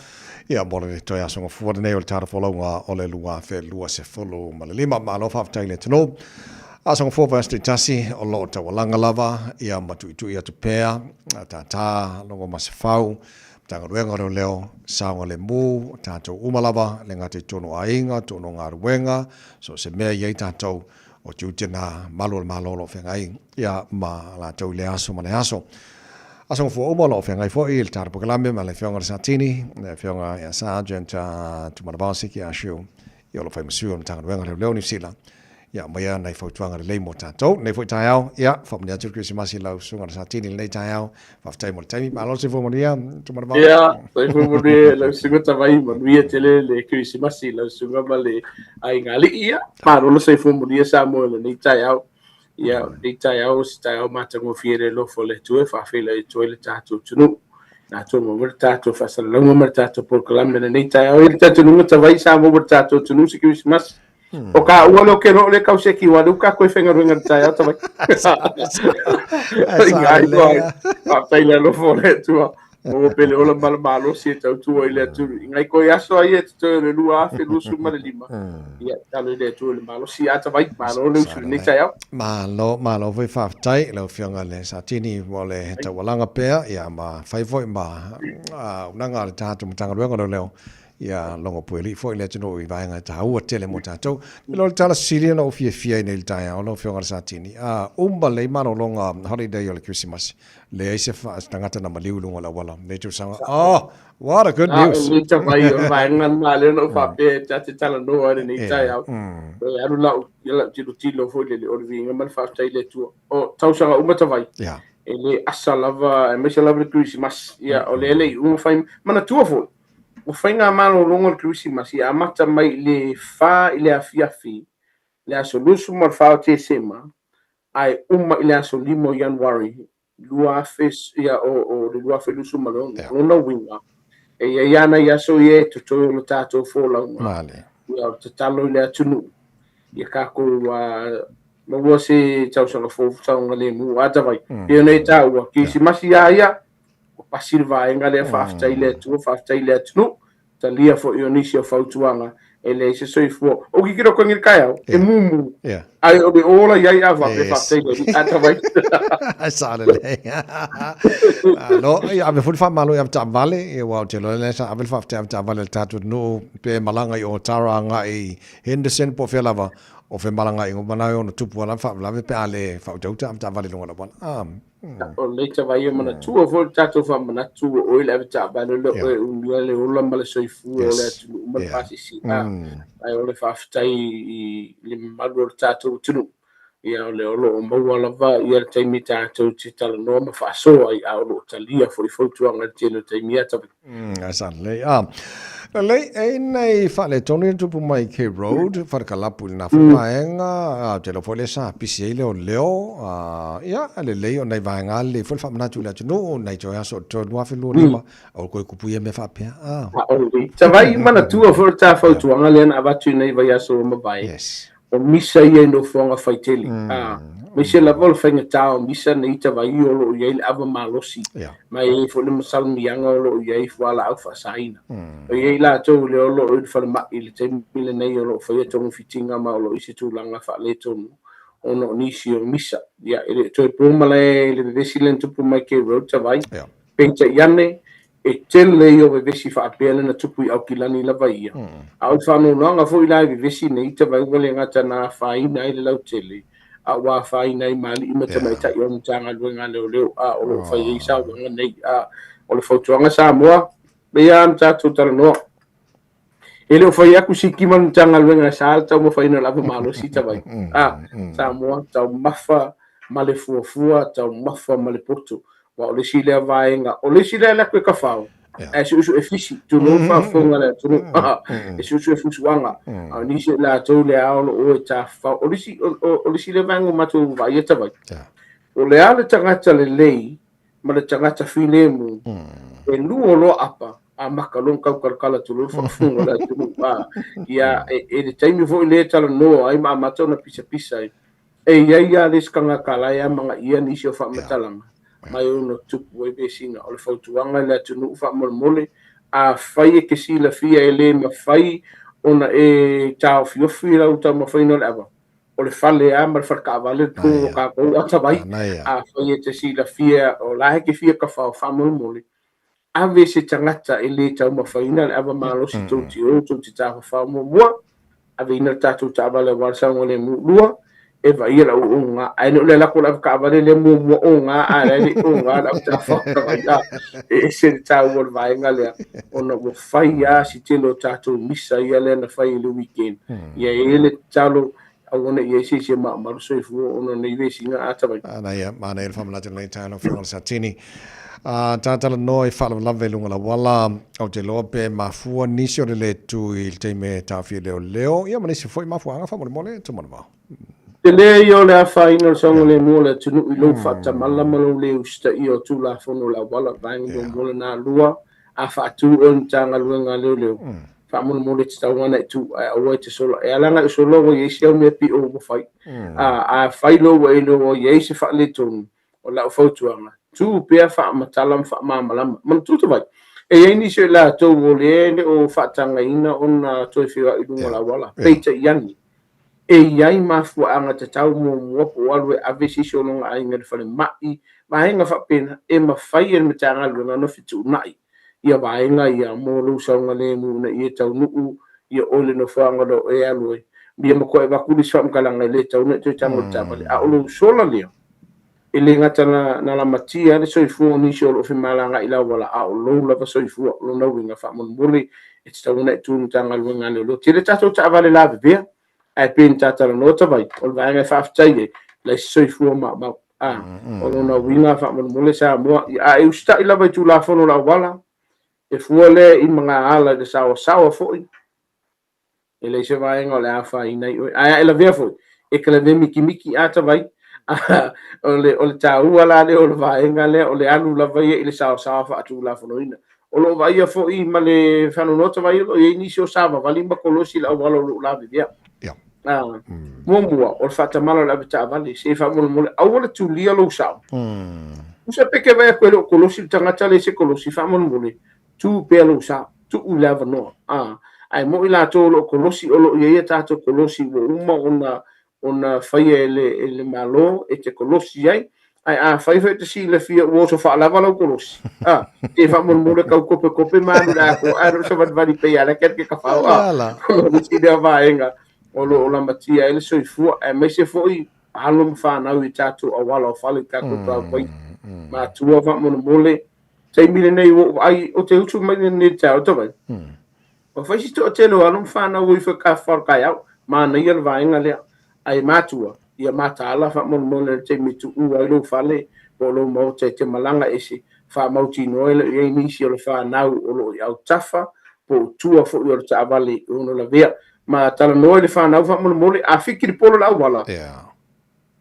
Speaker 4: ia mo le toe aso gafua lenei o le tala folauga o le 2025. Malo faafetai le atunuu. Aso gafua vaiaso taitasi o lo o taualaga lava ia ma tuitui atu pea tātā logo ma se fau Matagaluega o Leoleo, saogalemu, tatou uma lava, le gata i tonu aiga, tonu galuega, so o se mea i ai tatou, o tiute na malu o le Malo o lo o feagai ia ma latou i le aso ma le aso. Aso gafua uma o lo o feagai foi i le tatou polokalame ma le Afioga i le Satini, le Afioga ia Sergeant Tumanavao Siki Ashiu, ia o lo o fai ma sui o le Matagaluega o Leoleo Niu Sila. Ia, aumaia nai fautuaga lelei mo tatou. Lenei foi taeao, ia, faamanuia atu le Kerisimasi i lau susuga i le Satini i lenei taeao. Faafetai mo le taimi. Malo le soifua manuia, Tumanavao.
Speaker 7: Ia, soifua manuia lau susuga Tavai, manuia tele le Kerisimasi i lau susuga ma le aiga alii. Ia, malo le soifua manuia Samoa i lenei taeao. Ia, o lenei taeao, o se taeao matagofie le alofa o le Atua e faafeiloai atu ai le tatou atunuu. Tatou maua le tatou faasalalauga ma le tatou polokalame i lenei taeao. Ia le talitonuga Tavai, Samoa ma le tatou atunuu se Kerisimasi. O ka ua leo ke lo le kau se ki wa lu ka koe whenga ruenga te taeao tawai. Inga i koa. Whaatai le alofa o le Atua. O pele ola ma le malosi e tautua i le Atua. Inga i koe aso ai e te toe o le 2025. Ia, talo i le Atua i le malosi. A tawai, malo le usu lenei taeao.
Speaker 4: Malo, malo foi faafetai lau Afioga i le Satini mo le taualaga pea, ia ma fai foi ma auaunaga a le tatou Matagaluega o Leoleo Ia logo puelii foi le atunuu i vaega e taua tele mo tatou. I lo le tala sili ona ou fiafia ai nei i le taeao, lau Afioga i le Satini, a uma lelei malologa holiday o le Kerisimasi, leai se tagata na maliu i luga o le auala lenei tausaga. Oh, what a good news!
Speaker 7: A o le tavai o le vaega lena lea na ou faapea ta te talanoa i lenei taeao. E alu lau tilotilo foi lele o le viiga ma le faafetai i le Atua. O tausaga uma tavai. E le asa lava, aemaise lava le Kerisimasi. Ia, o lea le iuga fai, manatua foi, O faigamalologa o le Kerisimasi e amata mai i le 4 i le afiafi le aso 24 o Tesema ae uma i le aso 5 o Ianuari 2000, ia, o, o le 2026. O lona uiga, E i ai lava nai aso ia e totoe o le tatou folauga.
Speaker 4: Male.
Speaker 7: Ia, o le tatalo i le atunuu, ia tatou maua se tausaga fou saogalemu. A tavai, pei ona e taua, Kerisimasi lava ia, ua pasi le vaega lea, faafetai i le Atua, faafetai i le atunuu, talia foi o nisi o fautuaga, e leai se soifua. O kikilo koe ngi taeao, e mumu. Ae o le ola iai a faapea faafetai i le Alii, a tavai.
Speaker 4: Ai sa lelei. Malo, ia ave foi le faamalo i avetaavale, ia aua ou te iloa lea sa ave le faafetai i avetaavale a le tatou atunuu pe malaga i Otara agai i Henderson po o fea lava o femalagaaiga uma na e ono tupu lava faalavelave pe a le faautauta avetaavale i luga o le auala. Ah.
Speaker 7: O lenei tavai e manatua foi le tatou faamanatu ua oe le avetaavale o le oe umia le ola ma le soifua o le atunuu ma le pasisiga. Ae o le faafetai i le mamalu o le tatou atunuu, ia o le o lo o maua lava ia le taimi tatou te talanoa ma faasoa ai, a o lo o talia foi fautuaga i le tele o taimi ia tavai.
Speaker 4: Ai sa lelei. Ah, lelei, e nei faaletonu ia na tupu mai i K Road, Wharekalapu i lena foi vaega, ah, ou te iloa foi lea sa pisi ai leoleo, ah, ia, lelei o nai vaega lava lelei foi le faamanatu i le atunuu, nai toe aso o totoe 2025, aua le toe kupu ia mea faapea. Ah.
Speaker 7: A o lelei. Sa vai manatua foi le ta fautuaga lea na avatu i nei vaiaso ua mavae.
Speaker 4: Yes.
Speaker 7: O misa ia i nofoaga faitele. A, aemaise lava o le faigata o misa nei tavai o lo o i ai le ava malosi, ma e i ai foi le masalamiaga o lo o i ai fualaau faasaina. O i ai latou lea o lo o i le falemai i le taimi lenei o lo o faia togafitiga ma o lo o i se tulaga faaletonu ona o nisi o misa. Ia, e le o toe po malae i le vevesi lea na tupu mai K Road tavai. Peitai ane, e tele ia o vevesi faapea lea na tupu i Aukilani lava ia. A o le faanoanoaga foi la i vevesi nei, tavai ua le gata na afaina ai le lautele, a ua afaina ai ma alii ma tamaitai o Matagaluega a Leoleo, a o lo o fai ai sauaga nei. A o le fautuaga Samoa, pei lava ona tatou talanoa, e le o fai atu sikima le Matagaluega e sa le taumafaina o le ava malosi tavai. A, Samoa, taumafa ma le fuafua, taumafa ma le poto. Aua o le isi lea vaega, o le isi lea alu atu e tafao, ae suesue fisi, tulou le faafofoga a le atunuu, e suesue fusuaga, a o nisi o i latou lea o lo o e tafafao. O le isi, o le isi lea vaega ua matou vaaia tavai, o le a le tagata lelei ma le tagata filemu, e lua loa apa, a maka loa ona taukalakala tulou le faafofoga a le atunuu. Ia, e le taimi foi lea e talanoa ai ma amata ona pisapisa ai, E i ai lava le isi tagata la e amanaia nisi o faamatalaga mai ono tupu ai vesiga. O le fautuaga i le atunuu faamolemole, afai e te silafia e le mafai ona e taofiofi lau taumafaina o le ava, o le fale lava ma le faletaavale le tonu o tatou atavai. Afai e te silafia o la e te fia tafao faamolemole, ave se tagata e le taumafaina le ava malosi tou te o tou te tafafao muamua, aveina le tatou taavale aua le saogalemu lua, e vaaia le au oga, ae le o le alu atu o le avetaavale lea muamua oga, ae la e le i oga le avetaafao tavai, a e ese le taua o le vaega lea, ona ua fai lava si tele o tatou misa ia lea na fai i le weekend. Ia e i ai le tatalo, aua ne i i ai se isi e malumalu soifua ona o nei vesiga a tavai.
Speaker 4: Manaia, manaia le faamanatu i lenei taeao lau Afioga i le Satini. A talanoa i faalavelave i luga o le auala, ou te iloa pe mafua nisi o le le tu i le taimi e taofia i leoleo, ia ma nisi foi mafuaaga faamolemole, Tumanavao.
Speaker 7: Tele ia o le afaina o le saogalemu o le atunuu i lou faatamala ma lou le usitaia o Tulafono o le Auala, vaega muamua lena. Lua, a faatu oe i Matagaluega a Leoleo, faamolemole e tatau ona e tu, ae aua e te sola. E ala ona e sola ua i ai si au mea pio ua fai. A fai loa ua e iloa ua i ai se faaletonu, o lau fautuaga, tu pea faamatala ma faamalamalama. Manatua tavai, e i ai nisi o i latou o lea e le o faatagaina ona toe feoai i luga o le auala, peitai ane, e i ai mafuaaga tatau muamua po o alu e ave se isi o lona aiga i le falemai, vaega faapena, e mafai e le Matagaluega ona fetuunai ia vaega ia mo lou saogalemu ina ia taunuu ia oe i le nofoaga o lo o e alu ai. Ia matua avatu le isi faamatalaga e le tatau ona e toe tago i le taavale, a o lou sola lea, E le gata na lamatia le soifua o nisi o lo o femalagaai i le auala, a o lou lava soifua. O lona uiga, faamolemole, e tatau ona e tu i le Matagaluega a Leoleo. Tele tatou taavale lavevea, ae pei ona ta talanoa tavai, o le vaega e faafetai ai, leai se soifua maumau. A, o lona uiga, faamolemole Samoa, a e usitai lava i Tulafono o le auala, e fua lea i magaala i le saoasaoa foi, E leai se vaega o le a afaina ai oe. Ae a e lavea foi, e te lavea mikimiki ata vai. O le, o le taua la lea o le vaega lea, o le alu lava ia i le saosaoa faatulafonoina. O lo o vaaia foi ma le faanoanoa tavai o lo o i ai nisi o savavali ma kolosi i le auala o lo o lavevea. Muamua, o le faatamala o le avetaavale, se i faamolemole, aua le tulia lou sao. Tusa pe ke vaai atu e le o kolosi le tagata le se kolosi, faamolemole, tu pea lou sao, tuu le avanoa. Ae mo'i latou o lo o kolosi, o lo o i ai a tatou kolosi ua uma ona ona faia e le, e le Malo e te kolosi ai, ae afai foi e te silafia ua oso faalava lau kolosi, a, te faamolemole tau kopekope ma alu i le atoa, ae le o savalivali pei ala ke ke kafao, a, o le isi lea vaega o lo o lamatia ai le soifua, aemaise foi alo ma fanau i tatou auala o fale i tatou driveway. Matua faamolemole, taimi lenei ua ou vaai, ou te usu mai lenei taeao tavai, Ua fai si toatele o alo ma fanau o ifo e kafa o le taeao, manaia le vaega lea. Ae matua, ia mataala faamolemole i le taimi e tuua ai lou fale po o lou maota e te malaga ese, faamautinoa e le o i ai nisi o le fanau o lo o i autafa po o tua foi o le taavale e ono lavea. Ma talanoa i le fanau faamolemole, a fiki le polo i le auala,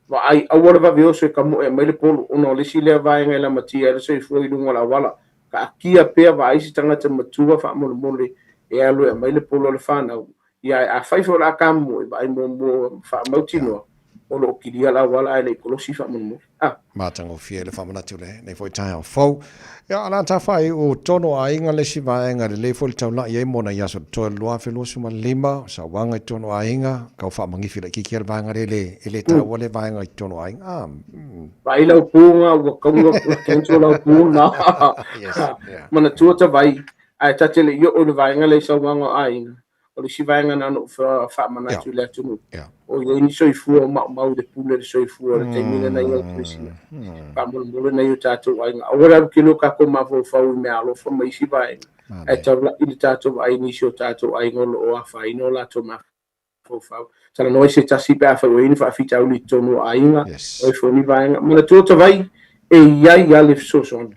Speaker 7: vaai, aua le vave oso e kamoe aumai le polo, ona o le isi lea vaega e lamatia ai le soifua i luga o le auala. Taatia pea vaai se tagata matua faamolemole e alu e aumai le polo a le fanau, ia ae afai foi o le a tamoe, vaai muamua ma faamautinoa o lo o kilia le auala ae le i kolosi faamolemole. A.
Speaker 4: Matagofie le faamanatu lenei foi taeao fou. Ia, o le a tafai u tonu aiga le isi vaega lelei foi le taulai ai mo nai aso totoe 2025, sauaga i tonu aiga, kau faamagifi laitiiti le vaega lea le, e le taua le vaega i tonu aiga. Ah,
Speaker 7: Vaai lau pūga, ua kaua ua cancel lau pūga.
Speaker 4: Yes, yeah.
Speaker 7: Manatua tavai, ae ta te le i oo i le vaega lea i sauaga o aiga, o le isi vaega na ona ou faamanatu i le atunuu, o i ai ni soifua o maumau i le pule le soifua i le taimi lena i au Kerisimasi. Faamolemole nai o tatou aiga, aua le alu tele o tatou mafaufau i meaalofa ma isi vaega, ae taulai le tatou vaai i nisi o tatou aiga o lo o afaina o latou mafaufau. Talanoa i se tasi pe afai ua i ai ni faafitauli i totonu o aiga, o ai foi ni vaega. Manatua tavai, e i ai lava le fesoasoani.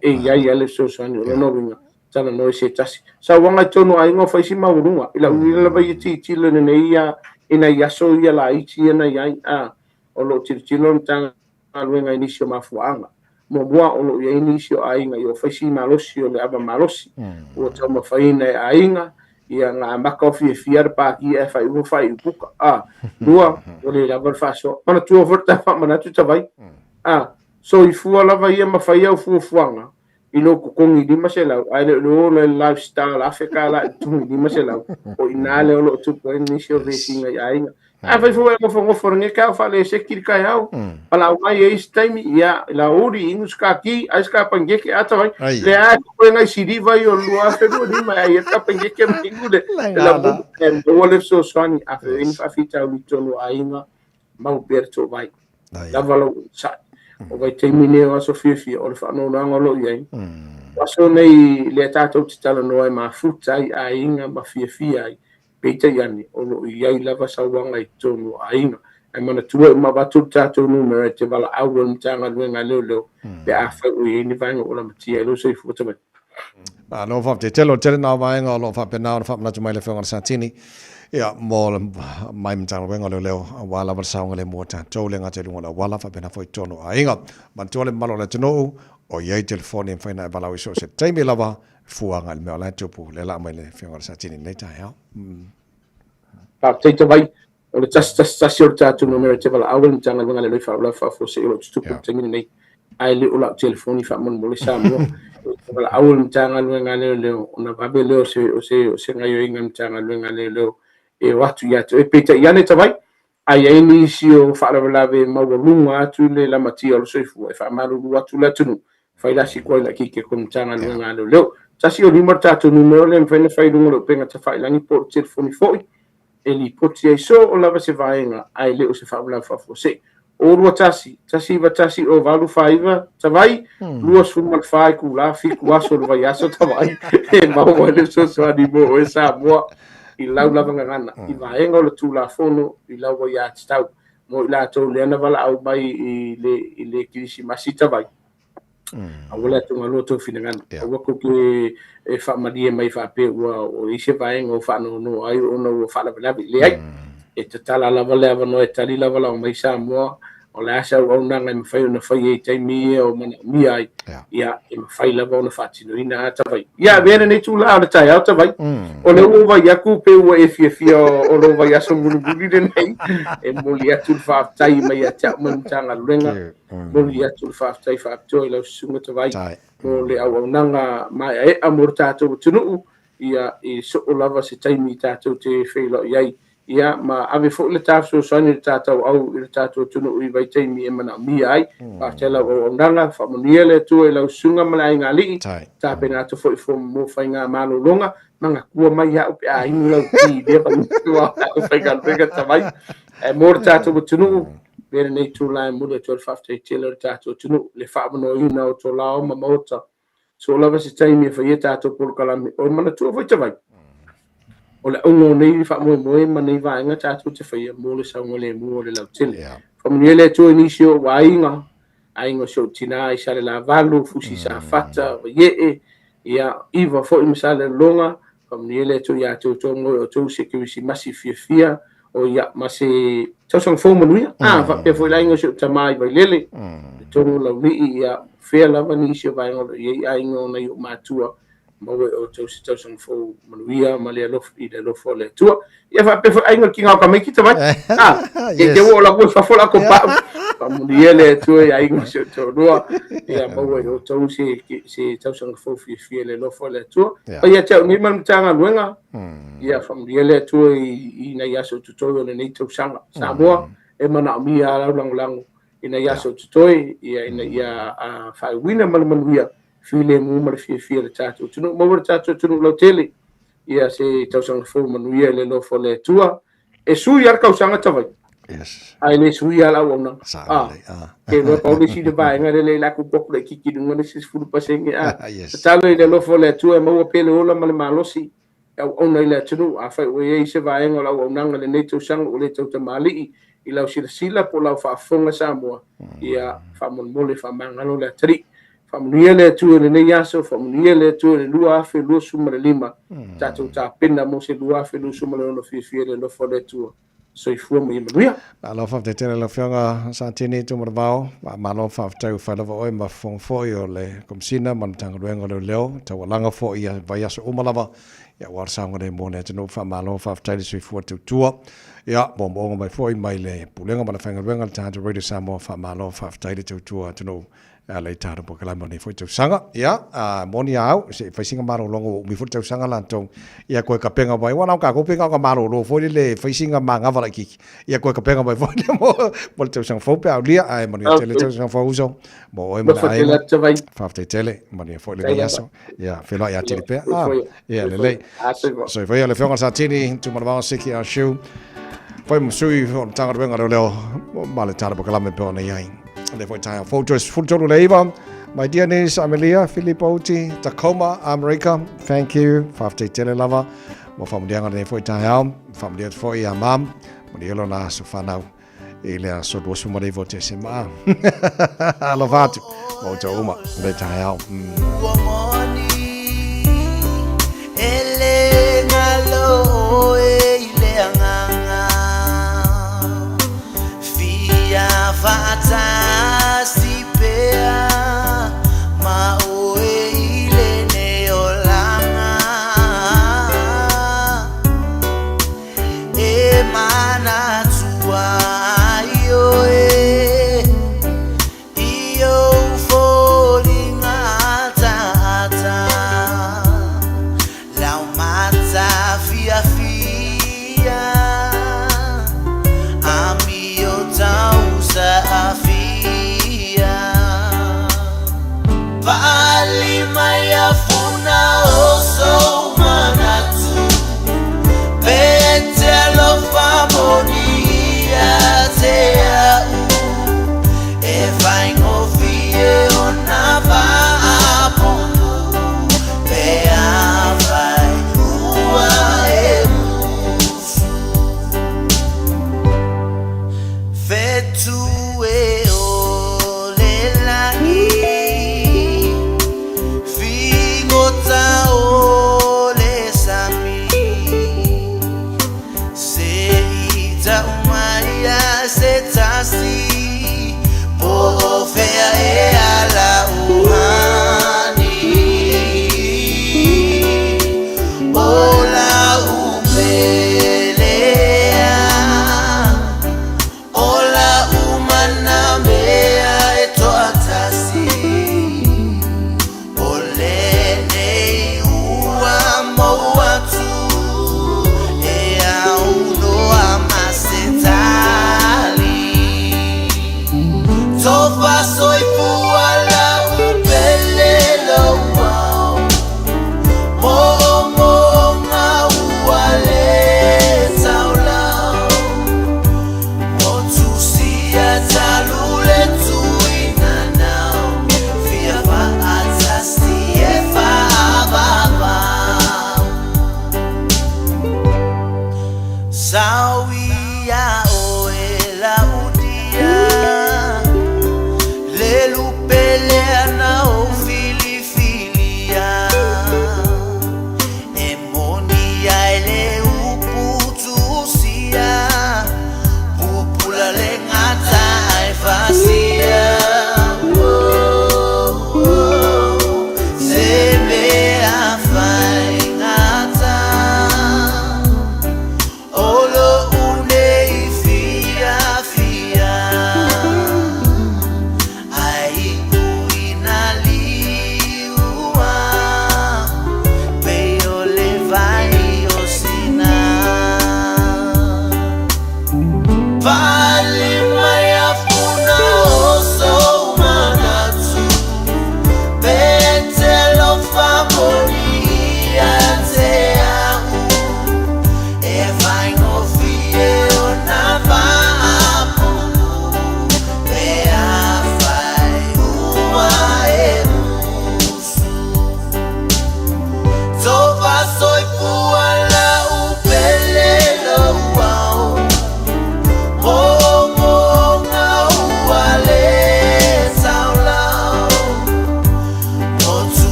Speaker 7: E i ai lava le fesoasoani, o lona uiga, talanoa i se tasi. Sauaga i totonu o aiga o fai si maualuga. I lau ila lava ia tilotilo i lenei ia, i nai aso ia laiti ia na i ai, a, o lo o tilotilo le Matagaluega i nisi o mafuaaga. Muamua, o lo o i ai nisi o aiga i o fai si malosi o le ava malosi. Ua taumafaiina e aiga, ia na amata o fiafia le pāti ae faaiu ua faaiu puka. A, lua, ua le lava le faasoa. Manatua foi le ta faamanatu tavai. A, soifua lava ia ma fai au fuafuaga, i lou totogi 500, ae le o le ola i le lifestyle $1,000 i le totogi 500, o i ina lea o lo o tupu ai nisi o vesiga i aiga. Afai foi e nofonofo lenei taeao faaleseki le taeao, palau mai e isi taimi, ia, i la uli, inu se kaki, ai se kapangeke, ata vai, le a koe ngai siliva i o 2025, ai e kapangeke ma inu le, le la mulu, e maua le fesoasoani, afai o i ai ni faafitauli i totonu o aiga, mau pea le toovai. Lava lau onosai. O vaitaimi nei o aso fiafia, o le faanoanoaga o lo o i ai. O aso nei lea tatou te talanoa e mafuta ai aiga ma fiafia ai, peitai ane, o lo o i ai lava sauaga i totonu o aiga. Ae manatua uma avatu le tatou numera e te valaau ai le Matagaluega a Leoleo pe afai o i ai ni vaega ua lamatia ai lou soifua tamaiti.
Speaker 4: Malo faafetai tele, o le tele na o vaega o lo o faapena ona faamanatu mai le Afioga i le Satini, ia, mo le mai Matagaluega o Leoleo, aua lava le saogalemu o tatou, le gata i luga o le auala, faapena foi i totonu o aiga. Manatua le mamalu o le atunuu, o i ai telefoni e mafai ona e valaau i so o se taimi lava, e fua agai i le mea o la e tupu, lea la aumai le Afioga i le Satini i lenei taeao.
Speaker 7: Faafetai Tavai, o le 111 o le tatou numera e te valaau ai le Matagaluega a Leoleo i Faalavelave Faafuasei o lo o tutupu i le taimi lenei. Ae le o lau telefoni faamolemole Samoa. E te valaau i le Matagaluega a Leoleo ona vave lea o se, o se, o se gaioiga a le Matagaluega a Leoleo e o atu ia te oe. Peitai ane Tavai, a i ai nisi o faalavelave e maualuga atu le lamatia o le soifua, e faamalulu atu le atunuu, fai la si koe laitiiti atu i le Matagaluega a Leoleo. 105 le tatou numera lea e mafai ona fai i luga o le upega tafailagi po o le telefoni foi e lipoti ai soo lava se vaega ae le o se faalavelave faafuasei. O 21 191 o 849 tavai, 24 itula, 7 aso o le vaiaso tavai, e maua ai le fesoasoani mo oe Samoa i lau lava gagana, i vaega o le Tulafono i lau aiatatau mo i latou lea na valaau mai i le, i le Kerisimasi tavai. Aua le atugalu o tou finagalo. Aua tou te e faamalie mai faapea ua o i ai se vaega o faanoanoa ai ona ua faalavelave. Leai, e tatala lava le avanoa e tali lava lao mai Samoa O le a se auaunaga e mafai ona faia i taimi ia o manaomia ai, ia, e mafai lava ona faatinoina a Tavaii. Ia, avea lenei tulaga o le taeao Tavaii, o lea ua ou vaai atu pe ua e fiafia o lou vaiaso mulimuli lenei, e momoli atu le faafetai mai ia te au ma le Matagaluega, momoli atu le faafetai faapitoa i lau Susuga Tavaii mo le auaunaga maeaea mo le tatou atunuu, ia, i soo lava se taimi tatou te feiloai ai, ia, ma ave foi le ta fesoasoani i le ta tauau i le tatou atunuu i vaitaimi e manaomia ai. Faafetai lau auaunaga, faamanuia le Atua i lau susuga ma le aiga alii, tapena atu foi mo faiga malologa, manatua mai au pe a inu lau ti i lea vaitaimi o faigaluega tamai. Ae mo le tatou atunuu, avea lenei itula e momoli atu ai le faafetai tele o le tatou atunuu, le faamanoina o tolao ma maota So lava se taimi e fai ai tatou polokalame, o le manatua foi Tavaii, o le auga o nei faamoemoe ma nei vaega tatou te faia mo le saogalemu o le lautele. Yeah. Faamanuia le Atua i nisi o ou aiga, aiga o si ou tinā i Salelavalu, Fusi Safata, Vaiee, ia, Iva foi ma Salelologa, faamanuia le Atua ia te outou mo outou se Kerisimasi fiafia, o ia, ma se tausaga fou manuia. Ah, faapea foi le aiga o si ou tama i Vailele, le Togo Laulii, ia, fea lava nisi o vaega o lo o i ai aiga o nai ou matua, maua e outou se tausaga fou manuia ma le alofa i le alofa o le Atua. Ia faapea foi aiga o le Kiga o Kamaiki Tavaii. Ah, ke ua o lakou i fafo la kou pau. Faamanuia le Atua i aiga o si ou toalua. Ia maua e outou se se tausaga fou fiafia i le alofa o le Atua. Pai ia te au nei ma le Matagaluega. Ia faamanuia le Atua i nai aso totoe o lenei tausaga. Samoa, e manaomia lau lagolago i nai aso totoe, ia ina ia faaiuina ma le manuia filemu ma le fiafia i le tatou atunuu. Maua le tatou atunuu lautele, ia se tausaga fou manuia i le alofa o le Atua. E sui lava le tausaga Tavaii.
Speaker 4: Yes.
Speaker 7: Ae le sui lava le auaunaga.
Speaker 4: Sa ah. Ah.
Speaker 7: Ke loa pau le isi le vaega le le la ku koku le kiki lunga le 10%. Ah.
Speaker 4: Yes.
Speaker 7: Tatalo i le alofa o le Atua e maua pea le ola ma le malosi e auauna i le atunuu. Afai ua i ai se vaega o le auaunaga i lenei tausaga ua le tautamalii i lau silasila po o lau faafofoga Samoa, ia faamolemole faamagalo le atalii. Faamanuia le Atua i lenei aso, faamanuia le Atua i le 2025, tatou tapena mo se 2026 fiafia i le alofa o le Atua. Soifua ma ia manuia.
Speaker 4: Malo faafetai tele lau Afioga Satini Tumanavao, malo faafetai ua fai lava oe ma fofoga foi o le Komesina ma le Matagaluega o Leoleo, taualaga foi ia vaiaso uma lava ia aua le saogalemu o le atunuu. Faamalo faafetai le soifua tautua. Ia moomooga mai foi mai le Pulega ma le Faigaluega a le tatou Radio Samoa, faamalo faafetai le tautua atunuu e ala i tatou polokalame o lenei foi tausaga. Ia, a moni a au, se i fai sina malologa ua umi foi le tausaga latou, ia toe kapega mai, aua na o tatou pei na ona malolo foi lele e fai sina manava laitiiti, ia toe kapega mai foi lea mo le tausaga fou pe a aulia, ae manuia tele le tausaga fou uso, mo oe ma le aiga. Faafetai tele, manuia foi lenei aso. Ia, feiloai atili pea. Ah, ia, lelei. Soifua ia le Afioga i le Satini, Tumanavao Siki Ashu, foi ma sui o le Matagaluega o Leoleo ma le tala polokalame e pei ona i ai. Lea foi taeao fou toe 13 le iva. My dear niece Amelia Filipo Uti, Tacoma, Amerika, thank you. Faafetai tele lava mo faamanuiaga lenei foi taeao. Faamanuia atu foi ia mam, manuia lona aso fanau i le aso 29 o Tesema. Alofa atu, ma outou uma, le taeao.
Speaker 5: Ua moni e le galo e i le agaga Fia faatasi pea ma oe i lenei olaga E manatua ai oe i ou foliga taua.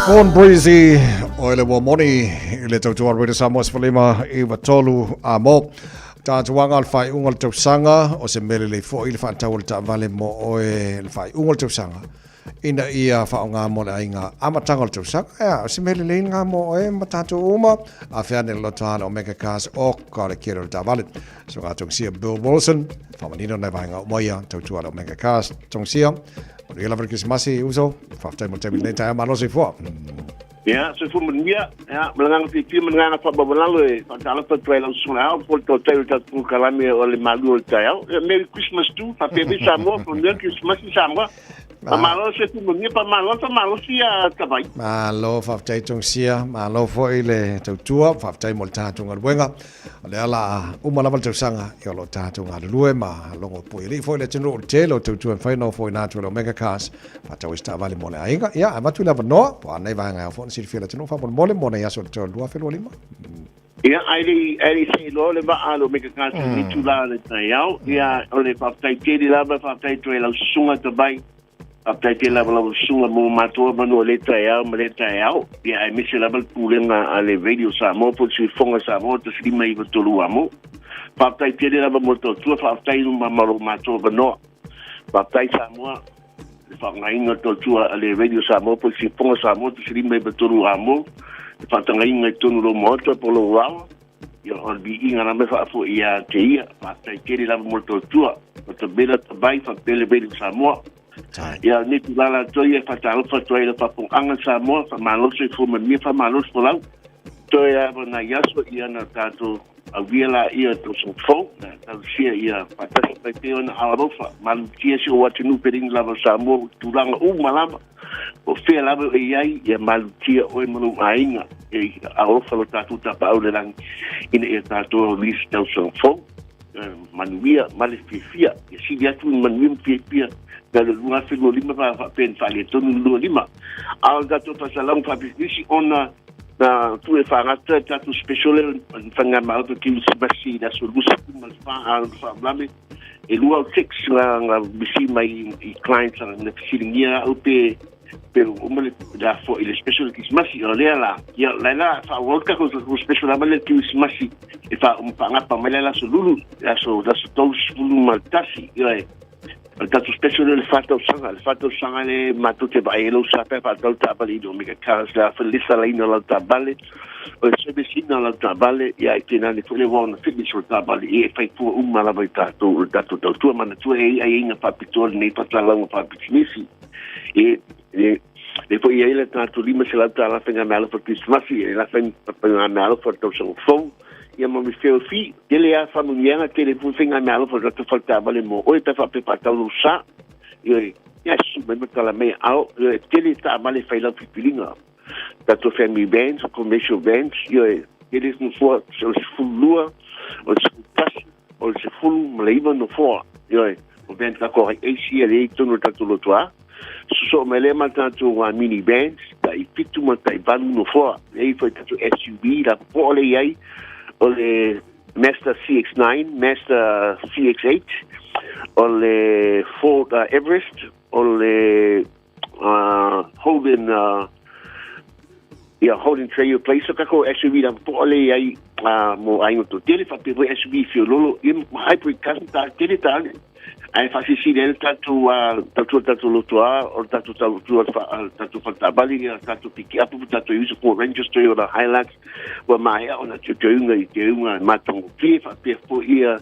Speaker 4: Born Breezy, o ele ua moni i le tautua Radio Samoa 15 i tolu a mo. Tātuanga o le whaiunga o le tausaga, o se mele lei foi le whaatau o le taavale mo oe le whaiunga o le tausaga. Ina ia whaonga mo le ainga amatanga o le tausaga. Ea, o se mele lei ngā mo oe ma tātou uma. A whiane le loto hana Omega Cars o ka le kere o le taavale. So ngā tongsia Bill Wilson, whamanino nei vaenga o moia, tautua le Omega Cars, tongsia. O le lava le Krisimasi, uso, whaftai mo te nei taia malo se fua.
Speaker 8: Ia, soifua manuia, ia, ma le agaga fiafia ma le agaga faamaualalo e faatalofa atu ai i lau susuga ao po o le toatele o le tatou polokalame o le malu o le taeao. Ia, Merry Christmas too, faapea foi Samoa, manuia le Kerisimasi Samoa. Faamalo le soifua manuia, faamalo, faamalosi ia Tavai.
Speaker 4: Malo, faafetai Tongsia, malo foi le tautua, faafetai mo le tatou galuega. O lea la uma lava le tausaga, ia o lo o tatou galulue ma logo pui alii foi le atunuu o le tele o tautua e mafai ona ofo ina atu e le Omega Cars, faatau ai se taavale mo le aiga. Ia, avatu le avanoa, po o a nei vaega e ao foi ona silafia e le atunuu faamolemole mo nei aso o le 2025.
Speaker 8: Ia, ae le i, ae le i see loa le vaa a le Omega Cars i lenei itula o le taeao, ia, o le faafetai tele lava, faafetai atu ai i lau susuga Tavai, Faafetai tele lava lau susuga mo matou avanoa i lea taeao ma lea taeao, ia aemaise lava le pulega a le Radio Samoa po o le Siufofoga Samoa 1593 amo. Faafetai tele lava mo le tautua, faafetai ma lo matou avanoa. Faafetai Samoa le faaaogaina o le tautua a le Radio Samoa po o le Siufofoga Samoa 1593 amo, le faatagaina i totonu o lou maota po o lou aoga. Ia, o le viiga lava e faafoi ia te ia. Faafetai tele lava mo le tautua. O Tabela Tabai, faapea le Radio Samoa. Ia, lenei tulaga atoa ia e faatalofa atu ai i le faafofogaaga Samoa, faamalo le soifua manuia, faamalo le folau. Toe lava nai aso ia na tatou aulia laia o tausaga fou, na talosia ia faatasi mai pea ona ao alofa, malutia si ou atunuu pelini lava o Samoa i tulaga uma lava. O fea lava e i ai, ia malutia oe ma lou aiga, e alofa lo tatou Tapaau i le lagi, ina ia tatou aulia se tausaga fou, manuia ma le fiafia. Ia sili atu le manuia ma fiafia nai lo le 2025 pa faapea na faaletonu le 25. A o le tatou faasalaga faapisinisi ona na tuu e faagata le tatou special lea o le faigamalo Kerisimasi i le aso 24 a o le faalavelave E lua au checks nga nga misi mai i clients na fesiligia au pe pe uma le la fo i le special Krisimasi o lea la ia la la fa o ka ko ko special la le Krisimasi e fa um fa ngapa mai la so lulu la so la so tau sefulu ma le tasi ia e o le tatou special le fa tausaga le fa tausaga le matou te vaai ai lou sa pe faatau taavale i Omega Cars le afa le lesalaina o lau taavale O le service ina lau taavale, ia e tenane foi le wā ona fitness o le taavale, ia e whai pua uma lava i tātou, o le tātou tautua, manatua e ai aiaiga faapitoa lenei whatalauga whaapisinisi. E, e, e foi ai le tātou $500 faigameaalofa Kerisimasi, e la faigameaalofa le tausaga fou, ia ma me feofi, tele a whamunianga, tele foi faigameaalofa le tātou whale taavale mō oe, pe whape whaatau lou sa, ia, ia su mai matala mai ao, ia, tele taavale whai lau whipilinga. Tatou family vans, commercial vans, ioe, tele nofoa, o le 12, o le 11, o le 19 nofoa, ioe, o vans tatou ai AC e lea i totonu o le tatou lotoa. Sosoo mai lea ma tatou mini vans, tai 7 ma tai 8 nofoa, e i ai foi tatou SUV, la popoa lea i ai, o le Mazda CX-9, Mazda CX-8, o le Ford Everest, o le Holden ia Holden Trailblazer ka ko SUV la popoa le i ai mo aiga toatele faapea foi SUV fiololo ia ma hybrid cars ma tele tale ae faasilasila ai le tatou tautua tatou lotoa o le tatou tautua le tatou faletaavale ia tatou pikiapu ma tatou usa Ford Rangers Toyota Hilux ua maea ona teuteuga i teuga matagofie faapea foi ia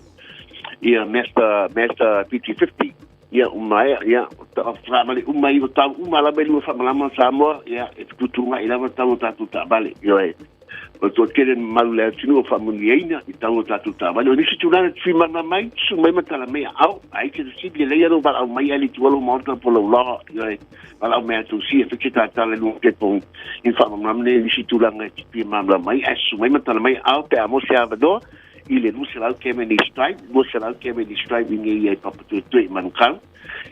Speaker 8: ia Mazda Mazda BT50 Ia, ua maea, ia, taavale uma i tau uma lava e lua faamalama Samoa, ia, e fetuutuunai lava tau o tatou taavale. Ioe, o le toatele mamalu le atunuu o faamanuiaina i tau o tatou taavale. O nisi tulaga e fimama mai, susu mai ma tala mai ao, ai te fesili e leia lou valaau mai ai le tua lou maota po lau loa, ioe, valaau mai a tousia, fai se tatala i luga o telefoni, i faamalamalama nei nisi tulaga e te fia malamalama ai, ae susu mai ma tala mai ao pe a mo se avanoa, i le 200 Cavendish Drive, 200 Cavendish Drive i nei ai Papatoetoe i Manukau.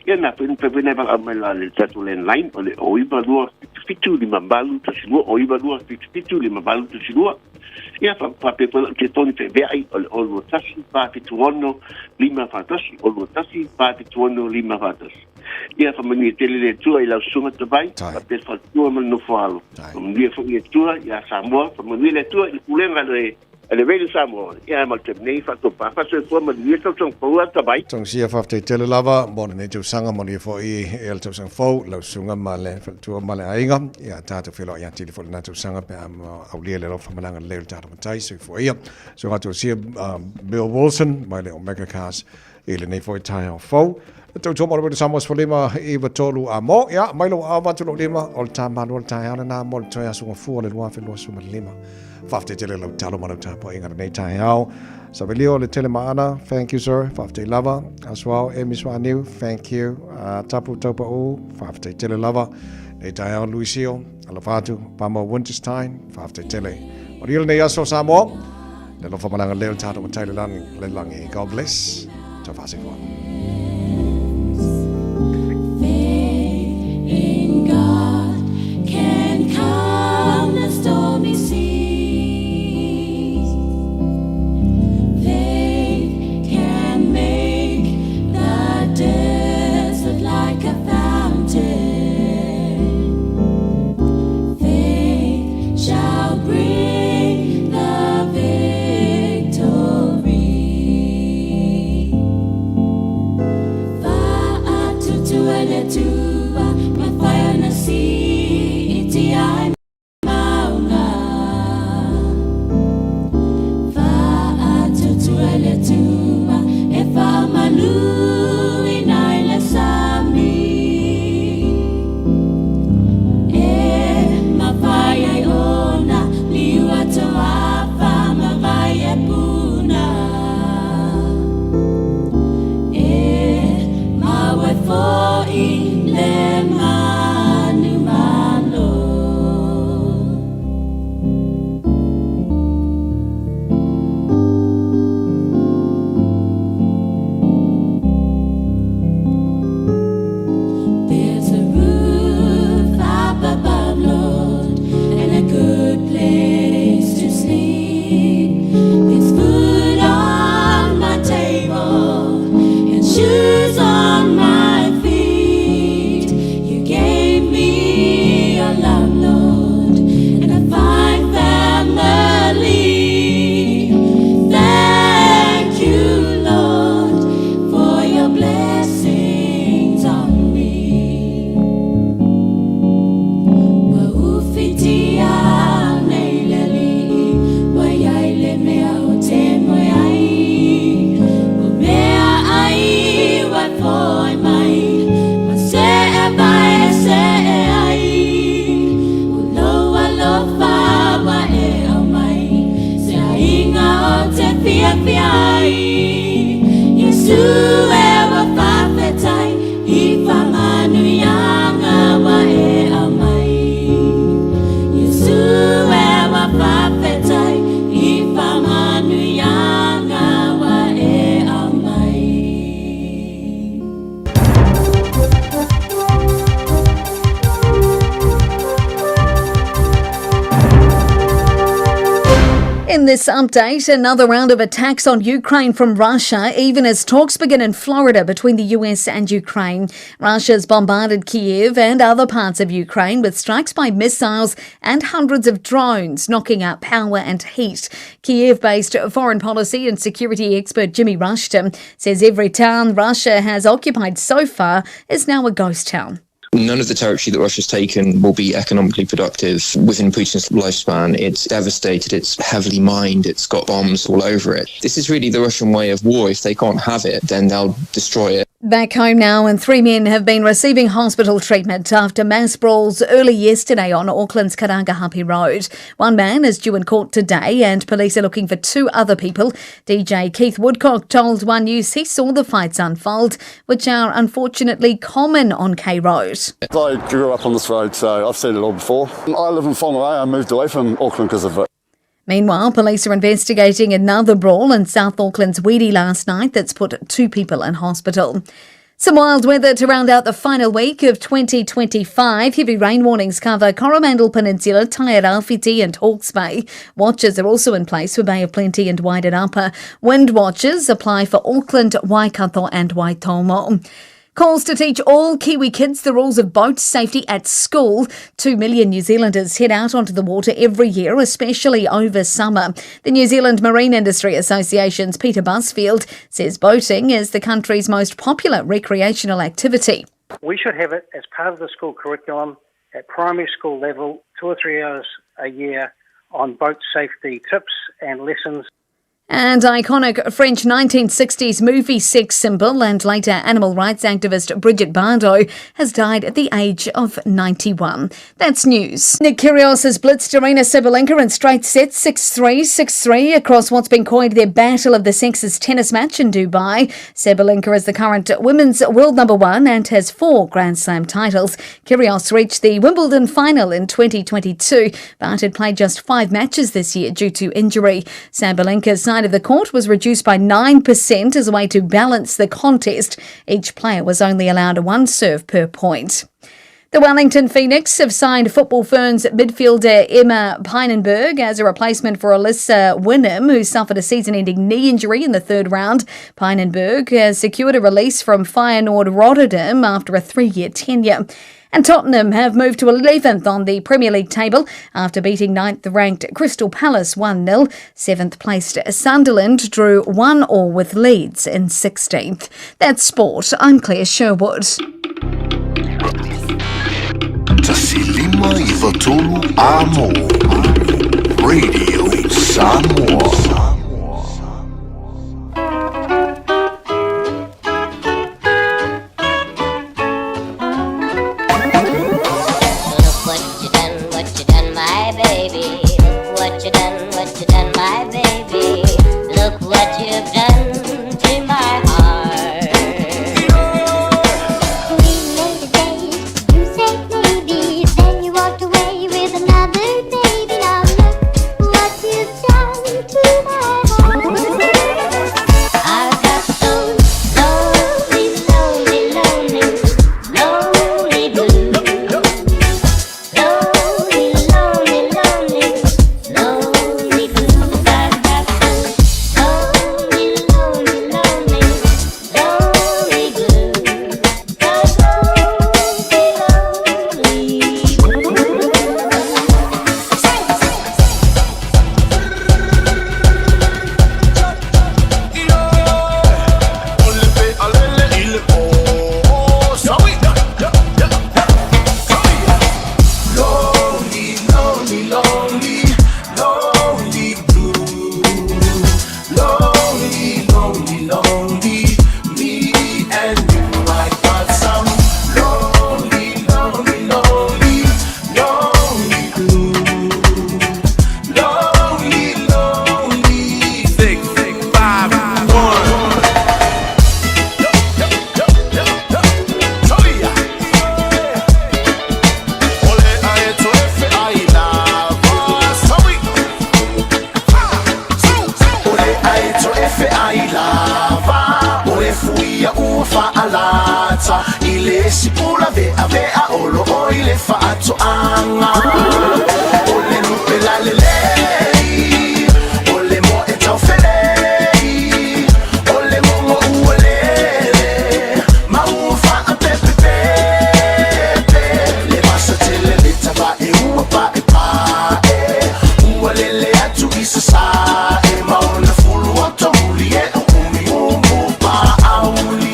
Speaker 8: Ia na penu pe pena wala mai la le tatou landline o le 0 9 2 7 7 5 8 1 2, 0 9 2 7 7 5 8 1 2. Ia, faapea foi lau telefoni feaveai o le 021 476 541, 021 476 541. Ia, faamanuia tele le Atua i lau susuga Tavai, faapea le faletua ma le nofoalo. Faamanuia foi le Atua ia Samoa, faamanuia le Atua i le pulega a le a le Radio Samoa. Ia, ma le taimi nei, faatopa, faasoifua manuia le tausaga fou a Tavai.
Speaker 4: Tausia faafetai tele lava mo lenei tausaga, manuia foi i le tausaga fou, lau susuga ma le faletua ma le aiga. Ia tatou feiloai atili foi i lena tausaga pe a aulia le alofa ma le agalelei o le tatou Matai. Soifua ia. Susuga Toesia Bill Wilson mai le Omega Cars i lenei foi taeao fou. Le tautua mo le Radio Samoa 15 9 3 a mo. Ia, mai lou aao avatu lou lima o le tāmalo o le taeao lena mo le toe aso gafua o le 2025. Faafetai tele lau talo ma lau tapuaiga lenei taeao. Savelio le tele maana, thank you sir, faafetai lava. Asuao Emi Suaniu, thank you. Tapu Taupa'u, faafetai tele lava. Nei taeao Luisio, alofa atu, Pamo Winterstein, faafetai tele. Manuia lenei aso Samoa. Le alofa ma le agalelei o le tatou Matai le lagi, le lagi. God bless. Tau faasefoa.
Speaker 20: Faith in God can calm the stormy seas. Faith can make the desert like a fountain. Faith shall bring the victory. Fa'atutua le Atua, mawhai ana si iti ai maunga. Fa'atutua le Atua, e whamalu ina i le sami. E mawhai ai ona liu atoa whamawai e puna. E mawe foi le manu malo. There's a roof up above, Lord, and a good place to sleep. There's food on my table and shoes on my feet. You gave me your love, Lord, and a fine family. Thank you, Lord, for your blessings on me. Ua ufitia nei le alii, ua iai le mea o te moe ai. O mea ai ua foi mai, ma see vai e see ai. O lou alofa ua e aumai, se aiga o te fiafia ai. Iesu e ua faafetai i faamanuiaga ua e aumai. Iesu e ua faafetai i faamanuiaga ua e aumai.
Speaker 2: In this update, another round of attacks on Ukraine from Russia, even as talks begin in Florida between the US and Ukraine. Russia's bombarded Kiev and other parts of Ukraine with strikes by missiles and hundreds of drones, knocking out power and heat. Kiev based foreign policy and security expert Jimmy Rushton says every town Russia has occupied so far is now a ghost town.
Speaker 17: None of the territory that Russia's taken will be economically productive within Putin's lifespan. It's devastated, it's heavily mined, it's got bombs all over it. This is really the Russian way of war. If they can't have it, then they'll destroy it.
Speaker 2: Back home now, and three men have been receiving hospital treatment after mass brawls early yesterday on Auckland's Karangahape Road. One man is due in court today, and police are looking for two other people. DJ Keith Woodcock told One News he saw the fights unfold, which are unfortunately common on K Road.
Speaker 18: I grew up on this road, so I've seen it all before. I live in Whangarei. I moved away from Auckland because of it.
Speaker 2: Meanwhile, police are investigating another brawl in South Auckland's Weedy last night that's put two people in hospital. Some wild weather to round out the final week of 2025. Heavy rain warnings cover Coromandel Peninsula, Tairāwhiti and Hawke's Bay. Watches are also in place for Bay of Plenty and Wairarapa. Wind watches apply for Auckland, Waikato and Waitomo. Calls to teach all Kiwi kids the rules of boat safety at school. 2 million New Zealanders head out onto the water every year, especially over summer. The New Zealand Marine Industry Association's Peter Busfield says boating is the country's most popular recreational activity.
Speaker 3: We should have it as part of the school curriculum at primary school level, 2 or 3 hours a year on boat safety tips and lessons.
Speaker 2: And iconic French 1960s movie sex symbol and later animal rights activist Brigitte Bardot has died at the age of 91. That's news. Nick Kyrgios has blitzed Aryna Sabalenka in straight sets 6-3, 6-3 across what's been coined their Battle of the Sexes tennis match in Dubai. Sabalenka is the current women's world number one and has 4 Grand Slam titles. Kyrgios reached the Wimbledon final in 2022, but had played just 5 matches this year due to injury. Sabalenka's side of the court was reduced by 9% as a way to balance the contest. Each player was only allowed 1 serve per point. The Wellington Phoenix have signed Football Ferns midfielder Emma Pijnenburg as a replacement for Alyssa Winham, who suffered a season-ending knee injury in the third round. Pijnenburg has secured a release from Feyenoord Rotterdam after a 3-year tenure. And Tottenham have moved to 11th on the Premier League table after beating 9th-ranked Crystal Palace 1-0. 7th-placed Sunderland drew 1-1 with Leeds in 16th. That's sport. I'm Claire Sherwood.
Speaker 6: 1593 Amo Radio Samoa.
Speaker 9: Look what you done, what you done, my baby. Look what you done, what you done, my baby. Look what you've done to my heart.
Speaker 10: We made a date, you said maybe, then you walked away with another baby. Now look what you've done to my heart.
Speaker 9: I've got those lonely, lonely, lonely, lonely blues. Lonely, lonely, lonely, lonely blues. I've got those lonely, lonely, lonely, lonely blues. Those lonely, lonely blues.
Speaker 5: Lonely, lonely, lonely, lonely blue. Lonely, lonely, lonely, me and you. I got some lonely, lonely, lonely, lonely blue. Lonely, lonely.
Speaker 1: 6, 5, 1.
Speaker 5: I le sipula vea vea o lo o i le faatoaga O le lupe la lelei O le moe taufelei O le mogo ua lele Ma ua faapepepepe Le vasa tele le tavae ua paepae Ua lele atu i sasae Ma ona fulu o tomuli e o umi umu paauli.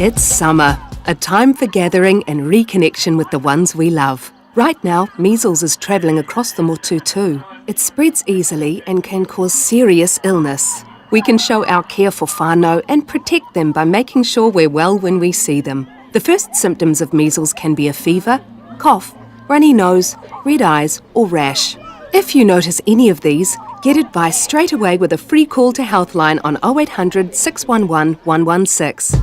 Speaker 13: It's summer, a time for gathering and reconnection with the ones we love. Right now, measles is travelling across the motu too. It spreads easily and can cause serious illness. We can show our care for whānau and protect them by making sure we're well when we see them. The first symptoms of measles can be a fever, cough, runny nose, red eyes, or rash. If you notice any of these, get advice straight away with a free call to Healthline on 0800 611 116.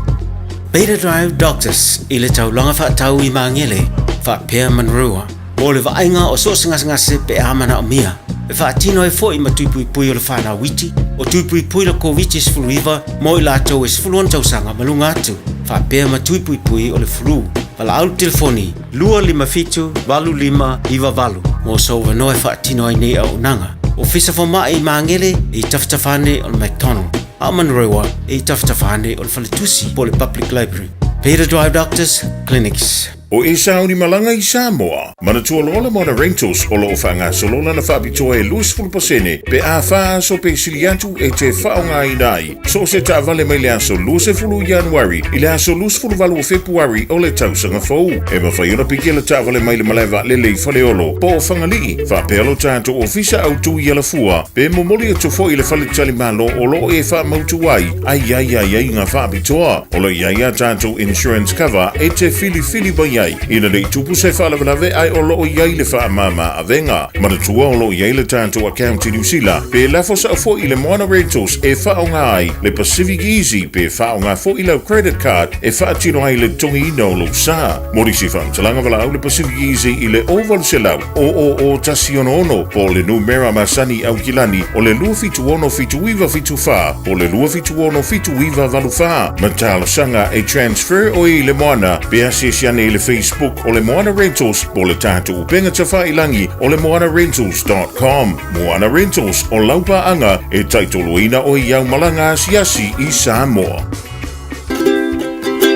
Speaker 11: Beta Drive Doctors i le taulaga faatau i Magele faapea Manurewa mo le vaaiga o so o se gasegase pe a manaomia e faatino ai foi ma tui puipui o le fanau iti o tui puipui le Koviti-19 mo i latou e 16 tausaga ma luga atu faapea ma tui puipui o le flu. Valaau le telefoni 257 8598 mo sou avanoa e faatino ai nei auaunaga. Ofisa Fomai i Magele e i tafatafa ane o le McDonald, a o Manurewa e i tafatafa ane o le Faletusi po o le Public Library. Beta Drive Doctors Clinics.
Speaker 12: O e sauni malaga i Samoa. Manatua loa le Moana Rentals o lo o faagasolo lana faapitoa e 20% pe a fa aso pe sili atu e te faaaogaina ai so o se taavale mai le aso 20 Ianuari i le aso 28 o Fepuari o le tausaga fou. E mafai ona piki le taavale mai le malae vaalele i Faleolo po o Fagalii, faapea lo tatou ofisa autu i Alafua, pe momoli atu foi i le faletalimalo o lo o e faamautu ai a i ai aiaiga faapitoa. O lo o i ai a tatou insurance cover e te filifili mai ai ina ne i tupu se faalavelave ae o lo o i ai le faamama avega. Manatua o lo o i ai le tatou account i Niu Sila pe lafo sao foi i le Moana Rentals e faaaoga ai le Pacific Easy pe faaaoga foi lau credit card e faatino ai le totogiina o lou sa. Mo nisi faamatalaga valaau le Pacific Easy i le 0800 000 166 po o le numera masani Aukilani o le 276 7974 po o le 276 7984 ma talosaga e transfer oe i le Moana pe asiasi ane i le Facebook o le Moana Rentals po o le tatou upega tafailagi o le moanarentals.com. Moana Rentals o lau paaga e taitoloina oe i au malaga asiasi i Samoa.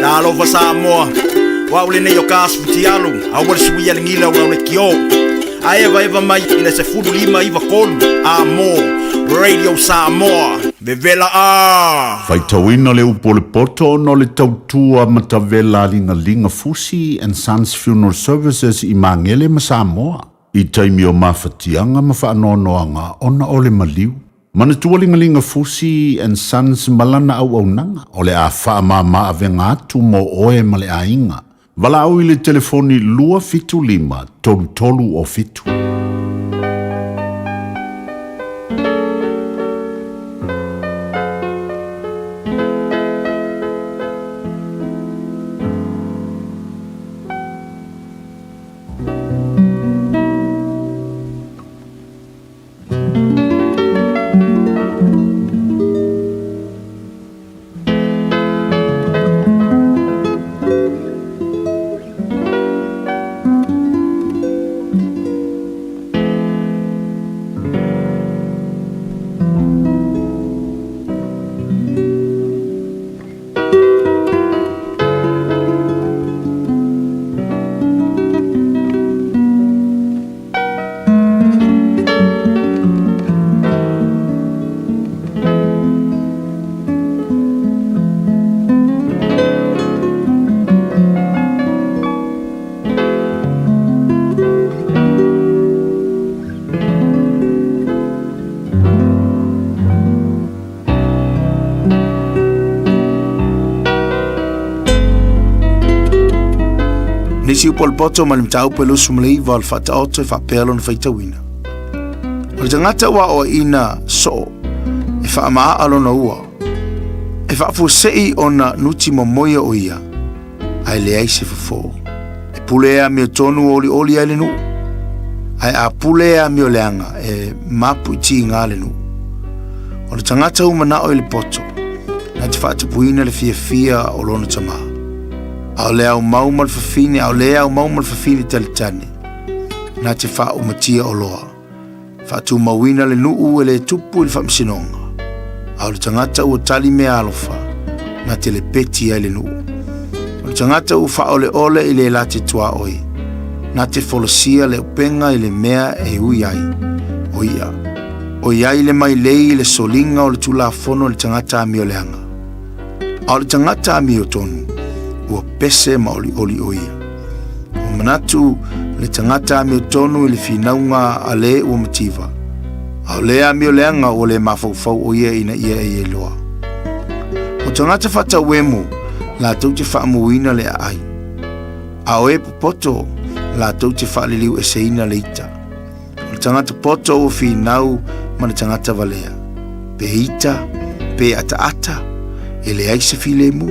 Speaker 14: Talofa Samoa, o au lenei o ka asu futialu, aua le suia le gila o lau le kio. A eva eva mai i le 15 93 a mo Radio Samoa, vevela a!
Speaker 19: Faitauina le upu o le poto ona o le tautua matavela a Ligaliga Fusi and Sons Funeral Services i Magele ma Samoa, i taimi o mafatiaga ma faanoanoaga ona o le maliu. Manatua Ligaliga Fusi and Sons ma lana auaunaga o le a faamama avega atu mo oe ma le aiga. Valaau i le telefoni 275 33 o 7.
Speaker 21: Nisi upu o le poto ma le mataupu e 29 o le Faataoto e faapea lona faitauina. O le tagata ua aoaina soo e faamaa lona ua, e faafuasei ona nuti momoia o ia, ae leai se fofo. E pule e amiotonu o olioli ai le nuu, ae a pule e amioleaga e mapu i tiga le nuu. O le tagata ua manao i le poto, na te faatupuina le fiafia o lona tamā. A o le aumau ma le fafine, a o le aumau ma le fafine talitane, na te faaumatia oloa. Faatumauina le nuu e le tupu i le faamasinoga, a o le tagata ua tali mea alofa, na te lepeti ai le nuu. O le tagata ua faaoleole i le late tuaoi, na te folasia le upega i le mea e ui ai, o ia. O i ai le mailei i le soliga o le tulafono i le tagata amioleaga. A o le tagata amiotonu, ua pese ma olioli o ia. Ua manatu le tagata amiotonu i le finauga a le ua mativa, a o le amioleaga ua le mafaufau o ia ina ia e iloa. O tagata faatauemu latou te faamuina le aai, a o e popoto latou te faaliliu eseina le ita. O le tagata poto ua finau ma le tagata valea, pe ita, pe ataata, e leai se filemu.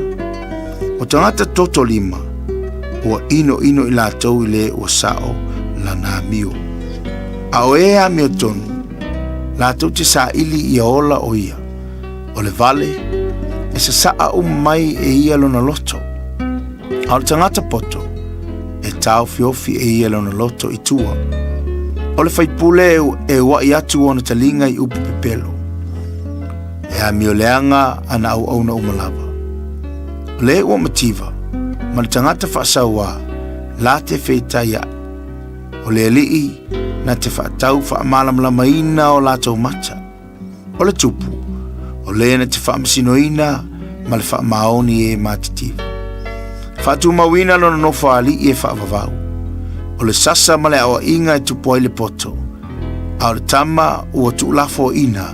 Speaker 21: O tagata toto lima, ua inoino i latou i le ua sao lana amio. A o e amiotonu, latou te saili ia ola o ia. O le vale, e sasaa uma mai e ia lona loto. A o le tagata poto, e taofiofi e ia lona loto i tua. O le faipule e uaʻi atu ona taliga i upu pepelo. E amioleaga ana auauna uma lava. O le ua mativa, ma le tagata faasauā, la te feitaiaʻi. O le alii na te faatau faamalamalamaina o latou mata. O le tupu, o le na te faamasinoina ma le faamaoni e matitiva. Faatumauina lona nofo alii e faavavau. O le sasa ma le aoaiga e tupu ai le poto, a o le tama ua tuulafoaina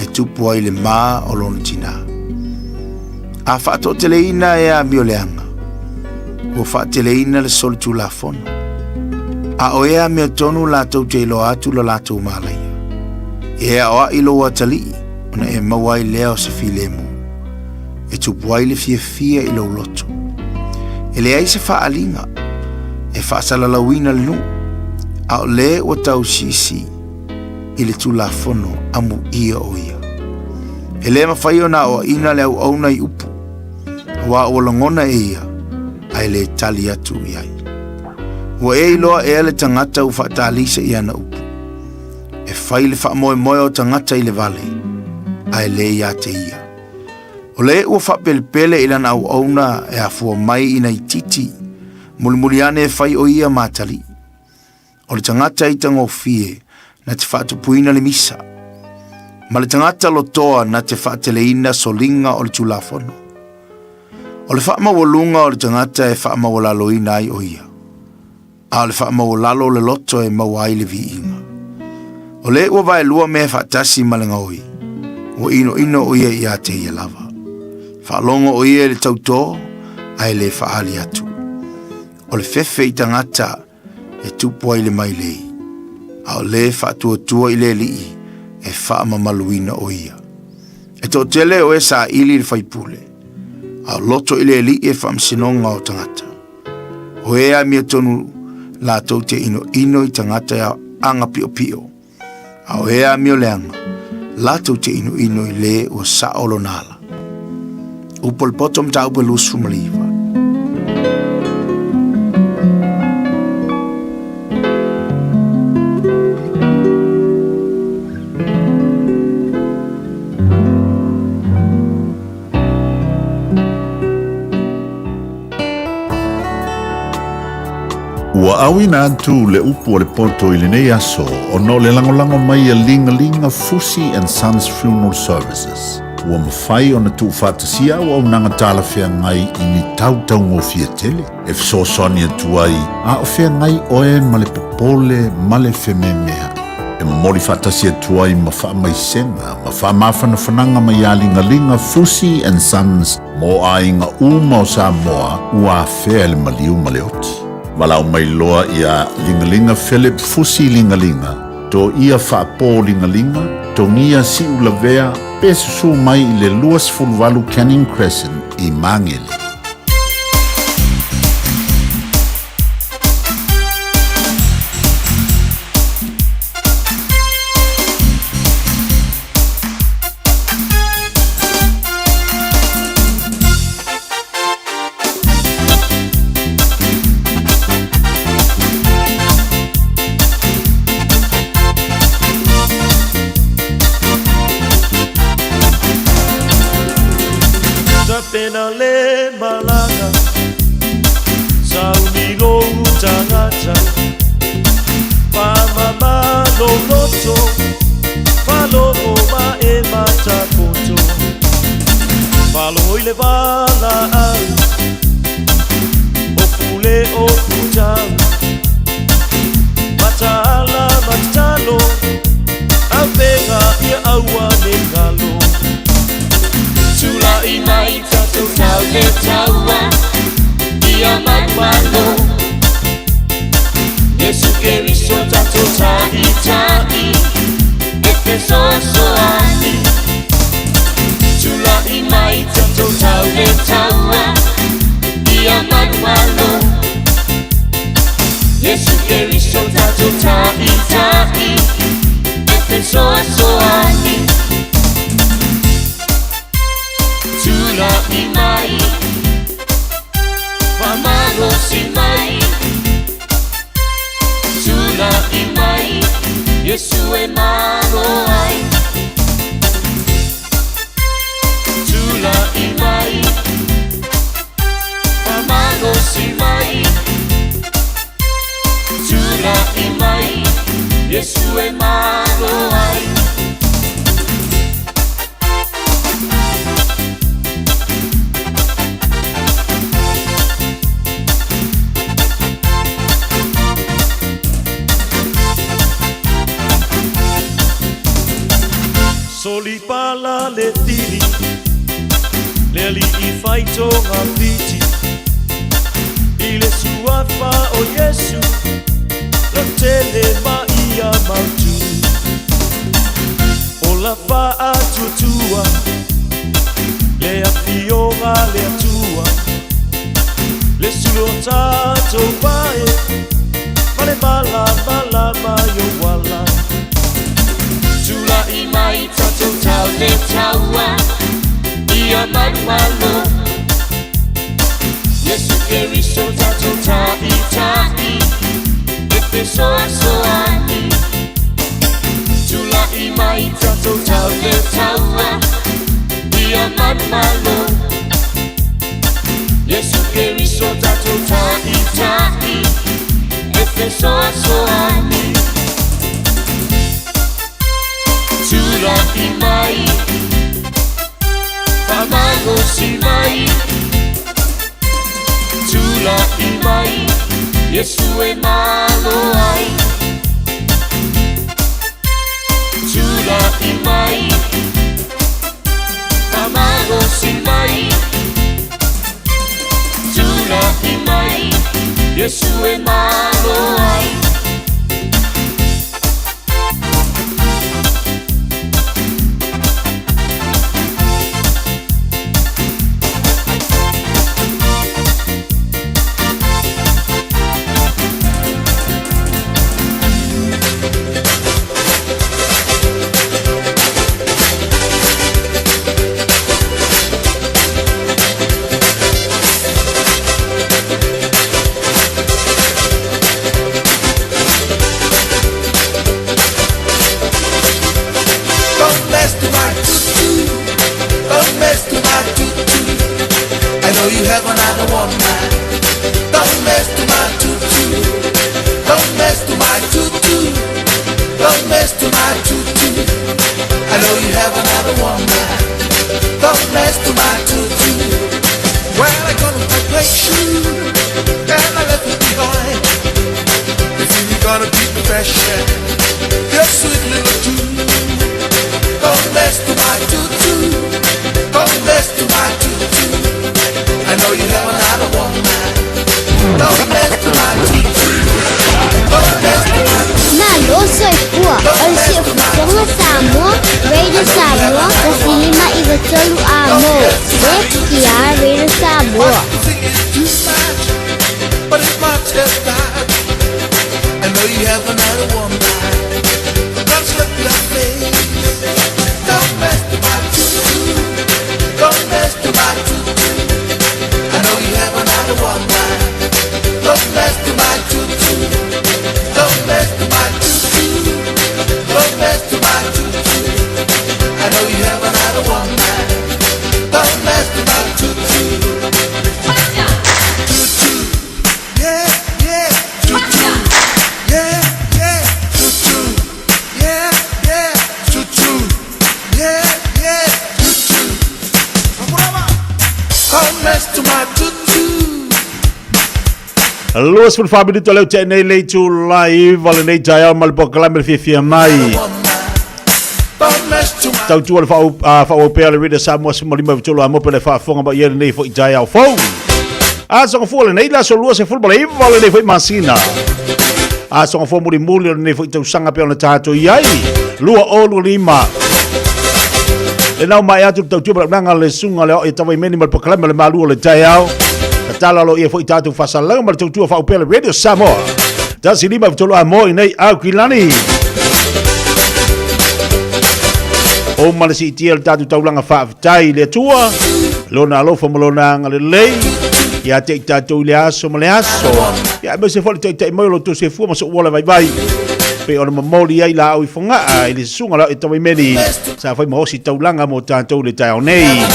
Speaker 21: e tupu ai le ma o lona tinā. A faatoateleina e amioleaga, ua faateleina le solitulafono. A o e amiotonu latou te iloa atu lo latou malaia. E aoai lou atalii, ona e maua ai lea o se filemu. E tupu ai le fiafia i lou loto. E leai se faaaliga e faasalalauina le nuu, a o le ua tausiisi i le Tulafono amuia o ia. E le mafai ona aoaina le auauna i upu, aua ua lagona e ia, ae le tali atu i ai. Ua e iloa ea le tagata ua faatalisa i ana upu. E fai le faamoemoe o tagata i le vale, ae le ia te ia. O le ua faapelepele i lana auauna e afua mai i nai titi, mulimuli ane e fai o ia matalii. O le tagata i tagofie na te faatupuina le misa, ma le tagata lotoa na te faateleina soliga o le Tulafono. O le faamaualuga o le tagata e faamaualaloina ai o ia, a o le faamaualalo o le loto e maua ai le viiga. O le ua vaelua mea faatasi ma le gaoi, ua inoino o ia ia te ia lava. Faalogo o ia i le tautō, ae le faaali atu. O le fefe i tagata e tupu ai le mailei, a o le faatuatua i le alii e faamamaluina o ia. E toatele o e saili i le faipule, a o loto i le alii e faamasinoga o tagata. O e amiotonu latou te inoino i tagata e aga piopio, A o e amioleaga, latou te inoino i le ua sao lona ala. Upu o le poto mataupu e 29.
Speaker 19: Ua auina atu le upu a le poto i lenei aso ona o le lagolago mai a Ligalinga Fusi and Sons Funeral Services. Ua mafai ona tuufaatasia auaunaga talafeagai i ni tautaugofie tele e fesoasoani atu ai a o feagai oe ma le popole ma le fememeaʻi. E momoli faatasi atu ai ma faamaisega ma faamafanafanaga mai ia Ligaliga Fusi and Sons mo aiga uma o Samoa ua afea e le maliu ma le oti. Valaau mai loa ia Ligaliga Philip Fusi Ligaliga, Toia Faapo Ligaliga, Togia Siulavea pe susu mai i le 28 Canning Crescent i Magele.
Speaker 25: Tapena le malaga Sauni lou tagata Pamama lou loto Falogo ma e matapoto Falo i le valaau taua le galo. Tula'i mai tatou tau le taua ia malualo. Iesu Keriso tatou ta'ita'i e fesoasoani. Tula'i mai tatou tau le taua ia malualo. Iesu Keriso tatou ta'ita'i e fesoasoani. Tula'i mai, faamalosi mai. Tula'i mai, Iesu e malo ai. Tula'i mai, faamalosi mai. Tula'i mai, Iesu e malo ai. Solipala le tili, le ali'i faitoga fiti, i le suafa o Iesu, lautele ma ia mautū. O la faatuatua, le afioga le Atua, le sulu o tatou vae, ma le malamalama i ou ala. Tula'i mai tatou tau le taua ia malualo. Iesu Keriso tatou ta'ita'i e fesoasoani. Tula'i mai tatou tau le taua ia malualo. Iesu Keriso tatou ta'ita'i e fesoasoani. Tula'i mai, faamalosi mai. Tula'i mai, Iesu e malo ai. Tula'i mai, faamalosi mai. Tula'i mai, Iesu e malo ai.
Speaker 5: Don't mess to my tutu. Don't mess to my tutu. I know you have another woman. Don't mess to my tutu. Don't mess to my tutu. Don't mess to my tutu. I know you have another woman. Don't mess to my tutu. Well, I got my great shoe and I left it behind. If you gonna keep the fashion, your sweet little tune. Don't mess to my tutu. Don't mess to my tutu. I know you have another woman. Don't mess to my tutu. Don't mess to my
Speaker 10: Malo soifua, o le siufofoga Samoa, Radio Samoa, na filima i tolu a mo. Le ia Radio Samoa.
Speaker 5: But it's my test I know you have another woman. Don't slip your face. Don't mess to my tutu. Don't mess to my tutu. I know you have another woman. Don't mess to my tutu. Don't mess to my tutu. Don't mess to my tutu. I know you have another woman. Don't mess to my tutu. Tutu. Yeah, yeah, tutu. Yeah, yeah, tutu. Yeah, yeah, tutu. Yeah, yeah, tutu. Don't mess to my tutu.
Speaker 19: 24 minuto leu te nei le itu live o lenei taeao ma le polokalame le fiafia mai. Tautua le faaauau pea le Radio Samoa 15 a mope le faafofoga mai ai lenei foi taeao fou. Aso gafua lenei le aso 29 o lenei foi masina. Aso gafua mulimuli o lenei foi tausaga pei ona tatou i ai. 2025. Le nau mai atu le tautua ma le auaunaga le susuga le o Tavaimeni ma le polokalame o le malu o le taeao. Tatalo aloaia foi tatou faasalaga ma le tautua faaupea le Radio Samoa. 153 a mo i nei Aukilani. O ma le siitia le tatou taulaga faafetai i le Atua, lona alofa ma lona agalelei, ia te i tatou i le aso ma le aso. Ia aemaise foi le taitai mai o lo outou soifua ma sou ola vaivai. Pei ona momoli ai laau i Fogaa i le susuga o le Tavaimeli sa fai ma osi taulaga mo tatou i le taeao nei.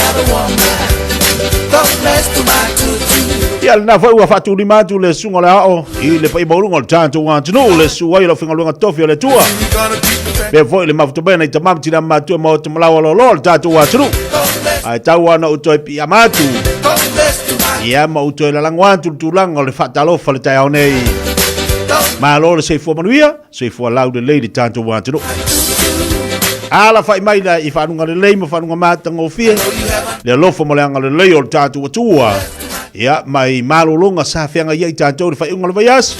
Speaker 19: Ia lena foi ua faatulima atu le susuga o le Ao i le paia maualuga o le tatou atunuu, le susu ai o le aufaigaluega tofi a le Atua. Pea foi le mafuta mai nai tama ma tina matua ma o malawa loaloa o le tatou atunuu. Ae tau lava ona ou toe piiama atu. Ia ma ou toe lalago atu le tulaga o le faatalofa le taeao nei. Malo le soifua manuia, soifua laulelei le tatou atunuu. Alafai mai la i faguga lelei ma faguga matagofie le alofa ma le agalelei o le tatou Atua. Ia mai malologa sa feagai ai tatou i le faaiuga o le vaiaso.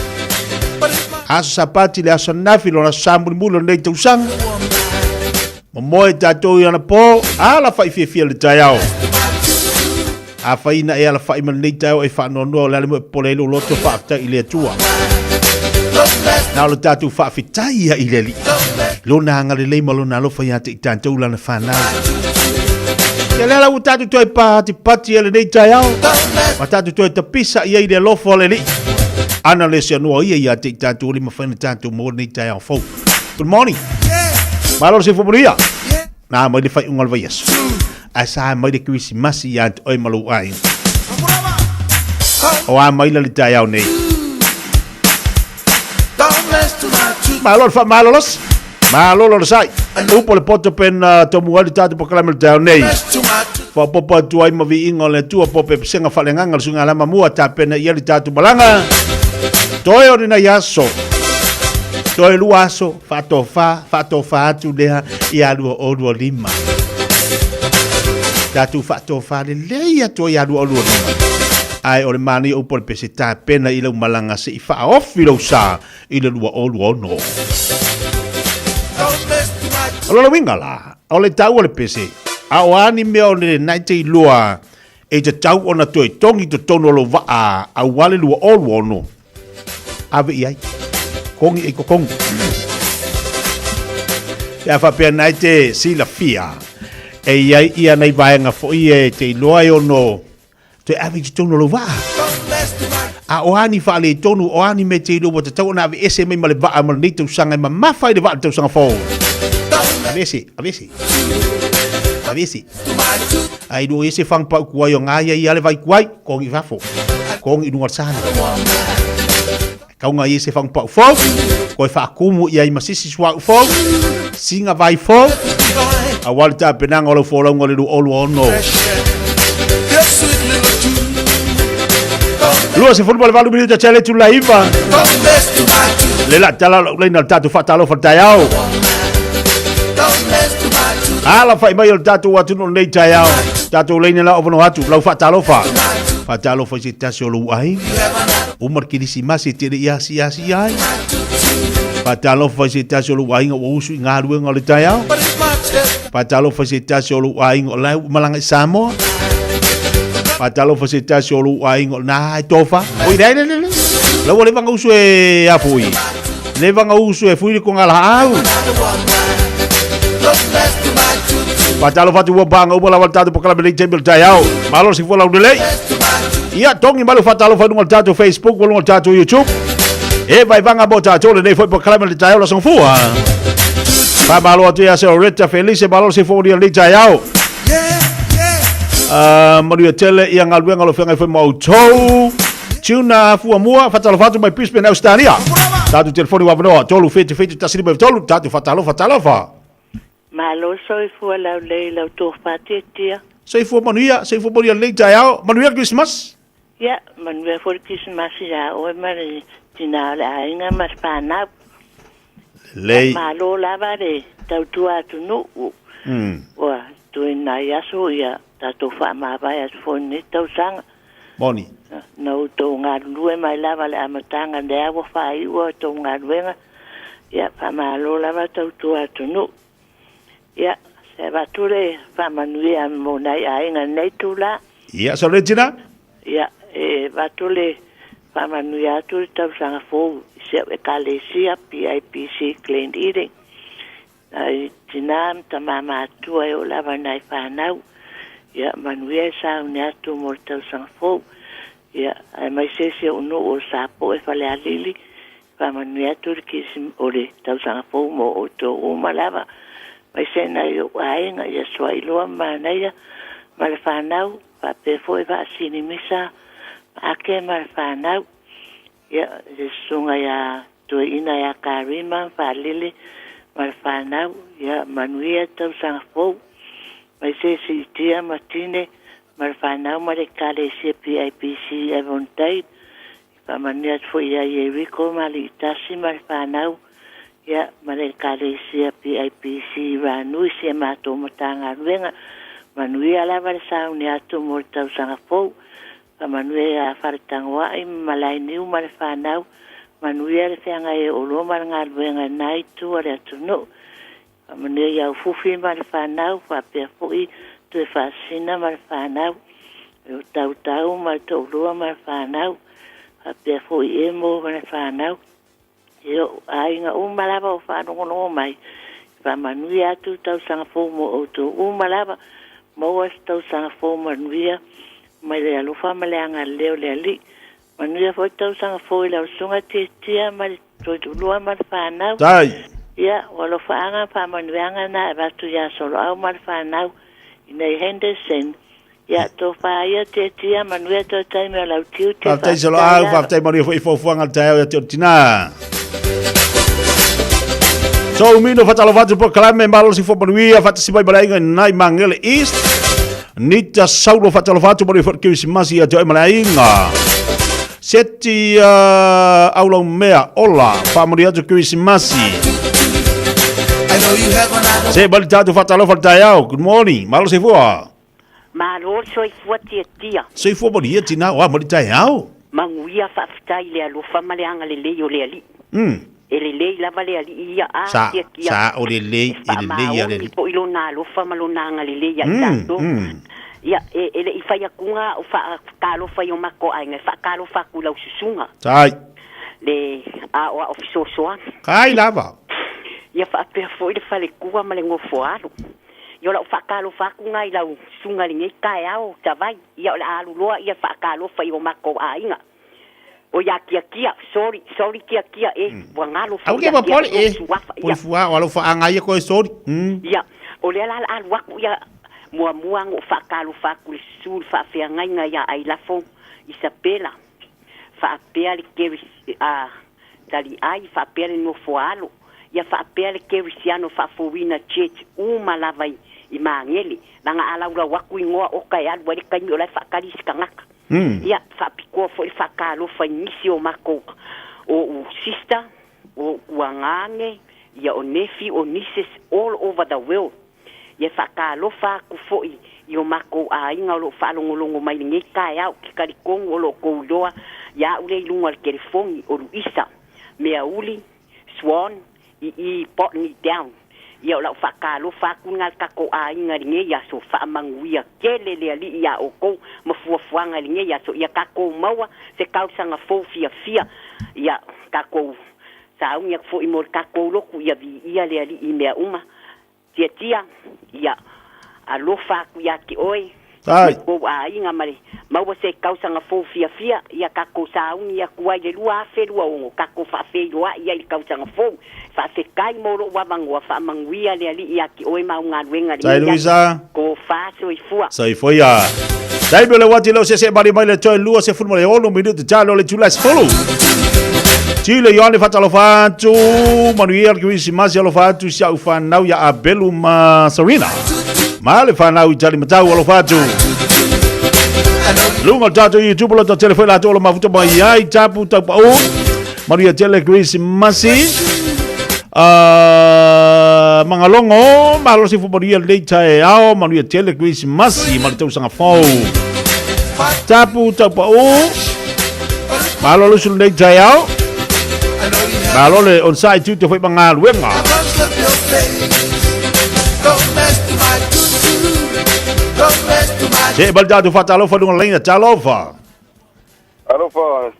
Speaker 19: Aso Sapati le aso ananafi lona aso sa mulimuli o lenei tausaga. Momoe tatou i anapo, alafai fiafia le taeao. Afai ina e alafai ma lenei taeao e faanoanoa o le a le mea e popole ai lou loto, faafetai i le Atua. Na o le tatou faafetai ia i le Alii, lona agalelei ma lona alofa ia te i tatou lana fanau. Ia lea la ua tatou toe patipati ai lenei taeao, ma tatou toe tapisa i ai le alofa o le Alii. Ana le seanoa ia ia te i tatou le mafai ona tatou maua lenei taeao fou. Good morning. Malo le soifua manuia. Na mai le faaiuga o le vaiaso. Ae sa mai le Kerisimasi ia te oe ma lou aiga. O a maila le taeao nei. Malo le faamalolosi. Malo le onosai. Upu o le poto pen tomu ai le tatou polokalame o le taeao nei. Faaopoopo atu ai ma viiga o le Atua po o pesega faaleagaga le suiga alama mua tapena i ai le tatou malaga. Toe o lenei aso. Toe lua aso faatofa, faatofa atu lea ia 2025. Tatou faatofa lelei atu ai ia 2025. Ae o le manaia upu o le pese tapena i lau malaga se i faaofi lou sa i le 2026. O lona uiga la, o le taua o le pese, a o a ni mea o le lena e te iloa e tatau ona toe togi i totonu o lou vaa aua le 2026, ave i ai, togi i totonu. Pe a faapea na e te silafia, e i ai ia nai vaega foi e te iloa e ono toe ave i totonu o lou vaa. A o a ni faaletonu, o a ni mea te iloa ua tatau ona aveese mai ma le vaa ma lenei tausaga e mamafa ai le vaa i le tausaga fou. Aveese, aveese. Aveese. Ai lua i se fang pau kuai o ngā ia ia le vai kuai, kongi fafo. Kongi i lunga o le sani. Kaunga i se fang pau fou, koe whaakumu i ai masisi suau fou, singa vai fou, a wale tā penanga o lau fōlaunga o le 2026. 28 minuta tele tu la iva. Le la tala lau leina le tātou whaatalofa le taeao. Ala whai mai o le tātou atunuu lenei taeao. Tātou leina la o Vanuatu, lau whaatalofa. Whaatalofa i se tasi o lou aiga. Uma le Kerisimasi e tele i asiasi ai. Faatalofa i se tasi o lou aiga ua usu i galuega o le taeao. Faatalofa i se tasi o lou aiga o la e ua malaga i Samoa. Faatalofa i se tasi o lou aiga o na e tofa. Oi, leai, leai, leai. La ua leva na usu e afoi. Leva na usu e fui le konga laau. Faatalofa atu ua panga uma lava le tatou polokalame lei taimi o le taeao. Malo le soifua laulelei. Ia, togi mai le faatalofa i luga o le tatou Facebook, luga o le tatou YouTube. E vaivaga mo tatou lenei foi polokalame le taeao la songofua. Faamalo atu ia se Rita Felice, malo le soifua manuia lenei taeao. Manuia tele ia galuega o lo feagai foi ma outou. Tuna fuamua, faatalofa atu mai Brisbane, Australia. Tatou telefoni ua avanoa, 3 7 7 1 5 3, tatou faatalofa, talofa.
Speaker 15: Malo soifua laulei lau tofa tiatia.
Speaker 19: Soifua manuia, soifua manuia lenei taeao. Manuia le Christmas.
Speaker 15: Ia, manuia foi le Krisimasi ia oe ma le tina o le aiga ma le fanau.
Speaker 19: Lelei.
Speaker 15: Malo lava le tautua atunuu. Ua tuuina ai aso ia tatou faamavae atu foi i lenei tausaga.
Speaker 19: Moni.
Speaker 15: Na outou galulue mai lava i le amataga lea ua faaiu a outou galuega. Ia, faamalo lava tautua atunuu. Ia, se avatu le faamanuia mo nai aiga i lenei itula.
Speaker 19: Ia, so le tina?
Speaker 15: Ia, e avatu le faamanuia atu le tausaga fou i si au Ekalesia PIPC Glen Eden. Nai tina ma tama matua e oo lava i nai fanau. Ia, manuia e sauni atu mo le tausaga fou. Ia, aemaise si ou nuu o Sapoe Falealili, Faamanuia atu le kisi o le tausaga fou mo outou uma lava, aemaise nai ou aiga ia Suailoa ma Manaia ma le fanau, faapea foi Vaasini Misa ma Ake ma le fanau. Ia, le susuga ia Toeaina ia Karima ma Faalele ma le fanau, ia manuia le tausaga fou. Aemaise Siitia ma Tine ma le fanau ma le Ekalesia PIPC Avondale, Faamanuia atu foi ia Ieriko ma Aliitasi ma le fanau, ia, ma le Ekalesia PIPC i Ranui si a matou Matagaluega. Manuia lava le sauni atu mo le tausaga fou. Faamanuia ia Faletagoai ma Malainiu ma le fanau. Manuia le feagai e oloa ma le galuega i na itu a le atunuu. Faamanuia ia Ufufi ma le fanau, faapea foi Tuifaasisina ma le fanau, o Tautau ma le toalua ma le fanau, faapea foi Emo ma le fanau. I ou aiga uma lava o faalogologo mai, faamanuia atu le tausaga fou mo outou uma lava, maua se tausaga fou manuia mai le alofa ma le agalelei o le Alii. Manuia foi le tausaga fou i lau susuga Tiatia ma le Toetulua ma le fanau.
Speaker 19: Tai.
Speaker 15: Ia, ua alofaaga ma faamanuiaga na e avatu ia Soloau ma le fanau i nei Henderson. Ia, tofa ia Tiatia, manuia toe taimi o lau tiute.
Speaker 19: Faafetai Soloau, faafetai manuia foi i fuafuaga o le taeao ia te o le tina. So umino fatalofa atu polokalame malo le soifua manuia faatasi mai ma le aiga i nai Magele East. Nita Saulo fatalofa atu manuia foi le Kerisimasi ia te oe ma le aiga. Seti Aulaumea Ola faamanuia atu Kerisimasi. Se mali tatou fatalofa le taeao. Good morning. Malo le soifua.
Speaker 7: Malo le soifua tiatia.
Speaker 19: Soifua manuia tina oa mali taeao.
Speaker 7: Manuia faafetai i le alofa ma le agalelei o le Alii. E lelei lava le Alii ia a
Speaker 19: Sa,
Speaker 7: tiatia.
Speaker 19: sa o lelei,
Speaker 7: E
Speaker 19: e lelei ia le
Speaker 7: faamaoni
Speaker 19: Alii.
Speaker 7: foi lona alofa ma lona agalelei ia i tatou. Ia, e, e le i fai atuga o faatalofa i o matou aiga, e faatalofa atu i lau susuga.
Speaker 19: Sai.
Speaker 7: Le aoao fesoasoani.
Speaker 19: Kai lava.
Speaker 7: Ia faapea foi le faletua ma le nofoaalo. Ia o lau faatalofa atu na i lau susuga i lenei taeao, Tavai. Ia o le a alu loa ia faatalofa i o matou aiga. O ia Tiatia, sorry, sorry Tiatia e, ua galo
Speaker 19: Au
Speaker 7: foi
Speaker 19: ke
Speaker 7: ia
Speaker 19: popole
Speaker 7: Tiatia
Speaker 19: e.
Speaker 7: suafa
Speaker 19: Pole
Speaker 7: ia.
Speaker 19: fua o alofa anga ia koe sorry.
Speaker 7: Ia, o lea la o le a alu atu ia muamua ona ou faatalofa atu i le susu i le faafeagaiga ia Ailafo Isapela, faapea le Kerisi, a, Taliai, faapea le Nofoaalo, ia faapea le Kerisiano Faafouina Church uma lava i, i Magele, leaga a laulau atu igoa oka e alu ai le taimi o la e faatali isi tagata. Ia, faapitoa foi le faatalofa i nisi o matou, o ou sister, o ou tuagane, ia o nephew, o nieces all over the world. Ia e faatalofa atu foi i o matou aiga o lo o faalogologo mai i lenei taeao, ou te talitonu o lo o outou iloa ia au lea i luga o le telefoni, o Luisa, Meauli, Swan, i i Botany Down. Ia o lau faatalofa atu lena i le tatou aiga i lenei aso, faamanuia tele le Alii ia outou ma fuafuaga i lenei aso, ia tatou maua se tausaga fou fiafia, ia tatou sauni atu foi mo le tatou lotu, ia viia le Alii i mea uma. Tiatia, ia alofa atu ia te oe, ma
Speaker 19: Ai.
Speaker 7: kou aiga ma le maua se tausaga fou fiafia, ia tatou sauni atu ai le 2026, tatou faafeiloai ai i le tausaga fou. Faafetai mo lou avanoa, faamanuia le Alii ia te oe ma au galuega
Speaker 19: Tai
Speaker 7: lenei aso.
Speaker 19: Luisa.
Speaker 7: Tofa soifua.
Speaker 19: Soifua ia. Taimi o le uati leo sese mali mai le toe 26 minute talo le itula e 10. Tile Ioane fatalofa atu, manuia le Kerisimasi alofa atu si au whanau ia Abelu ma Serena. Ma le whanau i tali matau alofa atu. Lunga o tatou YouTube lo tau telefoni latou o lo mafuta mai ai tapu tau pau. Manuia tele Kerisimasi.
Speaker 8: Magalogo, malo le soifua manuia lenei taeao, manuia tele Kerisimasi ma le tausaga fou. Tapu taupau, malo le usu lenei taeao, malo le onosai tiute foi ma galuega. Se ma le tatou faatalofa i luga o le laina, talofa.
Speaker 16: Alofa,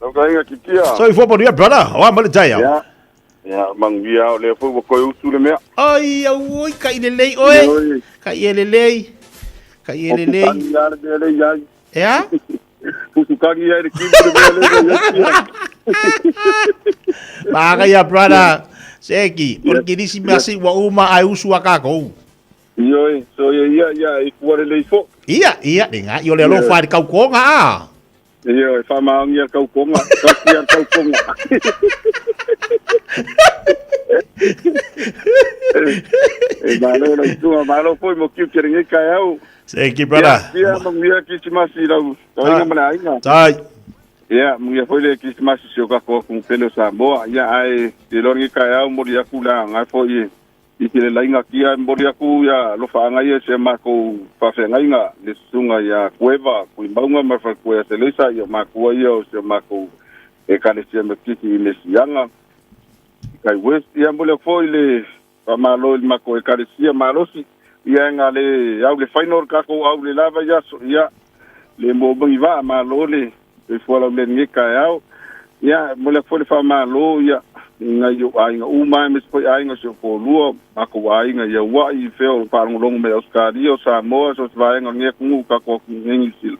Speaker 16: lau kaiga kikia.
Speaker 8: Soifua manuia brother, o a mai le taeao?
Speaker 16: Ia, ia, manuia o lea foi ua toe usu le mea.
Speaker 8: Ai, auoi, kai lelei oe. Kai e lelei. Kai e lelei.
Speaker 16: Pusu kagi le mea le iai.
Speaker 8: Ea?
Speaker 16: Pusu kagi ai le kimu le mea le iai.
Speaker 8: Maga ia brother. Seki, o le kirisimasi ua uma ai usu a kākou.
Speaker 16: Ioe, so ia ia ia e kua lelei fo.
Speaker 8: Ia, ia, le ngā, i o le alofa i le kaukonga a.
Speaker 16: Ioe, whamaongi a kaukonga, kaukia a kaukonga. E malo la itunga, malo foi mo kiu kere ngai kai au.
Speaker 8: Thank you, brother.
Speaker 16: Ia, ia manguia Krisimasi lau, tauinga ma le aiga.
Speaker 8: Tai.
Speaker 16: Ia, manguia foi le Krisimasi si o kako aku pele o Samoa. Ia, ai, te loa ngai kai au, mori aku la, ngai foi e. I te lelaiga kia e momoli aku ia alofaaga ia i si a makou faafeagaiga le susuga ia Kueva Kuimauga ma le falekua ia Seleisa ia o makua ia o si a makou Ekalesia Metotisi i Mesiaga i kai West. Ia momoli aku foi le faamalo i le makou Ekalesia malosi ia e ga le au le final o le kakou au le la vaiaso ia le mo magi vaa malo le soifua laulelei lenei taeao. Ia, e momoli atu foi le faamalo ia i nai ou aiga uma aemaise foi aiga o si ou toalua, matou aiga i Aua'i, i fea o faalogologo mai Ausetalia, o Samoa, so o se vaega o lenei atunuu, tatou atunuu nei Niu Sila.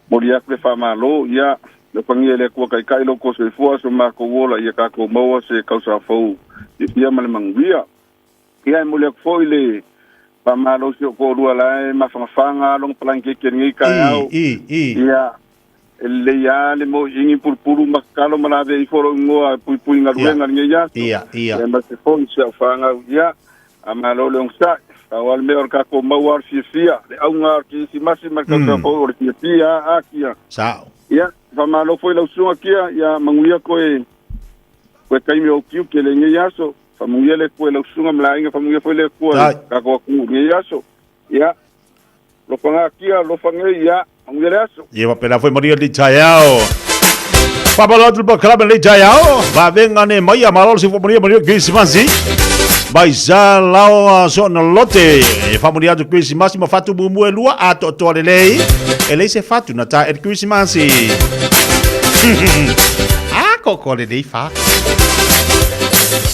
Speaker 16: Momoli atu le faamalo, ia, alofagia e le Atua Taitai lo outou soifua, so matou ola ia tatou maua se tausaga fou fiafia ma le manuia. Ia, e momoli atu foi le faamalo i si ou toalua la e mafangafaga lona palagi keke i lenei taeao. Ia, e lelei lava le moiini pulupulu ma tatalo ma lavea ifo lou igoa e puipui galuega i lenei aso. Ia, ma se foi i si au fanau. Ia, a malo le onosai. Pau lava le mea o le tatou maua o le fiafia, le auga o le Kerisimasi ma le tausaga fou o le fiafia a Kia.
Speaker 8: Sao.
Speaker 16: Ia, faamalo foi i lau susuga Kia, ia manuia koe koe taimi o ou tiute i lenei aso. Faamanuia le Atua i lau susuga ma le aiga, faamanuia foi le Atua i tatou atunuu i lenei aso. Ia, alofaga Kia, alofa nei, ia, manuia le aso.
Speaker 8: Ia faapena foi manuia lenei taeao. Faamalo atu le polokalame lenei taeao. Vavega ne mai a malo le soifua manuia manuia Kerisimasi. Mai sa lao sona lote. E faamanuia atu Kerisimasi ma fatu mumu e lua atoatoa lelei. E leai se fatu na ta e le Kerisimasi. A koko lelei fa.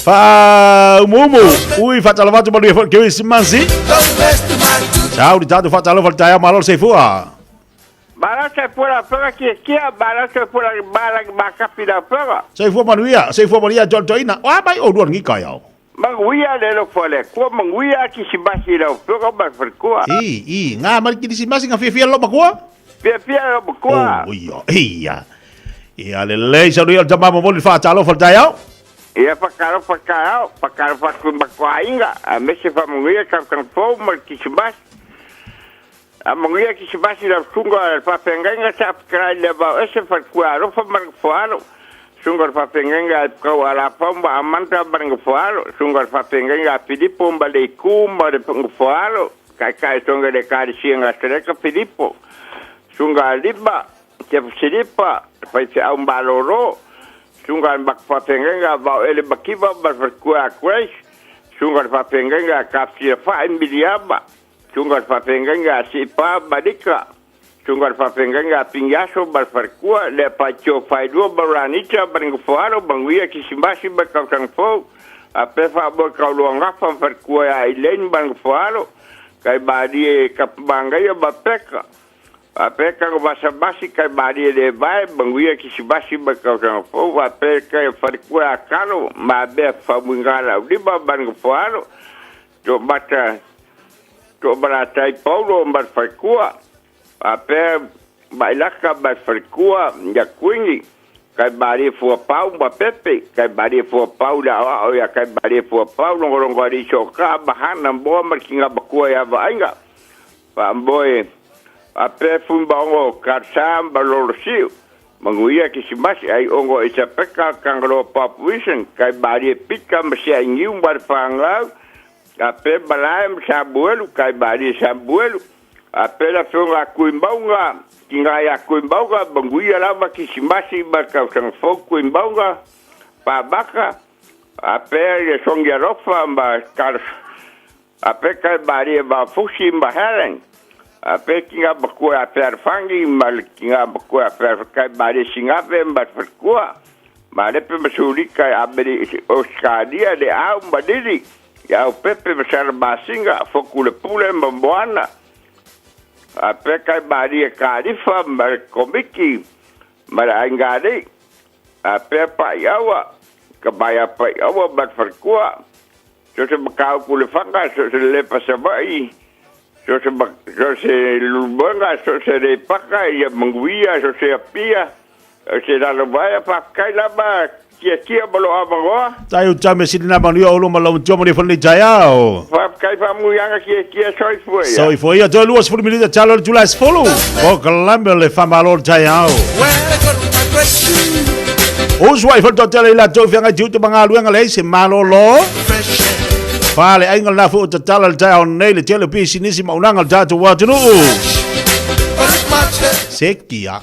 Speaker 8: Faaumuumu, ui faatalofa atu manuia foi Kerisimasi. Sau le tatou faatalofa le taeao malo le soifua.
Speaker 22: Malo soifua lau Afioga Tiatia, malo soifua lau malagi makapi lau Afioga.
Speaker 8: Soifua manuia, soifua manuia toalitoina. O a mai oulua lenei taeao?
Speaker 22: Manuia le alofa o le Atua, manuia Kirisimasi lau Afioga ma le faletua.
Speaker 8: I, i, ngā mai le Kirisimasi nga fiafia lou matua?
Speaker 22: Fiafia lou matua.
Speaker 8: Oh, ia, ia. Ia lelei sau ia le tama momoli le faatalofa le taeao.
Speaker 22: Ia whakalofa taeao, whakalofa atu i matua aiga, aemaise faamanuia tausaga fou ma le Kirisimasi. A manuia Kirisimasi lau susuga o le faafeagaiga sa fetalai i le vao ese faletua alofa ma le nofoalo. Susuga o le faafeagaiga a Epukau Alafau ma Amanda ma le nofoalo. Susuga o le faafeagaiga a Filipo ma Leiku ma le nofoalo. Taitai tonga i le Ekalesia Nasaleta Filipo. Susuga a Lima Sefsilipa, faifeau malolo, susuga a le matou faafeagaiga a Vaoele Makiva ma le faletua ia Grace, susuga a le faafeagaiga ia Tafisilafa'i Miliama, susuga a le faafeagaiga ia Siipa Malika, susuga a le faafeagaiga ia Piniaso ma le faletua, Leapaitio Failua ma Ranita ma le nofoalo, manuia Kisimasi ma le tausaga fou, faapea Faamoe Tauluagafa ma faletua ia Elaine ma le nofoalo, Kaimalie Tapumagaia ma Peka. Faapea tago masamasi kai malie le vae, manuia kisimasi ma le tausaga fou. Faapea kai falekua a talo, mamea famuiga laulima ma le nofoalo. Toomata Toomalatai Paulo ma le falekua. Faapea Mailaka ma le falekua ia Kuini. Kai malie fuapau ma Pepe. Kai malie fuapau le aoao ia kai malie fuapau logologo alii sookaa ma Hana moa ma le kigamatua ia Vaaiga. Faamoe faapea Fuimaono Kalesa ma Lolosiu. Manuia Kisimasi ai ongo i sa peka Kangaloa Population kai malie pika ma se ai niu ma le whangau a pe malae ma Samuelu kai malie Samuelu a pe la whionga kui maunga ki ngā ia kui maunga manuia lava Kisimasi ma le tausaga fou kui maunga pamaka a pe le songi alofa ma kar a pe kai malie mafusi ma Helen a pe ki ngā makua a pe arwhangi ma le ki ngā makua a pe kai malie singape ma le whatkua ma lepe ma sulika a meri Australia le au ma lili ia au pepe ma sara masinga foku le pule ma moana a pe kai malie kalifa ma le komiki ma le ainganei a pe pai aua ka mai a pai aua ma le whatkua so se makau ku le whanga so se lepa savai so se so se lulumoega so se le paka ia manguia so se apia se lalo vaea faafetai lava tiatia ma lou avanoa.
Speaker 8: Tai o tame sili na manuia o loma lau matua mo le fale nei taeao.
Speaker 22: Faafetai faamuiaga tiatia soifua ia.
Speaker 8: Soifua ia toe 20 minute talo le tula sefulu. O kalame le whamalo le taeao. Usu ai fale tele i latou feagai tiute ma galuega leai se malolo. Fale aiga lena foi o tatala le taeao nei le tele o pisinisi ma auaunaga o le tatou atunuu. Se kia.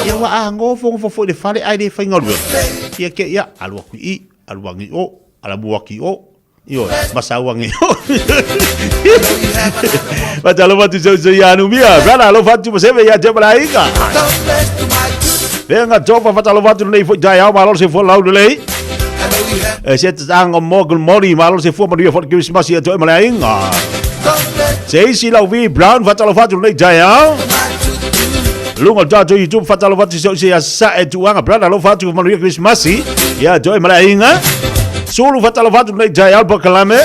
Speaker 8: Ia ua agofogofo foi le fale ae le faigaluega. Ia ke ia alu aku i i, alu agi i o, ala mua atu i o. Ioe, ma sau agi i o. Faatalofa atu i sau sau ia Anumia. Brother, alofa atu ma seve ia te malaiga. Venga tofa faatalofa atu lenei foi taeao malo se fua lau lelei. E se tanga mo good morning malo se fua manuia foi Christmas ia toe malaiga. Se isi lau vi Brown faatalofa atu lenei taeao. Lunga o tatou YouTube faatalofa atu se se sa e tuanga brother alofa atu manuia Christmas ia toe malaiga. Sulu faatalofa atu lenei taeao pakalame.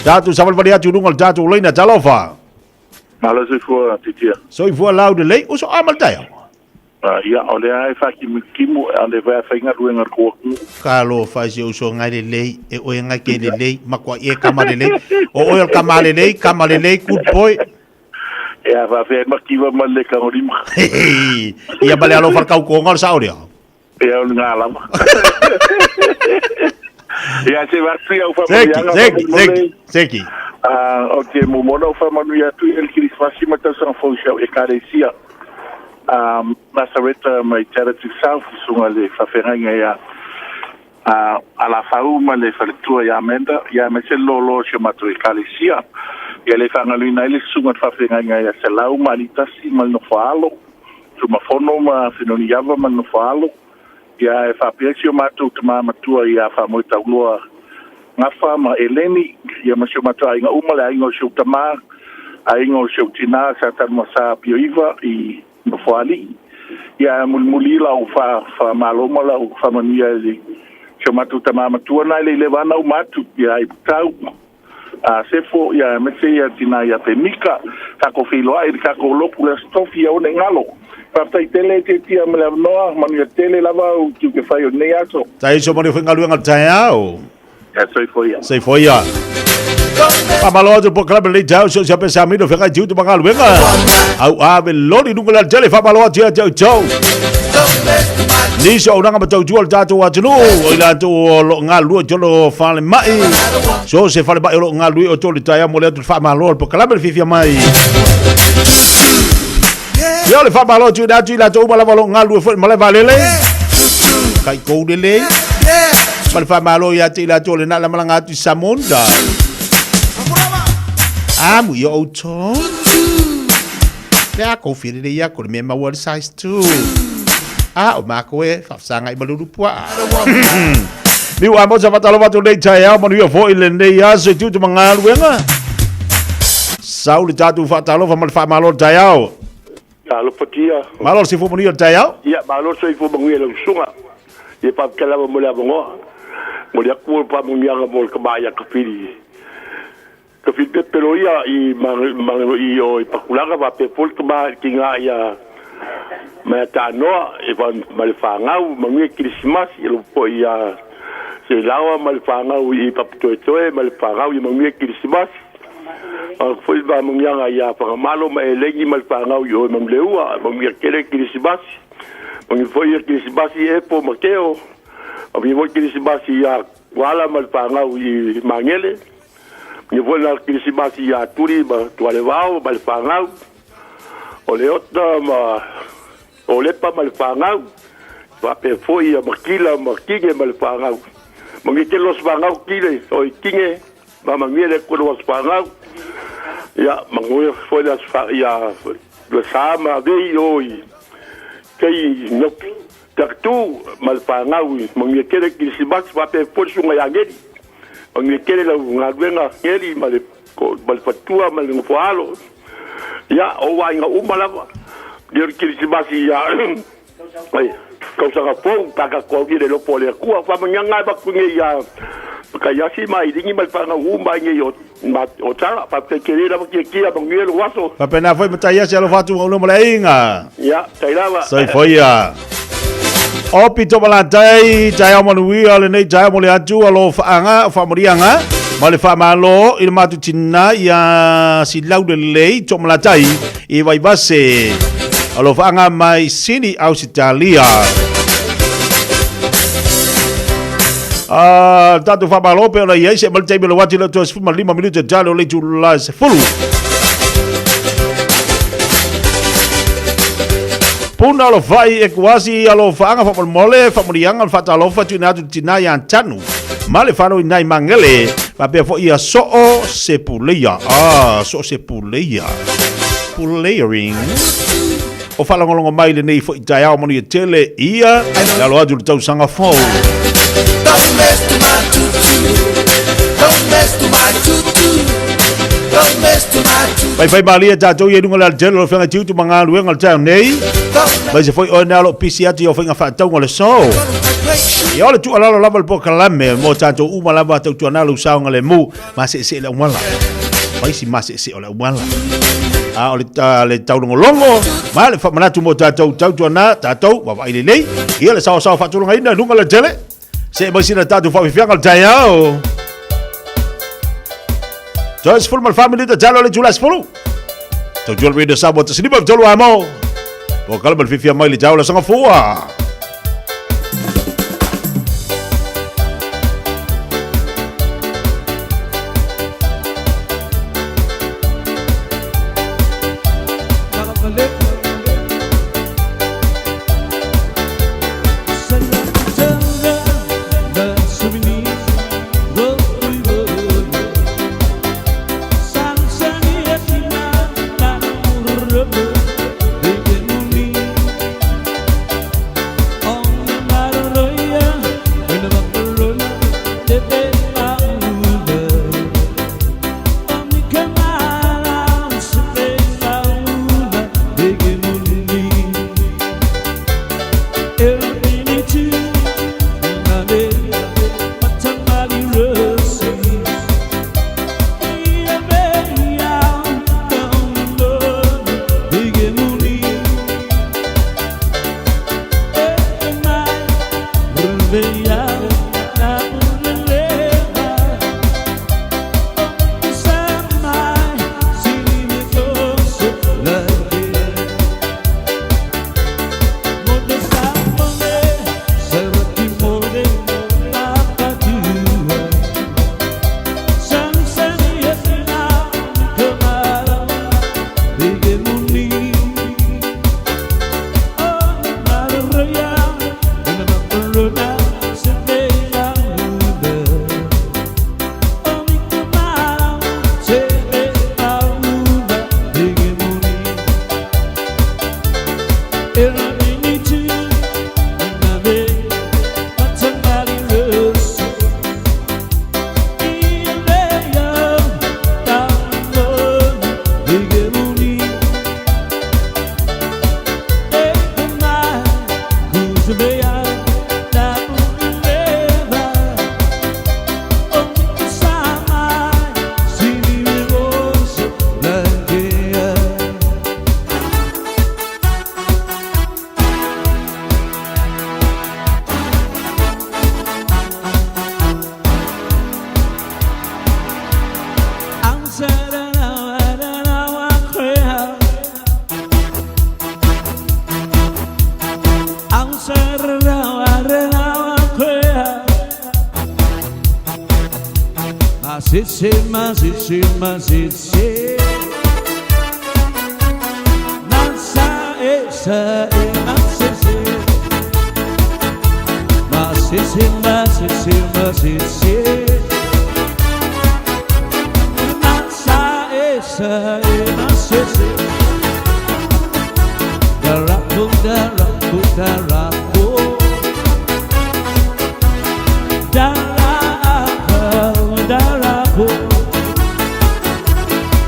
Speaker 8: Tatou savalivali atu i luga o le tatou laina talofa.
Speaker 4: Malo soifua titia.
Speaker 8: Soifua lau lelei, uso a ma le taeao.
Speaker 4: Ia, o lea e whakimutimu, a le wea whainga ruenga kua ku.
Speaker 8: Ka lo fa se uso ngai lelei, e oe ngai ke lelei, makua e kama lelei. O oe o le kama lelei, kama lelei, good boy.
Speaker 4: E a whawhea makiwa ma le kangorima.
Speaker 8: Ia ma le alofa le kaukonga o le sao lea.
Speaker 4: Ia o le ngā lava. Ia se watu au whamanianga.
Speaker 8: Seki, seki, seki.
Speaker 4: O te momona o whamanui atu i el Kirismasi ma tausaga fou si au Ekalesia. Nasareta mai Taratu South sunga le whawhengainga ia a la whau ma le whaletua ia Amanda ia me se lolo si o matou Ekalesia. Ia le whangaluina ai le sunga le whawhengainga ia Selau ma Alitasi ma le Nofoaalo. Tumafono ma Fenoniava ma le Nofoaalo. Ia e faapea si o matou tamā matua ia Faamoetauloa Gafa ma Eleni, ia ma si o matou aiga uma, le aiga o si ou tamā, aiga o si ou tinā sa Tanumasa Pioiva i Nofoalii. Ia e mulimuli lau faamalo ma lau faamanuia i le si o matou tamā matua na e le i leva ana uma atu, ia Aiputau, a Sefo, ia aemaise ia tinā ia Pemika, kako feiloai i le kako loku le Aso Tofi ia one galo. Faafetai tele e Tetia ma le avanoa, manuia tele lava au tiute fai o lenei aso.
Speaker 8: Taiso mo le faigaluega o le taeao.
Speaker 4: Ia, soifua ia.
Speaker 8: Soifua ia. Faamalo atu po club lenei taeao so se pesa mino feagai tiute ma galuega. Au ave loli lunga le tele faamalo atu ia te outou. Nisi o auaunaga ma tautua o le tatou atunuu, o i latou o lo o galulue i totonu o falemai. So se falemai o lo o galulue o tolu taeao mo le atu le faamalo o le polokalame le fiafia mai. Ia o le faamalo atu ina atu i latou uma lava o lo o galulue foi i le malae vaalele. Kai kou lelei. Ma le faamalo ia te i latou o le na la malaga atu i Samoa. Amu i o outou. Le a kou whirere ia ko le mea maua le size 2. A o mākou e whawhasanga i malulu pua. Miu a mosa whatalofa atu nei taeao manuia foi lenei aso i tutu mangaluenga. Sau le tātou whatalofa ma le whamalo le taeao.
Speaker 17: Talofa tia.
Speaker 8: Malo le soifua manuia le taeao.
Speaker 17: Ia, malo le soifua manuia i lau susuga. Ia faafetai lava mo le avanoa. Mo le atu o le faamanuiaga mo le tama ia Kafili. Ka pepe loia i i o i Pakulaga faapea foi le tama i le tiga ia Maiatanoa e ma le fanau manuia Kerisimasi e alofa foi ia Seilaoa ma le fanau i Papatoetoe ma le fanau ia manuia Kerisimasi. Foi faamanuiaga iā Fagamalo ma Elegi ma le fanau i o e Manuleua, manuia tele Kerisimasi. Manuia foi ia Kerisimasi Epo ma Teo. Manuia foi Kerisimasi iā Kuala ma le fanau i Magele. Manuia foi la Kerisimasi iā Tuli ma Tualevao ma le fanau. O Leota ma o Lepa ma le fanau. Faapea foi ia Makila ma Kige ma le fanau. Manuia tele los fanau Kile o i Kige ma manuia le Atua los fanau. Ia manuia foi le aso ia le sa ma vei o i kei noki. Takatu ma le fanau i manuia tele Kirisimasi faapea foi le susuga ia Ngeli. Manuia tele lau galuega Ngeli ma le ma le faletua ma le nofoaalo. Ia, o aiga uma lava. Ia le Kirisimasi ia ai tausaga fou pa tatou aulia le lopo o le Atua. Faamanuiaga e avatu nei ia Makaiasi ma Ailini ma le fanau uma ai nei o ma o Tala. Faafetai tele lava Tiatia, manuia lou aso.
Speaker 8: Faapena foi Mataiasi, alofa atu ma ulu ma le aiga.
Speaker 17: Ia, tai lava.
Speaker 8: Soifua ia. O pito malatai, taeao manuia lenei taeao mo le atu alofaaga, faamanuiaga ma le faamalo i le matou tina ia Silau Lelei Toomalatai i Vaivase. Alofaaga mai Sini, Ausitalia. Ah, tatou faamalo pe ona i ai se ma le taimi o le uati le toe 15 minute tale o le itula e 10. Puna o lo fai e kuasi alofaaga faamolemole faamanuiaga le faatalofa tuuina atu i le tina ia Tanu ma le fanau i nai Magele faapea foi ia Soo Sepuleia. Ah, Soo Sepuleia. Puleiring. O faalogologo mai lenei foi taeao manuia tele ia le alo atu i le tausaga fou.
Speaker 5: Don't mess to my tutu. Don't mess to my tutu. Don't mess to my tutu.
Speaker 8: Faifai malie tatou ia i luga o le alatele o le feagai tiutu ma galuega o le taeao nei. Aemaise foi oe na o lo o pisi atu i au faiga faatauga o le aso. Ia o le tuualalo lava le polokalame mo tatou uma lava tautuana lou saogalemu maseesee le auala. Fai si maseesee o le auala. A o le, ta, le taulogologo ma le faamanatu mo tatou tautuana tatou vaavaai lelei. Ia le saoasao faatulagaina i luga o le alatele. See mai sina tatou faafiafiaga o le taeao. Toe 14 minute talo le itula e 10. Tautua le Radio Samoa 153 amo. Polokalame ma le fiafia mai le taeao le Sagafua.
Speaker 3: Se ma se se ma se se Na sa e sa e ma se se Ma se se ma se se ma se se Na sa e sa e ma se se Darapo darapo darapo Darapo darapo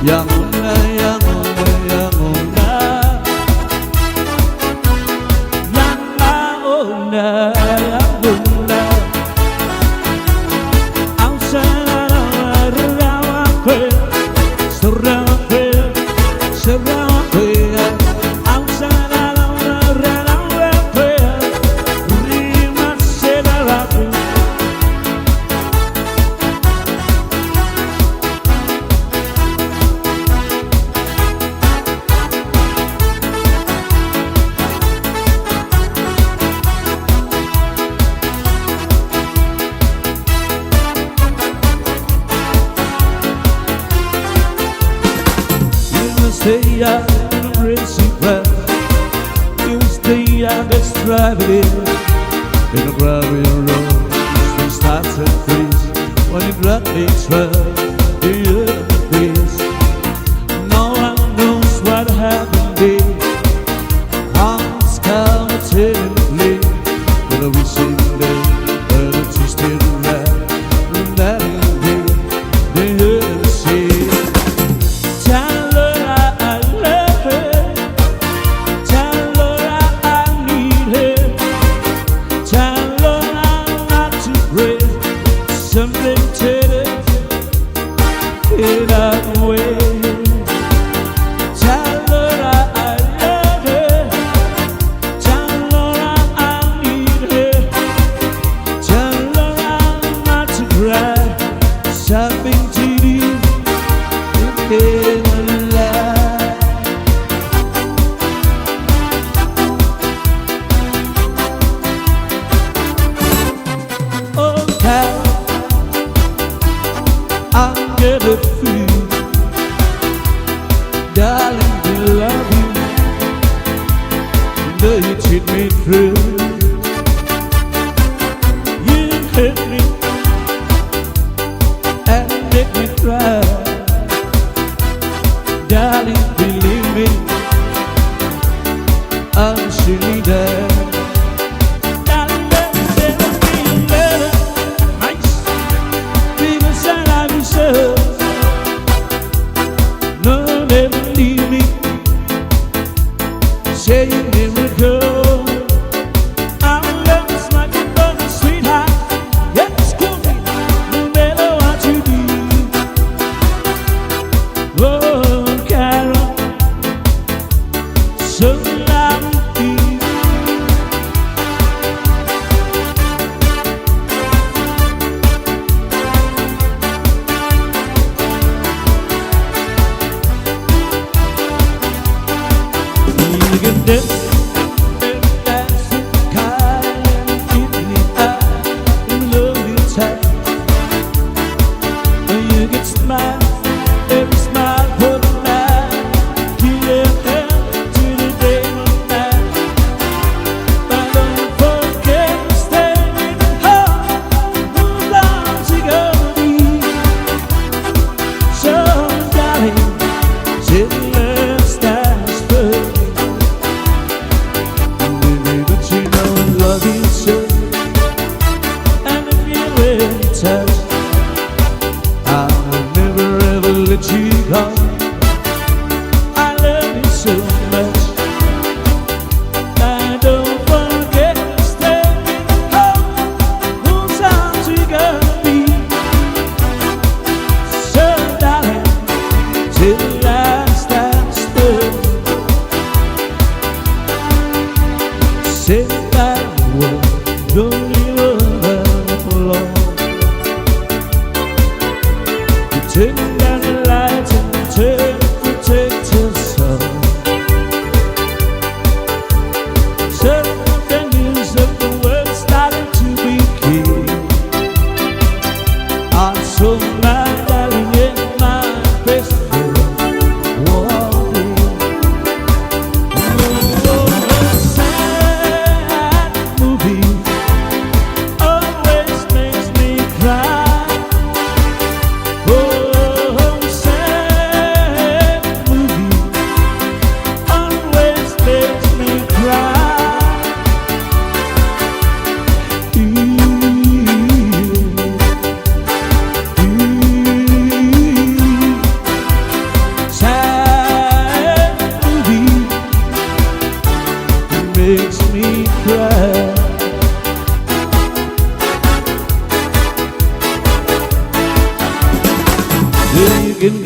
Speaker 3: Yanguna yanguna yanguna Yanguna yanguna Stay out in the racing breath. You stay out, let's drive it in. In a gravel road, the starts and freeze. When you grab me, the earth freeze. No one knows what happened there. Hearts come attendantly. But every single day, but it's twisted around. And that is the earth sea. Tell her I love her. Tell her I need her. Tell her I'm not to pray. Something to it away. Tell her I love her. Tell her I need her. Tell her I'm not to cry. Something to do in a lie. Oh, cow, I'm gonna feel, darling, we love you. Though you treat me true, you hurt me and make me cry. Darling, believe me, I'm surely there. Darling, let me better. Nice. Because I love you so. No, never leave me. Say you never go. I love is like a brother, sweetheart. Yes, cool me, no matter what you do. Oh, Carol, so loud you. You can dance, dance, kind, keep me up, love you tight. You can smile, every smile for the night. Yeah, to the day of night. But don't forget to stay in the heart. Whose arms you gonna be? So, darling, say the last dance for me.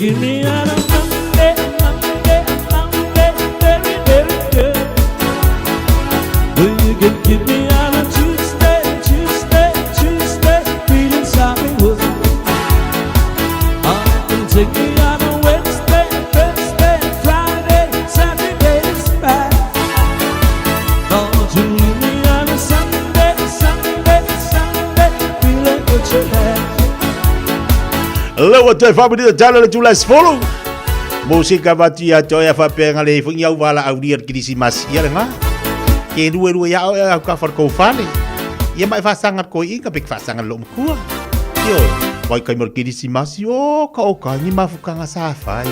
Speaker 3: Give me out of Monday, Monday, Monday, very, very good. Well, you can give me out of Tuesday, Tuesday, Tuesday, feeling sorry was. I can take me out of Wednesday, Thursday, Friday, Saturday, is bad. Don't you leave me on a Sunday, Sunday, Sunday, feeling what you had.
Speaker 8: Lewa toe whamanita tala le tula sefolo. Musika vati a toe a whapenga le ifungi au wala au ria kirisimasi. Ia le ngā. Ke rue rue ia au au ka wharkou whale. Ia mai whasanga ko inga pe whasanga lo makua. Io, wai kai mar kirisimasi o ka o ka ni mafukanga sa whai.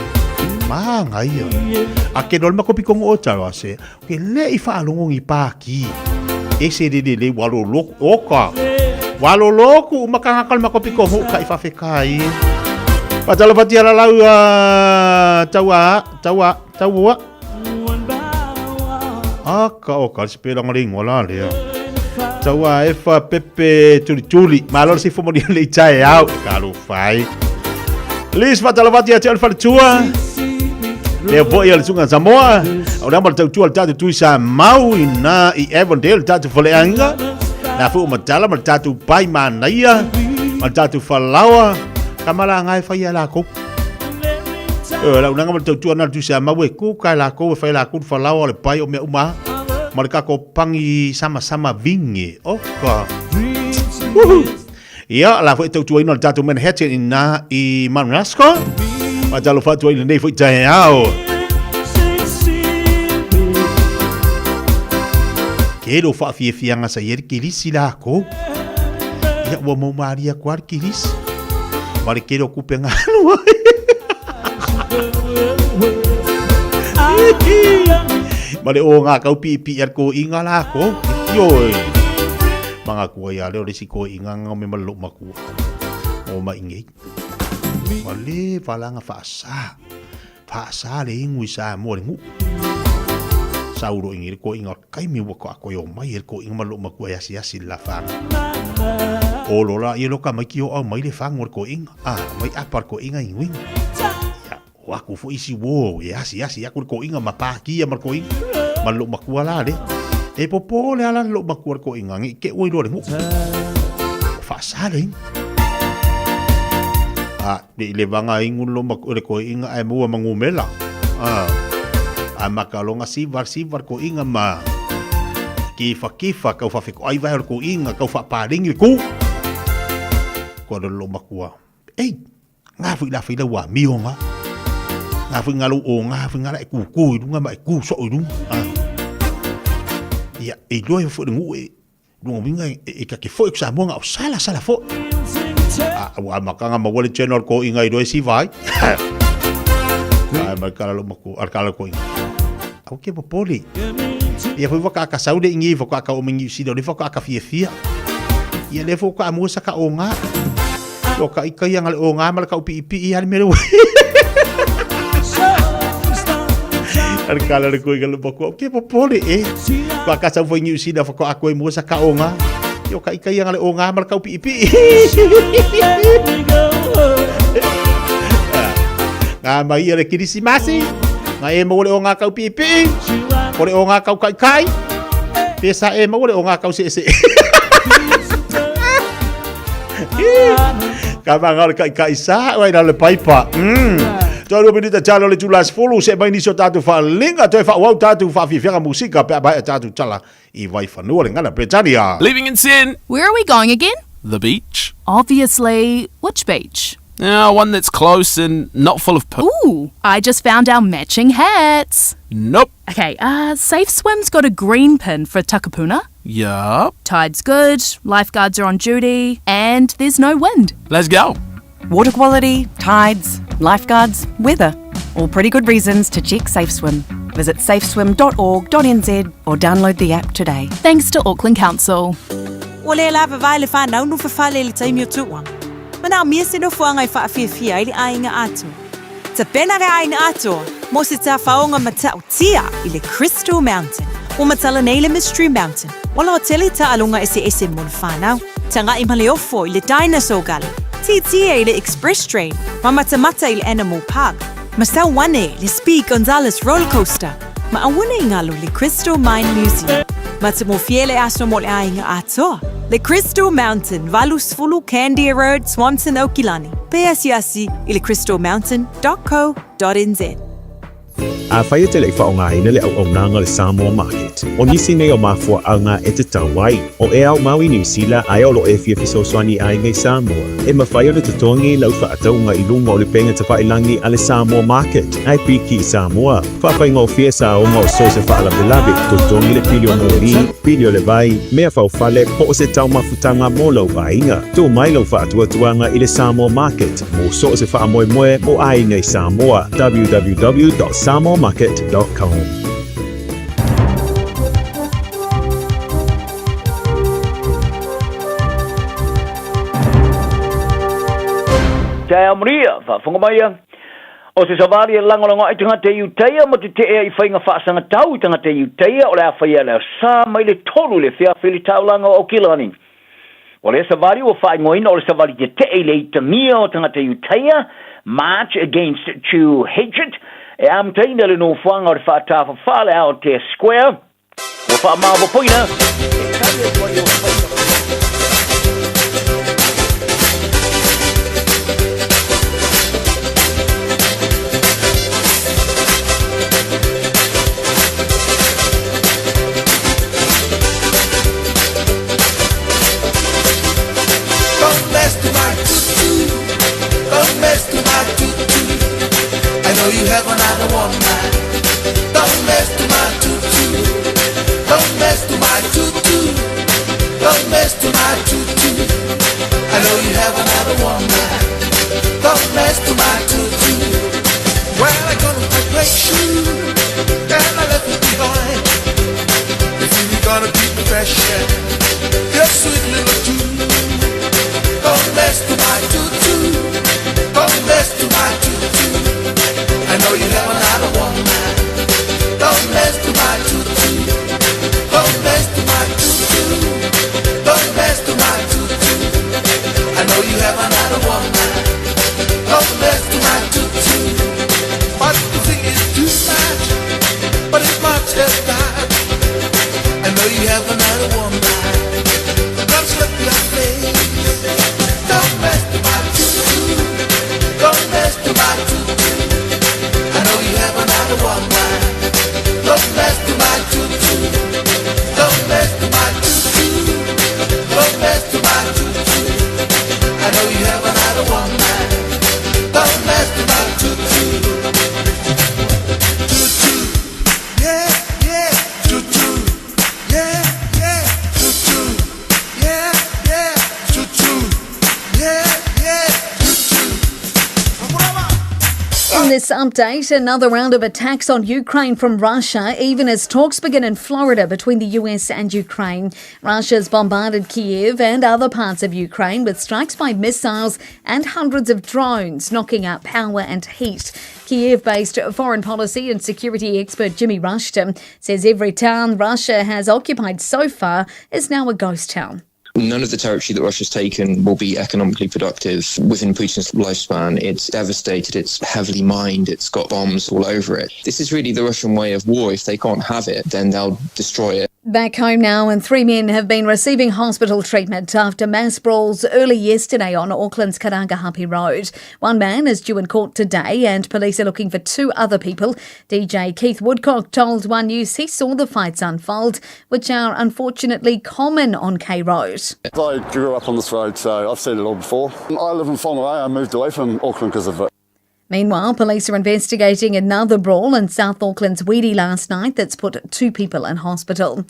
Speaker 8: Mā ngai ia. A ke rol makopi kongo o tau ase. Ke le i whaalongo ngi pāki. E se re re le walo loko o ka. Walo loko umakanga kal makopi kongo ka i whawhekai. Patalo patia la lau taua, taua, taua. Aka o ka se pela ngale ingoa la lea. Taua e fa pepe tuli tuli. Malo se fo moni le tae au. Ka lo fai. Lis patalo patia te alfa tua. Le voi al sunga Samoa. O le amal tau tua le tatu tui sa mau i na i Avondale tatu fale anga. Na fu matala ma tatu pai manaia. Ma tatu falawa. Kamala ngai fai ala ko. E la unanga ma tau tua na tu sa mau e ku kai la ko fai la ku falawa le pai o mea uma. Ma le kako pangi sama sama vinge. O ka. Woohoo. Ia, la foi tau tuaina le tatou Manhattan i nā i Manasco. Ma talo whatua i lenei foi tae ao. Ke lo whaafiafianga sa i kirisi la ko. Ia ua mau maria koa le kirisi. Ma le kero kupe ngānua. Ma le o ngā kau pi pi ar ko inga la ko. Ioi. Manga kua ia leo le si ko inga ngau me malo makua. O ma ingei. Ma le valanga whaasa. Whaasa le ingu i sa mua le ngu. Sauro ingi le ko inga kai mi wako ako i o mai e ko inga malo makua e asi asi la whanga. O lola i loka mai ki o au mai le whango le ko inga. Ah, mai apa le ko inga ingu inga. Ia, o aku fo isi wo e asi asi aku le ko inga ma pākia ma le ko inga. Ma lo makua la le. E popo le ala lo makua le ko inga ngi ke ui lo le ngu. Whaasa le inga. Ah, le le vanga ingu lo makua le ko inga e mua mangumela. Ah, a makalonga sivar sivar ko inga ma. Kifa kifa kau whawheko ai vai ko inga kau whaparingi ku. Ko lo makua. Ei, ngā fui la fui la wa mio ngā. Ngā fui ngā lo o ngā fui ngā la e ku ku i runga ma e ku so i runga. Ah. Ia, e loa e fo le ngu e lunga winga e ka ke fo e kusa mua ngā o sala sala fo. A ua makanga ma wale general ko inga i roe si vai. Ai mai kala lo maku al kala ko inga. Au ke popoli. Ia foi waka aka saule ingi waka aka o mingi usida le waka aka fia fia. Ia le fo ka mua sa ka o ngā. O ka ika ia ngale o ngā mala ka upi ipi i hali mere Ar kala le koe le bako ke popoli e. Waka sau foi New Zealand waka ako e mua sa ka o ngā. Ia ka ika ia ngale o ngā mala ka upi ipi. Ngā mai ia le kirisimasi. Ngā e mau le o ngā kau pipi. O le o ngā kau kai kai. Pesa e mau le o ngā kau se se. Ka manga o le kai kai sa wai na le paipa. Toi rua minita talo le tula sefulu se mai nisi o tātou whalinga toi whaau tātou whawhiwhianga musika pe a tātou tala i Waiwhanua le ngana Britannia.
Speaker 1: Leaving in 10.
Speaker 2: Where are we going again?
Speaker 1: The beach.
Speaker 2: Obviously, which beach?
Speaker 1: Yeah, one that's close and not full of poo.
Speaker 2: Ooh, I just found our matching hats.
Speaker 1: Nope.
Speaker 2: Okay, Safe Swim's got a green pin for Takapuna.
Speaker 1: Yup.
Speaker 2: Tide's good, lifeguards are on duty, and there's no wind.
Speaker 1: Let's go.
Speaker 18: Water quality, tides, lifeguards, weather. All pretty good reasons to check Safe Swim. Visit safeswim.org.nz or download the app today.
Speaker 2: Thanks to Auckland Council.
Speaker 20: Ua le lava vai le whanau no whawhale le taimi o tua. Mana o mia se nofoanga e whaafiafia ai le aiga atoa. Tapena le aiga atoa mo se tawhaonga matautia i le Crystal Mountain. Ua matala nei le Mystery Mountain. Ua laotele taaloga eseese mo le whanau. Taga'i ma le ofo i le Dinosaur Gully. Tietie i le Express Train, ma matamata i le Animal Park, ma sau ane i le Speed Gonzales Roller Coaster, ma aua ne i galo le Crystal Mine Museum. Matagofie le aso mo le aiga atoa. Le Crystal Mountain, 80 Candia Road, Swanson, Aukilani. Pe asiasi i le crystalmountain.co.nz.
Speaker 6: Afai e te le i faaaogaina le auaunaga o le Samoa Market, o nisi nei o mafuaaga e tatau ai, o e aumau i Niu Sila ae o lo o e fia fesoasoani i aiga i Samoa, e mafai ona totogi lau faatauga i luga o le pega tafailagi a le Samoa Market ae piki i Samoa. Faafaigofie saoga o so o se faalavelave, totogi le pili o moli, pili o le vai, mea faufale po o se taumafutaga mo lou aiga. Tuu mai lau faatuatuaga i le Samoa Market mo so o se faamoemoe mo aiga i Samoa. www.samoamarket.com.
Speaker 9: Taeao maria, faafofoga mai ia. O se savali e lagolago ai tagata i Iutaia ma tete'e ai i faiga faasagatau i tagata i Iutaia o le a faia i le Aso Sa mai le 3 i le afiafi i le taulaga o Aukilani. O lea savali ua faaigoaina o le savali tete'e i le itagia o tagata Iutaia, March Against Jew Hatred, e amataina i le nofoaga o le faatafafā le Aotea Square, ua faamaopoopoina e tali atu ai o faiga.
Speaker 5: Don't mess to my tutu. Don't mess to my tutu. I know you have another woman. Don't mess to my tutu. Don't mess to my tutu. Don't mess to my tutu. I know you have another woman. Don't mess to my tutu. Well, I got my great shoe and I left it behind. If you gonna keep me fresh, yeah, your sweet little tune. Don't mess to my tutu. Don't mess to my tutu. I know you have another woman. Don't mess to my tutu. Don't mess to my tutu. Don't mess to my tutu. I know you have another woman. Don't mess to my tutu. But the thing is too much. But it's much as that. I know you have another woman. Don't slip your face. Don't mess to my tutu. Don't mess to my tutu. I know you have another woman. Don't mess to my tutu. Don't mess to my tutu. Don't mess to my tutu. I know you have another woman. Don't mess to my tutu. Tutu. Yeah, yeah. Tutu. Yeah, yeah. Tutu. Yeah, yeah. Tutu. Yeah, yeah. Tutu.
Speaker 13: In this update, another round of attacks on Ukraine from Russia, even as talks begin in Florida between the US and Ukraine. Russia's bombarded Kiev and other parts of Ukraine with strikes by missiles and hundreds of drones, knocking out power and heat. Kiev based foreign policy and security expert Jimmy Rushton says every town Russia has occupied so far is now a ghost town.
Speaker 23: None of the territory that Russia's taken will be economically productive within Putin's lifespan. It's devastated, it's heavily mined, it's got bombs all over it. This is really the Russian way of war. If they can't have it, then they'll destroy it.
Speaker 13: Back home now, and three men have been receiving hospital treatment after mass brawls early yesterday on Auckland's Karangahape Road. One man is due in court today, and police are looking for two other people. DJ Keith Woodcock told One News he saw the fights unfold, which are unfortunately common on K Road.
Speaker 24: I grew up on this road, so I've seen it all before. I live in Whangarei. I moved away from Auckland because of it.
Speaker 13: Meanwhile, police are investigating another brawl in South Auckland's Weedy last night that's put two people in hospital.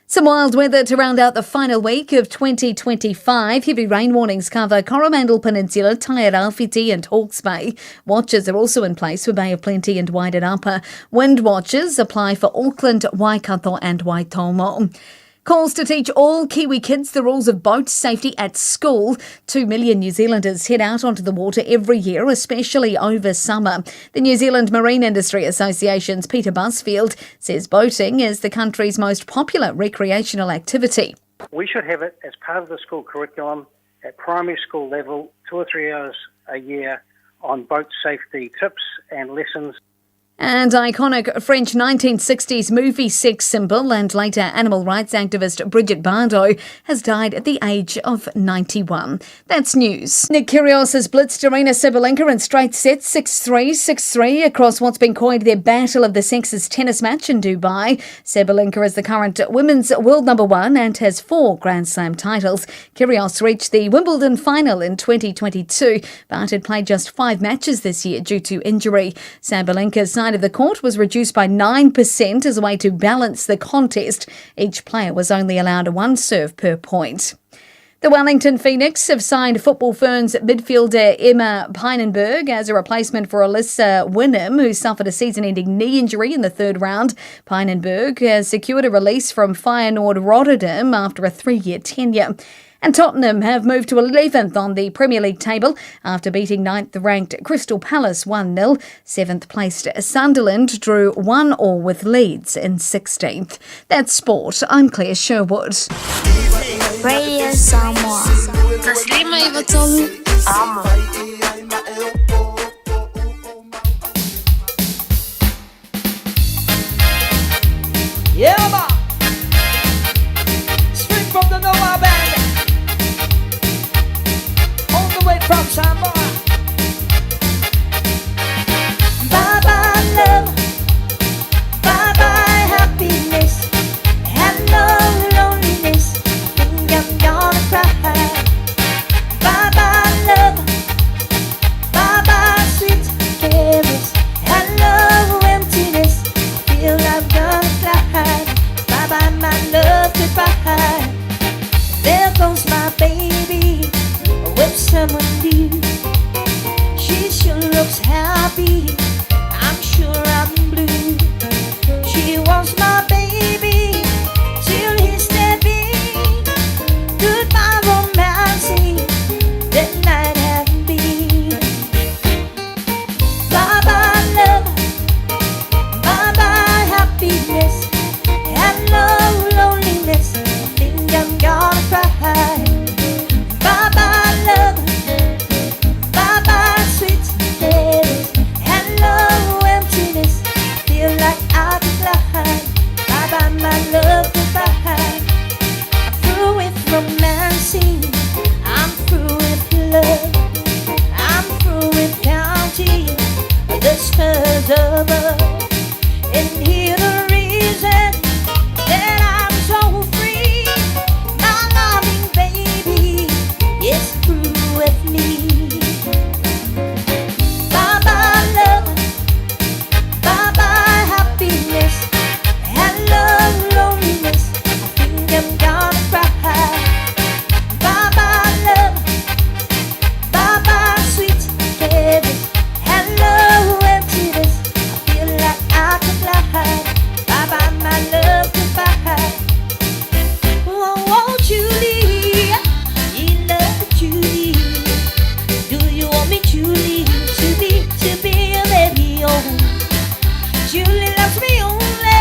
Speaker 13: Some wild weather to round out the final week of 2025. Heavy rain warnings cover Coromandel Peninsula, Tairāwhiti and Hawke's Bay. Watches are also in place for Bay of Plenty and Wairarapa. Wind watches apply for Auckland, Waikato and Waitomo. Calls to teach all Kiwi kids the rules of boat safety at school. 2 million New Zealanders head out onto the water every year, especially over summer. The New Zealand Marine Industry Association's Peter Busfield says boating is the country's most popular recreational activity.
Speaker 26: We should have it as part of the school curriculum
Speaker 11: at primary school level, two or three hours a year on boat safety tips and lessons.
Speaker 13: And iconic French 1960s movie sex symbol and later animal rights activist Brigitte Bardot has died at the age of 91. That's news. Nick Kyrgios has blitzed Aryna Sabalenka in straight sets 6-3, 6-3 across what's been coined their Battle of the Sexes tennis match in Dubai. Sabalenka is the current women's world number one and has four Grand Slam titles. Kyrgios reached the Wimbledon final in 2022 but had played just five matches this year due to injury. Sabalenka's side of the court was reduced by 9% as a way to balance the contest. Each player was only allowed one serve per point. The Wellington Phoenix have signed Football Ferns midfielder Emma Pijnenburg as a replacement for Alyssa Winham, who suffered a season-ending knee injury in the third round. Pijnenburg has secured a release from Feyenoord Rotterdam after a three-year tenure. And Tottenham have moved to 11th on the Premier League table after beating 9th-ranked Crystal Palace 1-0. 7th-placed Sunderland drew 1-all with Leeds in 16th. That's sport. I'm Claire Sherwood.
Speaker 10: Radio Samoa. Taslima Ivatolu. Amo.
Speaker 12: Yeah, man. Straight from the Noah Band. All the way from Samoa.
Speaker 10: Bye bye love. Bye bye happiness. Hello loneliness. I think I'm gonna cry. Bye bye love. Bye bye sweet caress. Hello emptiness. I feel I'm gonna fly. Bye bye my love, goodbye. There goes my baby with someone new. She sure looks happy. I'm sure I'm blue. She wants my baby till he's stepping. Goodbye romancing. That night had been. Bye bye love. Bye bye happiness. Hello loneliness. I think I'm gonna cry. Bye bye love. Bye bye sweet days. Hello emptiness. Feel like I could fly. Bye bye my love, goodbye. I'm through with romancing. I'm through with love. I'm through with counting the stars above. And hear the reason that I'm so free. My loving baby is through with me. Bye bye love. Bye bye happiness. Hello loneliness. I think I'm gonna cry. Bye bye love. Bye bye sweet caress. Hello emptiness. I feel like I could fly. Bye bye my love, goodbye. Oh, won't you leave? You love Julie. Do you want me, Julie, to be your very own? Julie loves me only,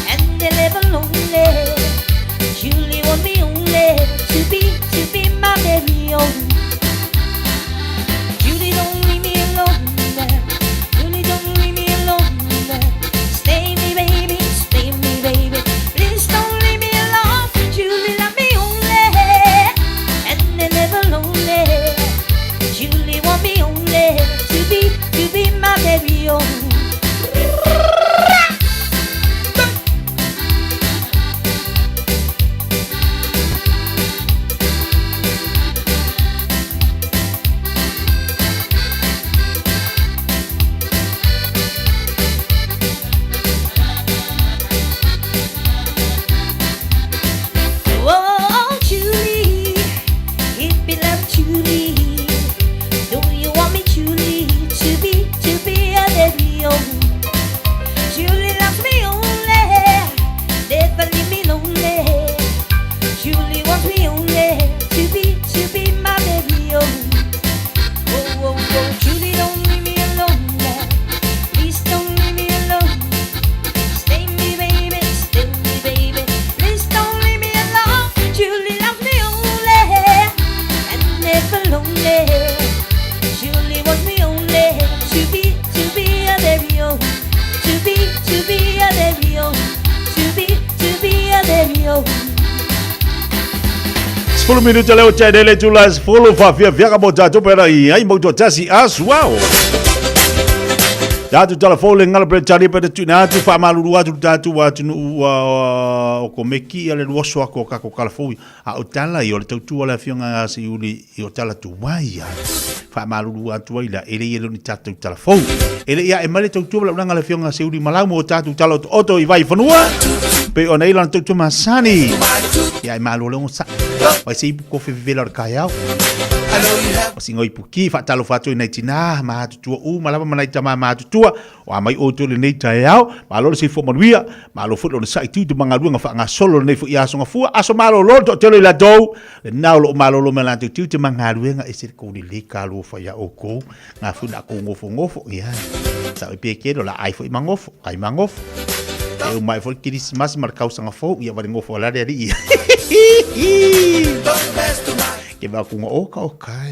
Speaker 10: and they live lonely. Julie want me only to be my very own. Julie don't leave me alone now. Julie don't leave me alone now. Stay me, baby, stay me, baby. Please don't leave me alone. Julie love me only, and they never lonely. Julie want me only to be my very own. Oh, Julie, hippie love Julie. Do you want me, Julie, to be a very own? know.
Speaker 8: 10 minute leo tšae le tula 10 faafiafiaga mo tatou pena i ai mau toatasi asuao. Tatou talafou le gala Peretania pena tuuina atu faamalulu atu le tatou atunuu o Komeki ia le luaso aku o kako kalafou a o tala ia o le tautua le afioga a Siuli i o tala tuai ia. Faamalulu atu ai la e le ia le ni tatou talafou. E le ia e mai le tautua ma le ulaga le afioga a Siuli Malau mo tatou tala otooto i Vaifanua. Pe ona i lana tautua masani. Ia e malo le ogosaʻi. Vai se ipu kofe vevela o le taeao. O singa ipu ki faatalofa atu i nai tinā matutua uma lava ma nai tamā matutua o a mai outou i lenei taeao. Malo le soifua manuia, malo foi le onosai tiute ma galuega faagasolo lenei foi aso gafua. Aso malolo le toatele o i latou, lena o lo o malolo ma latou tiute ma galuega e se le kou lelei kalofa iā oukou. Ngā foi na kou gofogofo, ia. Sao i pe kele o la ai foi magofo, ai magofo. E uma ai foi le kerisimasi ma le tausaga fou, ia va le gofo a la le alii. Ke va kunga oka o kai.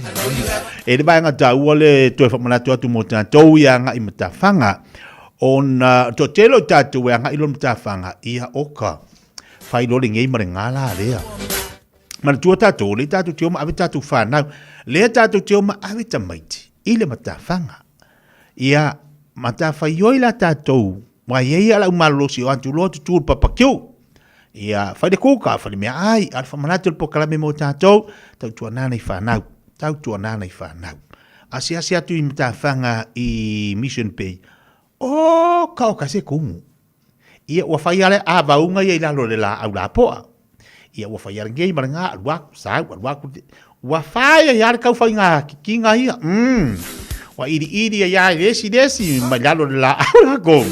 Speaker 8: E le vaega taua le toe faamanatu atu mo tatou ia agai matafaga. Ona toatele o tatou e agai loa matafaga, ia oka. Fai loa lenei ma le gala lea. Manatua tatou, lea tatou te o ma ave tatou whanau, lea tatou te o ma ave tamaiti i le matafaga. Ia, matafaioi la tatou, wa iai ia lau malolosi o atu loa tutu le papakiu. Ia, fai le kuka, fai le mea ai, a le whamanatu le pokalame mo tatou, tautua nai whanau, tautua nai whanau. Asiasi atu i matafaga i Mission Bay, o ka o ka se kumu. Ia, ua fai lava le avauga ia i lalo o le laau lapoa. Ia, ua fai lava lenei ma lena, alu atu, sau, alu atu. Ua fai ai lava le tau faiga kikiga ia. Ua iliili ai lava e le isi le isi mai lalo o le laau lakou.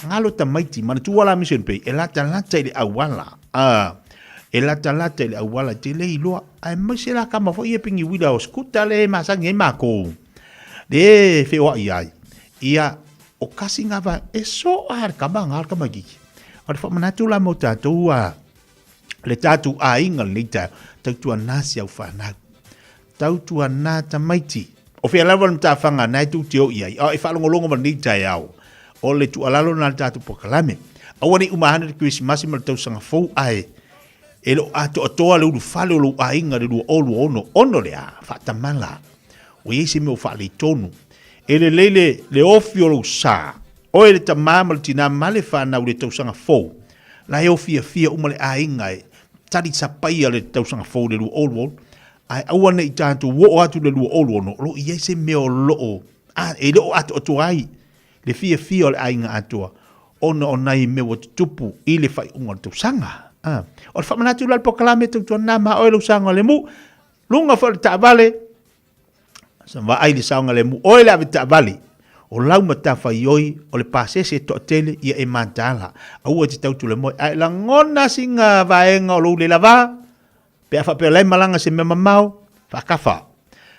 Speaker 8: Galo tamaiti, manatua la Mission Bay, e latalata i le auala. E latalata i le auala, e te le iloa. Aemaise la kama foi ia piniuila o skuta le masani ai makou. Le feoai ai. Ia, O kasi ngā wā, e so a le kama ngā le tamaititi. O le whamanatu la mo tātou a le tātou āinga lenei taeao, tautua nā si au whanau. Tautua nā tamaiti. O whea lava le matawhanga nā e tū te o i ai, a e whaalongolongo ma lenei taeao, o le tuualalo nā le tātou pokalame. Aua nei umahana le Kerisimasi ma le tausaga fou ae e lo atoatoa le ulufale o lou aiga le 2026, ono le a, faatamala. Ua i ai se mea ua faaletonu. E lelei le, le ofi o lou sa, oe le tamā ma le tinā ma le fanau i le tausaga fou. La e o fiafia uma le aiga e tali sapaia le tausaga fou le 2026, ae aua ne i tatou oo atu i le 2026 o lo o i ai se mea o lo o, a, e le o atoatoa ai le fiafia o le aiga atoa ona o nai mea ua tutupu i le faaiuga o le tausaga. A, o le faamanatu la le polokalame tautuana ma oe lou saogalemu, Luga foi o le taavale, sa vaai le saogalemu, oe le ave taavale, o lau matafaioi o le pasese e toatele ia e mataala, aua e te tau tulemoe, ae lagona sina vaega o lou le lava, pe a faapea o la e malaga se mea mamao, faakafa,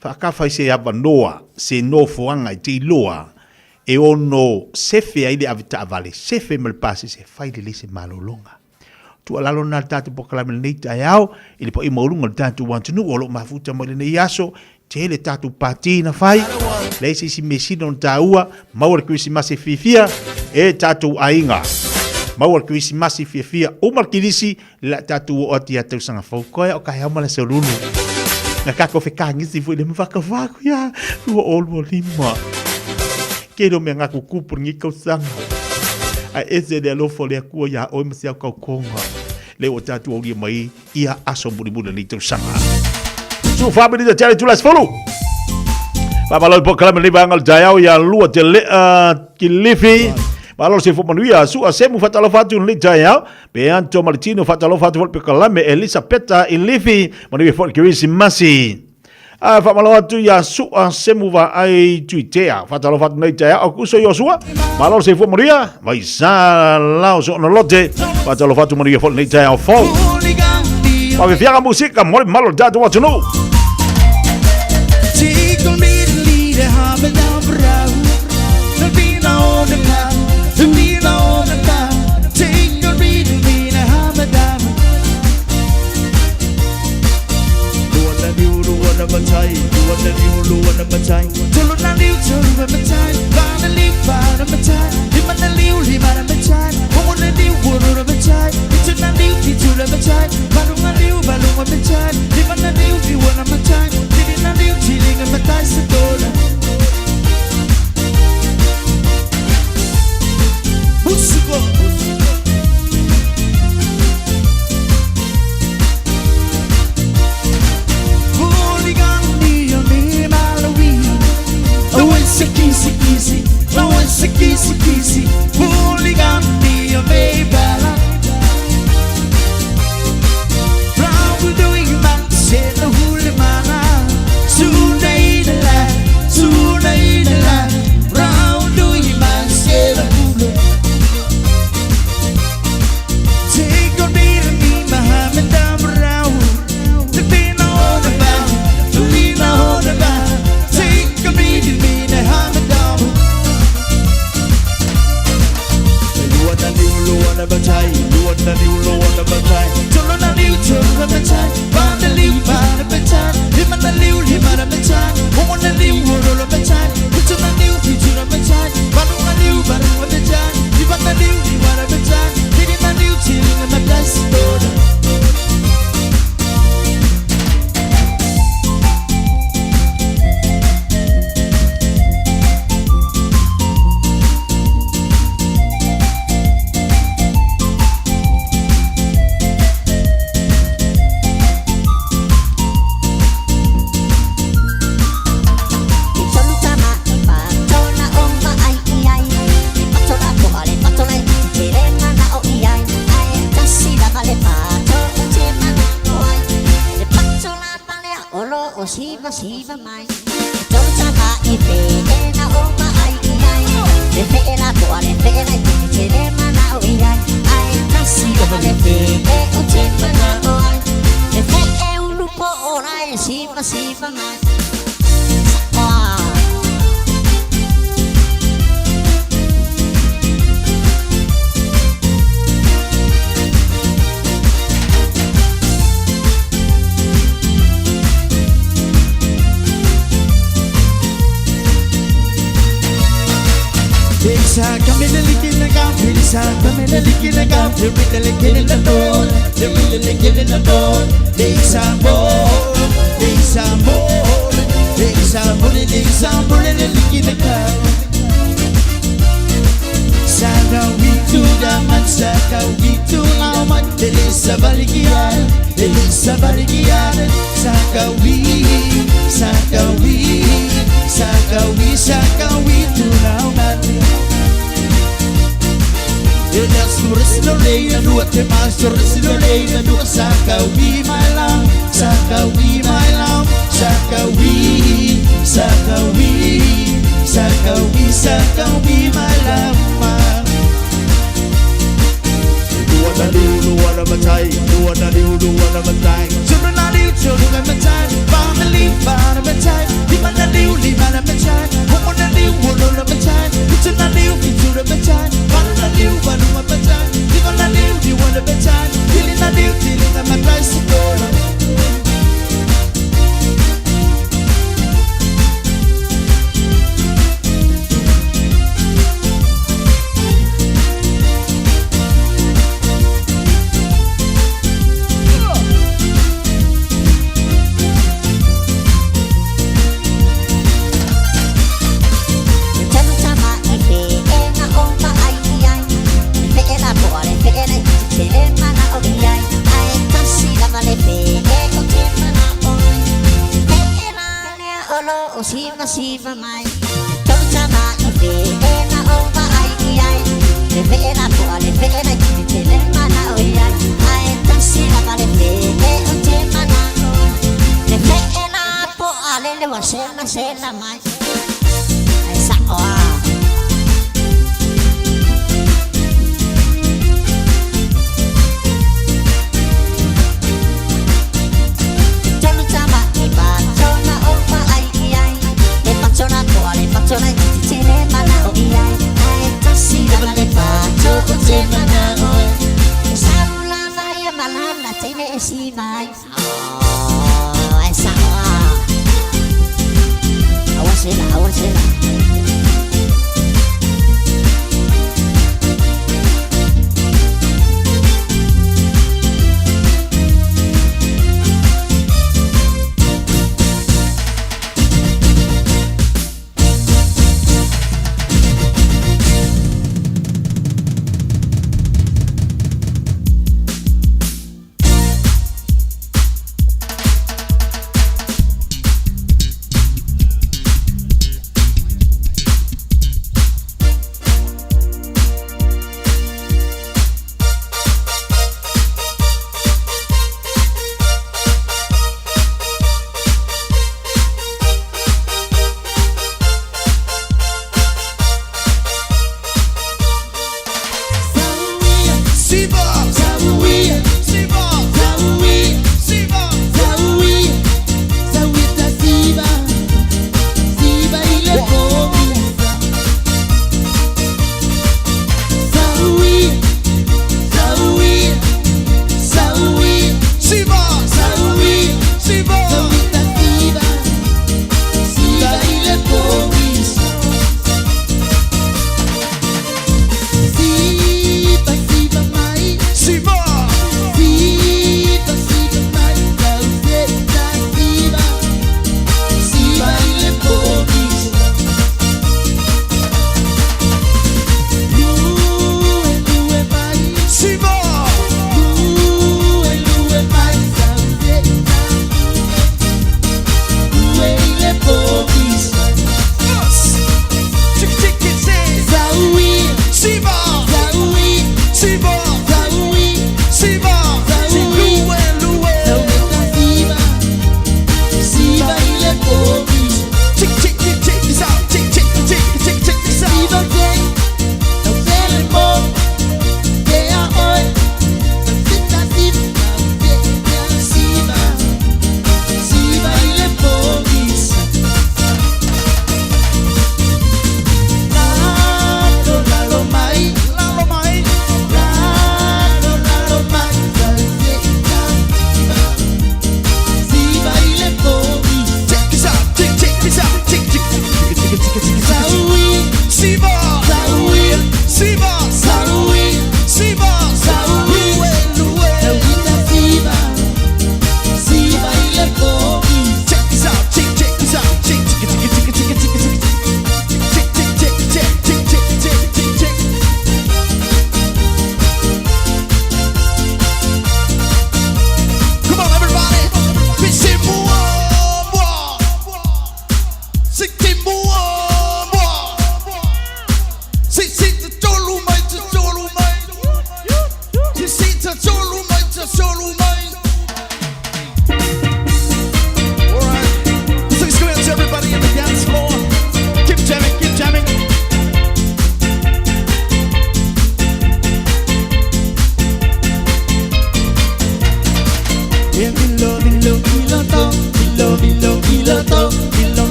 Speaker 8: faakafa i se avanoa, se nofoaga e te iloa, e ono sefe ai le ave taavale, sefe ma le pasese, fai lelei se malologa. Tuualalo lena le tatou polokalame i lenei taeao i le paia maualuga o le tatou atunuu o lo o mafuta mai lenei aso. Tele tatou pati na fai, leai se isi mea sili ona taua, maua le Kerisimasi fiafia e tatou aiga. Maua le Kerisimasi fiafia, uma le Kirisi, le a tatou oo atu ia tausaga fou. Koe o kaeao ma le aso lulu. Na kako fekagisi foi le mawhakawhaku ia 2025. Ke reo mea ngā kukupu lenei tausaga. Ae ese le alofa o le Atua iā oe ma se au kaukonga. Le ua tatou aulia mai ia aso mulimuli o lenei tausaga. Su wha minita tele tula 10. Faamalo i polokalame lenei vaega o le taeao ia lua te lea kilifi. Malo se fo manuia sua semu faatalofa atu lenei taeao. Pe anto maletino faatalofa atu foi le polokalame Elisapeta Ilifi. Manuia foi le Kerisimasi. A faamalo atu ia Sua Semu Vaai Tuitea. Faatalofa atu nei taeao aku uso Iosua. Malo le soifua manuia. Mai sa lao so ona lote. Faatalofa atu manuia foi lenei taeao fou. Faafefiaga musika mo le malo le tatou atunuu.
Speaker 3: Sa kamele likile ka sa kamele likile ka le kele la do le kele la do le sa mo le sa mo le sa mo le sa mo le likile ka sa ka wi tu da mat sa ka wi tu na mat le sa balikia le sa balikia sa ka wi sa ka wi sa ka wi sa ka wi tu na mat. Saka we my love, saka we, saka we, saka we, saka we my love.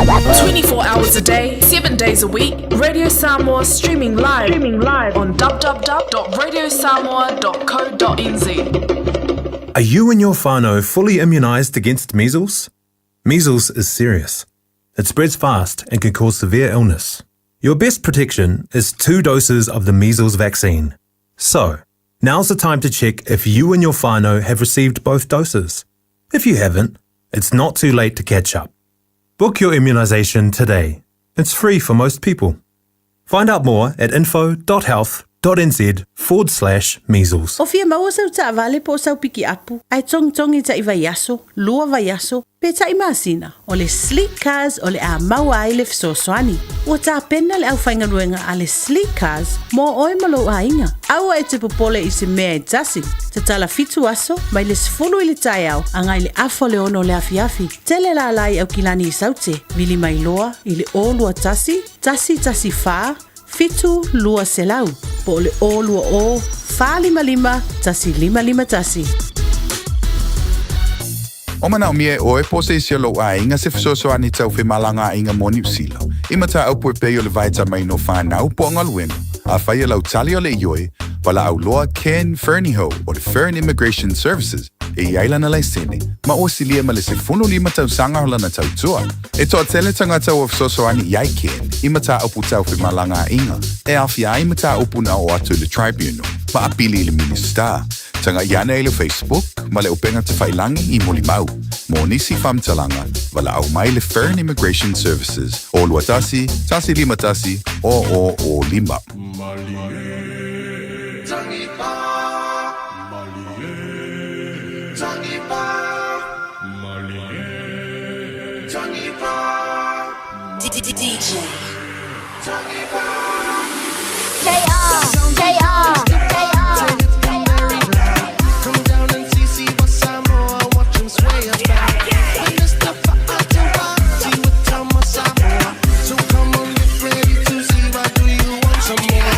Speaker 7: 24 hours a day, 7 days a week, Radio Samoa streaming live, streaming live on www.radiosamoa.co.nz.
Speaker 14: Are you and your whānau fully immunised against measles? Measles is serious. It spreads fast and can cause severe illness. Your best protection is two doses of the measles vaccine. So, now's the time to check if you and your whānau have received both doses. If you haven't, it's not too late to catch up. Book your immunisation today. It's free for most people. Find out more at info.health.nz forward slash measles.
Speaker 15: O fia maua sau taavale po o sau pikiapu, ae togitogi ta'i vaiaso, lua vaiaso, pe ta'i masina, o le Sleek Cars o le a maua ai le fesoasoani. Ua tapena le aufaigaluega a le Sleek Cars mo oe ma lou aiga. Aua e te popole i se mea e tasi. Tatala fitu aso, mai le 10 i le taeao agai i le afa o le 6 o le afiafi. Tele lala i Aukilani i Saute, vili mai loa i le 021 114 7 200 po o le 020 455 1551.
Speaker 21: O manaomia e oe po o se isi o lou aiga se fesoasoani tau femalagaaiga mo Niu Sila, i mataupu e pei o le vaetamaina o fanau po o galuega. Afai o lau tali o le ioe, valaau loa Ken Fernihough o le Fern Immigration Services e i ai lana laisene, ma ua silia ma le 15 tausaga o lana tautua. E toatele tagata ua fesoasoani i ai Ken i mataupu tau femalagaaiga, e aofia ai mataupu na oo atu i le Tribunal ma apili i le Minisita. Tagai ane i le Facebook ma le upega tafailagi i Molimau. Mo nisi faamatalaga, valaau mai le Fern Immigration Services o 21 151 0005.
Speaker 10: DJ. JR, JR, JR.
Speaker 5: Come down and see, see what Samoa, watch 'em sway about. When Mr. Fa'atawati with Tama Samoa. So come on, get ready to see why do you want some more?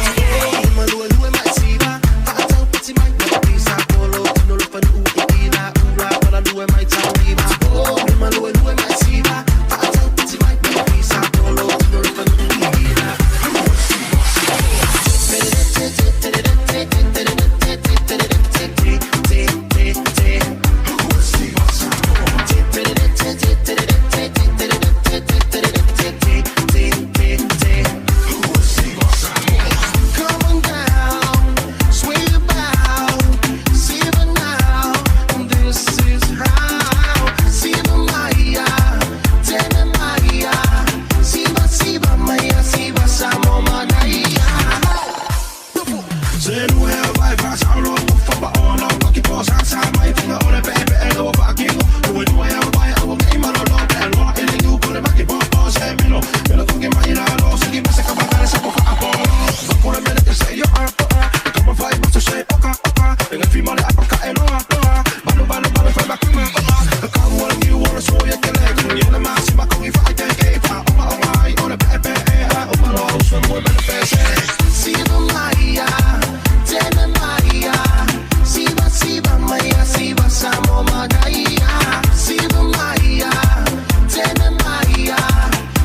Speaker 5: Come on down, sway about, Siva now, and this is how. Siva Maya, Tene Maya, Siva Siva Maya, Siva Samo Manaya. Siva Maya, Tene Maya, Siva Siva Maya, Siva Samo Manaya. Siva Maya, Tene Maya,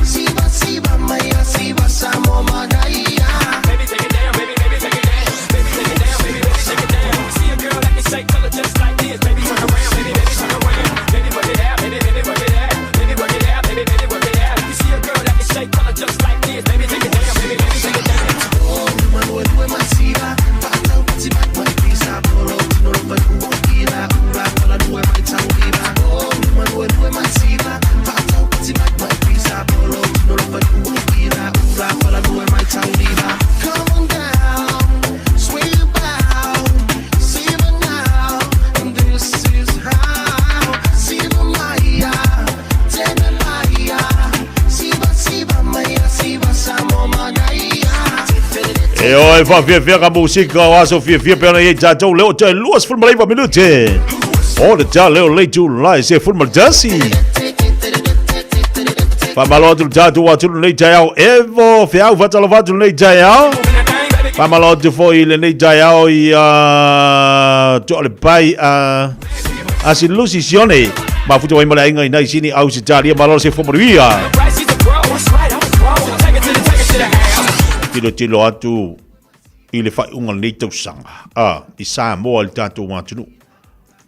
Speaker 5: Siva Siva Maya, Siva Samo Manaya.
Speaker 25: Baby, take it down, baby, baby, take it down. Baby, take it down, baby, baby, take it down. See a girl that can shake color just like this. Baby, turn around, baby, baby, turn around. Baby, work it out, baby, baby, work it out. Baby, work it out, baby, baby, work it out. You see a girl that can shake color just like this. Baby, take it down, baby, baby, take it down.
Speaker 5: Come on down, sway about, Siva now, and this is how. Siva Maya, Tene Maya, Siva Siva Maya, Siva Samo Manaya.
Speaker 8: E oe faafiafia ka musika o aso fiafia pe ona i ai tatou leo te 29 minute. O le ta leo lei tu lai se fulu ma le tasi. Faamalo atu le tatou atunu lenei taeao Evo Feau faatalofa atu lenei taeao. Faamalo atu foi lenei taeao i Toalepai a Asilusi Sione. Mafuta mai ma le aiga i nai sini Ausitalia malo se fua manuia. Tilotilo atu i le faaiuga o lenei tausaga, a, i Samoa i le tatou atunuu.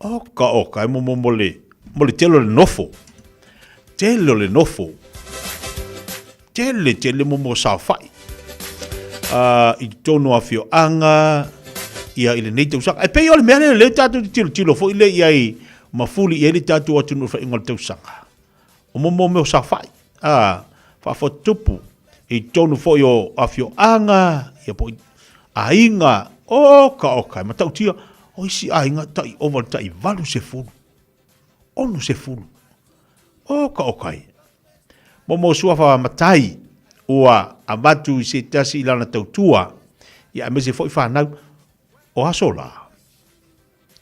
Speaker 8: Oka oka, e mo, mo, le, mo le tele o le nofo. Tele o le nofo. Tele, tele mo mo saofai. I totonu o afioaga, ia i lenei tausaga. E pei o le mea lea lea tatou te tilotilo foi lea i ai ma fuli i ai le tatou atunuu i le faaiuga o le tausaga. O mo mo mea o saofai, faafotutupu i totonu foi o afioaga, ia po o aiga, oka oka, e matautia, o isi aiga tai ova i le tai 80, 60, oka oka e. Mo mo suafa matai ua avatu i se tasi i lana tautua, ia aemaise foi fanau, o aso la,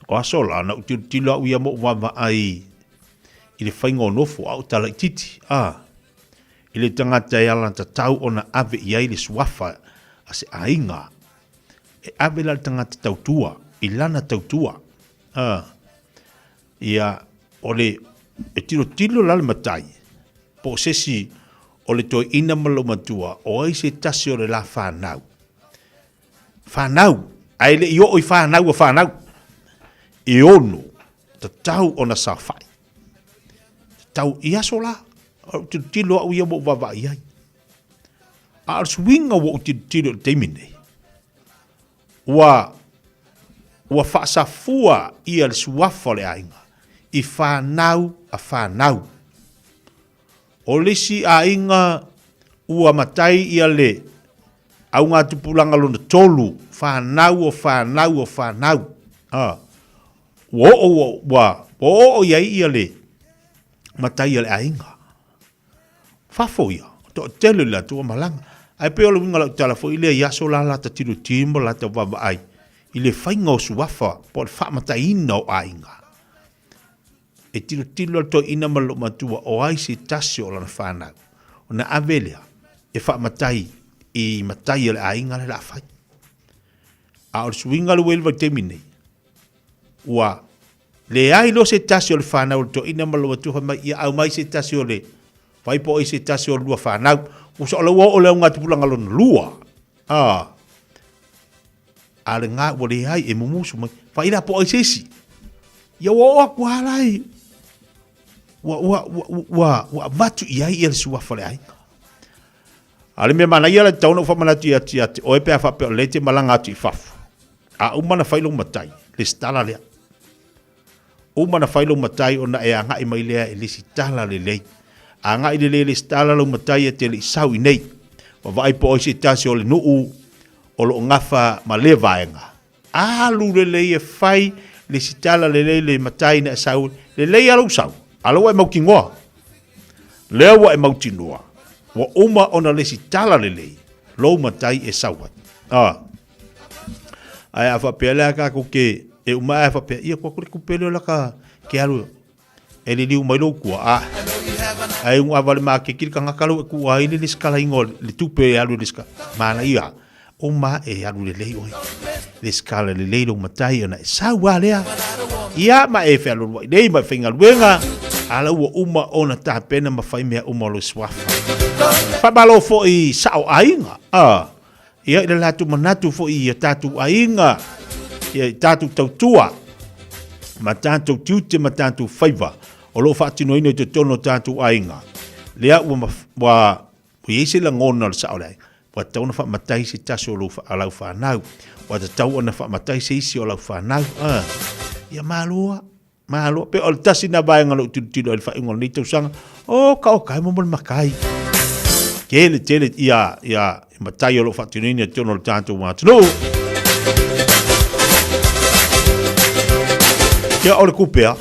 Speaker 8: O aso la, na ou tilotilo au ia ma ou vaavaai i le faiga o nofo a o tala itiiti, a, i le tagata e alatatau ona ave i ai le suafa a se aiga. E ave la le tagata tautua i lana tautua, a, ia, o le, e tilotilo la le matai, po o se isi o le toeaina ma le loomatua, o ai se tasi o le la fanau. Fanau, ae le i oo i fanau a fanau, e ono tatau ona saofai. Tatau i aso la, o lou tilotilo au ia ua ou vaavaai i ai. A o le suiga ua ou tilotilo i le taimi nei, ua, ua faasafua ia le suafa o le aiga i fanau a fanau. O le isi aiga ua matai ia le augatupulaga lona tolu, fanau o fanau o fanau. A, ua oo, ua, ua, ua oo i ai ia le matai a le aiga. Fafo ia, toatele o le latou ua malaga. Ae pei o le uiga o lau tala foi lea i aso la lata tilotilo ma lata vaavaai i le faiga o suafa po o le faamataiina o aiga. E tilotilo le toeaina ma le loomatua o ai se tasi o lana fanau, ona ave lea e faamatai i matai a le aiga lea o le a fai. A o le suiga lea ua i ai le vaitaimi nei, ua leai loa se tasi o le fanau o le toeaina ma le loomatua fai mai, ia aumai se tasi o le fai po o ai se tasi o lua fanau. Ua sao la ua oo le augatupulaga lona lua. A, A le gā ua leai e mumusu mai. Whaira po ai se isi. Ia ua oo aku a lai. Ua, ua, ua, ua, ua avatu i ai ia le suafa o le aiga. A le mea manaia la e tatau ona ou faamanatu ia te, ia te oe pe a faapea o lea e te malaga atu i fafo. A uma ona fai lou matai, lesitala lea. Uma ona fai lou matai ona e agai mai lea e lesitala lelei. Agai lelei e lesitala lou matai e te le i sau i nei. Vaavaai po o ai se tasi o le nuu o lo o gafa ma lea vaega. Alu lelei e fai lesitala lelei le matai na e sau, lelei lava lou sau, a o lea ua e mautinoa. Lea ua e mautinoa, ua uma ona lesitala lelei lou matai e sau ai. A. Ae a faapea lea tatou te e uma ae faapea, ia kua kore kupe leo laka ke alu e liliu mai lou tua. A, ae ua ava le maketi le tagata lea ua e tuua ai le lesitalaina o le tupe e alu e lesitala. Manaia, uma e alu lelei oe. Lesitala lelei lou matai ona e sau lava lea. Ia, ma e fealualuai nei ma e faigaluega, a la ua uma ona tapena ma fai mea uma o lou suafa. Faamalo foi i sao aiga. A. Ia, i le latou manatu foi i a tatou aiga, ia, i tatou tautua, ma tatou tiute ma tatou faiva o lo o faatinoina i totonu o tatou aiga. Lea ua, ua, ua i ai se lagona o le sao o le aiga, ua tatau ona faamatai se tasi o lou, a lau fanau, ua tatau ona faamatai se isi o lau fanau. Ah, ia malo lava. Malo, pe o le tasi na vaega o lou tilotilo ai i le faaiuga o lenei tausaga, oka oka e momo le matai. Tele tele ia ia matai o lo o faatinoina i totonu o le tatou atunuu. Ia o le kupe a,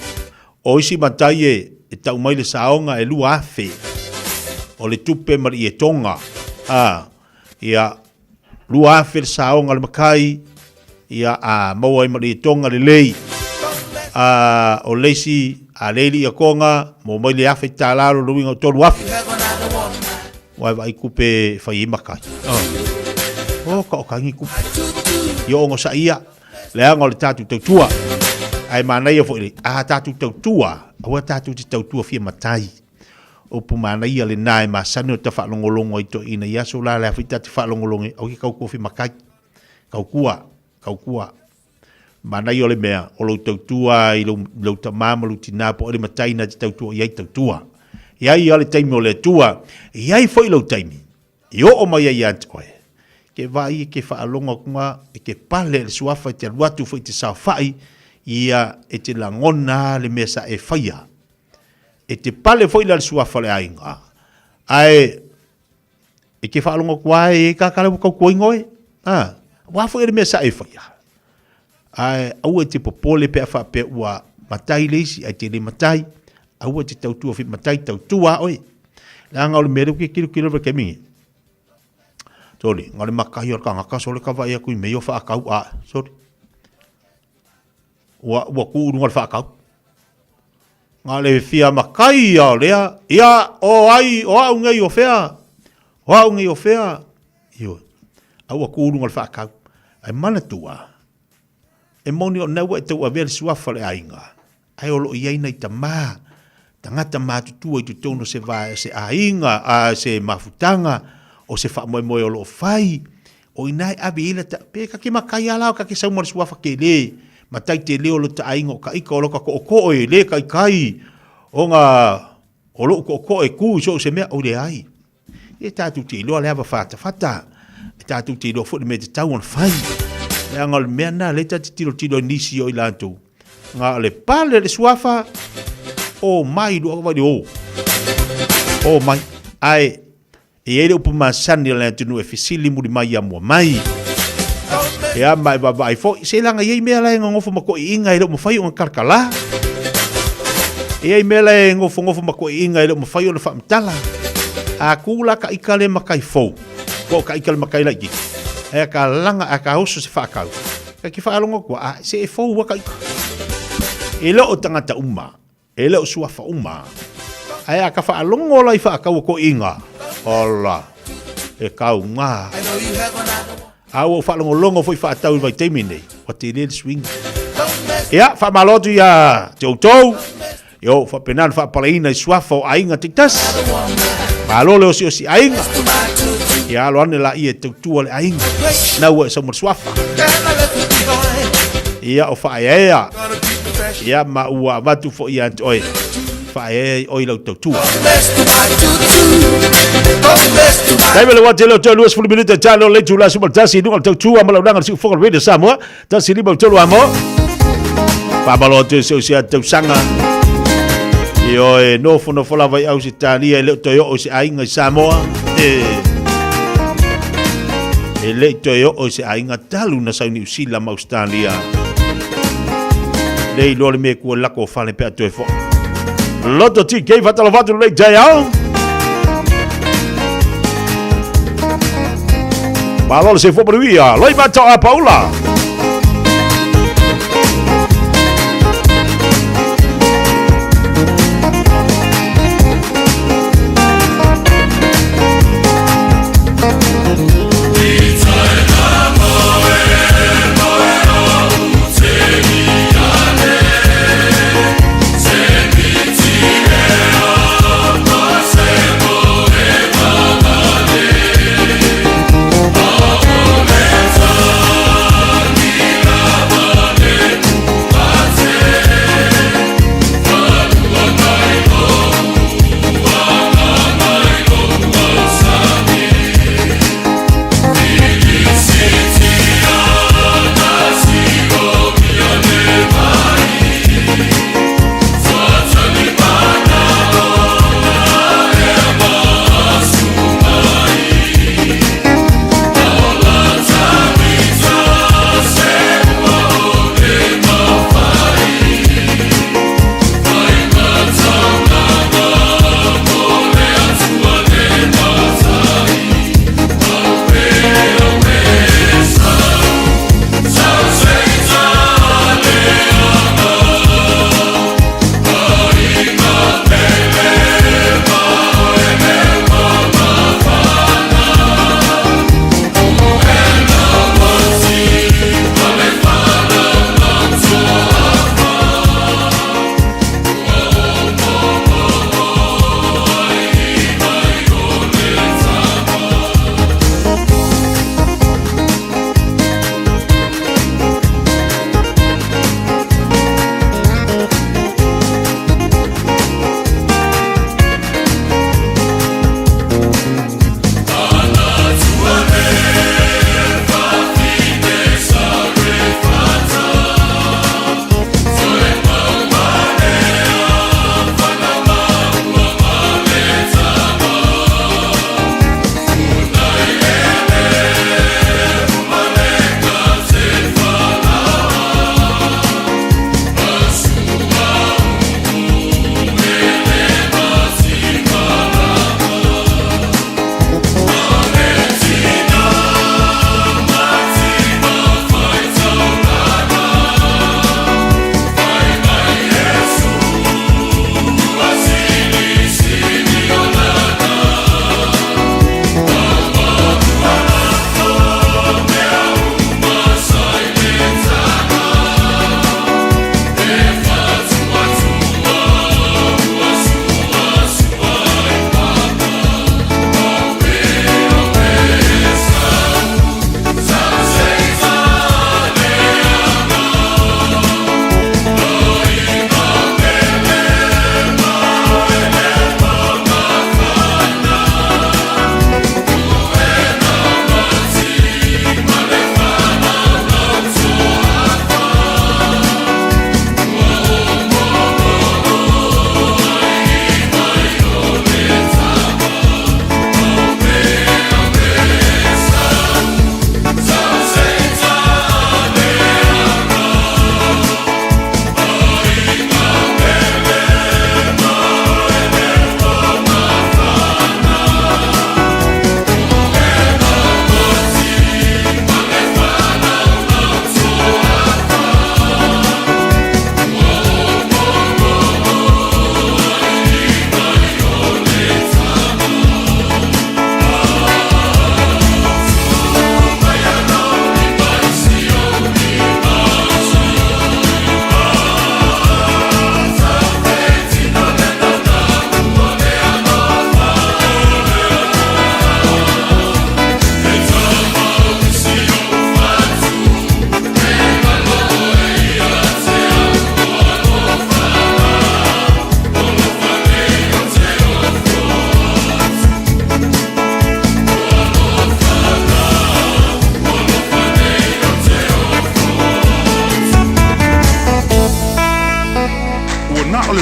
Speaker 8: o isi matai e, e tau mai le saoga e 2,000 o le tupe ma le ietoga. A, ia 2,000 le saoga o le matai, ia, a maua ai ma le ietoga lelei. A, o le isi, a lei le ietoga, maua mai le $1,000, lona uiga o 3,000. Ua e vaai tupe e fai ai matai. Oh, oka oka ni tupe. Ia onosai ia, leaga o le tatou tautua. Ae manaia foi le, a tatou tautua, aua tatou te tautua fia matai. Upu manaia lenā e masani ona tafaalogologo ai toeaiina i aso la, o le a foi ta te faalogologo ai, aua e ke tautua fimakai. Tautua, tautua. Manaia o le mea, o lou tautua i lou, lou tamā ma lou tinā po o le matai na te tautua i ai, tautua. E i ai lava le taimi o le Atua, e i ai foi lou taimi e oo mai ai ia te oe. Ke vaai e ke faalogo atu ga, e ke pale i le suafa e te alu atu foi i te saofai, ia e te lagona le mea sa e faia. E te pale foi la le suafa o le aiga, ae e ke faalogo atu lava e kaka lea ua tautuaina oe. A, aua foi le mea sa e faia. Ae aua e te popole pe a faapea ua matai le isi ae te le matai, aua e te tautua fi matai, tautua oe. Leaga o le mea lea ou te tilotilo i le vaitaimi nei. Sole, na o le matai o le tagata sole ka vaai atu i mea ia o faatau a, sole. Ua, ua tuu i luga o le faatau. Na o le fia matai ia o lea, ia, o ai, o au nei o fea, o au nei o fea. Ioe. A ua tu i luga o le faatau. Ae manatua, e moni o lena ua e tauavea le suafa o le aiga, ae o lo o i ai nai tamā, tagata matutua i totonu o se va, se aiga, a se mafutaga, o se faamoemoe o lo o fai, o i ina e ave i ai lata, pe ta te matai lava la o ta te sau ma le suafa tele, matai tele o lota aiga o ta ita o lota tootoo e le taitai ona o lou tootoo e tu i so o se mea, oi leai. E tatou te iloa le ava fatafata, e tatou te iloa foi le mea e tatau ona fai. Leaga o le mea lena lea ta te tilotilo ai nisi o i latou, na o le pale le suafa, o mai lua vai le o. O mai. Ae, e i ai le upu masani o le atunuu e fesili muli mai ia mua mai. Ia ma e vaavaai foi, se leaga e i ai mea la e nonofo ma toeaiina e le o mafai ona talatala. E i ai mea la e nofonofo ma toeaiina e le o mafai ona faamatala. A tu la ka ika le matai fou, po o ka ika le matai laitiiti, ae ka laga, ae ka oso se faatau, ka te faalogo atu, a, se e fou lava ka ika. E le o tagata uma. E le o suafa uma. Ae a ka faalogo la i faatau a toeaiina, ola, e kauga. A ua ou faalogologo foi faatau i le vaitaimi nei, ua tele le suiga. Ia, faamalo atu ia te outou, ia o faapena ona faapalaina i suafa o aiga taitasi. Malo le osiosi aiga. Ia alo ane laia e tautua le aiga. Na ua e sau ma le suafa. Ia o faaeaea. Ia ma ua avatu foi ia te oe. Faaeaea i oe lau tautua. Taimi le wati leo toe 20 minute talo le itula 11 i luga o le tautua ma launaga le siufoga o le Radio Samoa. 153 amo. Faamalo atu i se usi a tausaga. Ioe, nofonofo lava i Ausetalia e le o toe oo i se aiga i Samoa. E, e le i toe oo i se aiga talu na sau Niu Sila ma Australia. Le iloa le mea kua lako o fale pe a toe fo'i. Loto TK fatalofa atu lelei taeao. Malo le soifua manuia. Loi matau a Paula.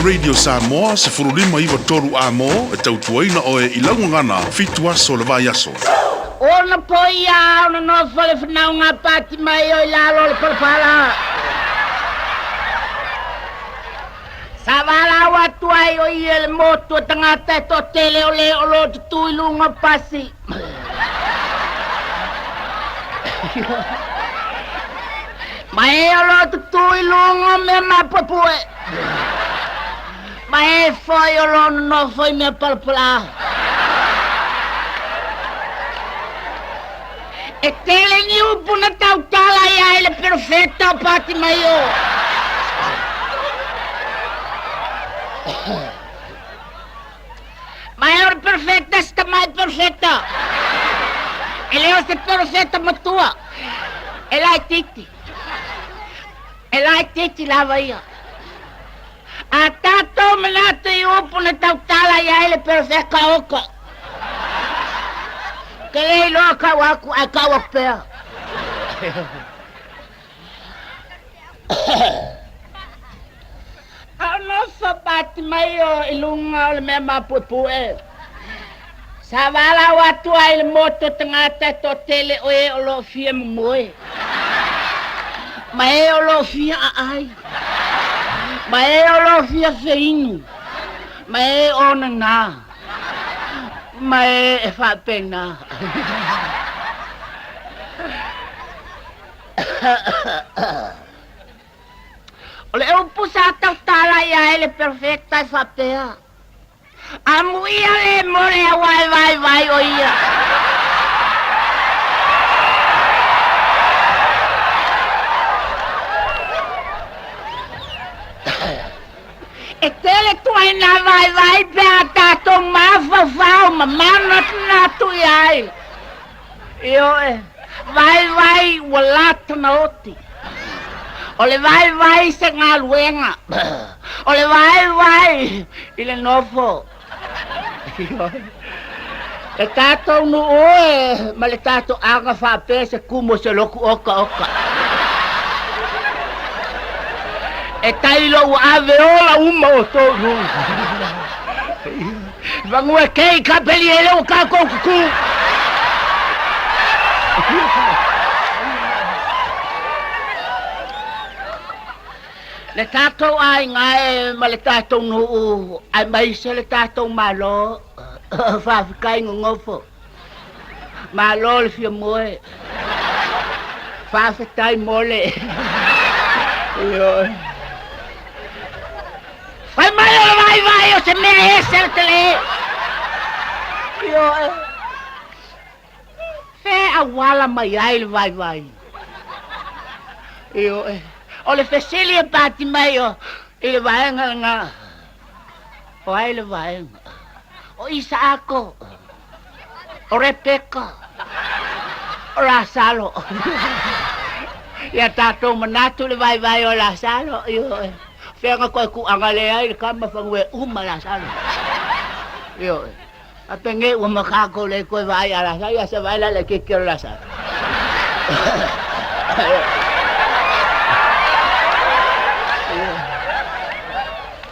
Speaker 4: le Radio Samoa 15 93 Amo e tautuaina oe i lau gagana fitu aso o le vaiaso.
Speaker 16: Ona po ia ona nofo le fanauga a Patimaio i lalo o le palapala. Sa valaau atu ai o ia i le motu o tagata e toatele o le o lo o tutū i luga o pasi. Ma e o lo o tutū i luga o mea mapuepue. Ma e foi o lo o nonofo i mea palapala. E tele ni upu na tautala i ai le perofeta o Patimaio. Ma e o le perofeta se tamai perofeta. E le o se perofeta matua. E laitiiti. E laitiiti lava ia. A tatou manatu i upu na tautala i ai le perofeta oka. Ke le iloa kau aku ae kau aku pea. A o nofo Patimaio i luga o le mea mapuepue, sa valaau atu ai i le motu o tagata e toatele o e o lo o fia momoe, ma e o lo o fia aai, ma e o lo o fia feinu, ma e o nana, ma e e faapena. O le upu sa tautala i ai le perofeta e faapea, Amuia le mo le aua e vaivai o ia. E tele tuaiga vaivai pe a tatou mafaufau ma manatunatu i ai. Ioe, vaivai ua lata na oti. O le vaivai se galuega. O le vaivai i le nofo. Ioe. Le tatou nuu e ma le tatou aga faapea se kumu o se loku okaoka. E tailo ua ave ola uma outou i luga. Vagua kei ka peli e leo ka kou kuku. Le tatou aiga e ma le tatou nuu aemaise le tatou Malo, faafetai nonofo. Malo le fia moe. Faafetai mo le. Ioe. Fai mai o le vaivai o se mea ese le tele. Ioe. Fea auala mai ai le vaivai. Ioe. O le fesili e pati mai o i le vaega lena. O ai le vaega? O Isaako, o Rebeka, o Lasalo. Ia tatou manatu le vaivai o Lasalo, ioe. Fea na koe kuaga le ai le kama fanue uma Lasalo. Ioe. A penge ua makako le koe vaai a Lasalo, ia se vaai la le keke o Lasalo.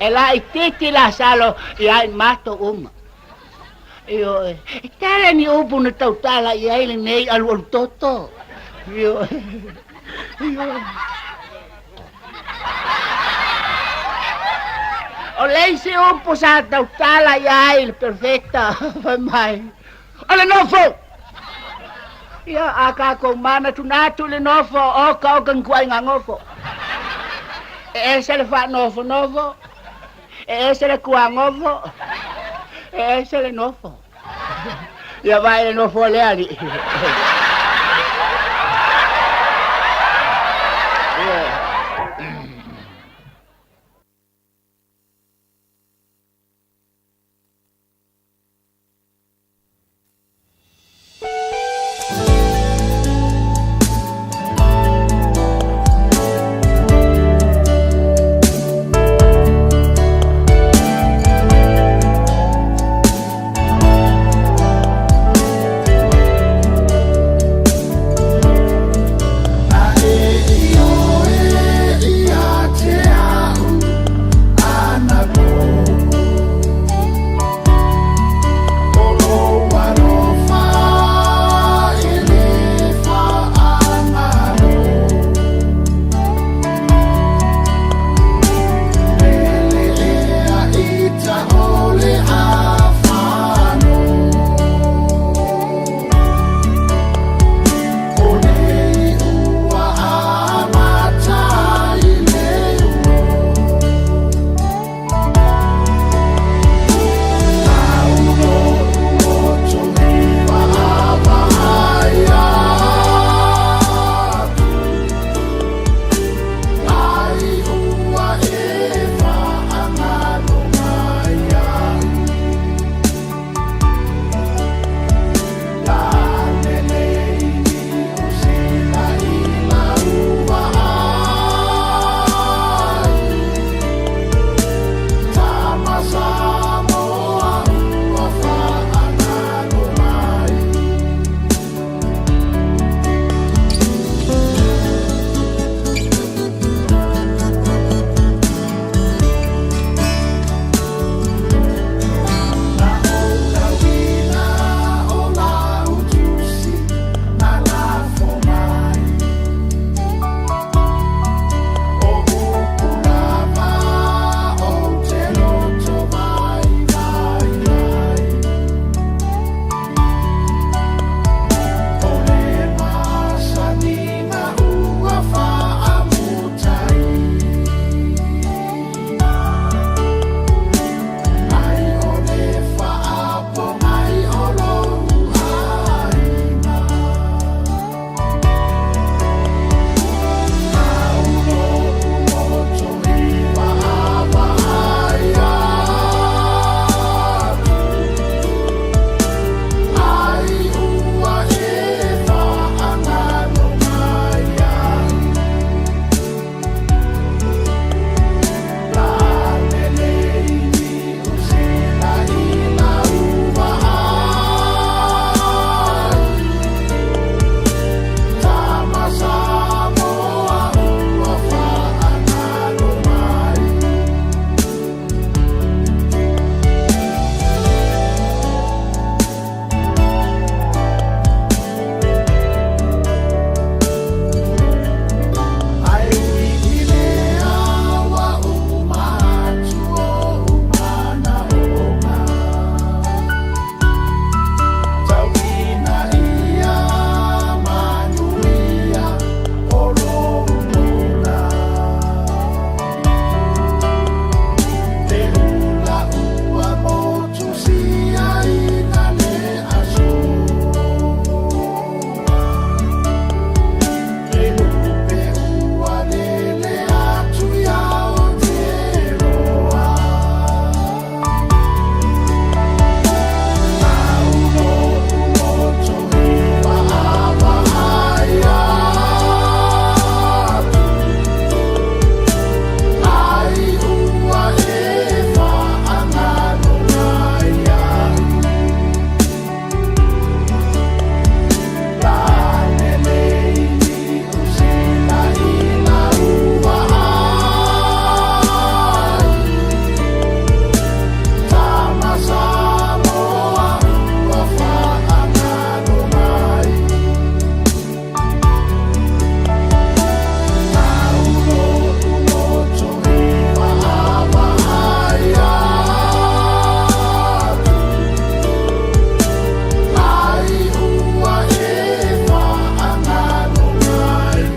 Speaker 16: E laitiiti Lasalo ia i matou uma. Ioe. E tele ni upu na tautala i ai lenei alualu toto. Ioe. Ioe. O le isi upu sa tautala i ai le perfecta, fai mai, o le nofo! Ia, a kākou manatunatu i le nofo, oka oka ni kuaiga nofo. E ese le faanofonofo, e ese le kuagofo, e ese le nofo. Ia vaai le nofo a le alii.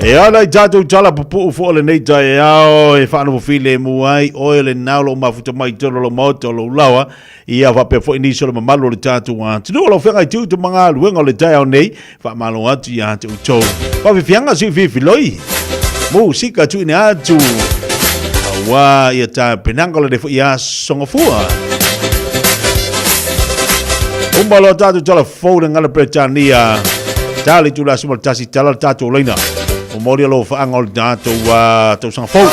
Speaker 8: E ala i tatou tala pupuu fua o lenei taeao e faanofo filemu ai oe lena o loo mafuta mai totonu o lou maota o lou laoa ia faapea foi nisi o le mamalu o le tatou atunuu o lau feagai tiute ma galuega o le taeao nei faamalo atu ia te outou faafiafiaga sui fifiloi musika tuuina atu aua ia tapenaga o lenei foi aso gafua. Uma loa tatou tala fou le gala Peretania tala i tula 11 tala le tatou laina o moli alo faanga o le tatou tausaga fou.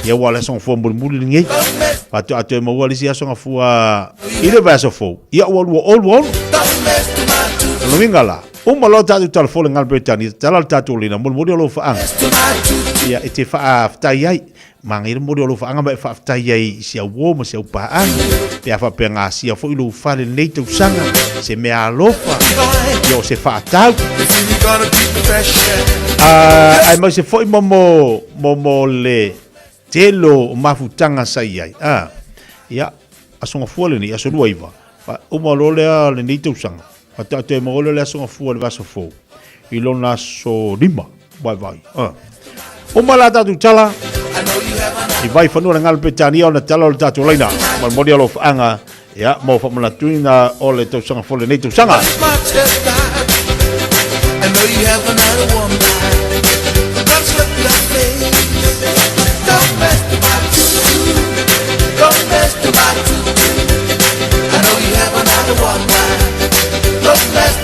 Speaker 8: Ia ua le aso gafua mulimuli lenei. Faatoa toe maua le isi aso gafua i le vaiaso fou. Ia ua lua olu olu. O le uiga la, uma loa tatou tala fou le gala Peretania tala le tatou laina molimoli alo faanga. Ia e te faafetai ai. Manaia le momoli o lou faaga ma e faafetai ai i si au uo ma si au paaga pe a faapea gasia foi lou fale lenei tausaga, se mea alofa, ia o se faatau. Aemaise foi mo mo mo mo le tele o mafutaga sa i ai. A, ia, aso gafua lenei, aso 29, uma loa lea lenei tausaga, faatoa toe maua lea o le aso gafua i le vaiaso fou, i lona aso 5, vaivai. A. Uma la tatou tala, i Vaifanua le Galo Peretania ona tala o le tatou laina, ma le moni alofaaga, ia, mo faamanatuina o le tausaga fou lenei tausaga.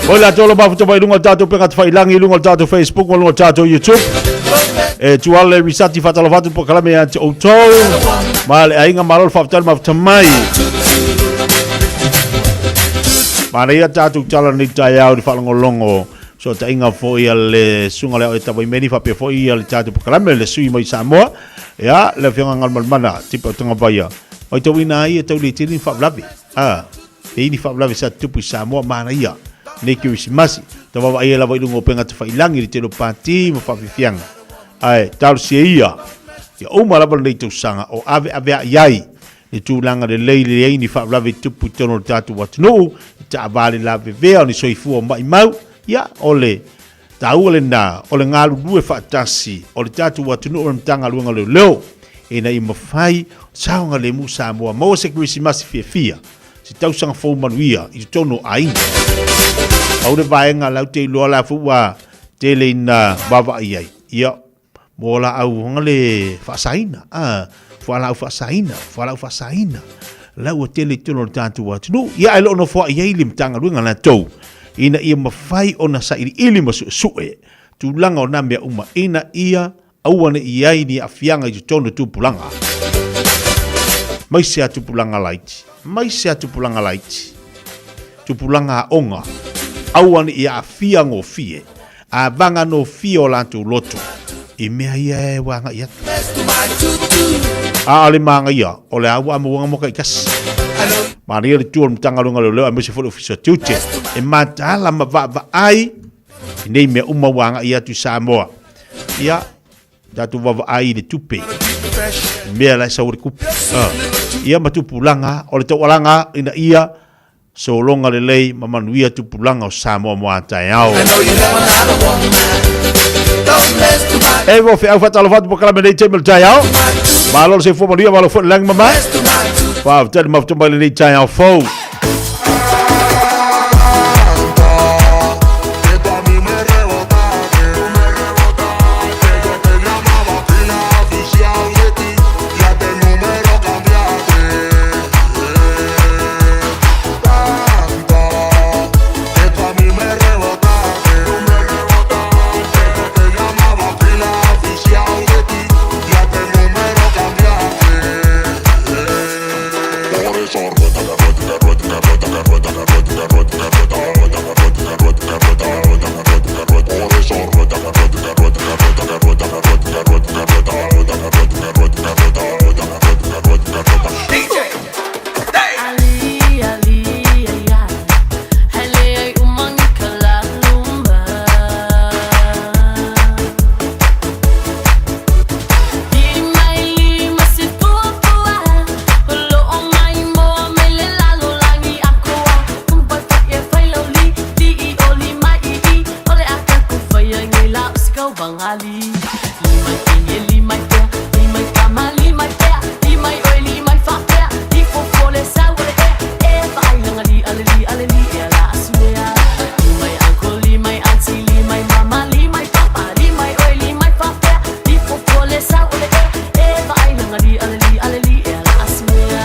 Speaker 8: Moi la tolo mafuta mai lunga o tatou pega tafailangi i lunga o tatou Facebook ma lunga o tatou YouTube. E tuale risati whaatalofa atu po kalame ia te outou. Ma le aiga malo le faafetai le mafuta mai. Manaia tatou tala nei taeao i le faalogologo sootaiga foi a le susuga lea o Eta Vaimeni faapea foi le tatou polokalame le sui mai Samoa. Ia, le afioga Galumalemana Tipa o Tagavaia. Matauina ai e tau le tele ni faalavelave. A, e i ni faalavelave sa tutupu i Samoa, manaia nei Kerisimasi. Tau vaavaai ai lava i luga o upega tafailangi i le tele o pati ma faafiafiaga. Ae talosia ia, ia uma lava lenei tausaga o aveaveai ai le tulaga lelei leai ni faalavelave i tupu i totonu o le tatou atunuu, i taavale lavevea o ni soifua maimau, ia, o le taua lena o le galulue faatasi o le tatou atunuu ma le Matagaluega o Leoleo ina ia mafai saogalemu Samoa maua se Kerisimasi fiafia, se tausaga fou manuia i totonu o aiga. Pau le vaega la ou te iloa la foi ua tele ina vaavaai ai, ia, mo laau hoga le faasaina, a, fualaau faasaina, fualaau faasaina, la ua tele i totonu o le tatou atunuu. Ia, ae le o nofoai ai le Matagaluega latou, ina ia mafai ona sailiili ma suesue tulaga o na mea uma, ina ia aua ne i ai ni aafiaga i totonu o tupulaga. Mai se a tupulaga laiti, mai se a tupulaga laiti, tupulaga aoga, aua ne i aafia gofie, A vaga nofia o latou loto i mea ia e ua agai atu. A o le magaia, o le a ua amauaga mo taitasi. Manaia le tu o le Matagaluega o Leoleo aemaise foi le Ofisa o Tiute e mataala ma vaavaai i nei mea uma ua agai atu i Samoa. Ia, tatou vaavaai i le tupe, i mea la e sau ai le tupe. Ia ma tupulaga, o le taualaga ina ia Sologa lelei ma manuia tupulaga o Samoa mo a taeao. E mo feau faatalofa atu polokalame nei taimi o le taeao. Malo le soifua manuia, malo foi le lagi mama. Faafetai le mafuta mai lenei taeao fou.
Speaker 1: vagali. Li mai kenge, li mai pea, li mai kama, li mai pea, li mai oi, li mai faapea, li fofo le sau o le ea, e vaailaga li ale li ale li ea la asimea. Li mai uncle, li mai auntie, li mai mama, li mai papa, li mai oi, li mai faapea, li fofo le sau o le ea, e vaailaga li ale li ale li ea la asimea.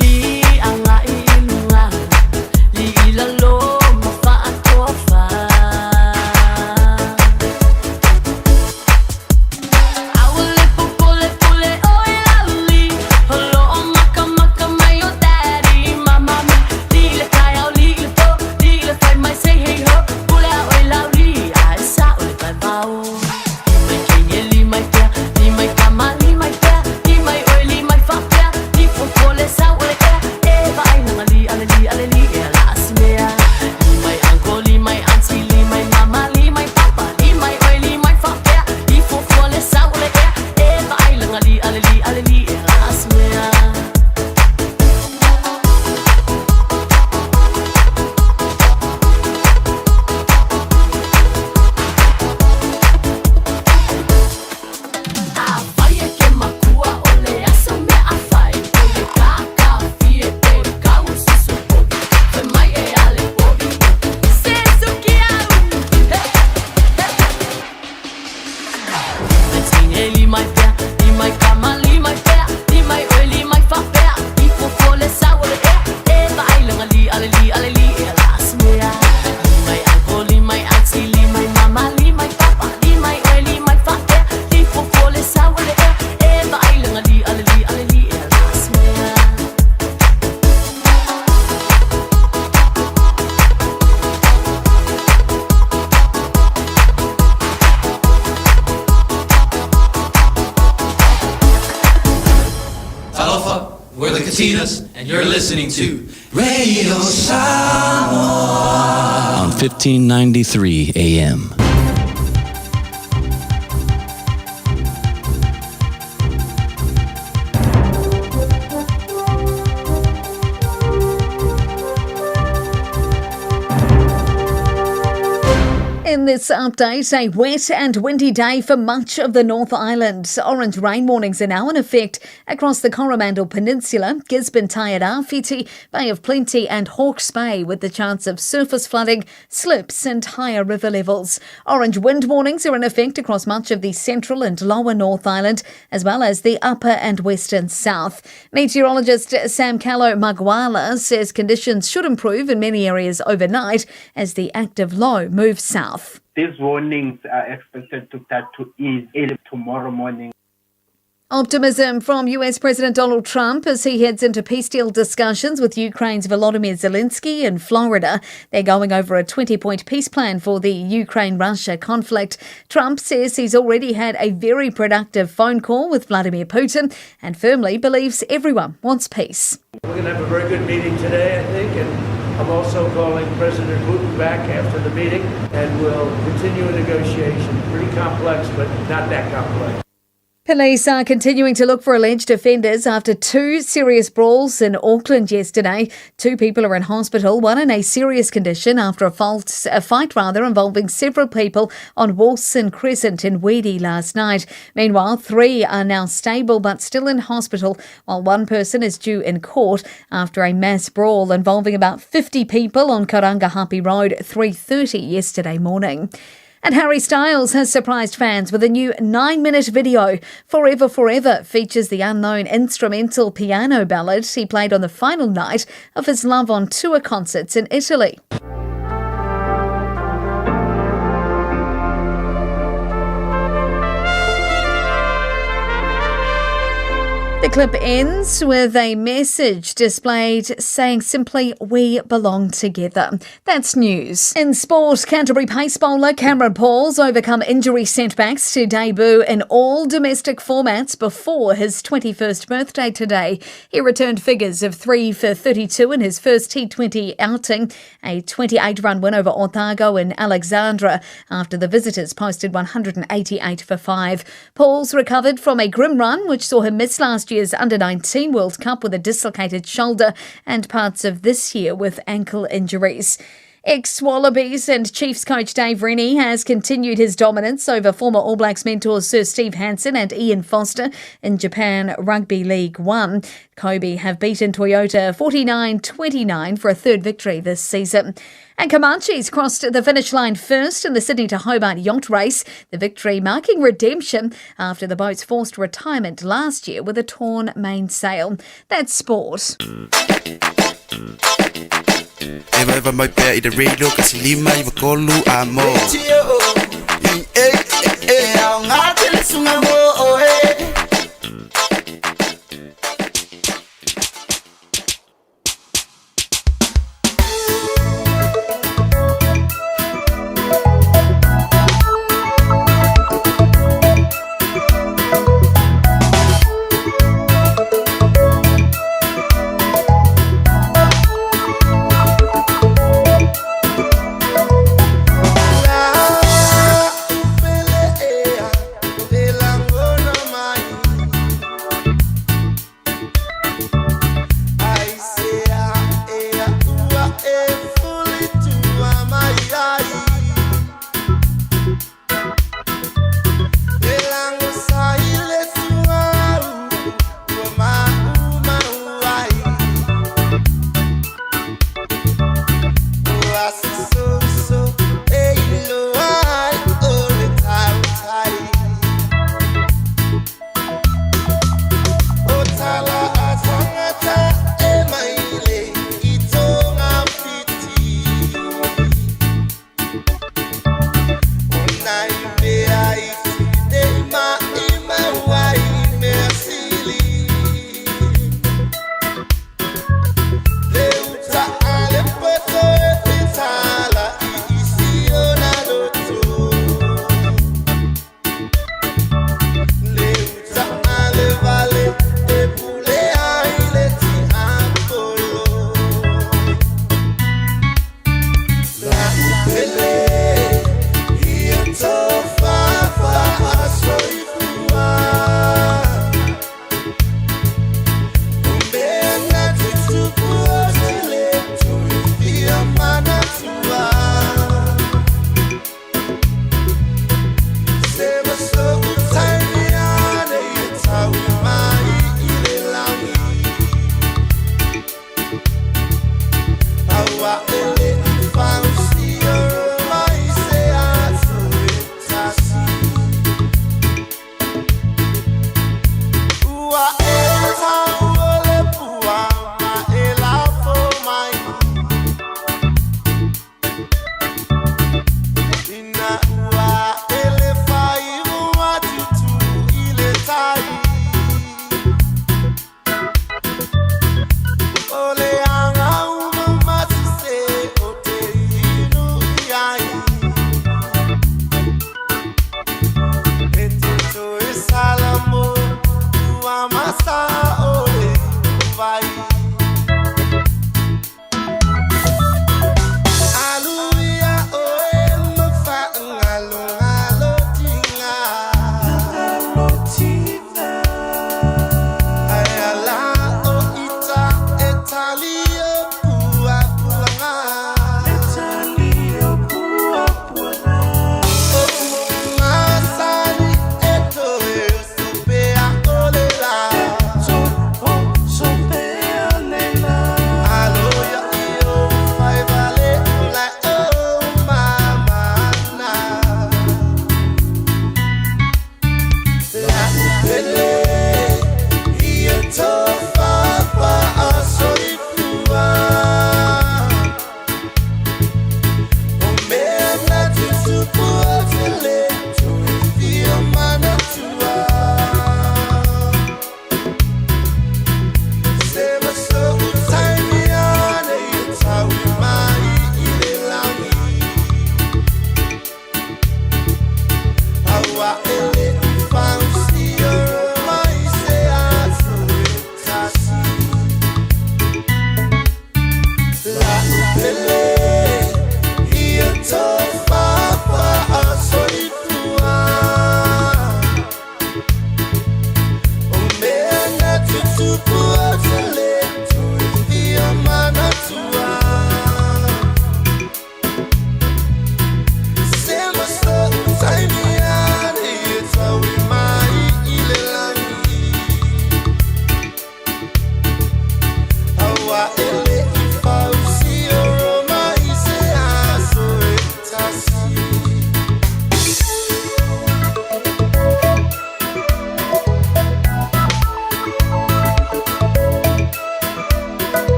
Speaker 1: Li agai i luga, li i lalo ma faatofa. Aua le popole pule oi lauli, holo o makamaka mai o daddy ma mami. Li i le taeao, li i le po, li i le fai mai say hey ho, pule a oi lauli, ae sa'o le vaivao. Li mai kenge, li mai pea, li mai kama, li mai pea, li mai oi, li mai faapea, li fofo le sau o le ea, e vaailaga li ale li ale li ea la asimea. Li mai uncle, li mai auntie, li mai mama, li mai papa, li mai oi, li mai faapea, li fofo le sau o le ea, e vaailaga li ale li ale li ea la asimea. Afai e ke makua o le aso mea afai, o le kakafie pe kau susu povi, fai mai e ale povi, se suki au. Li mai teine, li mai pea, li mai kama, li mai pea, li mai oi, li mai faapea, li fofo le sau o le ea, e vaailaga li ale li ale li ea la asimea. Li mai uncle, li mai auntie, li mai mama, li mai papa, li mai oi, li mai faapea, li fofo le sau o le ea, e vaailaga li ale li ale li ea la asimea.
Speaker 17: Talofa, we're the Katinas, and you're listening to Radio Samoa
Speaker 18: on 1593 AM.
Speaker 13: In this update, a wet and windy day for much of the North Island. Orange rain warnings are now in effect across the Coromandel Peninsula, Gisborne, Tairāwhiti, Bay of Plenty and Hawke's Bay, with the chance of surface flooding, slips and higher river levels. Orange wind warnings are in effect across much of the central and lower North Island, as well as the upper and western south. Meteorologist Sam Callow Maguala says conditions should improve in many areas overnight as the active low moves south.
Speaker 19: These warnings are expected to start to ease early tomorrow morning.
Speaker 13: Optimism from US President Donald Trump as he heads into peace deal discussions with Ukraine's Volodymyr Zelensky in Florida. They're going over a 20-point peace plan for the Ukraine-Russia conflict. Trump says he's already had a very productive phone call with Vladimir Putin and firmly believes everyone wants peace.
Speaker 22: We're going to have a very good meeting today, I think, and I'm also calling President Putin back after the meeting, and we'll continue a negotiation. Pretty complex, but not that complex.
Speaker 13: Police are continuing to look for alleged offenders after two serious brawls in Auckland yesterday. Two people are in hospital, one in a serious condition after a, fault, a fight rather involving several people on Wolfson Crescent in Weedy last night. Meanwhile, three are now stable but still in hospital, while one person is due in court after a mass brawl involving about 50 people on Karangahape Road 3:30 yesterday morning. And Harry Styles has surprised fans with a new 9-minute video. Forever Forever features the unknown instrumental piano ballad he played on the final night of his Love on Tour concerts in Italy. The The clip ends with a message displayed saying simply, We belong together. That's news. In sport, Canterbury pace bowler Cameron Paul's overcome injury setbacks to debut in all domestic formats before his 21st birthday today. He returned figures of 3 for 32 in his first T20 outing, a 28 run win over Otago in Alexandra after the visitors posted 188 for 5. Paul's recovered from a grim run which saw him miss last year's Under 19 World Cup with a dislocated shoulder and parts of this year with ankle injuries. Ex Wallabies and Chiefs coach Dave Rennie has continued his dominance over former All Blacks mentors Sir Steve Hansen and Ian Foster in Japan Rugby League One. Kobe have beaten Toyota 49 29 for a third victory this season. And Comanches crossed the finish line first in the Sydney to Hobart yacht race, the victory marking redemption after the boat's forced retirement last year with a torn mainsail. That's sport.
Speaker 2: Eva eva mai pea i te radio ka se lima i wakolu a mo.
Speaker 5: E au ngā tele sunga mo o e.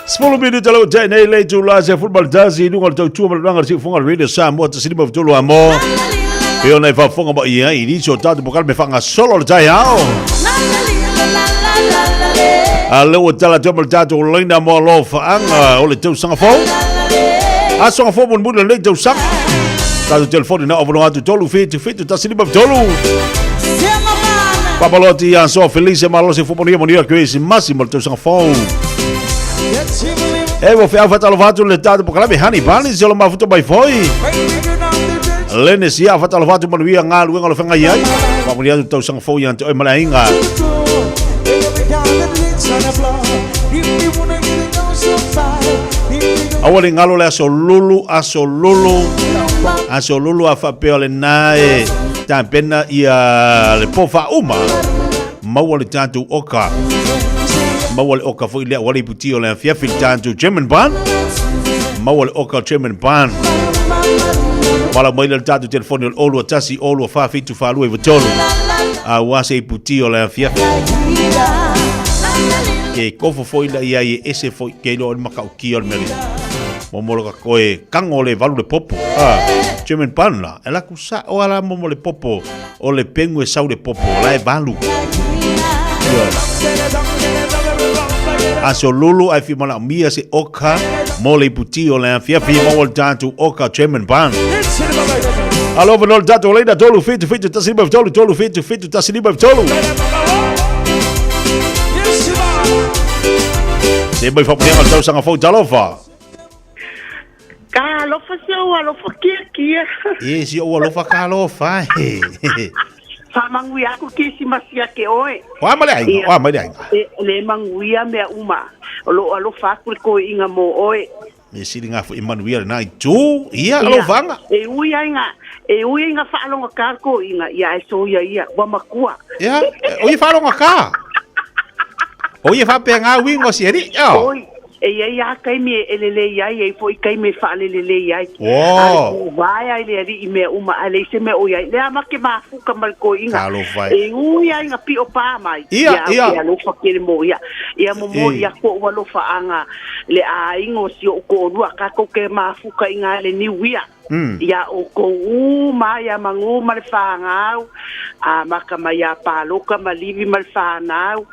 Speaker 8: 10 minuta lau tai nei le itula se full maltasi i luga o le tautua ma le langa le siufoga le Radio Samoa 153 a mo. E ona e faafofoga mai i ai i nisi o tatou pokale me faagasolo le taeao. A lea ua tala atu ai ma le tatou laina mo alofaaga o le tausaga fou. Asoga fou mulimuli o lenei tausaga. Tatou telefoni na avanoa atu 3 7 7 1 5 3. Papaloati ia Soa Felice Malosi Fumonia Monia Kerisimasi mo le tausaga fou. E ua feau faatalofa atu le tatou polokalame Honey Bunny se o le mafuta mai foi. Lene sia faatalofa atu manuia galuega o le feagai ai. Faamanuia atu tausaga fou ia te oe ma le aiga. Aua le galo le aso lulu, aso lulu, aso lulu a faapea o lena e tapena ia le po faauma. Maua le tatou oka. Maua le oka foi lea ua le iputi o le afiafi le tatou German Barn. Maua le oka o German Barn. Wala mai le tatou telefoni o le 0 1 0 4 7 4 2 3. A ua se iputi o le afiafi. Ke kofo foi la ia i ese foi ke lo o makaukia o le mea. Mo mo ka koe kango le valu le popo. Ah, German Barn la. E la kusa o ala mo mo le popo. O le pengu e sau le popo, la e valu. Aso lulu ai fi mana mia se oka mo le iputi o le afiafi mo le tatou oka German Barn. Alofa no le tatou leina tolu fitu fitu tasi lima tolu tolu fitu fitu tasi lima tolu. Se mai whapurenga o le tausaga fou talofa.
Speaker 6: Ka alofa se ou alofa kia kia.
Speaker 8: E si ou alofa ka alofa e.
Speaker 6: Whamanguia aku Kirisimasi a ke oe.
Speaker 8: O a mai le aiga, o a mai le aiga.
Speaker 6: E, le manguia mea uma. O lo alofa aku le koe inga mo oe.
Speaker 8: Me sili ngā fo i manuia le nā i tū, ia alofanga.
Speaker 6: E ui ai ngā, e ui ai ngā whaalonga kā ko inga, ia e so ia ia, wa makua.
Speaker 8: Ia, o ia whaalonga kā. O ia whapea ngā wingo si eri, ia.
Speaker 6: Oi, E i ai a kaimi e elelei ai, e i foi kaimi e faalelelei ai.
Speaker 8: Wow.
Speaker 6: A le kuvae ai le alii i mea uma, ae leai se mea o i ai. Le a make mafuka ma le koiiga.
Speaker 8: Talofa e.
Speaker 6: E ui ai ga pio pā mai.
Speaker 8: Ia,
Speaker 6: Ia,
Speaker 8: ia.
Speaker 6: ke alofa kele mo ia. Ia mo
Speaker 8: E.
Speaker 6: ia ko ua alofa anga le aiga o si o'u ko'olua kakou ke mafuka i ga le niuia. Ia ʻoukou uma ia Magū ma le fāgau, a maka mai iā Paloka ma Livi ma le fanau,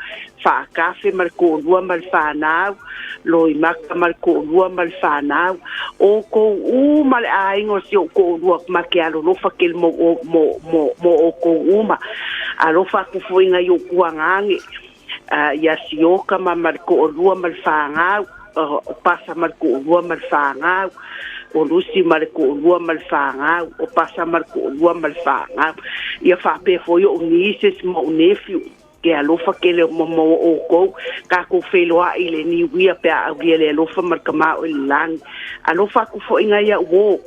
Speaker 6: Faakafe ma le koʻolua ma le fanau, Loimaka ma le koʻolua ma le fanau, ʻoukou uma le ʻaiga o si oʻu koʻolua ma ke alolofa kele mo, mo, mo, mo ʻoukou uma. Alofa aku foʻi i oʻu kuagage, iā Sioka ma ma le koʻolua ma le fāgau, o Pasa ma le koʻolua ma le fāgau, o Lusi ma le koʻolua ma le fāgau, o Pasa ma le koʻolua ma le fāgau. Ia faapea foi oʻu nieces ma oʻu nephew, ke alofa kele mo mo ʻoukou, kakou feiloaʻi i le niuia pe a ʻaulia le alofa ma le kamā o i le lagi. Alofa aku foʻiga iaʻu ō.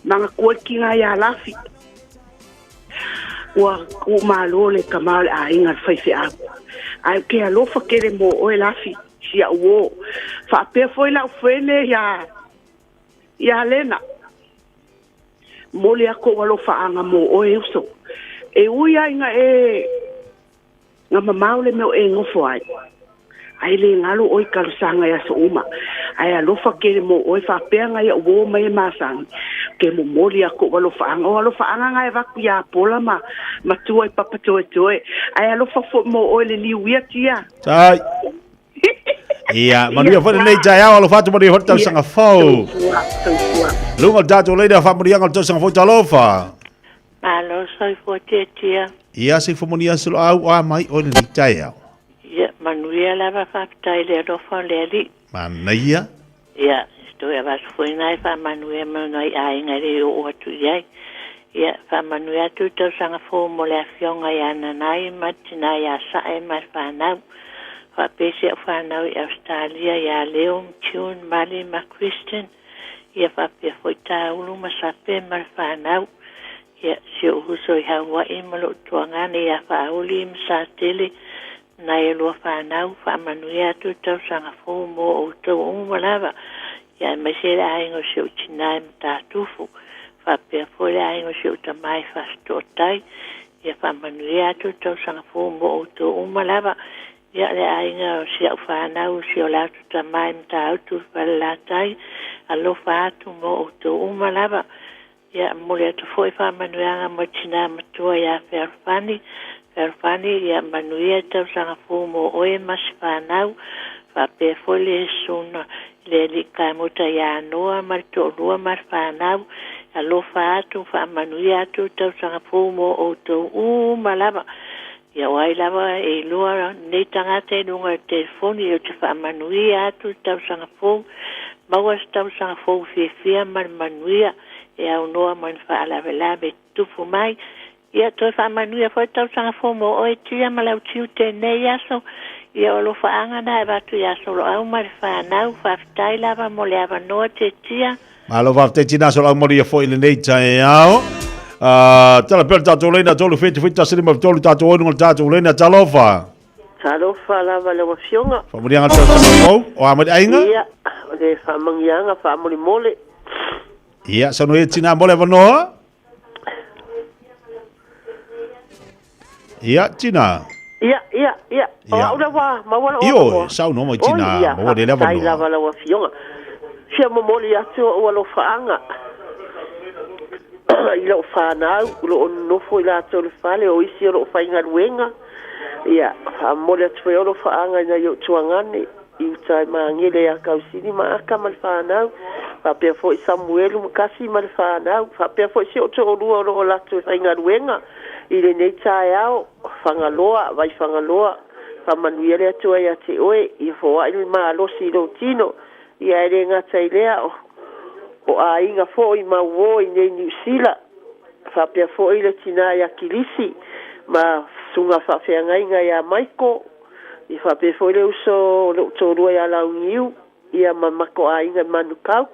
Speaker 6: Magatua le tiga iā Lafi. Ua kuʻu malo le kamā o le ʻaiga le faifeau. Ae ke alofa kele mo ʻoe Lafi, si aʻu ō. Faapea foi lau friend e iā, iā Lena. Momoli aku ou alofaaga mo ʻoe e uso. E ui ai ga e Ga mamao le mea o e nofo ai, ae le galo ʻoe i kalosaga i aso uma, ae alofa kele mo ʻoe faapea ga iaʻu ō mai e masani, ke momoli aku oʻu alofaaga. O alofaaga ga e avatu iā Pola ma matua i Papatoetoe, ae alofa foʻi mo ʻoe le niuia tia.
Speaker 8: Tai. Ia, manuia foi lenei taeao, alofa atu manuia foi le tausaga fou.
Speaker 6: Soifua, soifua.
Speaker 8: Luga o le tatou leina, faamanuiaga o le tausaga fou, talofa.
Speaker 9: Malo soifua tiatia.
Speaker 8: Ia se fomoni aso lo au a mai o lenei taeao.
Speaker 9: Ia, manuia lava faafetai i le alofa o le Alii.
Speaker 8: Manaia.
Speaker 9: Ia, toe avatu foi na e faamanuia mai nai aiga e le i oo atu i ai. Ia, faamanuia atu i tausaga fou mo le afioga ia Nanai ma le tina ia Sae ma le fanau. Faapea si au fanau i Ausetalia ia Leo, Tune, Mali ma Christian. Ia faapea foi Taulu ma Sape ma le fanau. Ia, si ou uso i Hawaii ma lou tuagane ia Faauli ma Satele, nai e lua fanau, faamanuia atu i tausaga fou mo outou uma lava, ia aemaise le aiga o si ou tinā i Matatufu, faapea foi le aiga o si ou tamā i Fasitootai, ia faamanuia atu i tausaga fou mo outou uma lava. Ia, le aiga o si au fanau, si o latou tama i Matautu i Falelatai, alofa atu mo outou uma lava. Ia, momoli atu foi faamanuiaga mo tina matua ia Fealofani. Fealofani, ia manuia le tausaga fou mo oe ma si fanau, faapea foi le susuga i le alii kamuta ia Noa ma le toalua ma le fanau. Alofa atu, faamanuia atu le tausaga fou mo outou uma lava. Ia o ai lava e iloa nei tagata i luga o le telefoni ou te faamanuia atu le tausaga fou, maua se tausaga fou fiafia ma le manuia e aunoa ma ni faalavelave e tutupu mai. Ia toe faamanuia foi le tausaga fou mo oe Tia ma lau tiute i lenei aso. Ia o alofaaga na e avatu ia Soloau ma le fanau. Faafetai lava mo le avanoa Tia.
Speaker 8: Malo faafetai tina so lau maria foi i lenei taeao. Tala pea le tatou leina 3 7 7 1 5 3 tatou oinu le tatou leina talofa.
Speaker 11: Talofa lava lau afioga.
Speaker 8: Faamanuiaga le tausaga fou o a mai le aiga.
Speaker 11: Ia, o le faamanuiaga faamolemole.
Speaker 8: Ia, saunoa ia tina mo le avanoa. Ia, tina.
Speaker 11: Ia, ia, ia. O au lava, maua lou
Speaker 8: Io,
Speaker 11: avanoa.
Speaker 8: saunoa mai tina,
Speaker 11: Oi, ia,
Speaker 8: maua le le
Speaker 11: faafetai
Speaker 8: avanoa.
Speaker 11: lava lau afioga. Fia momoli atu ou alofaaga i lou fanau, o lo o nonofo i latou le fale, o isi o lo o faigaluega. Ia, faamomoli atu foi alofaaga i nai ou tuagane i uta i Magele ia Kausini ma Aka ma le fanau, faapea foi Samuelu ma Kasi ma le fanau, faapea foi si ou toalua o lo o latou e faigaluega i lenei taeao, Fagaloa, Vaifagaloa, faamanuia le Atua ia te oe, ia foai le malosi i lou tino, ia e le gata i lea, o, o aiga foi ma uo i nei Niu Sila, faapea foi le tina ia Kilisi ma susuga faafeagaiga ia Maiko, Ia faapea foi le uso o lou toalua ia Launiu, ia ma matou aiga i Manukau.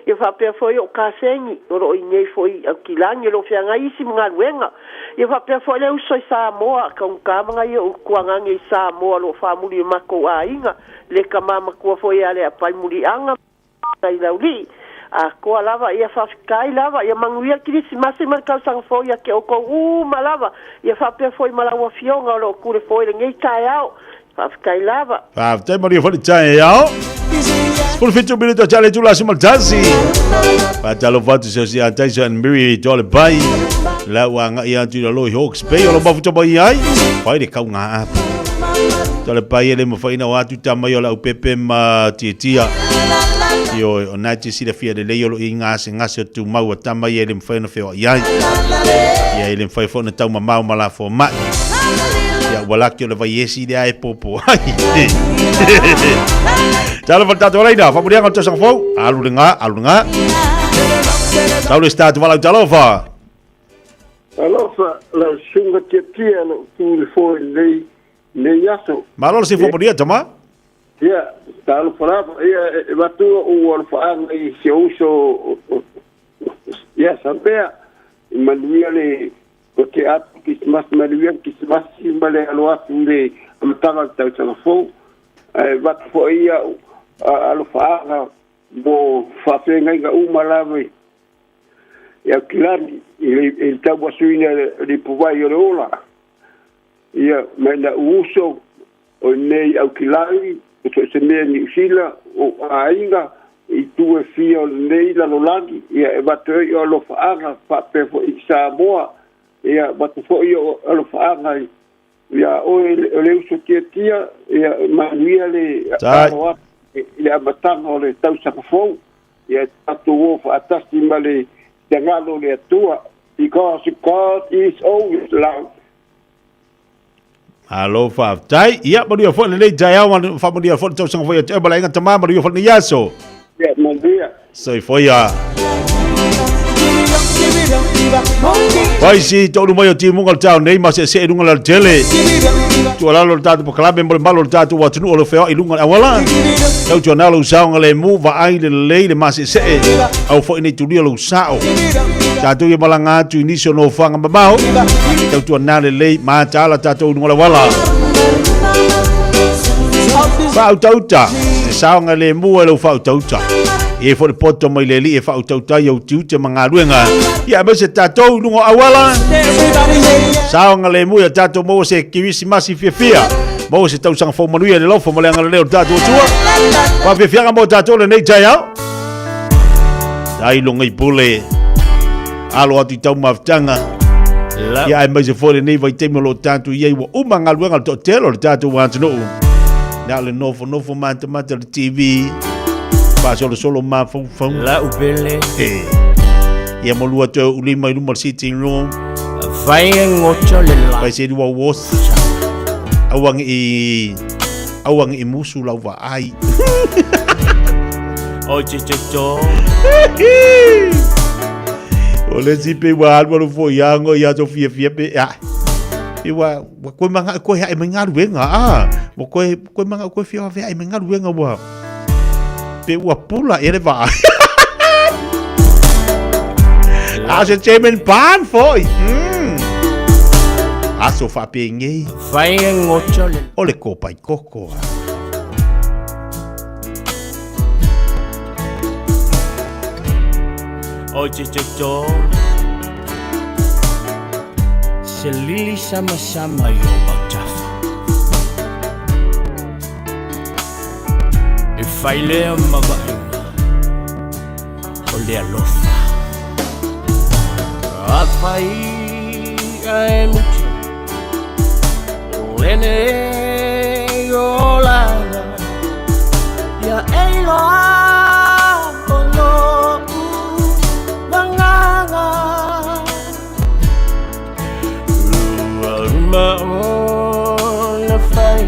Speaker 11: Ia faapea foi ou kasegi o lo o i nei foi i Aukilani o lo o feagai isi ma galuega. Ia faapea foi le uso i Samoa, taugata ma nai ou tuagane i Samoa o lo o faamuli e matou aiga, le tama matua foi ia Leapai Muliaga ma i Laulii. Atoa lava, ia faafetai lava, ia manuia le Kerisimasi ma le tausaga fou ia te outou uma lava, ia faapea foi ma lau Afioga o lo o tule foi i lenei taeao. Faafetai lava.
Speaker 8: Faafetai manuia foi le taeao. 17 minuto tsa le tula si maltasi. Faatalofa atu se si Tyson and Mary Dole Bay. La ua agai atu i lalo i Hawke's Bay o lo mafuta mai ai. Fai le kaunga apu. Dole Bay e le mawhai na o atu ta mai o lau pepe ma tiatia. Ioe, o nā te silafia lelei o lo i ngā se gase o tumau a tama ia e le mawhai ona wheoa i ai. Ia e le mawhai fo na tau mamao ma la fo mai. Ia ua laki o le vai esi le ae popo ai. Talo fa tatou leina, fa mulianga o le tausaga fou. Alu le ngā, alu le ngā. Tau le start walau talofa.
Speaker 12: Alofa, lau susuga tiatia lou tu i le foe i lenei aso.
Speaker 8: Malo le sifo manuia tama.
Speaker 12: Ia, talofa lava, ia, e avatu ou alofaaga i si ou uso, ia, Sampea, i manuia le, o te atu Kirisimasi, manuia le Kirisimasi ma le alo atu i le amataga o le tausaga fou. Ae avatu foi au alofaaga mo faafeagaiga uma lava i Aukilani i le tauasuina o le ipuvai o le ola. Ia, mai la'u uso, o nei Aukilani, o so o se mea i Niu Sila, o aiga, i itu e fia o lenei lalolagi, ia, e avatu ai o alofaaga faapea foi i Samoa, ia, avatu foi o alofaaga iā oe o le uso tiatia, ia, manuia le alo atu i le amataga o le tausaga fou, ia, tatou o faatasi ma le finagalo o le Atua, because God is always love.
Speaker 8: Malo faafetai. Ia, manuia foi lenei taeao, faamanuia foi le tausaga foi ia te oe ma le aiga tama, manuia foi lenei aso.
Speaker 12: Ia, manuia.
Speaker 8: Soifua ia. Pai si tolu mai o timuga o le tao nei ma se se lunga le tele. Tuualalo le tatou polokalame mo le malo o le tatou atunuu o lo feoai i luga o le auala. Tautuana lou saogalemu, vaai lelei le maseesee, aua foi ne i tulia lou sao. Tatou ia malaga atu i nisi o nofoaga mamao, tautuana lelei, mataala tatou i luga o le auala. Faautauta, e saogalemu ai lou faautauta. E i ai foi le poto mai le Alii e faautauta ai ou tiute ma galuega. Ia aemaise tatou i luga o auala, saogalemu ia tatou maua se kerisimasi fiafia. Maua se tausaga fou manuia i le alofa ma le agalelei o le tatou Atua. Faafiafiaga mo tatou lenei taeao. Tailo ngai pule. Alo atu i tau mafutaga. Ia aemaise foi lenei vaitaimi o lo o tatou i ai ua uma galuega le toatele o le tatou atunuu. Na o le nofonofo matamata le TV, faasolosolo mafaufau.
Speaker 3: Lau pele.
Speaker 8: Eh. Ia molua toe ou lima i luma o le sitting room.
Speaker 3: Fai e ngoto le la.
Speaker 8: Fai se lua uos. Aua ngi aua ngi musu lau vaai.
Speaker 3: O te te to.
Speaker 8: O le si pe ua alu alu foi ango ia to fia fia pe a. Pe ua ua koe manga koe hae mai galuega a. Ua koe koe manga koe fia ave ai mai galuega ua. Pe ua pula e le vaai. A se German pan foi. Aso faapegei.
Speaker 3: Fai e ngoto le.
Speaker 8: O le kopai koko.
Speaker 3: O te te to. Se lili sama sama i o mautafa. E fai lea ma vaaiga o le alofa. Afai ae muta o lenei olaga ia e iloa o lo'u agaga. Ua uma ona fai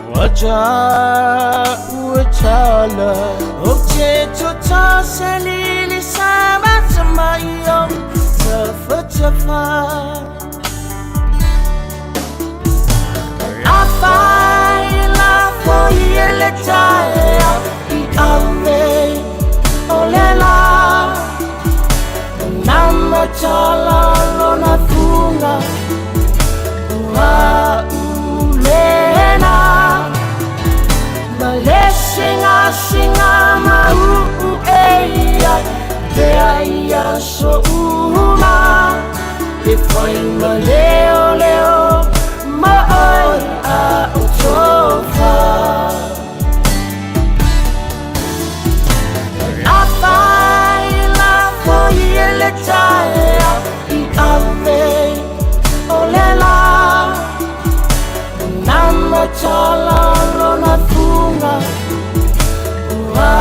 Speaker 3: ua ta'u e tala O te toto se lili sama sama i o tafatafa. Afai lafo i e le taeao i ave o le la. Na matala lona fuga ua ulena. Ma le singasinga mauu e ia te ai aso uma. E fai ma leo leo ma oe a o tofa. Afai lafo i e le taeao i ave o le la. Na matala lona fuga ua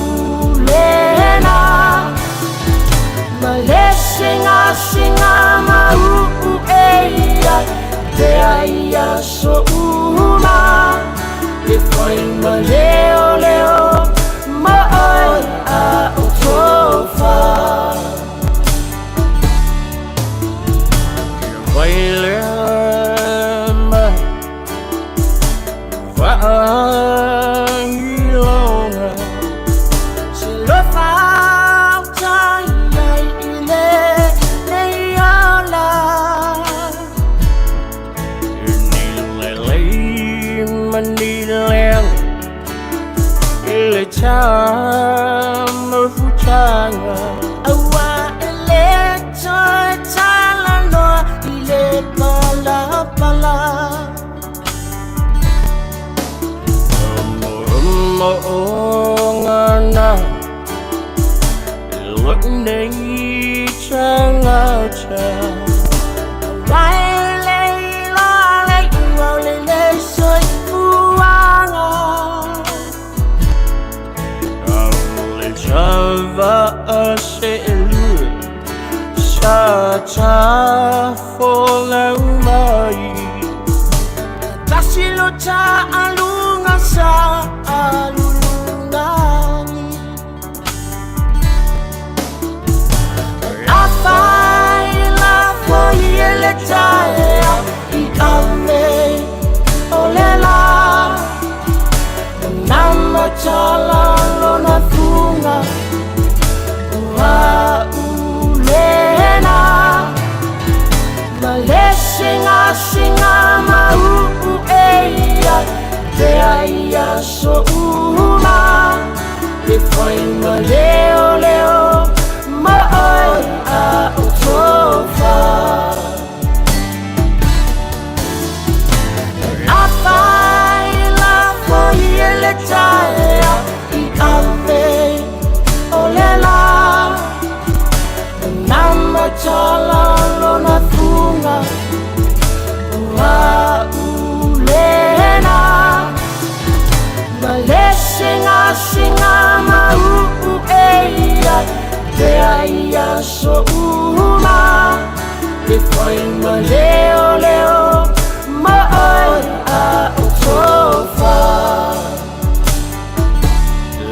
Speaker 3: ulena. Ma le singasinga mauu e ia te ai aso uma. E fai ma leo leo ma oe a o tofa. Fai lea ma vaailoga.
Speaker 16: Se lofa uta iai i lenei ola.
Speaker 3: Ni lelei ma ni leaga i le tamafutaga.
Speaker 16: Aua e le toe talanoa i le palapala.
Speaker 3: Mo'omo'oga na lo'u nei tagata.
Speaker 16: Aua e le iloa le iuga o lenei soifuaga.
Speaker 3: A o le tava'a se'elua sa tafolau mai.
Speaker 16: Tasi lo ta'aluga sa alulugagi. Afai lafo i e le taeao i ave o le la. Na matala lona fuga ua ulena. Ma le singasinga mauu e ia te ai aso uma. E fai ma leo leo ma oe a o tofa.
Speaker 3: aso uma E whainga leo leo Ma oi a o tofa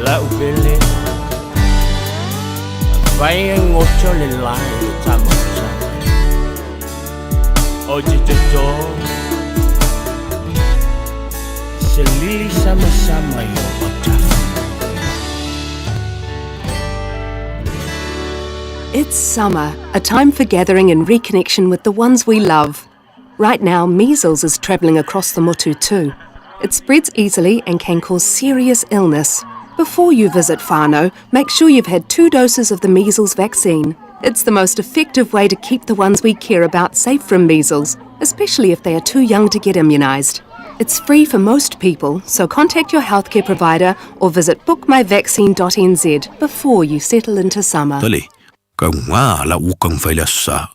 Speaker 7: Lau pele Vai ngoto le lai le tamota O te toto Se lili sama sama i o tafa.
Speaker 14: It's summer, a time for gathering and reconnection with the ones we love. Right now, measles is travelling across the Motu too. It spreads easily and can cause serious illness. Before you visit whānau, make sure you've had 2 doses of the measles vaccine. It's the most effective way to keep the ones we care about safe from measles, especially if they are too young to get immunised. It's free for most people, so contact your healthcare provider or visit bookmyvaccine.nz before you settle into summer.
Speaker 20: Tole, kau ngā la ukang whaile sa.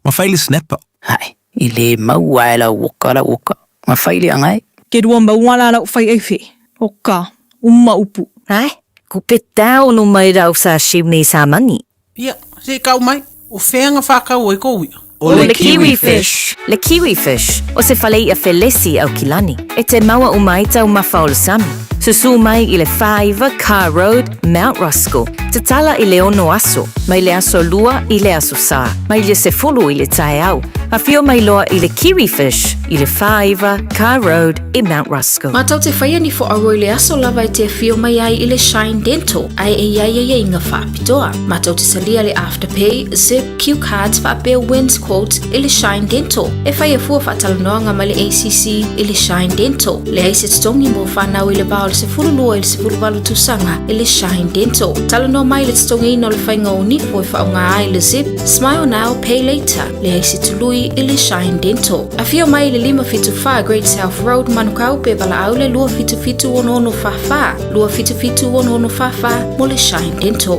Speaker 20: Ma whaile snapper.
Speaker 23: Hai, i le maua e lau oka lau oka. Ma whaile angai.
Speaker 24: Ke rua maua la lau whai ei whi. O ka, uma upu.
Speaker 26: Ai, ku pe tau no mai rau sa shimni sa mani.
Speaker 15: Ia, se i kau mai, o whenga whakau ai ko ia.
Speaker 26: O le kiwi fish. Le kiwi fish, o se fale ia felesi au kilani. E te maua o mai tau mafa o le sami. Susu mai i le 5 Car Road, Mount Roskill. Te tala i le ono aso, mai le aso lua i le aso sā, mai le sefulu i le taeao. A whio mai loa i le kiwi fish, i le 5 Car Road i Mount Roskill.
Speaker 27: Mātou te whaia ni whaaro i le aso lava i te whio mai ai i le Shine Dental, ai e iai ai inga whaapitoa. Mātou te salia le Afterpay, Zip, Q Cards, whaapea Wins Quote i le Shine Dental. E whaia fua whaatalanoanga mai le ACC i le Shine Dental. Le ai se tongi mo whanau i le bao le sefulu lua i le sefulu walu tausaga i le Shine Dental. Talanoa mai le totogiina o le faiga o nifo e faaaoga ai le Zip, Smile Now, Pay Later, le ai se tului i le Shine Dental. Afio mai i le 574 Great South Road, Manukau, pe valaau le 277 6644, 277 6644 mo le Shine Dental.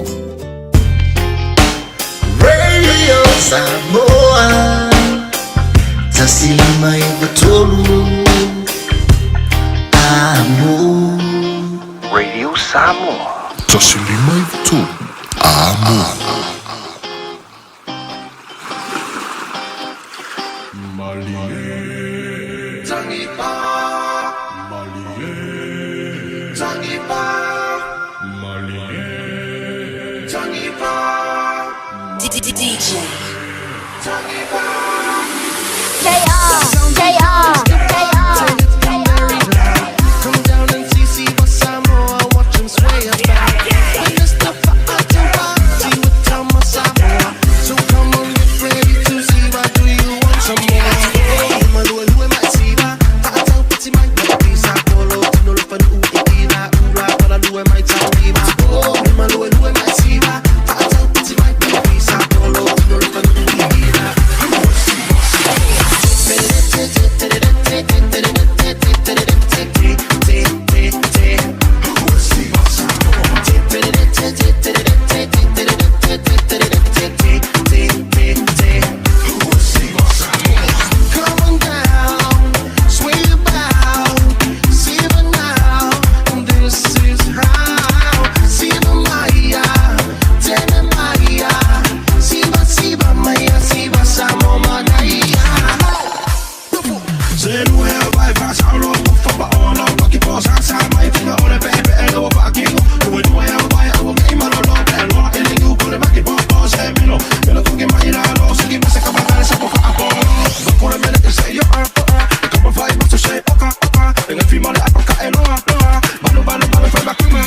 Speaker 5: Radio Samoa 105.3 Amo.
Speaker 28: Radio Samoa.
Speaker 4: 105.3 Amo.
Speaker 5: Tangipa Malie Tangipa Malie Tangipa
Speaker 1: DJ
Speaker 5: Tangipa
Speaker 1: K.R. K.R. K.R.
Speaker 5: Come down and see Siva Samoa, watch 'em sway about. When it's the party with Tama Samoa. So come on, get ready to see what do you want some more? Malue lue mai siva, ta'atau pati mai pisa polo tino lo fanu i ila ula pala lue mai tau iva. Malue lue mai siva, ta'atau pati mai pisa polo tino lo fanu i ila. Come on down, sway about, Siva now, and this is how. Siva Maya, Tene Maya, Siva Siva Maya, Siva Samo Maya.
Speaker 4: Se lue vai fa saulo fa pa ono ki po sa sa mai tinga ore pe pe e lo pa ki lue lue vai au me ma lo lo pe lo e le u ko le ma ki po po se me lo me lo ki mai la lo se ki me se ka ba sa po fa po lo ko le me le se yo a po a come vai ma se se oka oka nga fi ma le a ka e lo a lo a ba lo ba lo ba lo fa ba ku ma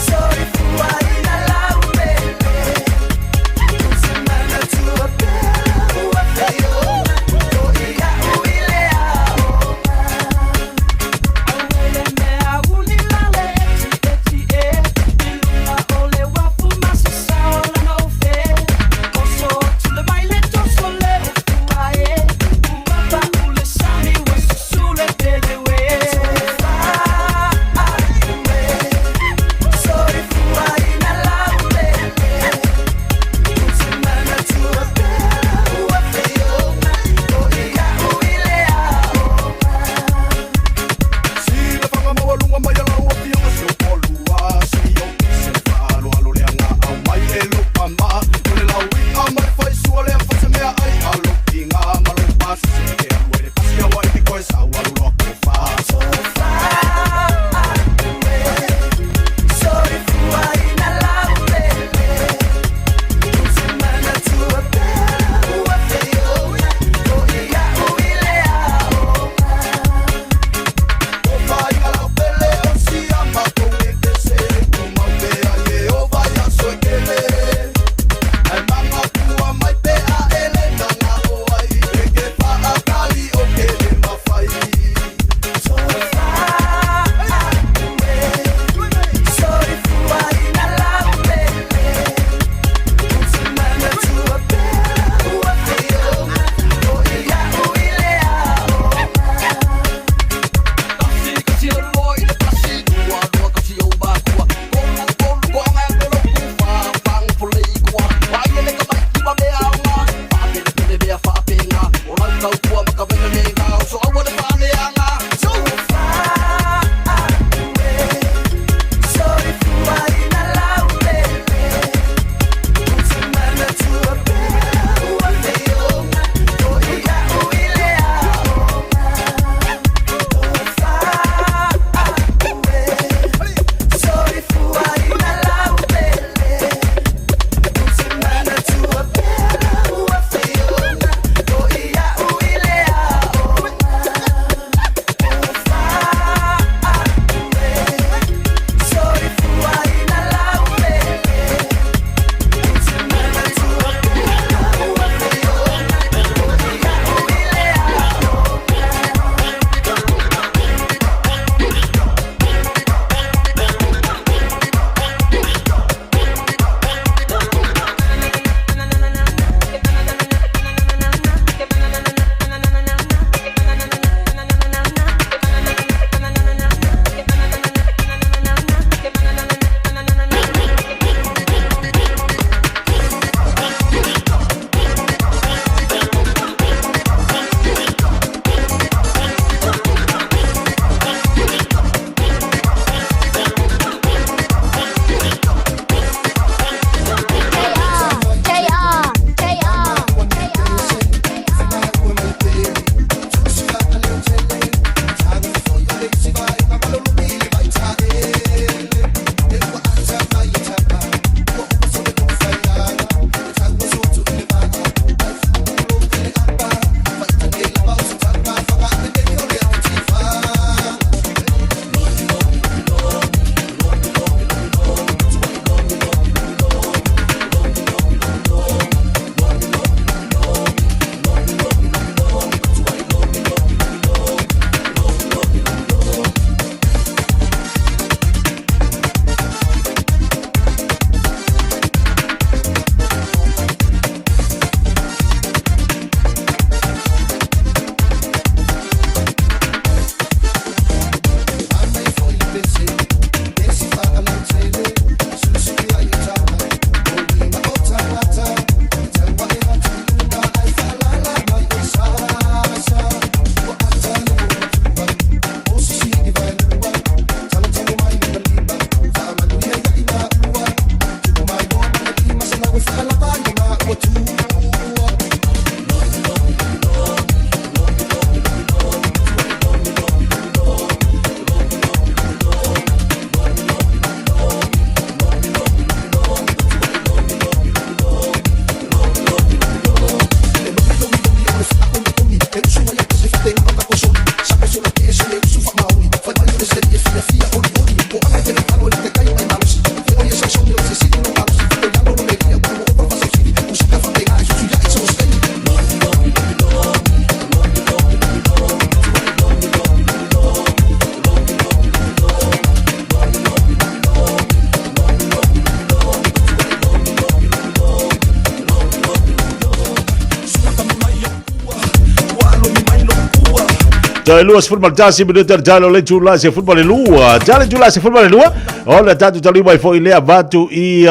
Speaker 3: Soifua.
Speaker 8: Toe 21 minute le talo le tula se football le lua. Tale tula se football le lua. O le tatu tali mai foi lea vatu i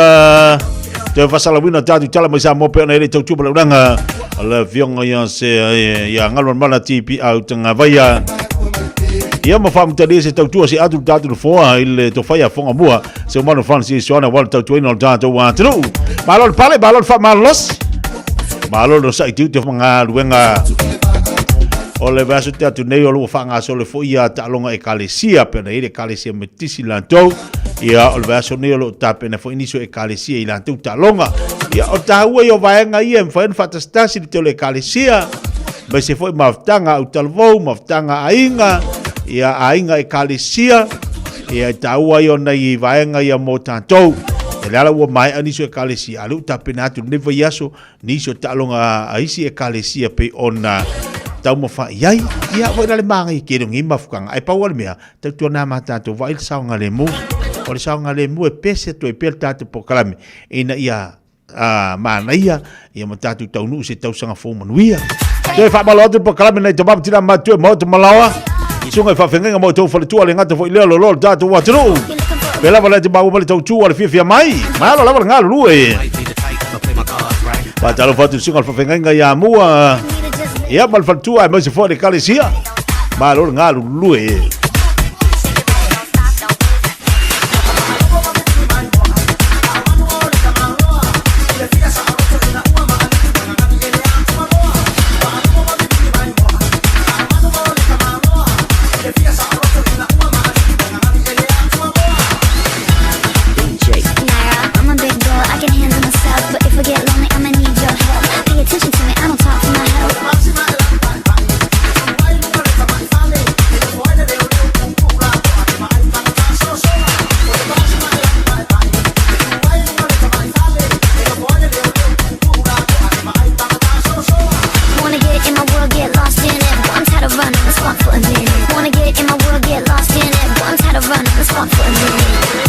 Speaker 8: toe fasalawina tatu tala mai sa mo pe ona ele tau tupa le uranga. Le fionga ia se ia ngalwa mana tipi au tanga vaia. Ia ma faamutalia se tautua se atu tatu le foa i le tofaia fonga mua se umano Francis Joana wal tautuaina o le tatou atunuu. Malo le pale, malo le faamalosi. Malo le sai tiu te whangaluenga. O le vaso te atu nei o lua whangasole fo ia taaloga ekalesia pe na i le ekalesia metisi latou. Ia o le vaso nei o lo tapena fo iniso ekalesia i latou taaloga. Ia o tāua i o vaenga ia e mwhai ona whaatasitasi le te o le ekalesia. Mai se foi mafutaga au talavou, mafutaga aiga, ia aiga ekalesia. Ia e tāua i o nei vaenga ia mō tātou. E le ala ua maea nisi o ekalesia, a le u tapena atu lenei vaiaso, nisi o taaloga a isi ekalesia pei ona taumafa i ai. Ia, wai la le māngai ke rungi mafukanga. Ai pau o le mea, tautuana mā tātou vai le saogalemu. O le saogalemu e pese atu ai pea le tātou polokalame. Ina ia a manaia ia ma tātou taunuu se tausaga fou manuia. Toe whaamalo atu polokalame nei te mapatina matua maota malawa. Sunga i whawhengenga mo tau whaletua le ngata fo i leo lolo le tātou atunuu. Pe lava le te maua male tau tū a le fiafia mai. Malo lava le ngā lulue. Whātalo whatu sunga le whawhengenga i a mua. Ia ma le whaletua e maise fo le kalesia. Malo le ngā lulue.
Speaker 10: Naira, I'm a big girl, I can handle myself. But if I get lonely, I'ma need your help. Pay attention to me, I don't talk for my health. Wanna get in my world, get lost in it. Boy, I'm tired of running, let's walk for a minute. Wanna get in my world, get lost in it. Boy, I'm tired of running, let's walk for a minute.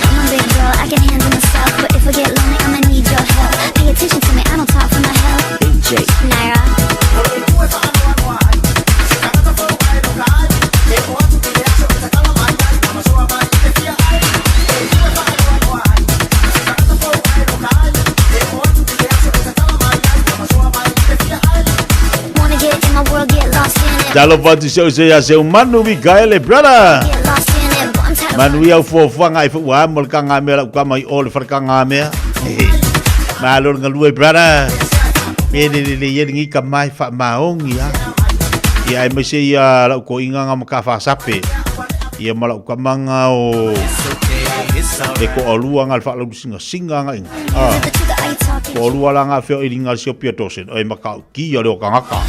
Speaker 10: I'm a big girl, I can handle myself. But if I get lonely, I'ma need your help. Pay attention to me, I don't talk for my health. Naira. Wanna get in my world, get lost in it.
Speaker 8: Talo whatu se ose ia se manu Mikaele, brother.
Speaker 10: Get lost in it. Boy, I'm tired of
Speaker 8: Manu ia fuafuaga ai foi ua amo le kagamea lau kama i o le fale kagamea. Malo le galue, brother. Me le le le ia le ngika mai wha maongi ha. Ia ai mai se ia lau ko inga nga maka whasape. Ia ma lau kamanga o le ko alua nga le wha lau singa singa nga inga. Ah. Ko alua la nga whio i linga le sio pia tosen. Oi maka uki ia le o kangaka.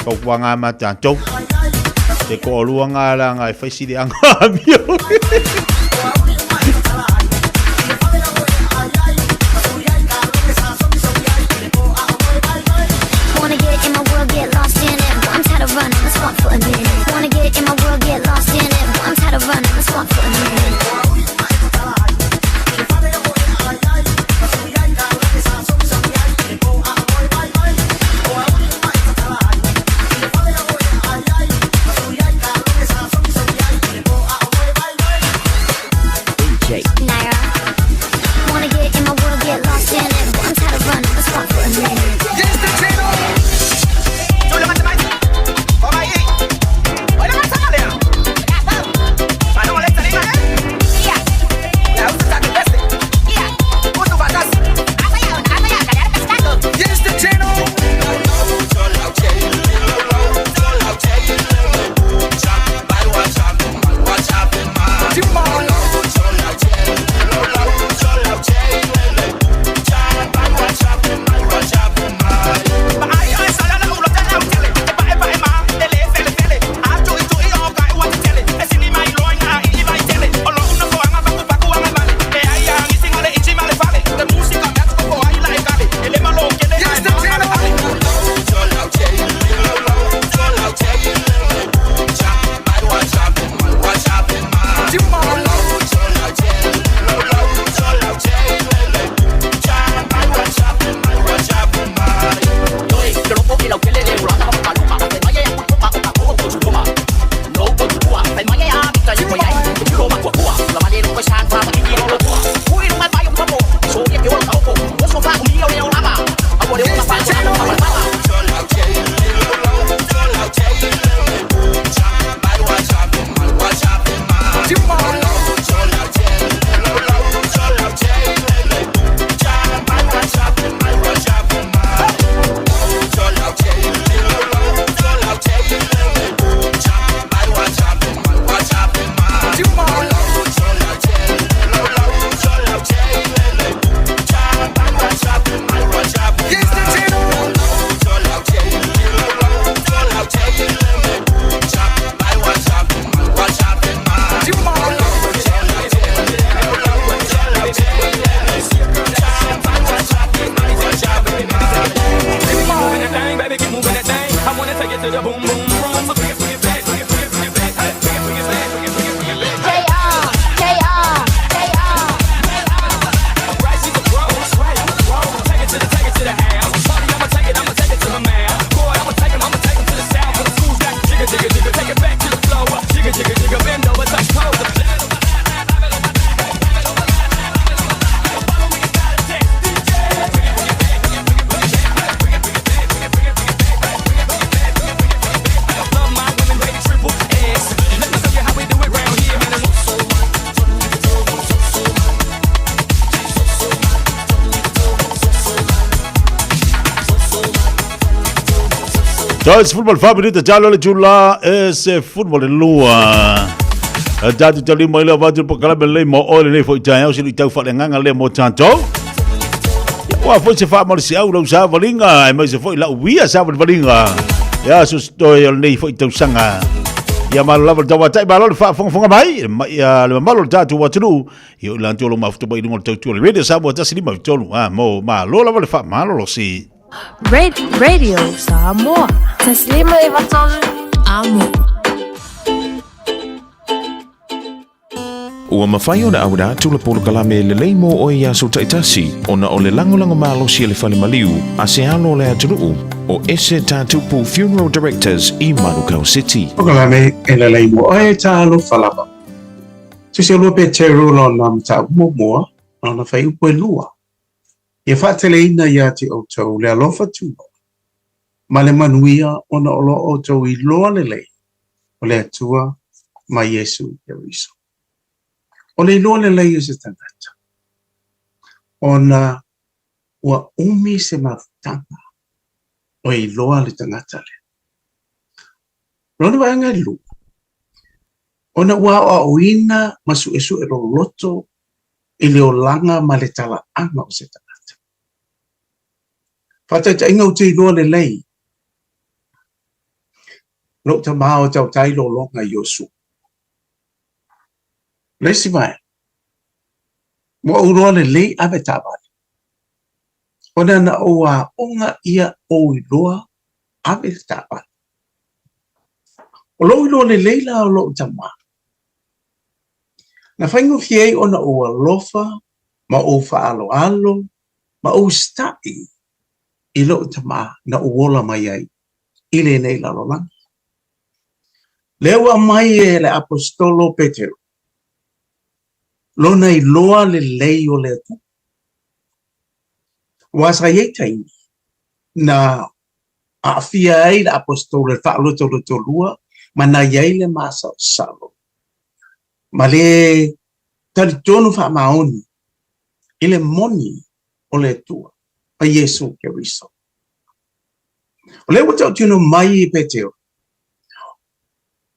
Speaker 8: Kau kua ngā mā tātou. Te ko alua ngā la ngā e whaisi le anga amio.
Speaker 10: Wanna get in my world, get lost in it. Boy, I'm tired of running, let's walk for a minute. Wanna get in my world, get lost in it. Boy, I'm tired of running, let's walk for a minute.
Speaker 8: Toi 14 minute talo le tula e se 12. Tātou tali mai le vatu po kalame le mo ole nei foi tai au se tau whale nganga le mo tātou. Ua foi se wha se au lau sa valinga e mai se foi lau wia sa valinga. Ia so toi o nei foi tau sanga. Ia malo lava le tau atai malo le whaafongafonga mai mai le mamalo le tātou atunu i o ilantu o lo mafuta mai lunga o le tautua le radio Samoa tasi lima tolu a mo malo lava le wha malo lo si.
Speaker 27: Radio Samoa. Taslima e vatolu. Amo.
Speaker 2: Ua mafai ona auina atu le polokalame lelei mo oe i aso taitasi ona o le lagolago malosi a le fale maliu a se alo o le atunuu o Ese Tatupu Funeral Directors i Manukau City.
Speaker 13: Polokalame e lelei mo oe talofa lava. Tusi o lua Peteru lona mataupu muamua, lona fuaiupu e lua. Ia faateleina ia te outou le alofa tunoa ma le manuia ona o lo outou iloa lelei o le Atua ma Iesu Keriso. O le iloa lelei o se tagata, ona ua umi se mafutaga o iloa le tagata lea. Lona vaega e lua, ona ua aoaoina ma suesue loloto i le olaga ma le talaaga o se tagata. Faataitaiga ou te iloa lelei lou tama o tautai lologa i Iosua. Le isi vaega, ua ou iloa lelei ave taavale, ona na ou aoga ia ou iloa ave le taavale. O lou iloa lelei la o lou tama, Na faigofie ai ona ou alofa ma ou faaaloalo ma ou usitai i lou tama na ou ola mai ai i lenei lalolagi. Lea ua aumai e le Aposetolo Petero lona iloa lelei o le Atua. Aua sa i ai taimi na aafia ai le Aposetolo i le faalotolotolua ma na i ai le masalosalo ma le talitonu faamaoni i le moni o le Atua ma Iesu Keriso. O lea ua tautino mai e Petero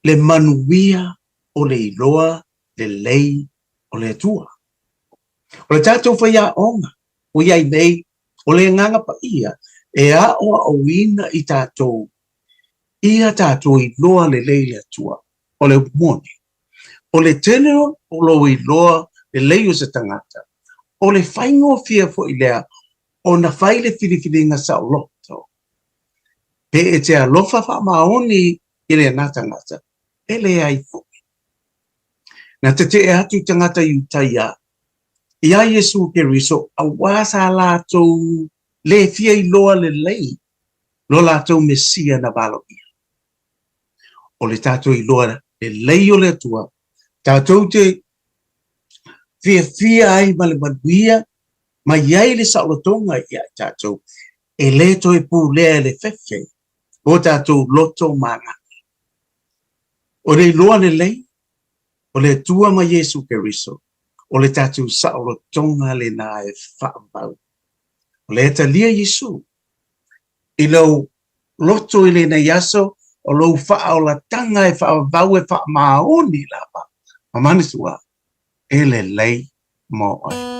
Speaker 13: le manuia o le iloa lelei o le Atua. O le tatou faiaoga ua i ai nei, o le Agaga Paia e aoaoina i tatou ia tatou iloa lelei le Atua. O le upu moni, o le tele o lou iloa lelei o se tagata, o le faigofie foi lea ona fai le filifiliga saoloto. Pe e te alofa faamaoni i lena tagata, e leai foi. Na tetee atu tagata Iutaia iā Iesu Keriso auā sa latou le fia iloa lelei lo latou Mesia na valoia. O le tatou iloa lelei o le Atua, tatou te fiafia ai ma le manuia ma i ai le saolotoga ia i tatou, e le toe pulea e le fefe o tatou loto ma agaga. O le iloa lelei o le Atua ma Iesu Keriso, o le tatou saolotoga lena e faavavau. O lea e talia Iesu i lou loto i lenei aso, o lou faaolataga e faavavau e faamaoni lava, ma manatua, e lelei mo oe.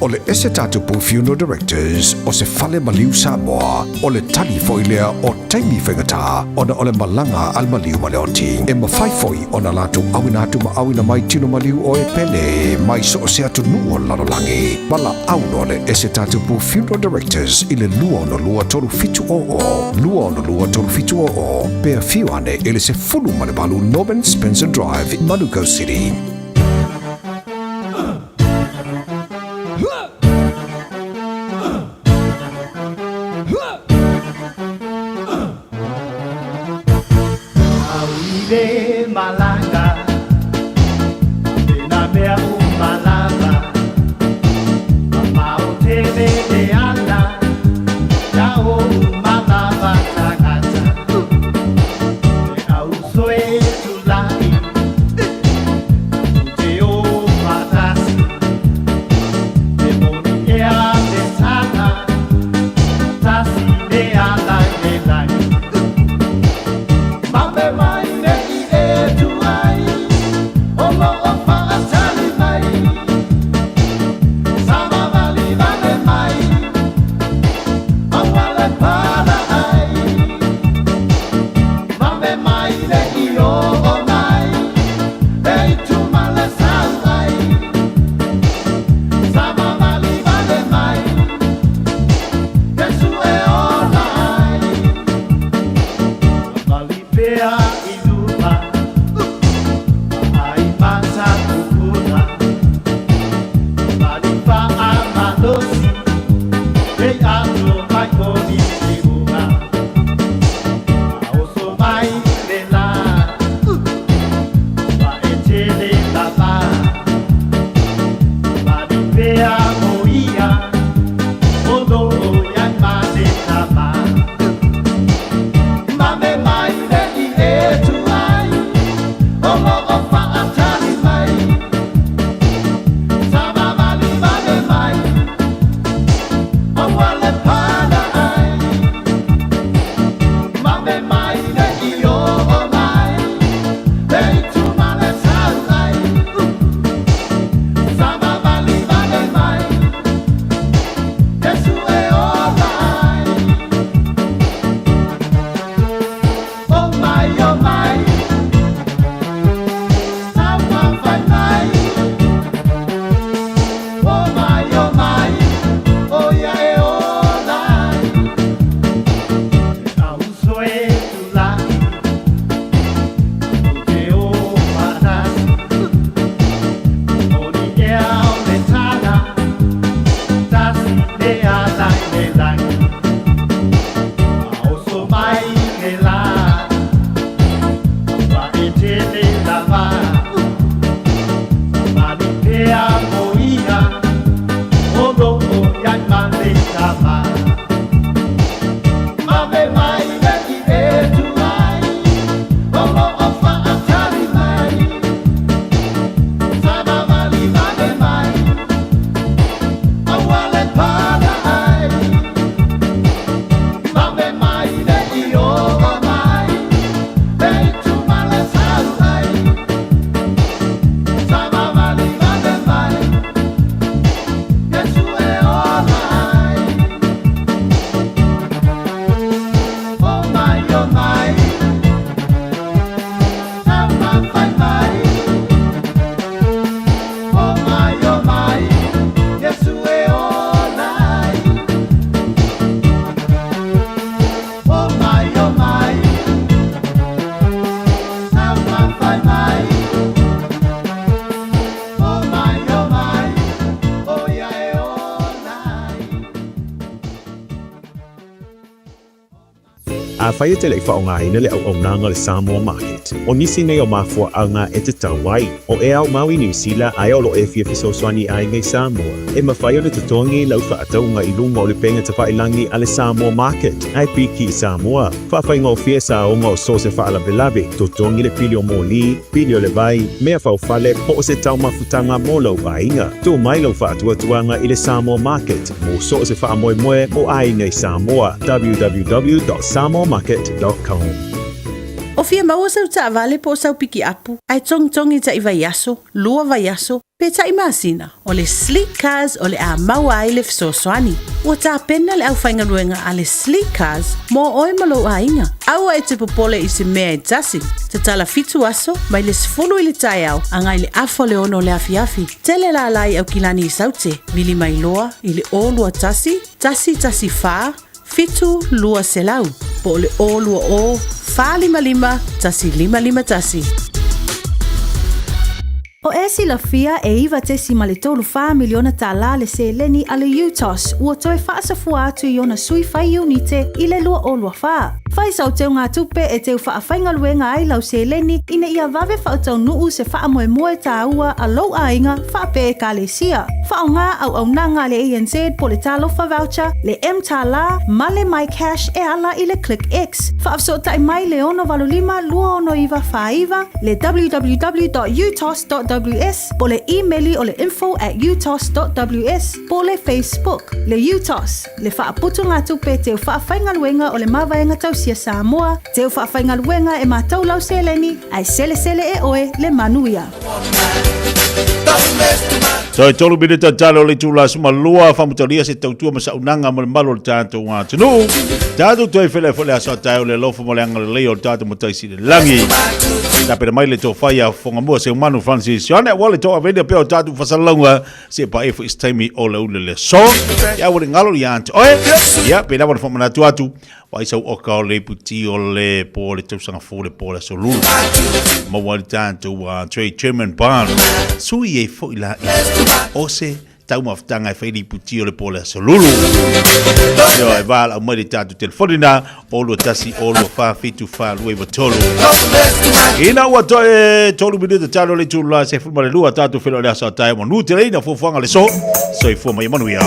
Speaker 17: O le Ese Tatupu Funeral Directors o se fale maliu Samoa, o le tali foi lea o taimi faigata ona o le malaga a le maliu ma le oti. E mafai foi ona latou auina atu ma auina mai tino maliu o e pele mai so o se atunuu o le lalolagi. Valaau loa le Ese Tatupu Funeral Directors i le 262 3700, 262 3700, pe afio ane i le 18 Norman Spencer Drive, Manukau City.
Speaker 6: Afai e te le i faaaogaina le auaunaga o le Samoa Market, o nisi nei o mafuaaga e tatau ai, o e aumau i Niu Sila ae o lo o e fia fesoasoani i aiga i Samoa, e mafai ona totogi lau faatauga i luga o le upega tafailagi a le Samoa Market ae piki i Samoa. Faafaigofie saoga o so o se faalavelave, totogi le pili o moli, pili o le vai, mea faufale po o se taumafutaga mo lou aiga. Tuu mai lau faatuatuaga i le Samoa Market mo so o se faamoemoe o aiga i Samoa. www.samoamarket.com.
Speaker 15: O fia maua sau taavale po o sau pikiapu, ae togitogi ta'i vaiaso, lua vaiaso, pe ta'i masina, o le Sleek Cars o le a maua ai le fesoasoani. Ua tapena le aufaigaluega a le Sleek Cars mo oe ma lou aiga. Aua e te popole i se mea e tasi. Tatala fitu aso, mai le 10 i le taeao agai le afa o le 6 o le afiafi. Tele lala i Aukilani i Saute, vili mai loa i le 021 114 7200 po o le 020 455 1551.
Speaker 9: O e silafia e $9.34 miliona tālā le seleni a le UTOS ua toe faasafua atu i ona sui fai iunite i le 2024. Fai sau teugatupe e teu faafaigaluega ai lau seleni ina ia vave faataunuu se faamoemoe tāua a lou aiga faapea ekalesia. Faaaoga auaunaga a le ANZ po o le Talofa Voucher, le mTālā ma le MyCash e ala i le ClickX. Faafesootai mai le 685 269 49, le www.utos.ws po o le imeli o le info@utos.ws po o le Facebook. Le UTOS, le faaputugatupe teu faafaigaluega o le Mavaega Tausia Samoa, teu faafaigaluega e matou lau seleni, ae selesele e oe le manuia.
Speaker 8: Toe tolu minute talo o le itula 12 faamutalia se tautua ma saunaga mo le malu o le tatou atunuu. Tatou toe feiloai foi le aso a taeao i le alofa ma le agalelei o le tatou Matai Sili i le Lagi. Tapena mai le tofa ia Fogamua Seumanu Francis Ioane aua le toaveina pea o tatou fasalalauga seia paia foi se taimi o le ula le aso. Ia ua le galo ia te oe. Ia pei lava ona faamanatu atu Vaai sau oka o le iputi o le po o le tausaga fou le po o le aso lulu. Maua ai le tatou Trade Chairman Bond. Sui ai foi la i o se taumafataga e fai le iputi o le po o le aso lulu. Ioe, e valaau mai le tatou telefoni na o 21 o 24 7 4 2 9 3. Ina ua toe tolu minute talo le itula 12 tatou feiloai le aso a taeao manu tele ina fuafuaga le so. Soifua ma ia manuia.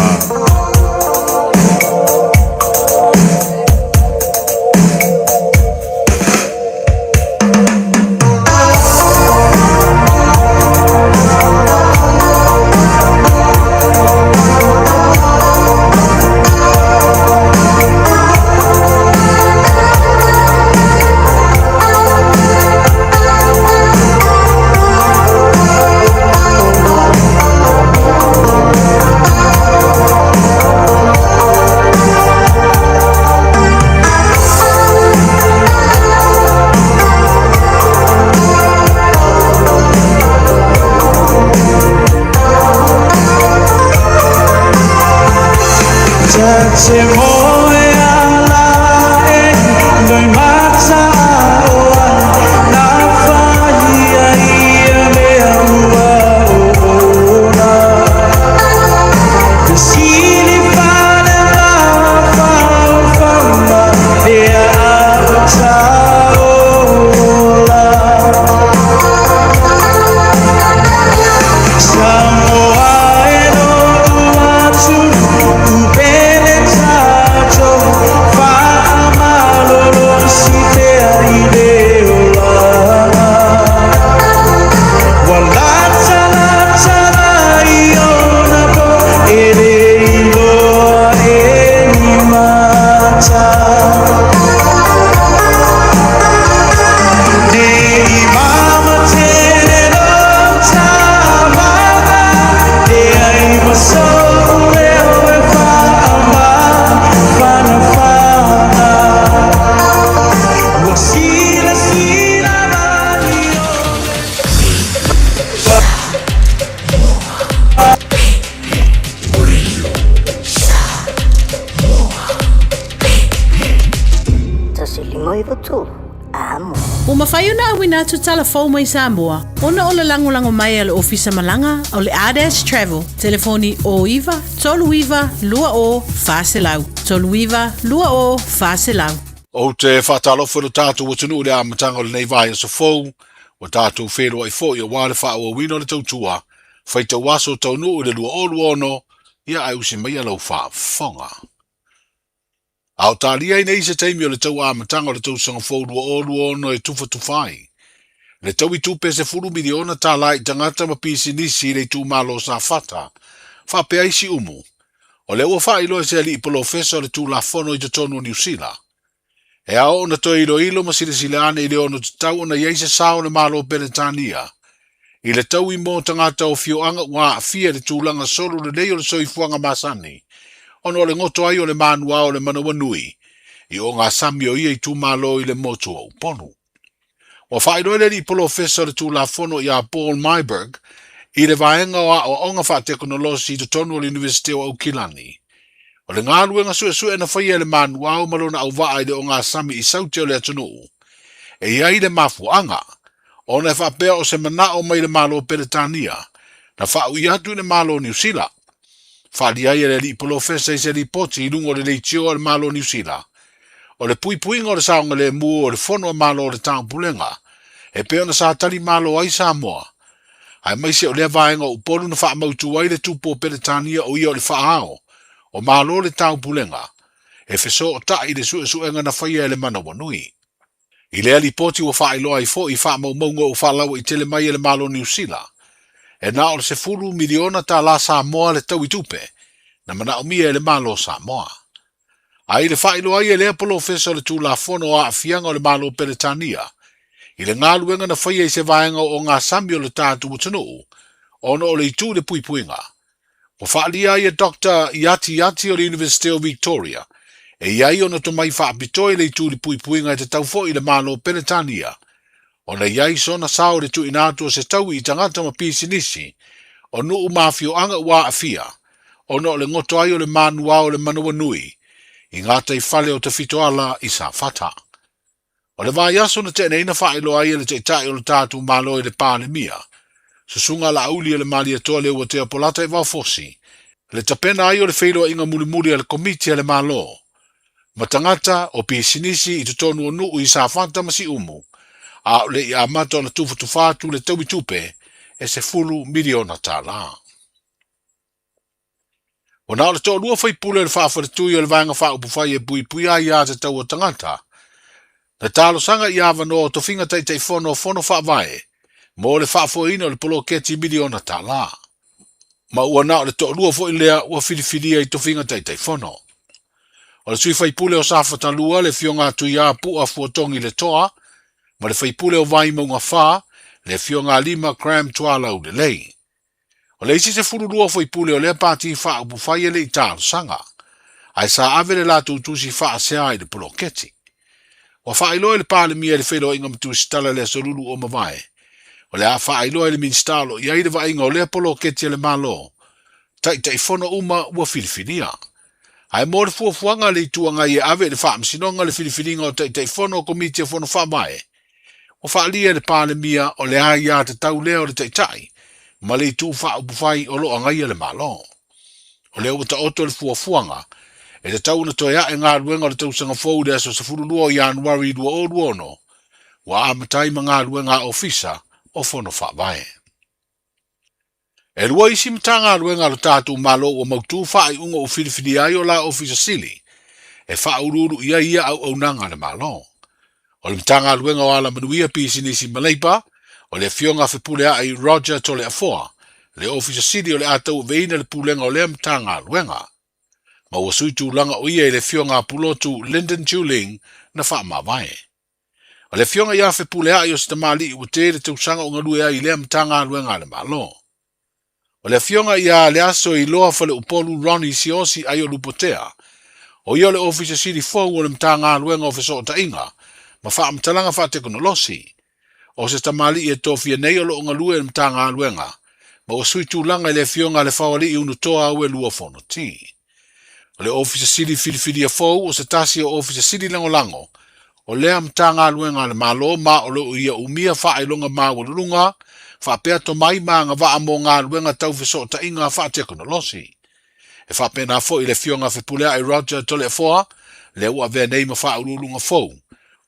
Speaker 11: Motu Amo.
Speaker 15: Ua mafai ona auina atu tala fou mai Samoa ona o le lagolago mai a le Ofisa Malaga o le Ardash Travel, telefoni 09 39 20 400, 39 20 400.
Speaker 8: Ou te faatalofa i lo tatou atunuu i le amataga o lenei vaiaso fou, ua tatou feiloai foi aua le faaauauina o le tautua faitau aso taunuu i le 2026, ia ae usi maia lau faafofoga. A o talia ai nei se taimi o le tau amataga o le tausaga fou 2026 e tufatufa ai le taui tupe $10 miliona i tagata ma pisinisi i le itumalo o Safata, faapea ai Siumu, o lea ua faailoa e se alii polofesa o le Tulafono i totonu o Niu Sila. E ao ona toe iloilo ma silasila ane i le ono tatau ona i ai se sao o le Malo o Peretania i le taui mo tagata o afioaga ua aafia i le tulaga solo lelei o le soifuaga masani ona o le goto ai o le manuao o le manawanui i ogasami o ia itumalo i le motu o Upolu. Ua faailoa e le alii polofesa o le Tulafono ia Paul Myburgh i le vaega o aoaoga faatekonolosi i totonu o le Iunivesite o Aukilani, o le galuega suesue na faia e le manuao ma lona auvaa i le ogasami i Saute o le atunuu, e i ai le mafuaaga ona e faapea o se manao mai le Malo o Peretania na faaui atu i le Malo o Niu Sila. Faaalia ai e le alii polofesa i se lipoti i luga o le leitio a le Malo o Niu Sila, o le puipuiga o le saogalemu o le Fono a Malo o le Taupulega, e pei ona sa tali malo ai Samoa, aemaise o lea vaega o Upolu na faamautu ai le tupu o Peretania o ia o le faaao o Malo o le Taupulega, e fesootai i le suesuega na faia e le Manawanui. I lea lipoti ua faailoa ai foi i faamaumauga ua faalauaitele mai e le Malo o Niu Sila, e na o le $10 miliona Samoa le taui tupe na manaomia e le Malo o Samoa. A i le faailoa ai e lea polofesa o le Tulafono o Aafiaga o le Malo o Peretania i le galuega na faia i se vaega o ogasami o le tatou atunuu ona o le itu i le puipuiga, ua faaalia ai e Doctor Iati Iati o le Iunivesite o Victoria e i ai ona tomai faapitoa i le itu i le puipuiga e tatau foi i le Malo o Peretania ona i ai sona sao i le tuuina atu o se taui i tagata ma pisinisi o nuu ma afioaga ua aafia ona o le goto ai o le manuao o le manawanui i gataifale o Tafitoala i Safata. O le vaiaso na tea nei na faailoa ai e le Taitai o le tatou Malo i le Palemia, Susuga Laauli o le Malietoa Leuatea Polata i Vaofosi, le tapena ai o le feiloaiga mulimuli a le Komiti a le Malo ma tagata o pisinisi i totonu o nuu i Safata ma Siumu, a o le i amata ona tufatufa atu le taui tupe e $10 miliona. Ua na o le toalua faipule o le faafaletui o le Vaega Faaupufai e puipuia ai aiatatau a tagata, na talosaga i avanoa o tofiga Taitaifono o Fono Faavae mo le faafoeina o le poloketi miliona tala. Ma ua na o le toalua foi lea ua filifilia i tofiga Taitaifono. O le sui faipule o Safata 2, le Afioga a Tuiapu'a Fuatogi Letoa, ma le faipule o Vaimauga 4, le Afioga a Lima Graham Tualaulelei. O le isi 12 faipule o lea pati faaupufai e le i talosaga, ae sa ave le latou tusi faasea i le poloketi. Ua faailoa e le Palemia i le feiloaiga ma tusitala i le Aso Lulu ua mavae, o le a faailoa e le Minisita o lo o i ai le vaaiga o lea poloketi a le Malo, Taitaifono uma ua filifilia. Ae mo le fuafuaga a le Itu Agai e ave i le Faamasinoga le filifiliga o Taitaifono o Komiti o Fono Faavae, Ua faaalia e le Palemia o le aiatatau lea o le Taitai ma le Itu Faaupufai o lo o agaia le Malo. O lea ua taoto le fuafuaga e tatau ona toe ae galuega o le tausaga fou i le aso 12 o Ianuari 2026, ua amata ai ma galuega a Ofisa o Fono Faavae. E lua isi Matagaluega a lo tatou Malo ua mautu faaiuga ua filifilia ai o la Ofisa Sili e faauluulu i ai ia auaunaga a le Malo. O le Matagaluega o Alamanuia, Pisinisi ma Leipa, o le Afioga a Fepuleai Roger Toleafoa, le Ofisa Sili o le a tauaveina le pulega o lea Matagaluega. Ma ua sui tulaga o ia i le Afioga a Pulotu Lyndon Juling na faamavae. O le afioga ia Fepuleai o se tamalii ua tele tausaga o galue ai i lea Matagaluega a le Malo. O le afioga ia Leasoiloa Faleupolu Ronnie Siaosi Aiolupotea, o ia o le Ofisa Sili fou o le Matagaluega o Fesootaiga ma Faamatalaga Faatekonolosi. O se tamalii e tofia nei o lo o galue i le Matagaluega ma ua sui tulaga i le afioga a Lefaoalii Unutoa Auelua Fonoti. O le Ofisa Sili filifilia fou o se tasi o Ofisa Sili Lagolago
Speaker 11: o lea Matagaluega a le Malo ma o lo o ia umia faailoga maualuluga faapea tomai ma agavaa mo galuega tau fesootaiga faatekonolosi. E faapena foi le Afioga Fepuleai Roger Toleafoa, lea ua avea nei ma Faauluuluga fou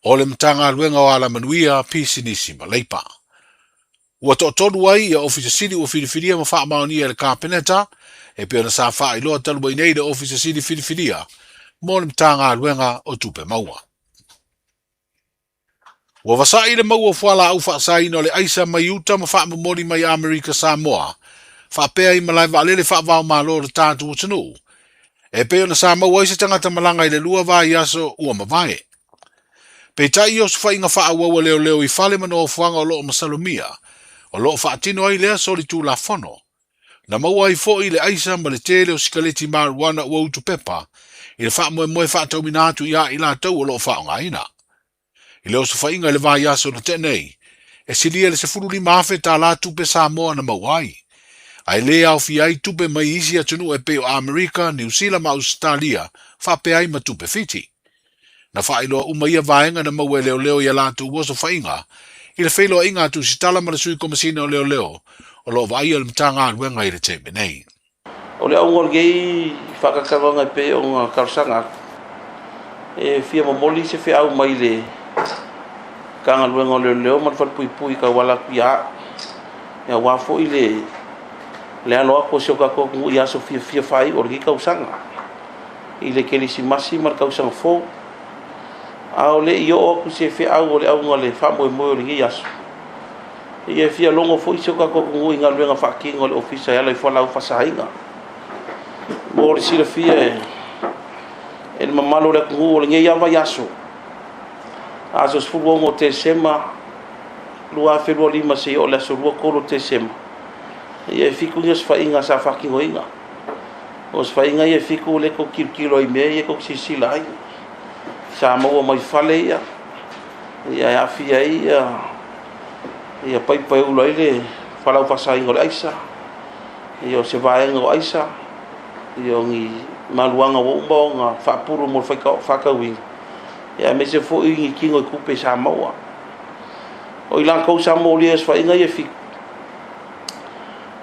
Speaker 11: o le Matagaluega o Alamanuia, Pisinisi ma Leipa. Ua toatolu ai ia Ofisa Sili ua filifilia ma faamaonia e le Kapeneta, e pei ona sa faailoa talu ai nei le Ofisa Sili filifilia mo le Matagaluega o Tupe Maua. Ua vasa'i le maua o fualaau faasaina o le aisa mai uta ma faamomoli mai Amerika Samoa faapea i malae vaalele faava-o-Malo o le tatou atunuu, e pei ona sa maua ai se tagata malaga i le 2 vaiaso ua mavae. Peitai i osofaiga faaauau a leoleo i fale ma nofoaga o lo o masalomia, o lo o faatino ai lea solitulafono. Na maua ai foi le aisa ma le tele o sikaleti marijuana ua utupepa i le faamoemoe faataumina atu iā i latou o lo o faaaogaina. I le osofaiga i le vaiaso na tea nei, e silia i le $15,000 tala tupe Samoa na maua ai, ae le aofia ai tupe mai isi atunuu e pei o Amerika, Niu Sila ma Ausetalia faapea ai ma tupe Fiti. Na faailoa uma ia vaega na maua e leoleo i a latou osofaiga i le feiloaiga a Tusitala ma le Sui Komesina o Leoleo o lo o vaaia le Matagaluega i le taimi nei.
Speaker 12: O le auga o lenei faatautaloga e pei ona talosaga atu, e fia momoli se feau mai le Matagaluega o Leoleo ma le Falepuipui e tauala atu ia au, aua foi le alo atu o si o tatou atunuu i aso fiafia faaiu o lenei tausaga i le Kerisimasi ma le tausaga fou. A o le i oo atu se feau o le auga o le faamoemoe o lenei aso, Ia e fia logo foi si o tatou atunuu i galuega faatino a le Ofisa e ala i fualaau faasaina. Mo le silafia e le mamalu o le atunuu o lenei lava vaiaso, aso 16 o Tesema 2025 seia oo i le aso 23 o Tesema, ia e fitu ni osofaiga sa faatinoina. O osofaiga ia e fitu lea tou te tilotilo ai i mea ia tou te silasila ai. Sa maua mai fale ia, ia e aafia ai ia ia paipa e ula ai le falau faasaina o le aisa, ia o se vaega o aisa, ia o ni maluaga ua uma ona faapulu mo le faatauina, ia aemaise foi ni tino i tupe sa maua. O i latou sa molia i osofaiga ia e fitu,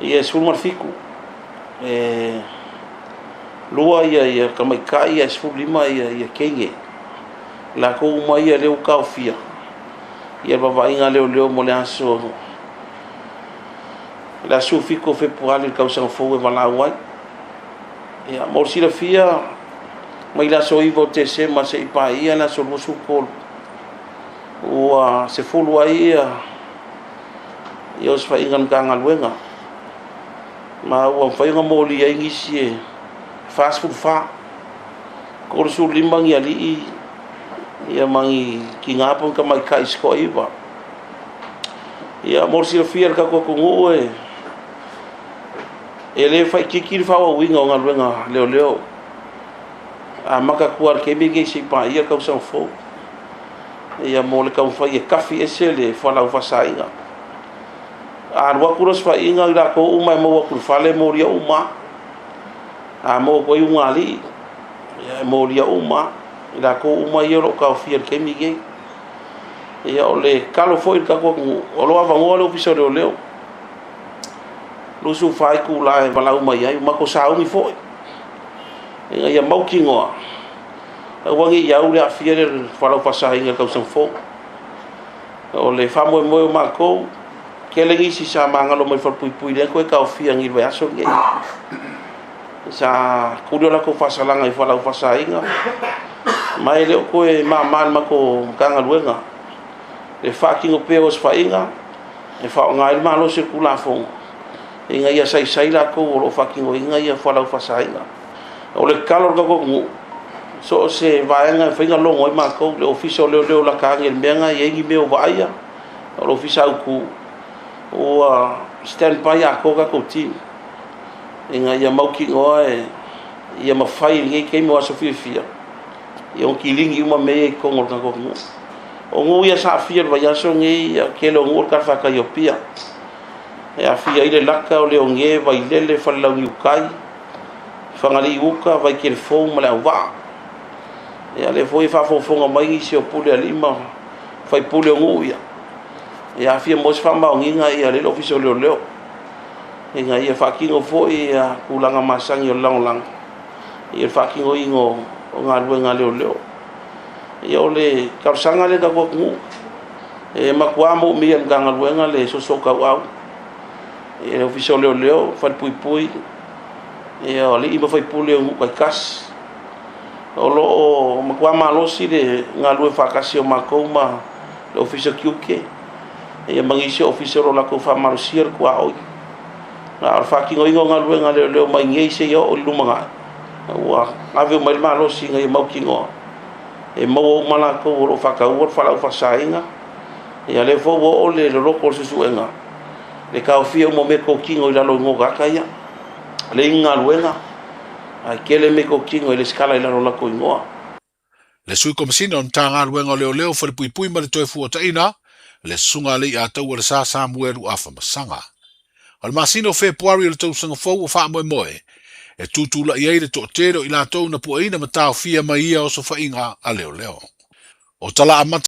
Speaker 12: ia e 17, e 2 ia tamaitai ae 15 ia teine. Latou uma ia lea ua taofia ia vaavaaiga a leoleo mo le aso le aso 17 o Fepuari le tausaga fou e valaau ai. Ia, mo le silafia, mai le aso 9 o Tesema seia paia le aso 23, ua 10 ai ia ia osofaiga a le Matagaluega, ma ua mafai ona molia ai nisi e 44, 35 ni alii ia ma ni tina po o ni tamaitai se toaiva. Ia mo le silafia e le tatou atunuu e e le faaitiiti le faaauauina o galuega leoleo. Amata atu lava i le taimi lenei seia paia le tausaga fou. Ia mo le taumafai e tafi ese le fualaau faasaina. A alu atu le osofaiga i latou uma e maua atu i le fale e molia uma. A maua atu ai ugaalii, ia e molia uma i latou uma ia o lo o taofia i le taimi lenei. Ia o le tatalo foi i le tatou atunuu, o lo o avanoa le Ofisa o Leoleo 24 itula e valaau mai ai, ua matou sauni foi ina ia mautinoa aua ne i au le aafia le fualaau faasaina i le tausaga fou. O le faamoemoe o matou, tele nisi sa magalo mai le falepuipui lea toe taofia nei i le vaiaso lenei. Sa tuli o latou faasalaga i fualaau faasaina, ma e le o toe mama i le matou Matagaluega le faatino pea o osofaiga e faaaoga ai le malosi o le Tulafono ina ia saisai latou o lo o faatinoina ia fualaau faasaina. O le tatalo a le tatou atunuu, so o se vaega e mafai ona logo ai matou, le Ofisa o Leoleo lata ane i le mea lena e i ai ni mea o vaaia, o le Ofisa Autu, ua stand by atoa tatou team ina ia mautinoa e ia mafai i lenei taimi o aso fiafia ia ona kiligi uma mea ia i totonu o le tatou atunuu. O nuu ia sa aafia i le vaiaso lenei, ia tele o nuu o le talafatai o Apia, e aafia ai le Laka, o Leone, Vailele, Falelauniu-tai, Fagalii-uta, Vaitele-fou ma Leauvaa. Ia lea foi e faafogafoga mai nisi o pule a alii ma faipule o nuu ia. Ia a fia maua se faamaoniga ia lea i le Ofisa o Leoleo ina ia faatino foi ia tulaga masani o le lagolago i le faatinoina o galuega a leoleo. Ia o le talosaga lea i le tatou atunuu, e matua moomia e le Matagaluega le soosoo tauau i le Ofisa o Leoleo, Falepuipui, ia o alii ma faipule o nuu taitasi. O lo o matua malosi le galulue faatasi o matou ma le Ofisa o Tiute ia ma nisi o ofisa o lo o latou faamalosia le tuaoi. A o le faatinoina o galuega a leoleo mai nei seia oo i le lumanai, ua ave uma i ai le malosi ina ia mautinoa e maua uma latou o lo o faataua le fualaau faasaina. Ia lea foi ua oo le loloto o le suesuega le taofia uma o meatotino i lalo o igoa o tagata ia. Leai ni galuega, ae tele meatotino e resitala i lalo o latou igoa.
Speaker 11: Le Sui Komesina o le Matagaluega o Leoleo, Falepuipui ma le Toefuataina, le Susuga a Leiataua Lesa Samuelu Afamasaga. O le masina o Fepuari o le tausaga fou ua faamoemoe e tutulai ai le toatele o i latou na pueina ma taofia mai ia osofaiga a leoleo. O tala amata.